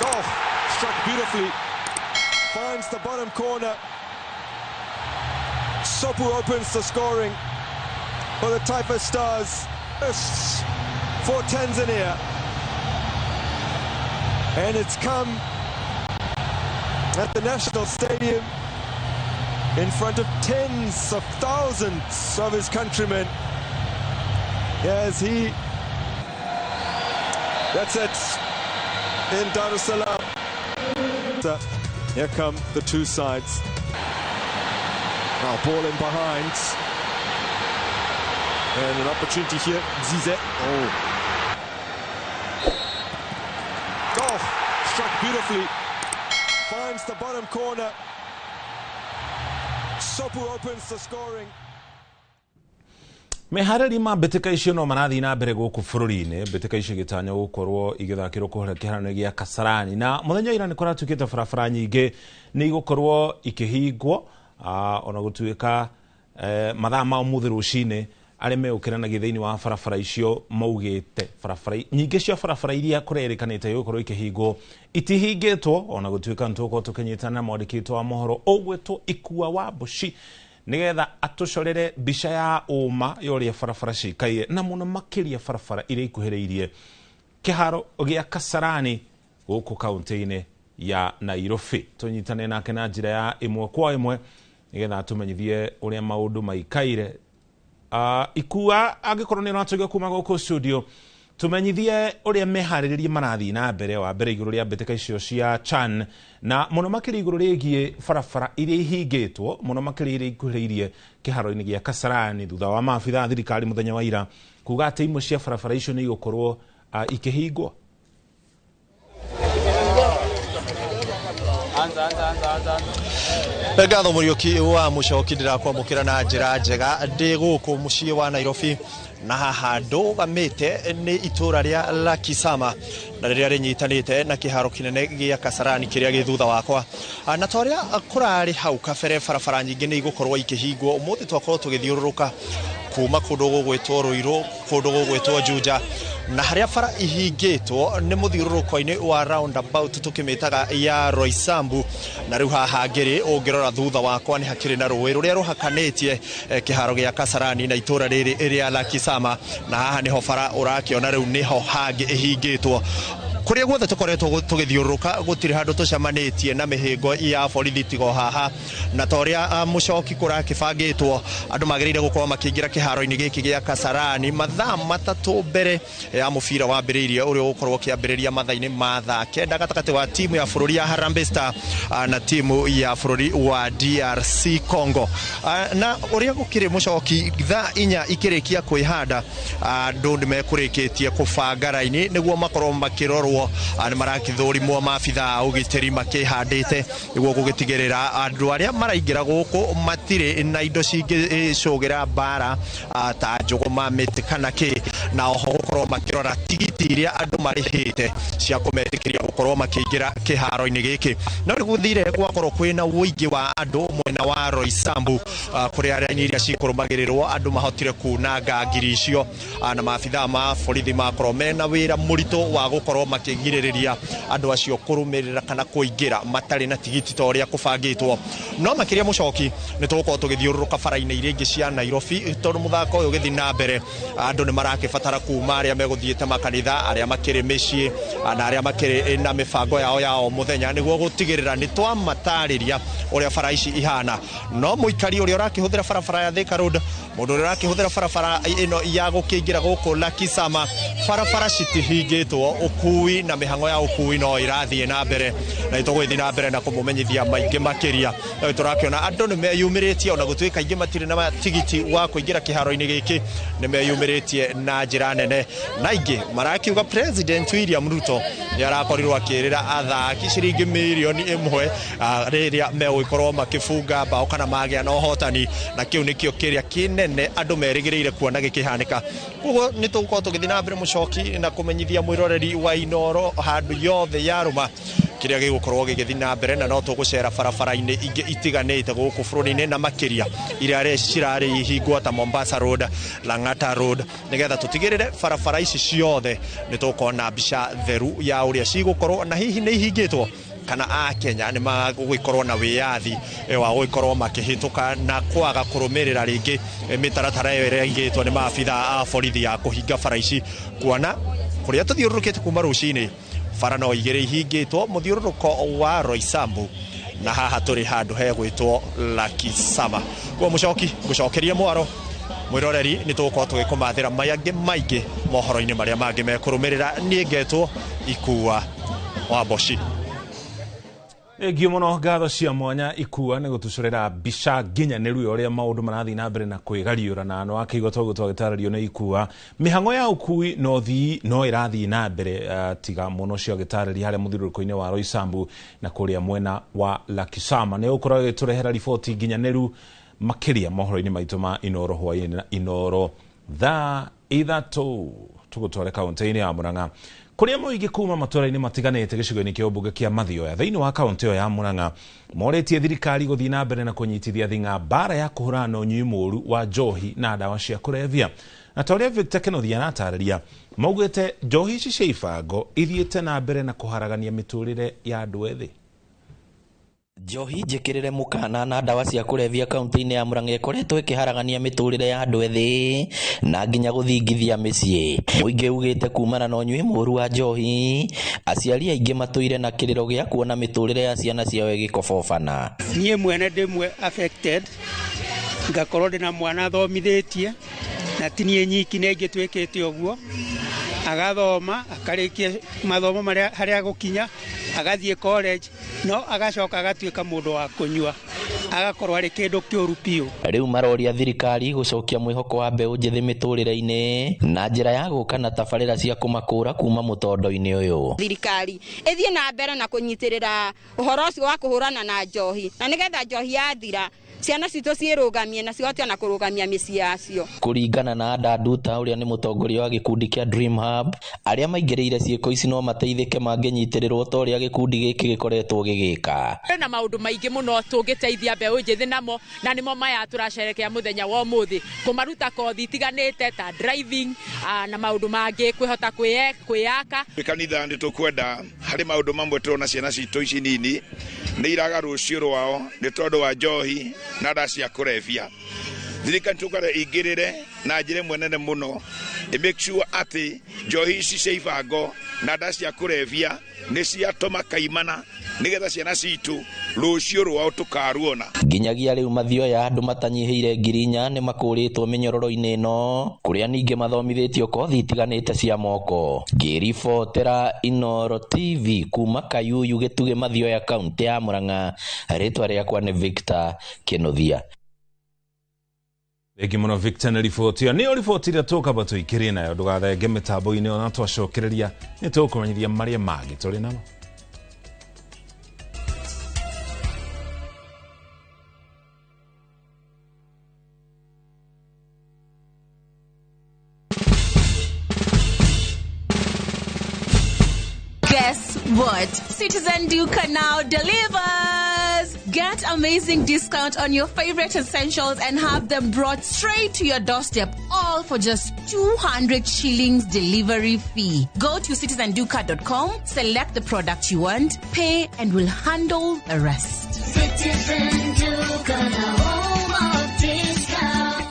Oh, struck beautifully. Finds the bottom corner. Sopu opens the scoring for the Taifa Stars. For Tanzania, and it's come at the National Stadium in front of tens of thousands of his countrymen. As he, that's it in Dar es Salaam. Here come the two sides. Now ball in behind. And an opportunity here, Zize. Oh. Oh, struck beautifully. Finds the bottom corner. Sopu opens the scoring.
Meharĩria ma mbĩtĩka icio no marathiĩ na mbere gũkũ bũrũri-inĩ. Mbĩtĩka icio igĩtanywo gũkorwo igĩthakĩrwo kũrĩa kĩharo-inĩ gĩa Kasarani, na mũthenya wa ira nĩ kũratuĩkĩte barabara nyingĩ nĩ igũkorwo ikĩhingwo, ona gũtuĩka mathaa ma ũmũthĩ rũcinĩ arĩa megũkĩranagia thĩinĩ wa barabara icio maugĩte barabara nyingĩ cia barabara iria kũrerĩkanĩte igũkorwo ikĩhingwo itihingĩtwo, ona gũtuĩka nĩtũgũkorwo tũkĩnyitana na mwandĩki wa mohoro ũgwĩtwo Ikua wa Mbuci nĩgetha atũcorere mbica ya ũma ya ũrĩa barabara cikaire, na mũno makĩria barabara iria ikuhĩrĩirie kĩharo gĩa Kasarani gũkũ kaunti-inĩ ya Nairobi. Tũnyitane nake na njĩra ya ĩmwe kwa ĩmwe nĩgetha atũmenyithie ũrĩa maũndũ maikaire. Ikua angĩkorwo nĩ ũratũigua kuma gũkũ studio, tumenyithie ũrĩa meharĩrĩrie marathiĩ na mbere, wa mbere igũrũ rĩa mbĩtĩka icio cia CHAN, na mũno makĩria igũrũ rĩgiĩ barabara iria ihingĩtwo, mũno makĩria iria ikuhĩrĩirie kĩharo-inĩ gĩa Kasarani, thutha wa maabitha a thirikari mũthenya wa ira kuga atĩ imwe cia barabara icio nĩ igũkorwo ikĩhingwo.
Ngatho Muriuki wa Mucoki, ndĩrakwamũkĩra na njĩra njega ndĩ gũkũ mũciĩ wa Nairobi, na haha ndũgamĩte nĩ itũra rĩa Lakisama na rĩrĩa rĩnyitanĩte na kĩharo kĩnene gĩa Kasarani kĩrĩa gĩ thutha wakwa. Na ta ũrĩa kũrarĩ hau kabere, barabara nyingĩ nĩ igũkorwo ikĩhingwo ũmũthĩ. Twakorwo tũgĩthiũrũrũka kuma kũndũ gũgwĩtwo Ruiru, kũndũ gũgwĩtwo Juja, na harĩa bara ihingĩtwo nĩ mũthiũrũrũko-inĩ wa roundabout tũkĩmĩtaga ya Roysambu. Na rĩu haha ngĩrĩ, ũngĩrora thutha wakwa, nĩ hakĩrĩ na rũĩ rũrĩa rũhakanĩtie kĩharo gĩa Kasarani na itũra rĩrĩ rĩa Lakisama, na haha nĩho bara ũrakĩona rĩu nĩho hangĩ ĩhingĩtwo. Kũrĩa guothe tũkoretwo tũgĩthiũrũrũka gũtirĩ handũ tũcemanĩtie na mĩhĩngo ya borithi tigo haha. Na ta ũrĩa Mũcoki kũrakĩbangĩtwo, andũ magĩrĩire gũkorwo makĩingĩra kĩharo-inĩ gĩkĩ gĩa Kasarani mathaa 3 mbere ya mũbira wambĩrĩirie, ũrĩa ũgũkorwo ũkĩambĩrĩria mathaa-inĩ ma thaa 9 gatagatĩ wa timu ya bũrũri ya Harambee Star na timu ya bũrũri wa DRC Congo. Na ũrĩa gũkĩrĩ, Mũcoki, thaa 4 ikĩrĩkia kwĩhanda, andũ nĩ mekũrĩkĩtie kũbanga raini nĩguo makorwo makĩrorwo nĩ marakĩthũrimwo maabitha a ũgitĩri makĩhandĩte nĩguo gũgĩtigĩrĩra andũ arĩa maraingĩra gũkũ matirĩ na indo cingĩcũgĩra mbara ta njũgũma, mĩtĩ kana kĩ, na oho gũkorwo makĩrora tigiti iria andũ marĩhĩte cia kũmetĩkĩria gũkorwo makĩingĩra kĩharo-inĩ gĩkĩ. No nĩ gũthire gwakorwo kwĩna ũingĩ wa andũ mwena wa Roysambu, kũrĩa raini iria cikũrũmagĩrĩrwo andũ mahotire kunanga ngiri icio, na maabitha ma borithi makorwo mena wĩra mũritũ wa gũkorwo makĩgirĩrĩria andũ acio kũrũmĩrĩra kana kũingĩra matarĩ na tigiti ta ũrĩa kũbangĩtwo. No makĩria, Mũcoki, nĩ tũgũkorwo tũgĩthiũrũrũka bara-inĩ iria ingĩ cia Nairobi, tondũ mũthako ũyũ ũgĩthiĩ na mbere andũ nĩ marakĩbatara kuma, arĩa megũthiĩte makanitha, arĩa makĩrĩ mĩciĩ, na arĩa makĩrĩ na mĩbango yao ya o mũthenya, nĩguo gũtigĩrĩra nĩ twamatarĩria ũrĩa bara ici ihana. No mũikari ũrĩa ũrakĩhũthĩra barabara ya Thika Road, mũndũ ũrĩa ũrakĩhũthĩra barabara ĩno ya gũkĩingĩra gũkũ Lakisama, barabara citihingĩtwo, ũkui na mĩhang'o ya ũkui no ĩrathiĩ na mbere, na nĩtũgũgĩthiĩ na mbere na kũmũmenyithia maingĩ makĩria. No tũrakĩona andũ nĩ meyumĩrĩtie, ona gũtuĩka aingĩ matirĩ na tigiti wa kũingĩra kĩharo-inĩ gĩkĩ, nĩ meyumĩrĩtie na njĩra nene, na aingĩ marakiuga President William Ruto nĩ arakorirwo akĩrĩra athaki ciringi mirioni 1 rĩrĩa megũgĩkorwo makĩbunga bao kana magĩa na ũhotani, na kĩu nĩkĩo kĩrĩa kĩnene andũ merĩgĩrĩire kuona gĩkĩhanĩka. Koguo nĩ tũgũkorwo tũgĩthiĩ na mbere, Mũcoki, na kũmenyithia mwĩroreri wa Inooro handũ yothe yarũma kĩrĩa gĩgũkorwo gĩgĩthiĩ na mbere, na no tũgũcera barabara-inĩ ingĩ itiganĩte gũkũ bũrũri-inĩ, na makĩria iria cirarĩ ihingwo ta Mombasa Road, Lang'ata Road, nĩgetha tũtigĩrĩre barabara ici ciothe nĩ tũkona mbica theru ya ũrĩa cigũkorwo, na hihi nĩ ihingĩtwo kana Akenya nĩ magũgĩkorwo na wĩyathi wa gũgĩkorwo makĩhĩtũka na kwaga kũrũmĩrĩra rĩngĩ mĩtaratara ĩyo ĩrĩa ĩigĩtwo nĩ maabitha a borithi ya kũhinga bara ici, kuona kũrĩa tũthiũrũrũkĩte kuma rũcinĩ bara no 2 ihingĩtwo, mũthiũrũrũko wa Roysambu na haha tũrĩ handũ hegwĩtwo Lakisama. Koguo Mũcoki, ngũcokerie mwaro mwĩroreri, nĩ tũgũkorwo tũgĩkũmathĩra maya maingĩ mohoro-inĩ marĩa mangĩ mekũrũmĩrĩra. Niĩ ngetwo Ikua wa Mboci.
Thengio mũno, ngatho cia mwanya Ikua nĩ gũtũcorera mbica nginyanĩru ya ũrĩa maũndũ marathiĩ na mbere na kwĩgariũra, na no akĩigua toguo twagĩtarĩrio nĩ Ikua, mĩhang'o ya ũkui no thii no ĩrathiĩ na mbere, tiga mũno ũcio agĩtarĩria harĩa mũthiũrũrũko-inĩ wa Roysambu na kũrĩa mwena wa Lakisama. Nĩ ũgũkorwo agĩtũrehera riboti nginyanĩru makĩria mohoro-inĩ maitũ ma Inooro hwaĩ-inĩ na Inooro thaa 3. Tũgũtware kaũntĩ-inĩ ya Murang'a, kũrĩa mũingĩ kuma matũra-inĩ matiganĩte gĩcigo-inĩ kĩa ũmbunge kĩa Mathioya thĩinĩ wa kaũntĩ ĩyo ya Murang'a morĩtie thirikari gũthiĩ na mbere na kũnyitithia thing'a mbara ya kũhũrana na ũnyui mũũru wa njohi na ndawa cia kũrebia. Na ta ũrĩa Victor Kenothi aratarĩria, maugĩte njohi ici cia ibango ithiĩte na mbere na kũharagania mĩtũrĩre ya andũ ethĩ.
Njohi njĩkĩrĩre mũkana na ndawa cia kũrebia kaunti-inĩ ya Murang'a ĩkoretwo ĩkĩharagania mĩtũrĩre ya andũ ethĩ na nginya gũthingithia mĩciĩ. Mũingĩ ugĩte kumana na ũnyui mũũru wa njohi, aciari aingĩ matũire na kĩrĩro gĩa kuona mĩtũrĩre ya ciana ciao ĩgĩkobobana.
Niĩ mwene ndĩ mwe affected,
Ngakorwo ndĩna mwana thomithĩtie na ti niĩ nyiki nĩ aingĩ twĩkĩte ũguo. Agathoma akarĩkia mathomo marĩa harĩa gũkinya, agathiĩ college, no agacoka agatuĩka mũndũ wa kũnyua, agakorwo arĩ kĩndũ kĩũru biũ.
Rĩu maroria thirikari gũcokia mwĩhoko wa mbeũ njĩthĩ mĩtũrĩre-inĩ na njĩra ya gũka na tabarĩra cia kũmakũra kuma mũtondo-inĩ ũyũ.
Thirikari ĩthiĩ na mbere na kũnyitĩrĩra ũhoro ũcio wa kũhũrana na njohi, na nĩgetha njohi yathira ciana citũ ciĩrũgamie na cihote ona kũrũgamia mĩciĩ yacio.
Kũringana na Ada Nduta ũrĩa nĩ mũtongoria wa gĩkundi kĩa Dream Hub, arĩa maingĩrĩire ciĩko ici no mateithĩke mangĩnyitĩrĩrwo ta ũrĩa gĩkundi gĩkĩ gĩkoretwo gĩgĩka.
Kwĩna maũndũ maingĩ mũno tũngĩteithia mbeũ njĩthĩ namo, na nĩmo maya tũracerekea mũthenya wa ũmũthĩ, kũmaruta kothi itiganĩte ta driving na maũndũ mangĩ, kwĩhota kwĩyaka.
Kanitha nĩ tũkwenda harĩ maũndũ mamwe tũrona ciana citũ ici nini nĩ iraga rũciũ rwao nĩ tondũ wa njohi na ndawa cia kũrebia. Thirikari tũkare ingĩrĩre na njĩra ĩmwe nene mũno ĩ make sure atĩ njohi ici cia ibango na ndawa cia kũrebia nĩ ciatũma kaimana nĩgetha ciana citũ rũciũ rwao tũkaruona.
Nginyagia rĩu mathioya andũ matanyihĩire 4,000 nĩ makũrĩtwo mĩnyororo-inĩ ĩno kũrĩa ningĩ mathomithĩtio kothi itiganĩte cia moko. Ngĩribotera Inooro TV kuma Kayuyu Gĩtugĩ Mathioya kaunti ya Murang'a, rĩtwa rĩakwa nĩ Victor Kĩnuthia.
Thengi mũno Victor na riboti ĩyo. Nĩyo riboti ĩrĩa tũkamba tũikĩrie nayo, ndũgathenge mĩtambo-inĩ ona twacokereria nĩ tũkũmenyithia marĩa mangĩ tũrĩ namo.
Guess what? Citizen Duka now delivers! Get amazing discount on your favorite essentials and have them brought straight to your doorstep, all for just 200 shillings delivery fee. Go to citizenduka.com, select the product you want, pay, and we'll handle the rest.
Citizen Duka, the home of discount.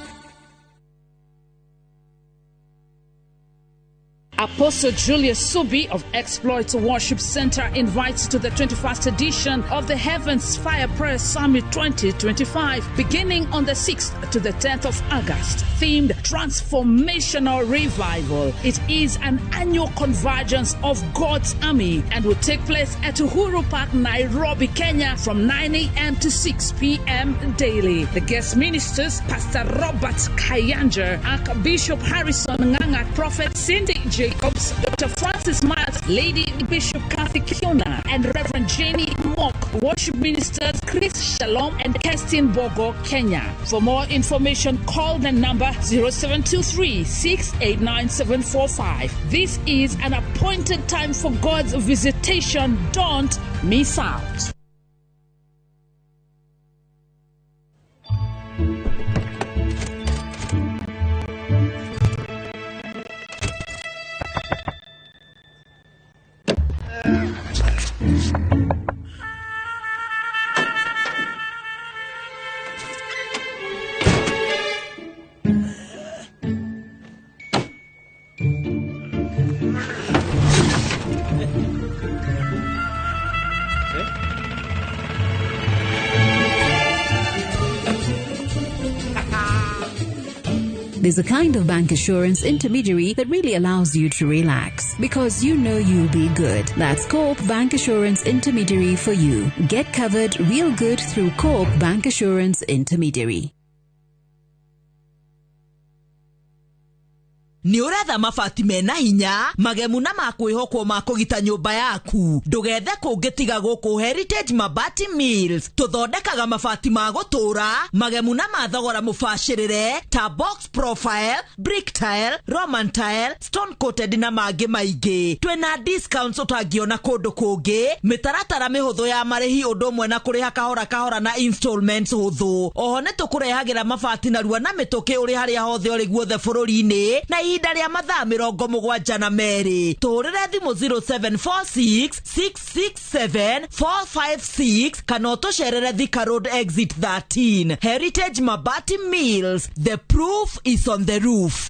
Apostle Julius Subi of Exploit Worship Center invites to the 21st edition of the Heavens Fire Prayer Summit 2025, beginning on the 6th to the 10th of August, themed Transformational Revival. It is an annual convergence of God's army and will take place at Uhuru Park, Nairobi, Kenya, from 9 a.m. to 6 p.m. daily. The guest ministers, Pastor Robert Kayanja, Archbishop Harrison Nganga, Prophet Cindy Jacobs, Dr. Francis Miles, Lady Bishop Kathy Kiona, and Reverend Jenny Mock. Worship ministers Chris Shalom and Kerstin Bogo, Kenya. For more information, call the number 0723 689 745. This is an appointed time for God's visitation. Don't miss out.
There's a kind of bank assurance intermediary that really allows you to relax because you know you'll be good. That's Co-op Bank Assurance Intermediary for you. Get covered real good through Co-op Bank Assurance Intermediary.
Nĩ ũretha mabati mena hinya magemu na makwĩhokwo ma kũgita nyũmba yaku, ndũgethe kũngĩ tiga gũkũ Heritage Mabati Mills. Tũthondekaga mabati ma gũtũra magemu na ma thogora mũbacĩrĩre ta box profile, brick tile, roman tile, stone coated na mangĩ maingĩ. Twĩna discounts ũtangĩona kũndũ kũngĩ, mĩtaratara mĩhũthũ ya marĩhi ũndũ ũmwe na kũrĩha kahora kahora na installments hũthũ. Oho nĩ tũkũrehagĩra mabati narua na mĩtũkĩ ũrĩ harĩa hothe ũrĩ guothe bũrũri-inĩ na ihinda rĩa mathaa 72. Tũhũrĩre thimũ 0746 667 456 kana ũtũcerere Thika Road Exit 13. Heritage Mabati Mills, the proof is on the roof.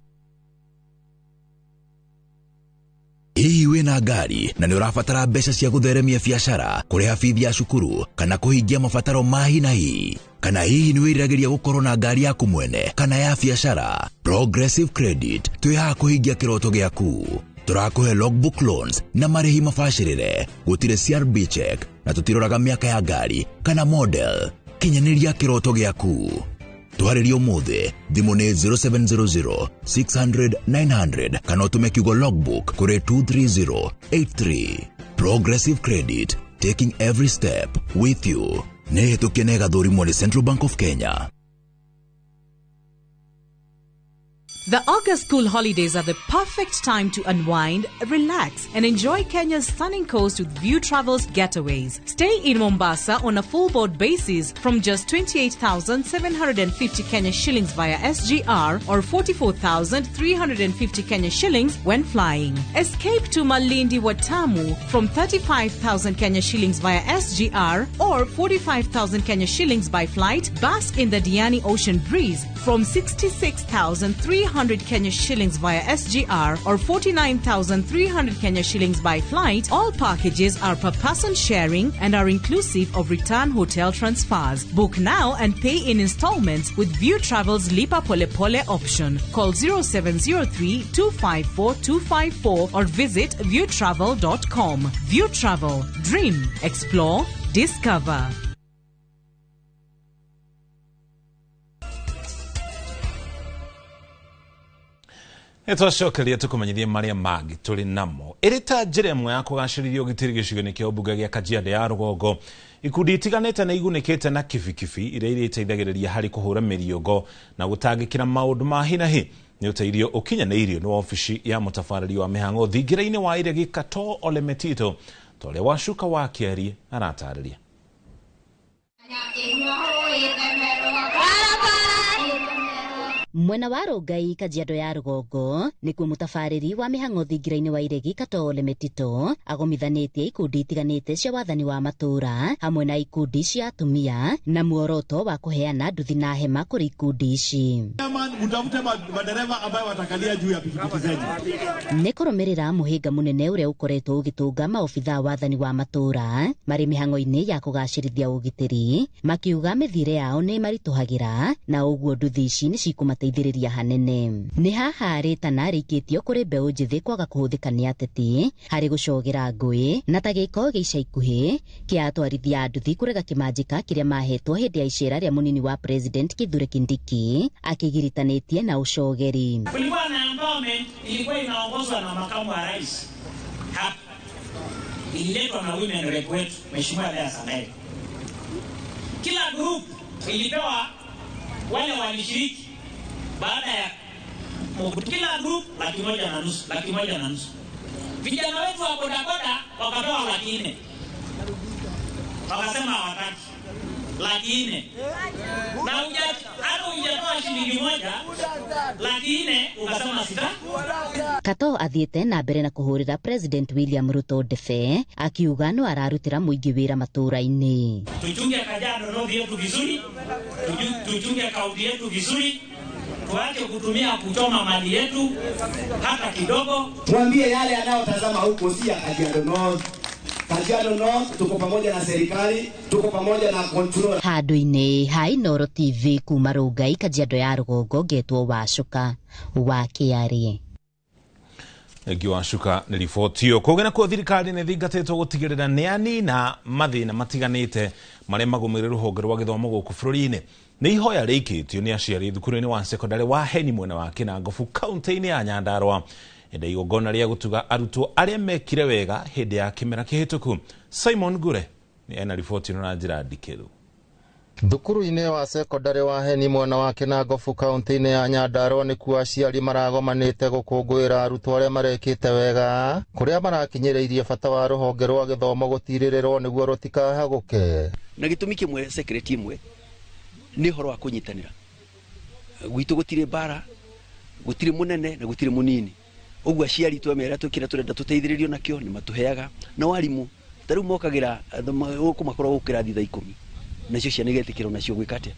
Hihi wĩna ngari na nĩ ũrabatara mbeca cia gũtheremia biacara, kũrĩha bithi ya cukuru kana kũhingia mabataro ma hi na hi? Kana hihi nĩ wĩriragĩria gũkorwo na ngari yaku mwene kana ya biacara? Progressive Credit twĩ haha kũhingia kĩroto gĩaku. Tũrakũhe logbook loans na marĩhi mabacĩrĩre, gũtirĩ CRB check na tũtiroraga mĩaka ya ngari kana model. Kinyanĩria kĩroto gĩaku. Twarĩrie ũmũthĩ, thimũ nĩ 0700 600 900 kana ũtũme kiugo logbook kũrĩ 23083. Progressive Credit, taking every step with you. Nĩ hĩtũkie na ĩgathũrimwo nĩ Central Bank of Kenya.
The August school holidays are the perfect time to unwind, relax, and enjoy Kenya's stunning coast with View Travels getaways. Stay in Mombasa on a full board basis from just 28,750 Kenya shillings via SGR or 44,350 Kenya shillings when flying. Escape to Malindi Watamu from 35,000 Kenya shillings via SGR or 45,000 Kenya shillings by flight. Bask in the Diani Ocean breeze from 66,300 Kenya shillings via SGR or 49,300 Kenya shillings by flight. All packages are per person sharing and are inclusive of return hotel transfers. Book now and pay in installments with View Travel's Lipa Pole Pole option. Call 0703 254 254 or visit viewtravel.com. View Travel. Dream, explore, discover.
Nĩtwacokeria tũkũmenyithie marĩa mangĩ tũrĩ namo. Ĩrĩ ta njĩra ĩmwe ya kũgacĩrithia ũgitĩri gĩcigo-inĩ kĩa ũmbunge gĩa Kajiado ya rũgongo, ikundi itiganĩte nĩ igunĩkĩte na kibikibi iria irĩteithagĩrĩria harĩ kũhũra mĩriũngo na gũtangĩkĩra maũndũ ma hi na hi. Nĩ ũteithio ũkinyanĩirio nĩ wabici ya mũtabarĩri wa mĩhang'o thingira-inĩ wa Iregi Katoo Ole Metito, ta ũrĩa Wacuka wa Kĩarie aratarĩria.
Mwena wa Rongai Kajiado ya rũgongo nĩkuo mũtabarĩri wa mĩhang'o thingira-inĩ wa Iregi Katoo Ole Metito agomithanĩtie ikundi itiganĩte cia wathani wa matũũra hamwe na ikundi cia atumia na muoroto wa kũheana nduthi na hema kũrĩ ikundi ici.
Mtafute madereva ambayo watakalia juu ya pikipiki zenyu.
Nĩ kũrũmĩrĩra mũhĩnga mũnene ũrĩa ũkoretwo ũgĩtũnga maobithaa wathani wa matũũra marĩ mĩhang'o-inĩ ya kũgacĩrithia ũgitĩri, makiuga mĩthiĩre yao nĩ maritũhagĩra na ũguo nduthi ici nĩ cikũmateithia gũteithĩrĩria hanene. Nĩ haha rĩtana rĩikĩtio kũrĩ mbeũ njĩthĩ kwaga kũhũthĩka nĩ ateti harĩ gũcogera ngũĩ na ta gĩko gĩa ica ikuhĩ kĩa atwarithia a nduthi kũrega kĩmanjĩka kĩrĩa mahetwo hĩndĩ ya icera rĩa mũnini wa President Kithure Kindiki akĩgiritanĩtie na ũcogeri.
Kulikuwa na empowerment ilikuwa inaongozwa na makamu wa rais hapa, ililetwa na women rep wetu Mheshimiwa Lea Sandai. Kila group ilipewa wale walishiriki baada ya kila group 1.5, 1.5. Vijana wetu wa bodaboda wakapewa 400,000. Wakasema hawataki 400,000. Na hata hujatoa shilingi 1, 400,000 ukasema sita.
Katoo athiĩte na mbere na kũhũrĩra President William Ruto ndebe akiuga no ararutĩra mũingĩ wĩra matũũra-inĩ.
Tuchunge Kajiado North yetu vizuri, tuchunge kaunti yetu vizuri, tuache kutumia kuchoma mali yetu hata kidogo.
Tuambie yale yanayotazama huko si ya Kajiado North. Kajiado North tuko pamoja na serikali, tuko pamoja na control.
Handũ-inĩ ha Inooro TV kuma Rongai Kajiado ya rũgongo ngetwo Wacuka wa Kĩarie.
Thengiũ Wacuka nĩ riboti ĩyo. Kũngĩ nakuo thirikari nĩ ĩthingatĩtwo gũtigĩrĩra nĩ anina mathĩna matiganĩte marĩa magũmĩire rũhonge rwa gĩthomo gũkũ bũrũri-inĩ. Nĩ ihoya rĩikĩtio nĩ aciari thukuru-inĩ wa sekondarĩ wa Heni mwena wa Kĩnangobu kaunti-inĩ ya Nyandarua hĩndĩ ya igongona rĩa gũtuga arutwo arĩa mekire wega hĩndĩ ya kĩmera kĩhĩtũku. Simon Ngure nĩ ena riboti ĩno na njĩra ndikĩru.
Thukuru-inĩ wa sekondarĩ wa Heni mwena wa Kĩnangobu kaunti-inĩ ya Nyandarua nĩkuo aciari maragomanĩte gũkũngũĩra arutwo arĩa marekĩte wega kũrĩa marakinyĩrĩirie bata wa rũhonge rwa gĩthomo gũtirĩrĩrwo nĩguo rũtikahagũke.
Na gĩtũmi kĩmwe secret ĩmwe nĩ ũhoro wa kũnyitanĩra gwitũ, gũtirĩ mbara, gũtirĩ mũnene na gũtirĩ mũnini. Ũguo aciari twamera twĩkĩra tũrenda tũteithĩrĩrio nakĩo nĩ matũheaga, na arimũ ta rĩu mokagĩra gũkũ makoragwo gũkĩra thaa 10 nacio ciana igetĩkĩra nacio gwĩka atĩa,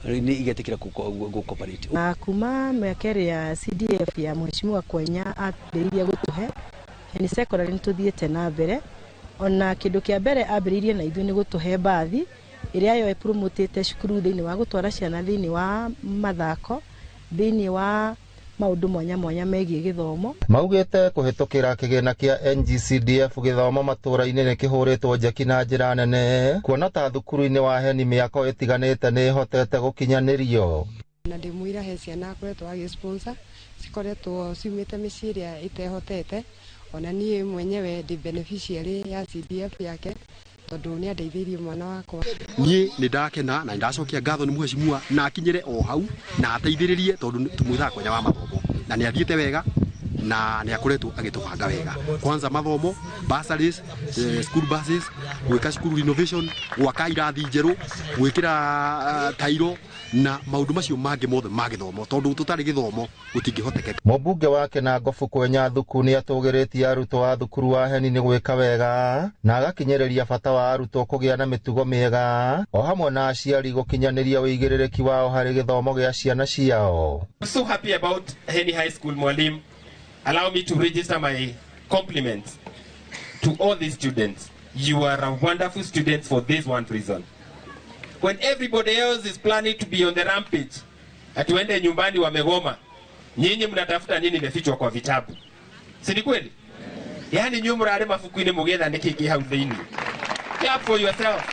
nĩ igetĩkĩra gũcooperate.
Kuma mĩaka ĩrĩa CDF ya Mheshimiwa Kwenya ambĩrĩirie gũtũhe
Heni Secondary nĩ tũthiĩte na mbere ona kĩndũ kĩa mbere ambĩrĩirie na ithuĩ nĩ gũtũhe mbathi ĩrĩa yo ĩpromotĩte cukuru thĩinĩ wa gũtwara ciana thĩinĩ wa mathako, thĩinĩ wa maũndũ mwanya mwanya megiĩ gĩthomo.
Maugĩte kũhĩtũkĩra kĩgĩna kĩa NGCDF gĩthomo matũra-inĩ nĩ kĩhũrĩtwo njeki na njĩra nene, kuona ta thukuru-inĩ wa Heni mĩako ĩtiganĩte nĩ ĩhotete gũkinyanĩrio.
Na ndĩmwĩra he ciana akoretwo agĩ sponsor cikoretwo ciumĩte mĩciĩ ĩrĩa ĩtehotete, ona niĩ mwenyewe ndĩ beneficiary ya CDF yake tondu nĩ andeithĩirie mwana wakwa.
Niĩ nĩ ndakena na ndacokia ngatho nĩ mheshimiwa na akinyĩre o hau na ateithĩrĩrie tondu tũmwĩthaga kwenya wa mathomo na nĩ athiĩte wega na nĩ akoretwo agĩtũbanga wega, kwanza mathomo, bursaries, school buses, gwĩka school renovation, gwaka irathi njerũ, gwĩkĩra tairo na maũndũ macio mangĩ mothe ma gĩthomo tondu tũtarĩ gĩthomo gũtingĩhotekeka.
Mũmbunge wa Kĩnangobu Kwenya Thuku nĩ atũgĩrĩtie arutwo a thukuru wa Heni nĩ gwĩka wega na agakinyĩrĩria bata wa arutwo kũgĩa na mĩtugo mĩega o hamwe na aciari gũkinyanĩria ũigĩrĩrĩki wao harĩ gĩthomo gĩa ciana ciao.
I'm so happy about Heni High School, Mwalimu. Allow me to register my compliments to all these students. You are a wonderful students for this one reason. When everybody else is planning to be on the rampage, atuende nyumbani wamegoma, nyinyi mnatafuta nini imefichwa kwa vitabu? Si ni kweli? Yaani nyinyi mrare mafukuini mugetha niki ki hau thiini. Clap for yourself.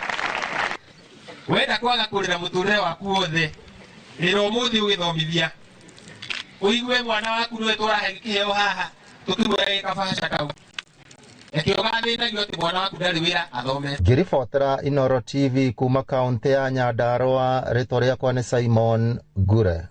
Wenda kwaga kurira muturire waku wothe, rira umuthi ugithomithia. Uigue mwana waku niwe tũrahe kĩheo haha tũkĩmwĩra gĩkabaca kau.
Ngĩribotera Inooro TV kuma kaunti ya Nyandarua, rĩtwa rĩakwa nĩ Simon Ngure.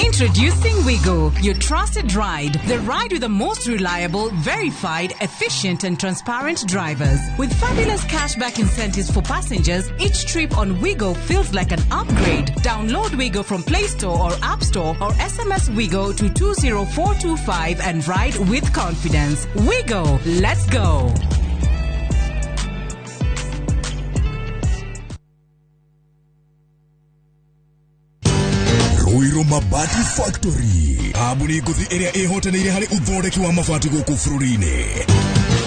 Introducing Wigo, your trusted ride. The ride with the most reliable, verified, efficient and transparent drivers. With fabulous cashback incentives for passengers, each trip on Wigo feels like an upgrade. Download Wigo from Play Store or App Store or SMS Wigo to 20425 and ride with confidence. Wigo, let's go.
Ruiru Mabati Factory, kambuni ngũthi ĩrĩa ĩhotanĩire harĩ ũthondeki wa mabati gũkũ bũrũri-inĩ.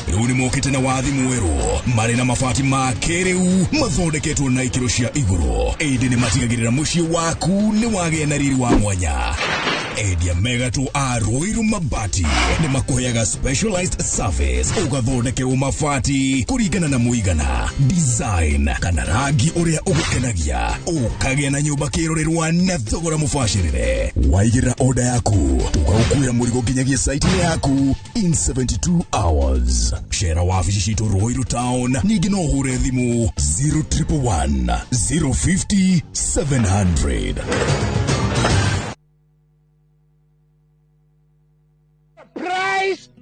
Rĩu nĩ mokĩte na wathi mwerũ, marĩ na mabati ma kĩrĩu mathondeketwo na ikĩro cia igũrũ, ĩndĩ nĩ matigagĩrĩra mũciĩ waku nĩ wagĩa na riri wa mwanya. Endia megatũ a Ruiru Mabati nĩ makũheaga specialized service, ũgathondekerwo mabati kũringana na mũigana, design kana rangi ũrĩa ũgũkenagia, ũkagĩa na nyũmba kĩrorerwa na thogora mũbacĩrĩre. Waigĩrĩra order yaku, tũgagũkuĩra mũrigo nginyagia site-inĩ yaku in 72 hours. Cera wabici citũ Ruiru Town, ningĩ no ũhũre thimũ 0111 050 700.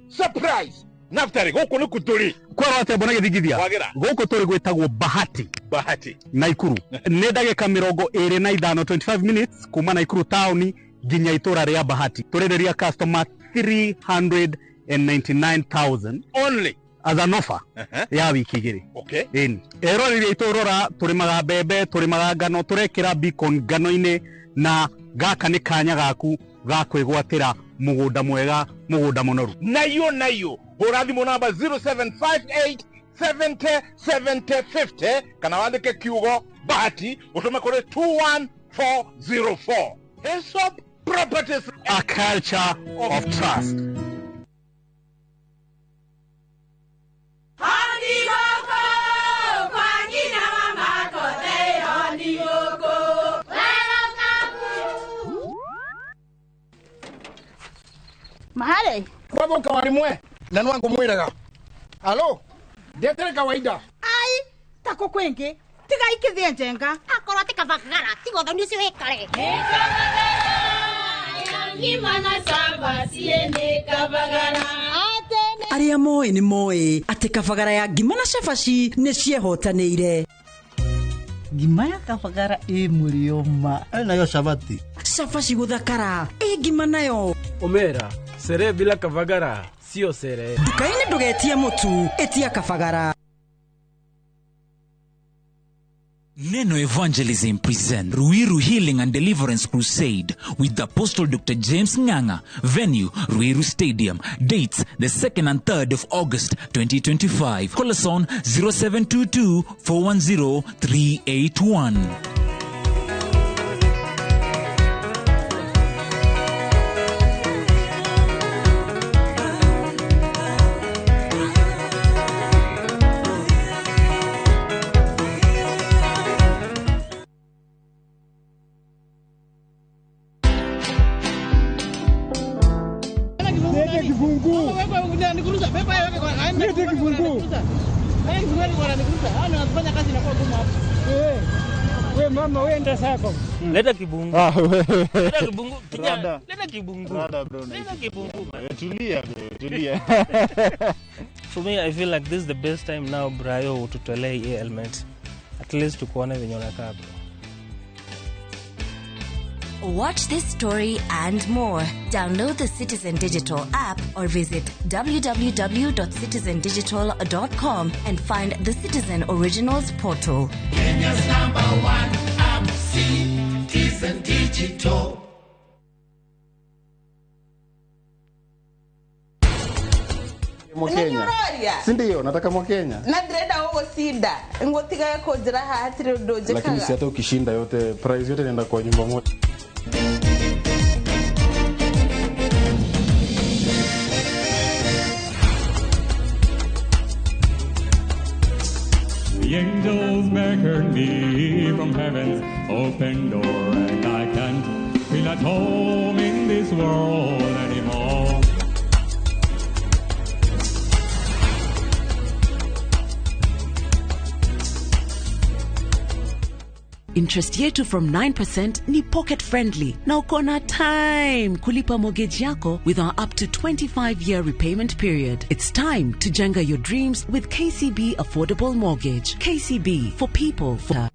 Surprise! Naftari, gũkũ nĩ kũtũrĩ.
Kwara atĩa mbona gĩthingithia? Gũkũ tũrĩ gwĩtagwo Bahati.
Bahati.
Naikuru. Nĩ ndagĩka 25, 25 minutes kuma Naikuru town nginya itũra rĩa Bahati. Tũrenderia customer 399,000
only
as an offer ya wiki igĩrĩ.
Okay.
Ĩni. Eroreri aitũ rora, tũrĩmaga mbembe, tũrĩmaga ngano, tũrekĩra beacon ngano-inĩ, na gaka nĩ kanya gaku ga kwĩgwatĩra mũgũnda mwega, mũgũnda mũnoru.
Nayo nayo hũra thimũ namba 0758 70 70 50 kana wandĩke kiugo Bahati ũtũme kũrĩ 21404. Hesop Properties,
a culture of trust.
Mahare
kwathoka warimwe na nwangu mwiraga alo ndetere kawaida
ai tako kwingi tiga ikithie njenga
akorwo ti kabagara tiga ũthoni ũcio wĩkare.
Arĩa moĩ nĩ moĩ atĩ kabagara ya ngima na cabaci nĩ ciehotanĩire.
Ngima ya kabagara ĩ mũrĩo ma
nayo cabati
cabaci gũthakara ĩ ngima nayo
Omera, sere bila kabagara sio sere.
Nduka-inĩ ndũgetie mũtu, ĩtia kabagara.
Neno Evangelism present Ruiru Healing and Deliverance Crusade with Apostle Dr. James Nganga. Venue, Ruiru Stadium. Dates, the 2nd and 3rd of August 2025. Call us on 0722 410 381.
Leta kibungu. Leta kibungu. Kijana, leta kibungu.
Rada bro.
Leta kibungu.
Tulia bro, tulia.
For me, I feel like this is the best time now, Brayo, tutolee hii element. At least tukuone venye unakaa bro.
Watch this story and more. Download the Citizen Digital app or visit www.citizendigital.com and find the Citizen Originals portal.
Kenya's number one app, Citizen Digital.
Mwakenya. Si ndio nataka Mwakenya.
Na ndrenda ugocinda. Ngotiga kunjira haha hatiri undu njikaga.
Lakini si hata ukishinda yote prize yote inaenda kwa nyumba moja.
The angels beckon me from heaven's open door, and I can't feel at home in this world anymore.
Interest yetu from 9% ni pocket friendly na uko na time kulipa mortgage yako with our up to 25-year repayment period. It's time to jenga your dreams with KCB Affordable Mortgage. KCB, for people, for...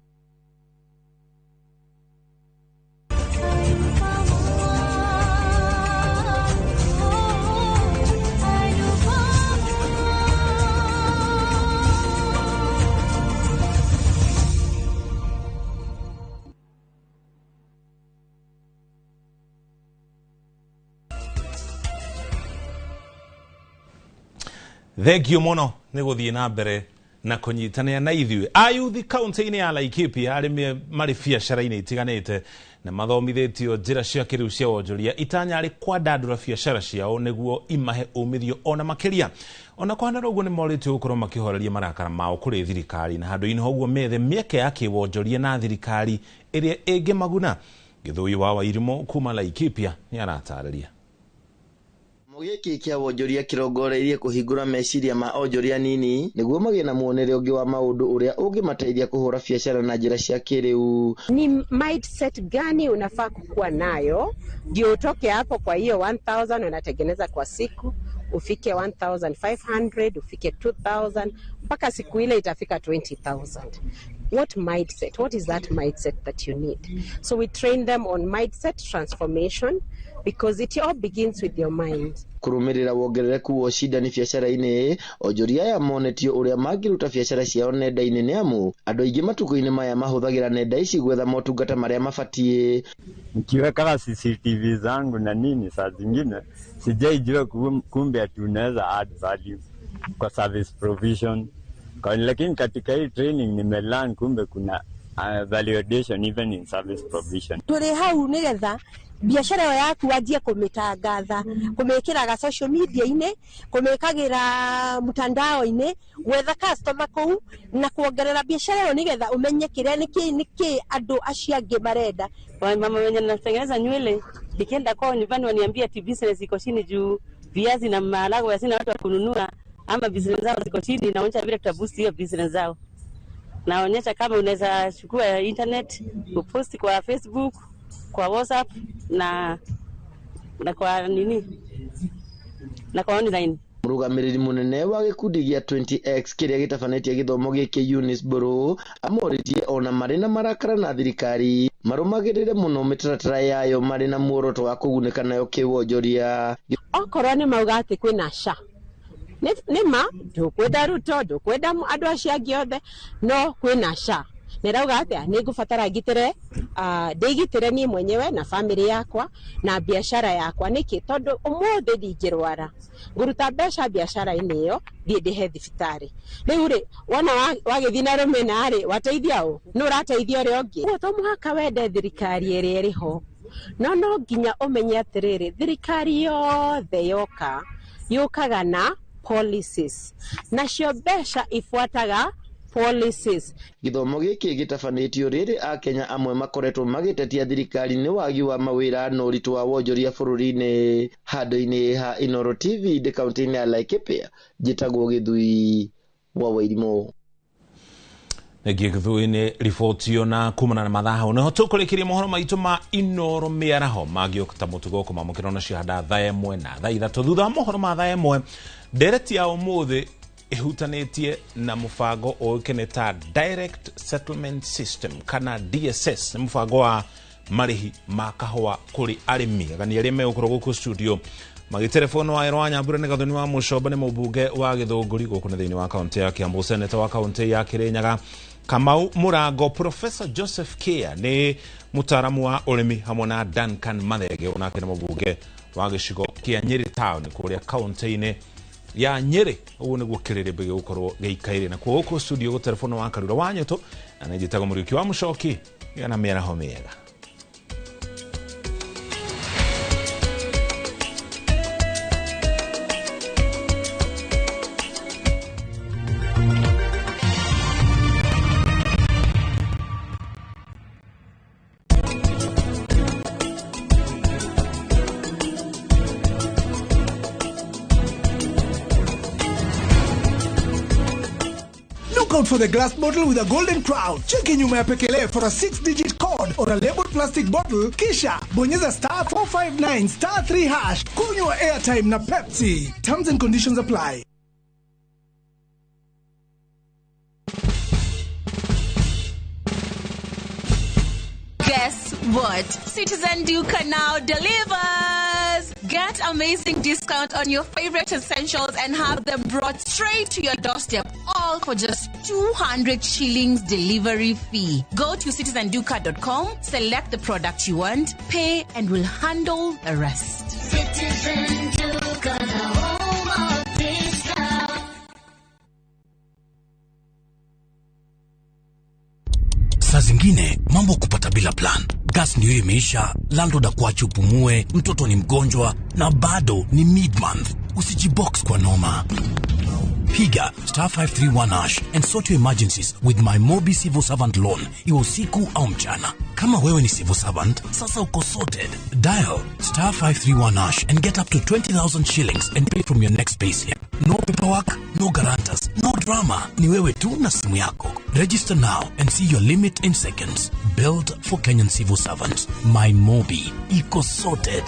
Thank you muno nĩ gũthiĩ na mbere na kũnyitanĩra na ithuĩ. Ayuthi kaunti-inĩ ya Laikipia arĩa marĩ biacara-inĩ itiganĩte na mathomithĩtio njĩra cia kĩrĩu cia wonjoria itanya arĩ kwandandũra biacara ciao nĩguo imahe umithio ona makĩria. Ona kũhana ũguo nĩ morĩtio gũkorwo makĩhoreria marakara mao kũrĩ thirikari na handũ-inĩ ha ũguo methe mĩeke ya kĩwonjoria na thirikari ĩrĩa ĩngĩmaguna. Gĩthũi wa Wairimũ kuma Laikipia nĩ aratarĩria.
Gĩkĩ kĩa wonjoria kĩrongoreirie kũhingũra meciria ma onjoria nini nĩguo magĩe na muonere ũngĩ wa maũndũ ũrĩa ũngĩmateithia kũhũra biacara na njĩra cia kĩrĩu.
Ni mindset gani unafaa kukuwa nayo ndio utoke hapo kwa hiyo 1000 unatengeneza kwa siku ufike 1500 ufike 2000 mpaka siku ile itafika 20000. What mindset? What is that mindset that you need? So we train them on mindset transformation because it all begins with your mind.
Kurumirira wongerereku wa ũcindani biacara-inĩ, onjoria aya monetio ũrĩa mangĩruta biacara ciao nenda-inĩ nĩ amu andũ aingĩ matukũ-inĩ maya mahũthagĩra nenda ici gwetha motungata marĩa mabatiĩ.
Nikiweka CCTV zangu na nini, saa zingine sijaijua kumbe ati unaweza add value kwa service provision. Lakini katika hii training nimelearn kumbe kuna value addition even in service provision.
Tũrĩ hau nĩgetha biashara ĩyo yaku wanjie kũmĩtangatha, kũmĩkĩraga social media-inĩ, kũmĩkagĩra mtandao-inĩ, gwetha customer kũu na kuongerera biashara ĩyo nĩgetha ũmenye kĩrĩa nĩkĩ andũ acio angĩ marenda.
Mama wenye natengeneza nywele, nikienda kwao nyumbani waniambia ati business iko chini juu viazi na maharagwe hazina watu wa kununua ama business zao ziko chini, naonyesha vile tutaboost hiyo business zao. Naonyesha kama unaweza chukua internet, upost kwa Facebook, kwa WhatsApp na kwa nini na kwa online.
Mũrũgamĩrĩri mũnene wa gĩkundi gĩa 20X kĩrĩa gĩtabanĩtie gĩthomo gĩkĩ Eunice Mburu amorĩtie ona marĩ na marakara na thirikari marũmagĩrĩre mũno mĩtaratara yayo marĩ na muoroto wa kũgunĩka nayo kĩwonjoria.
Okorwo nĩ mauga atĩ kwĩna SHA nĩ ma ndũkwenda Ruto, ndũkwenda andũ acio angĩ othe, no kwĩna SHA. Na ĩrauga atĩa? Nĩ ngũbatara ngitĩre, ndĩgitĩre niĩ mwenyewe na family yakwa na biashara yakwa. Nĩkĩ? Tondũ ũmũthĩ ndingĩrwara, ngũruta mbeca biashara-inĩ ĩyo thiĩ ndĩhe thibitarĩ. Rĩu rĩ, wona wagĩthiĩ na rũmena rĩ, wateithia ũ? Nũ ũrateithia ũrĩa ũngĩ? Ũguo to mũhaka wende thirikari ĩrĩa ĩrĩ ho, no no nginya ũmenye atĩrĩrĩ, thirikari yothe yoka yũkaga na policies, nacio mbeca ibuataga policies.
Gĩthomo gĩkĩ gĩtabanĩtio rĩrĩ akenya amwe makoretwo magĩtetia thirikari nĩ wagi wa mawĩra na ũritũ wa wonjoria bũrũri-inĩ. Handũ-inĩ ha Inooro TV ndĩ kaunti-inĩ ya Laikipia, njĩtagwo Gĩthui wa Wairimũ.
Nĩngĩ Gĩthui-inĩ riboti na kumana na mathaa hau nĩho tũkũrĩkĩria mohoro maitũ ma Inooro mĩaraho mangĩũka ta mũtugo kũmamũkĩra ona ciahanda thaa 1 na thaa 3. Thutha wa mohoro ma thaa 1, ndereti ya ũmũthĩ ihutanĩtie na mũbango ũĩkaine ta Direct Settlement System kana DSS, nĩ mũbango wa marĩhi ma kahũa kũrĩ arĩmi. Agani arĩa megũkorwo gũkũ studio magĩterefono wa Erwa Nyambura nĩ Gathoni wa Mũcomba, nĩ mũmbunge wa Gĩthũngũri gũkũ nĩ thĩinĩ wa kaunti ya Kiambu, seneta wa kaunti ya Kĩrĩnyaga Kamau Mũrango, Professor Joseph Kea nĩ mũtaaramu wa ũrĩmi, hamwe na Duncan Mathenge onake nĩ mũmbunge wa gĩcigo kĩa Nyĩrĩ town kũrĩa kaunti-inĩ ya Nyĩrĩ. Ũguo nĩguo kĩrĩrĩmbĩ gĩgũkorwo gĩikaire na kuo gũkũ studio gũterefono wa Karura wa Nyũtũ, na nĩ njĩtagwo Mũriũki wa Mũcoki. Gĩa na mĩaraho mĩega.
Out for the glass bottle with a golden crown. Cheki nyuma ya pekele for a 6-digit code or a labeled plastic bottle, kisha bonyeza star 459 star 3 hash. Kunywa airtime na Pepsi. Terms and conditions apply.
Guess what? Citizen Duka now delivers! Get amazing discount on your favorite essentials and have them brought straight to your doorstep, all for just 200 shillings delivery fee. Go to citizenduka.com, select the product you want, pay, and we'll handle the rest.
Citizen Duka, the home of discount.
Saa zingine mambo kupata bila plan. Gas ndio imeisha, landlord akuache upumue, mtoto ni mgonjwa na bado ni mid-month. Usijibox kwa noma. Piga star 531 hash and sort your emergencies with my Mobi Civil Servant Loan, iwe usiku au mchana. Kama wewe ni civil servant, sasa uko sorted. Dial star 531 hash and get up to 20,000 shillings and pay from your next payslip. No paperwork, no guarantors, no drama. Ni wewe tu na simu yako. Register now and see your limit in seconds. Built for Kenyan civil servants. My Mobi. Iko sorted.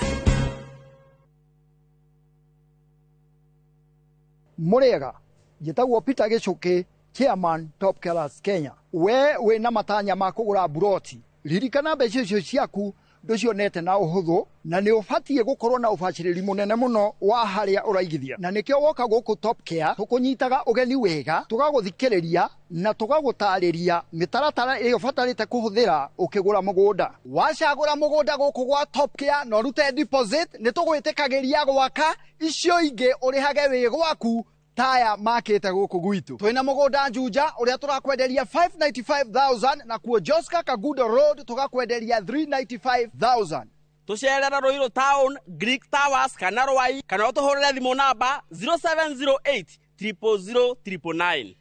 Murega, njĩtagwo Peter Gĩcũkĩ, Chairman Top Killers Kenya. We wĩna matanya ma kũgũra buroti, ririkana mbeca icio ciaku ndũcionete na ũhũthũ, na nĩ ũbatiĩ gũkorwo na ũbacĩrĩri mũnene mũno wa harĩa ũraigithia. Na nĩkĩo woka gũkũ Top Care tũkũnyitaga ũgeni wega, tũgagũthikĩrĩria na tũgagũtarĩria mĩtaratara ĩrĩa ũbatarĩte kũhũthĩra ũkĩgũra mũgũnda. Wacagũra mũgũnda gũkũ gwa Top Care na ũrute deposit, nĩ tũgwĩtĩkagĩria gwaka icio ingĩ ũrĩhage wĩ gwaku taya makĩte gũkũ gwitũ. Twĩna mũgũnda Juja ũrĩa tũrakwenderia 595,000 na kuo Joska Kagudo Road tũgakwenderia 395,000.
Tũcerera Ruiru Town, Greek Towers kana Rwai, kana ũtũhũrĩre thimũ namba 0708 000 999.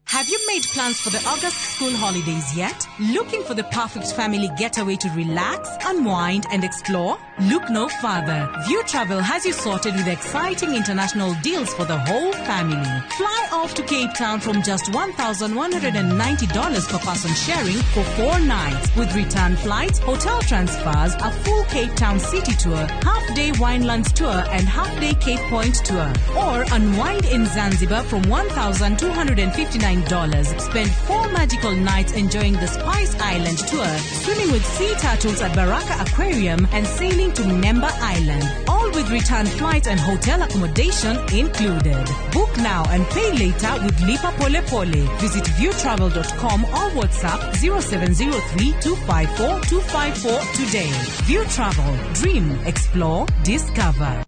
Have you made plans for the August school holidays yet? Looking for the perfect family getaway to relax, unwind, and explore? Look no further. View Travel has you sorted with exciting international deals for the whole family. Fly off to Cape Town from just $1,190 per person sharing for 4 nights, with return flights, hotel transfers, a full Cape Town city tour, half-day Winelands tour, and half-day Cape Point tour. Or unwind in Zanzibar from $1,259 $1,000. Spend 4 magical nights enjoying the Spice Island tour, swimming with sea turtles at Baraka Aquarium, and sailing to Mnemba Island. All with return flights and hotel accommodation included. Book now and pay later with Lipa Pole Pole. Visit viewtravel.com or WhatsApp 0703 254 254 today. View Travel. Dream, explore, discover.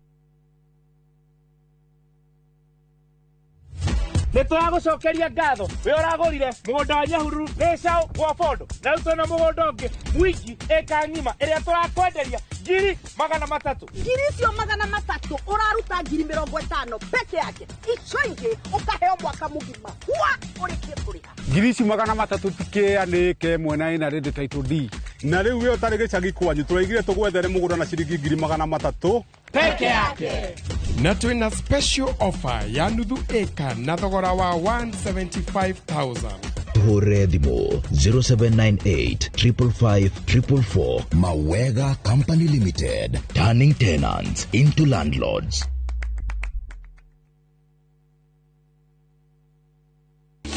Nä tå ragå cokeria ngatho wä å ragå rire må gå nda wa Nyahururu gä gwa Bondo na rä u twä na må gå nda å ngä mwingi ä ng'ima ä rä a tå rakwenderia 300,000.
Ngiri icio 300 ũraruta 50,000 peke yake, icio ingĩ ũkaheo mwaka mũgima wa ũrĩkie kũrĩha.
Ngiri ici 300 tikĩa nĩ ĩka ĩmwe na ĩna rĩndĩ title D na rĩu we ũtarĩ gĩcagi kwanyu tũraigire tũgwethere mũgũnda na ciringi 300,000
peke yake.
Na twina special offer ya nuthu eka na thogora wa 175,000.
Tuhũrĩre thimũ 0798 555 444. Mawega Company Limited, turning tenants into landlords.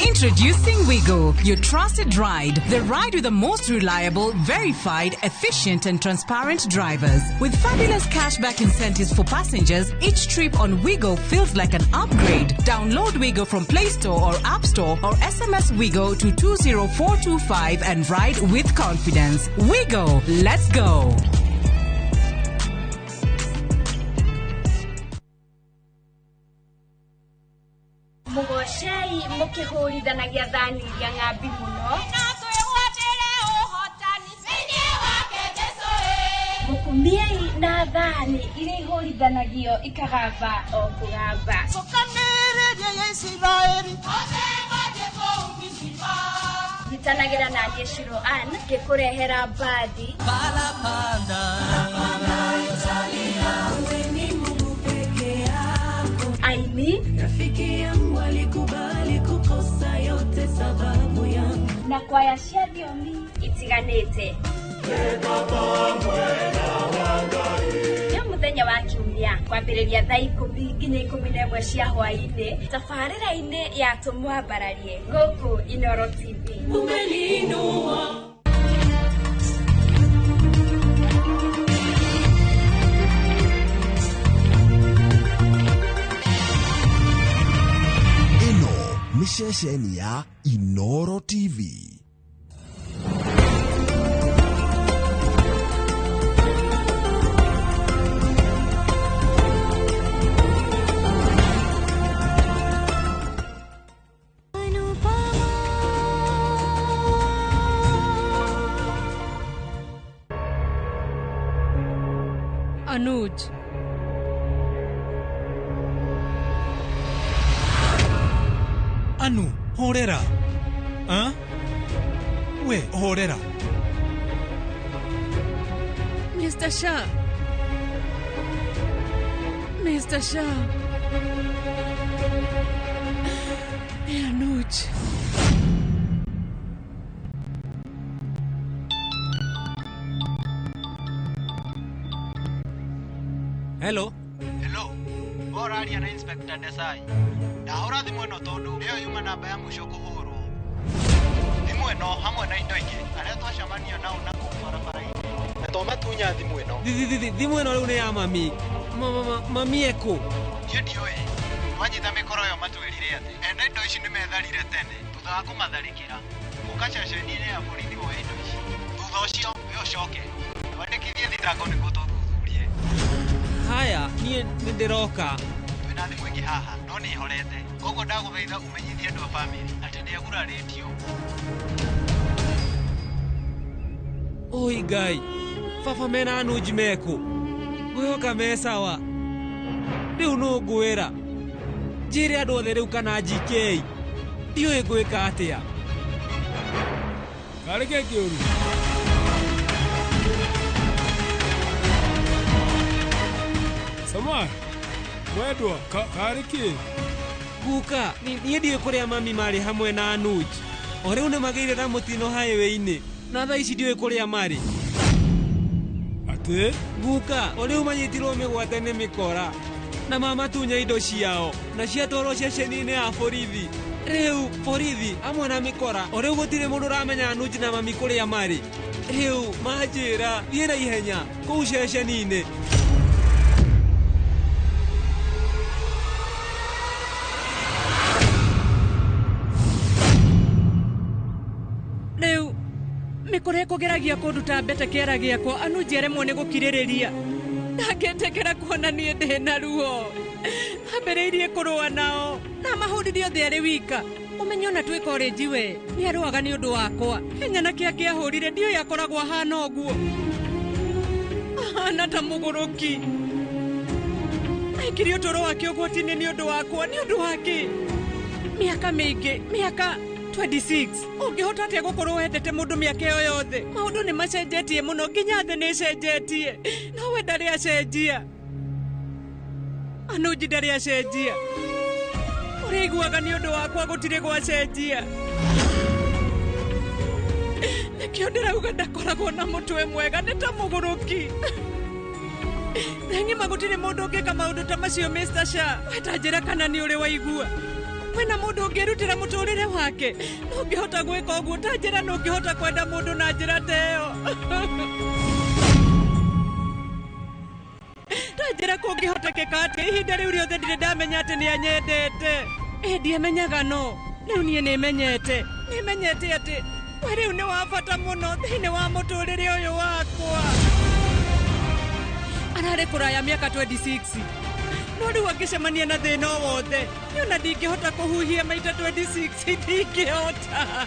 Introducing Wigo, your trusted ride. The ride with the most reliable, verified, efficient and transparent drivers. With fabulous cashback incentives for passengers, each trip on Wigo feels like an upgrade. Download Wigo from Play Store or App Store or SMS Wigo to 20425 and ride with confidence. Wigo, let's go.
Mugocei mukihurithanagia thani iria ng'ambi muno mukumiei na thani iria ihũrithanagio ikagamba o kũgamba.
Cokanĩrĩria ya Isiraeli
nyitanagĩra na niĩ Shiro Ann ngĩkũrehera mbathi. Aini
rafiki yangu alikubali kukosa yote sababu yangu
na kwaya cia thiomi itiganĩte. Nĩ mũthenya wa Kiumia kwambĩrĩria thaa 10 nginya 11 cia hwaĩ-inĩ tabarĩra-inĩ ya Tũmwambararie gũkũ Inoro TV.
Umeniinua.
Nĩ ceceni ya Inoro TV.
Anuj.
Anu, horera. Huh? We, horera.
Mr. Shah. Mr. Shah. Anuj.
Hello.
Hello. Ũraria na Inspector Desai. Ndahũra thimũ ĩno tondũ nĩyo yuma namba ya mũico kũhũrwo. Thimũ ĩno hamwe na indo ingĩ arĩa twacemania nao na kũu barabara-inĩ na twamatunya thimũ ĩno.
Thimũ ĩno rĩu nĩ ya mami. Mami ekũ?
Niĩ ndiũĩ. Twanyita mĩkoro ĩyo matwĩrire atĩ ene indo ici nĩmetharire tene thutha wa kũmatharĩkĩra. Ũka ceceni-inĩ ya borithi woe indo ici. Thutha ũcio we ũcoke wandĩkithie thitango nĩguo tũthuthurie.
Haya, niĩ nĩndĩroka.
Twĩna thimũ ĩngĩ haha no nĩ ĩhorete, koguo ndagũthaitha ũmenyithie andũ a bamĩrĩ atĩ nĩagurarĩtio.
Oi Ngai, baba mena Anuj mekũ? Ngwĩhoka me sawa. Rĩu nũ ngwĩra? Njĩre andũ othe rĩu kana njikei? Ndiũĩ ngwĩka atĩa.
Karĩ kĩ kĩũru? Samar, mwendwa, karĩ kĩ?
Guka, niĩ ndiũĩ kũrĩa mami marĩ hamwe na Anuj. O rĩu nĩmagĩire na mũtino highway-inĩ na thaa ici ndiũĩ kũrĩa marĩ.
Atĩ?
Guka, o rĩu manyitirwo mĩgwate nĩ mĩkora na mamatunya indo ciao na ciatwarwo ceceni-inĩ ya borithi. Rĩu borithi amwe na mĩkora o rĩu gũtirĩ mũndũ ũramenya Anuj na mami kũrĩa marĩ. Rĩu manjĩra thiĩ na ihenya kũu ceceni-inĩ.
Rĩu mĩkora ĩkũgeragia kũnduta mbete kĩara gĩakwa Anuj aremwo nĩ gũkirĩrĩria. Ndangĩtĩkĩra kuona niĩ ndĩ na ruo. Ambĩrĩirie kũrũa nao na mahũrire othe arĩ wika. Ũmenye ona twĩ korenji we nĩ arũaga nĩ ũndũ wakwa. Hinya na kĩa angĩahũrire ndiũĩ akoragwo ahana ũguo. Ahana ta mũgũrũki. Aikirie ũtũũro wake ũgwati-inĩ nĩ ũndũ wakwa. Nĩ ũndũ wake. Mĩaka mĩingĩ, mĩaka 26. Ũngĩhota atĩa gũkorwo wendete mũndũ mĩaka ĩyo yothe? Maũndũ nĩ macenjetie mũno nginya thĩ nĩ ĩcenjetie. No we ndarĩ acenjia. Anuj ndarĩ acenjia. Ũrĩa aiguaga nĩ ũndũ wakwa gũtirĩ gwacenjia. Nĩkĩo ndĩrauga ndakoragwo na mũtwe mwega, nĩ ta mũgũrũki. Thĩ ng'ima gũtirĩ mũndũ ũngĩka maũndũ ta macio Mr. Shah. We ta njĩra kana nĩ ũrĩ waigua. Kwĩna mũndũ ũngĩrutĩra mũtũrĩre wake. No ũngĩhota gwĩka ũguo ta njĩra no ũngĩhota kwenda mũndũ na njĩra ta ĩyo. Ta njĩra kũngĩhotekeka atĩa ihinda rĩu rĩothe ndirĩ ndamenya atĩ nĩ anyendete. Ĩ ndiamenyaga no. Rĩu niĩ nĩmenyete. Nĩmenyete atĩ we rĩu nĩ wa bata mũno thĩinĩ wa mũtũrĩre ũyũ wakwa. Ararĩ kũraya mĩaka 26. No rĩu angĩcemania na thĩna o wothe, niĩ ona ndingĩhota kũhuhia maita 26 ndingĩhota.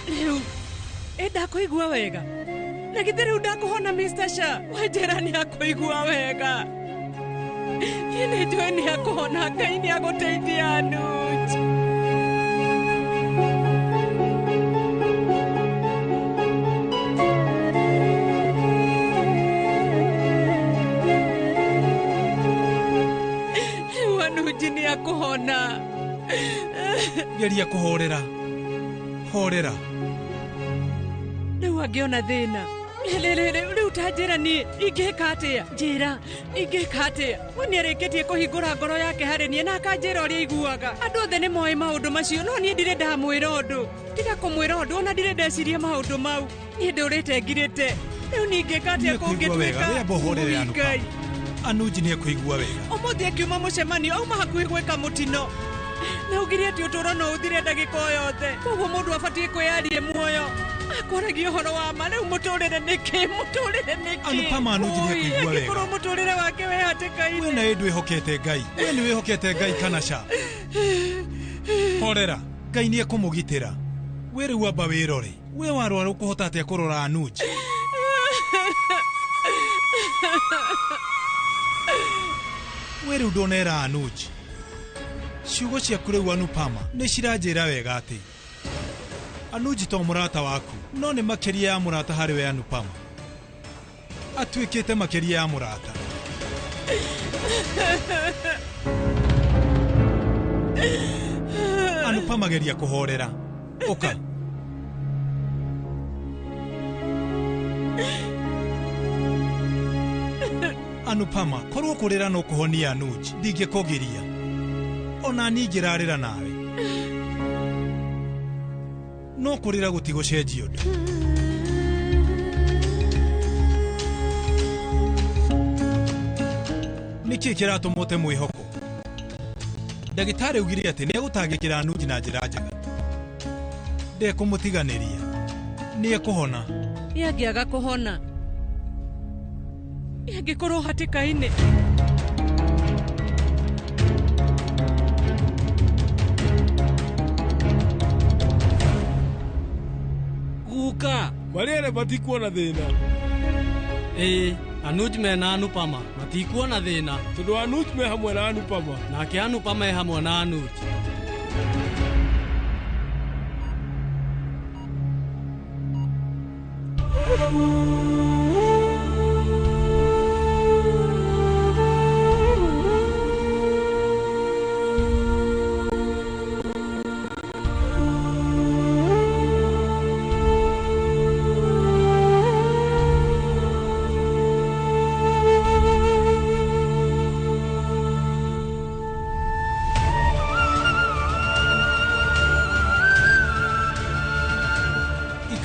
Rĩu ĩ ndakũigua wega. Na githĩ rĩu ndakũhona Mr. Shah? Wanjĩra nĩ akũigua wega. Niĩ nĩ njũĩ nĩ akũhona. Ngai nĩ agũteithia Anuj. Rĩu Anuj nĩ akũhona.
Geria kũhorera. Horera.
Rĩu angĩona thĩna. Rĩu ta njĩra niĩ ingĩka atĩa? Njĩra ingĩka atĩa? We nĩarĩkĩtie kũhingũra ngoro yake harĩ niĩ na akanjĩra ũrĩa aiguaga. Andũ othe nĩ moĩ maũndũ macio no niĩ ndirĩ ndamwĩra ũndũ. Tiga kũmwĩra ũndũ ona ndirĩ ndeciria maũndũ mau. Niĩ ndũrĩte ngirĩte. Rĩu niĩ ingĩka atĩa kũngĩtuĩka?
Wĩamba ũhorere Anupa. Anuj nĩ ekũigua wega.
Ũmũthĩ akiuma mũcemanio auma hakuhĩ gwĩka mũtino. Na augire atĩ ũtũũro no ũthire ndagĩka o yothe. Koguo mũndũ abatiĩ kwĩyarie muoyo. Akwaragia ũhoro wa ma. Rĩu mũtũrĩre nĩkĩ? Mũtũrĩre nĩkĩ?
Anupama Anuj nĩ ekũigua wega.
Angĩkorwo mũtũrĩre wake wĩ hatĩka-inĩ.
We na ĩ ndwĩhokete Ngai. We nĩ wĩhokete Ngai kana ca? Horera. Ngai nĩ ekũmũgitĩra. We rĩu amba wĩrore. We warwara ũkũhota atĩa kũrora Anuj? We rĩu ndũnera Anuj. Ciugo ciaku rĩu Anupama nĩ ciranjĩra wega atĩ Anuj to mũrata waku no nĩ makĩria ya mũrata harĩ we Anupama. Atuĩkĩte makĩria ya mũrata. Anupama geria kũhorera. Ũka. Anupama korwo kũrĩra no kũhonia Anuj ndingĩkũgiria. Ona niĩ ingĩrarĩra nawe. No kũrĩra gũtigũcenjia ũndũ. Nĩkĩ kĩratũma ũte mwĩhoko? Ndagĩtarĩ augire atĩ nĩ egũtangĩkĩra Anuj na njĩra njega. Ndekũmũtiganĩria. Nĩ ekũhona.
Ĩ angĩaga kũhona? Ĩ angĩkorwo hatĩka-inĩ?
Guka
marĩere matikuona thĩna.
Ĩĩ, Anuj mena Anupama matikuona thĩna.
Tondũ Anuj me hamwe na Anupama.
Nake Anupama e hamwe na Anuj.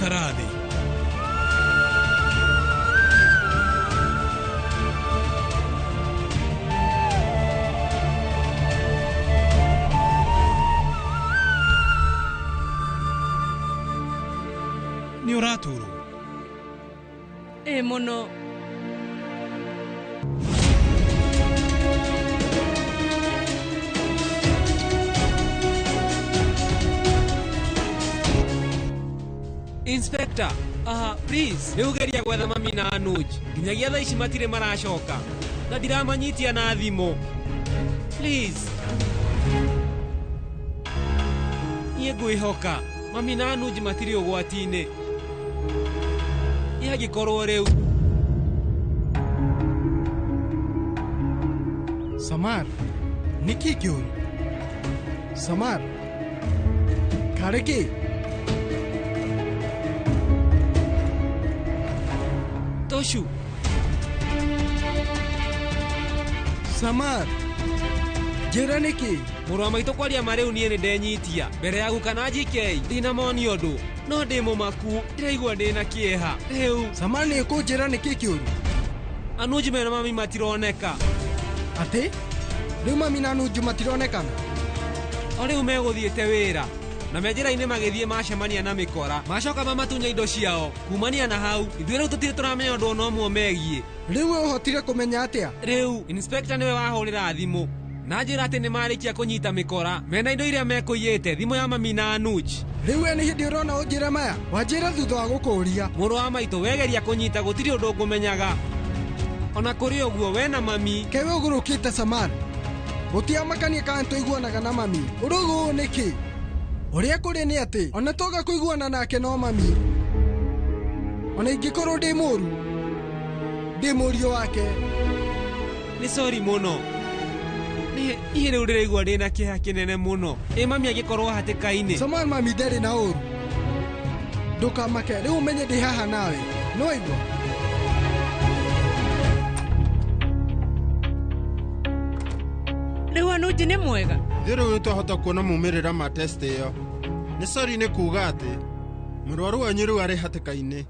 Ikara thĩ. Nĩ ũraturwo?
Ĩ mũno.
Inspector, please, rĩu geria gwetha mami na Anuj. Nginyagia thaa ici matirĩ maracoka. Na ndiramanyitia na thimũ. Please. Niĩ ngwĩhoka mami na Anuj matirĩ ũgwati-inĩ. Ĩ angĩkorwo rĩu
Samar, nĩkĩ kĩũru? Samar, karĩ kĩ?
Toshu.
Samar, njĩra nĩkĩ?
Mũrũ wa maitũ kwaria ma rĩu niĩ nĩ ndenyitia mbere ya guka na GK ndinamoni ũndũ no ndĩ mũmaku ndĩraigua ndĩ na kĩeha rĩu.
Samar, nĩ ũkũnjĩra nĩkĩ kĩũru?
Anuj mena mami matironeka.
Atĩ rĩu mami na Anuj matironekana?
O rĩu megũthiĩte wĩra na me njĩra-inĩ magĩthiĩ macemania na mĩkora macoka mamatunya indo ciao. Kumania na hau ithuĩ rĩu tũtirĩ tũramenya ũndũ ona ũmwe megiĩ.
Rĩu we ũhotire kũmenya atĩa?
Rĩu inspector nĩwe wahũrĩra thimũ na njĩra atĩ nĩ marĩkia kũnyita mĩkora mena indo iria mekũiyĩte thimũ ya mami na Anuj.
Rĩu we nĩ hĩndĩ ũrona ũnjĩre maya? Wanjĩra thutha wa gũkũũria.
Mũrũ wa maitũ wegeria kũnyita gũtirĩ ũndũ ngũmenyaga. Ona kũrĩ ũguo we na mami.
Kewe ũgũrũkĩte Samar. Gũtiamakania kana tũiguanaga na mami. Ũrũgũ ũũ nĩkĩ? Ũrĩa kũrĩ nĩ atĩ ona twaga kũiguana nake no mami. Ona ingĩkorwo ndĩ mũũru, ndĩ mũriũ wake.
Nĩ sori mũno. Niĩ rĩu ndĩraigua ndĩ na kĩeha kĩnene mũno. Ĩ mami angĩkorwo hatĩka-inĩ.
Samar, mami ndarĩ na ũũru. Ndũkamake, rĩu ũmenye ndĩ haha nawe. Nĩ waigua?
Rĩu Anuj nĩ mwega?
Ithuĩ rĩu nĩtwahota kuona maumĩrĩra ma test ĩyo. Nĩ sori nĩ kuuga atĩ mũrwaru wanyu rĩu arĩ hatĩka-inĩ.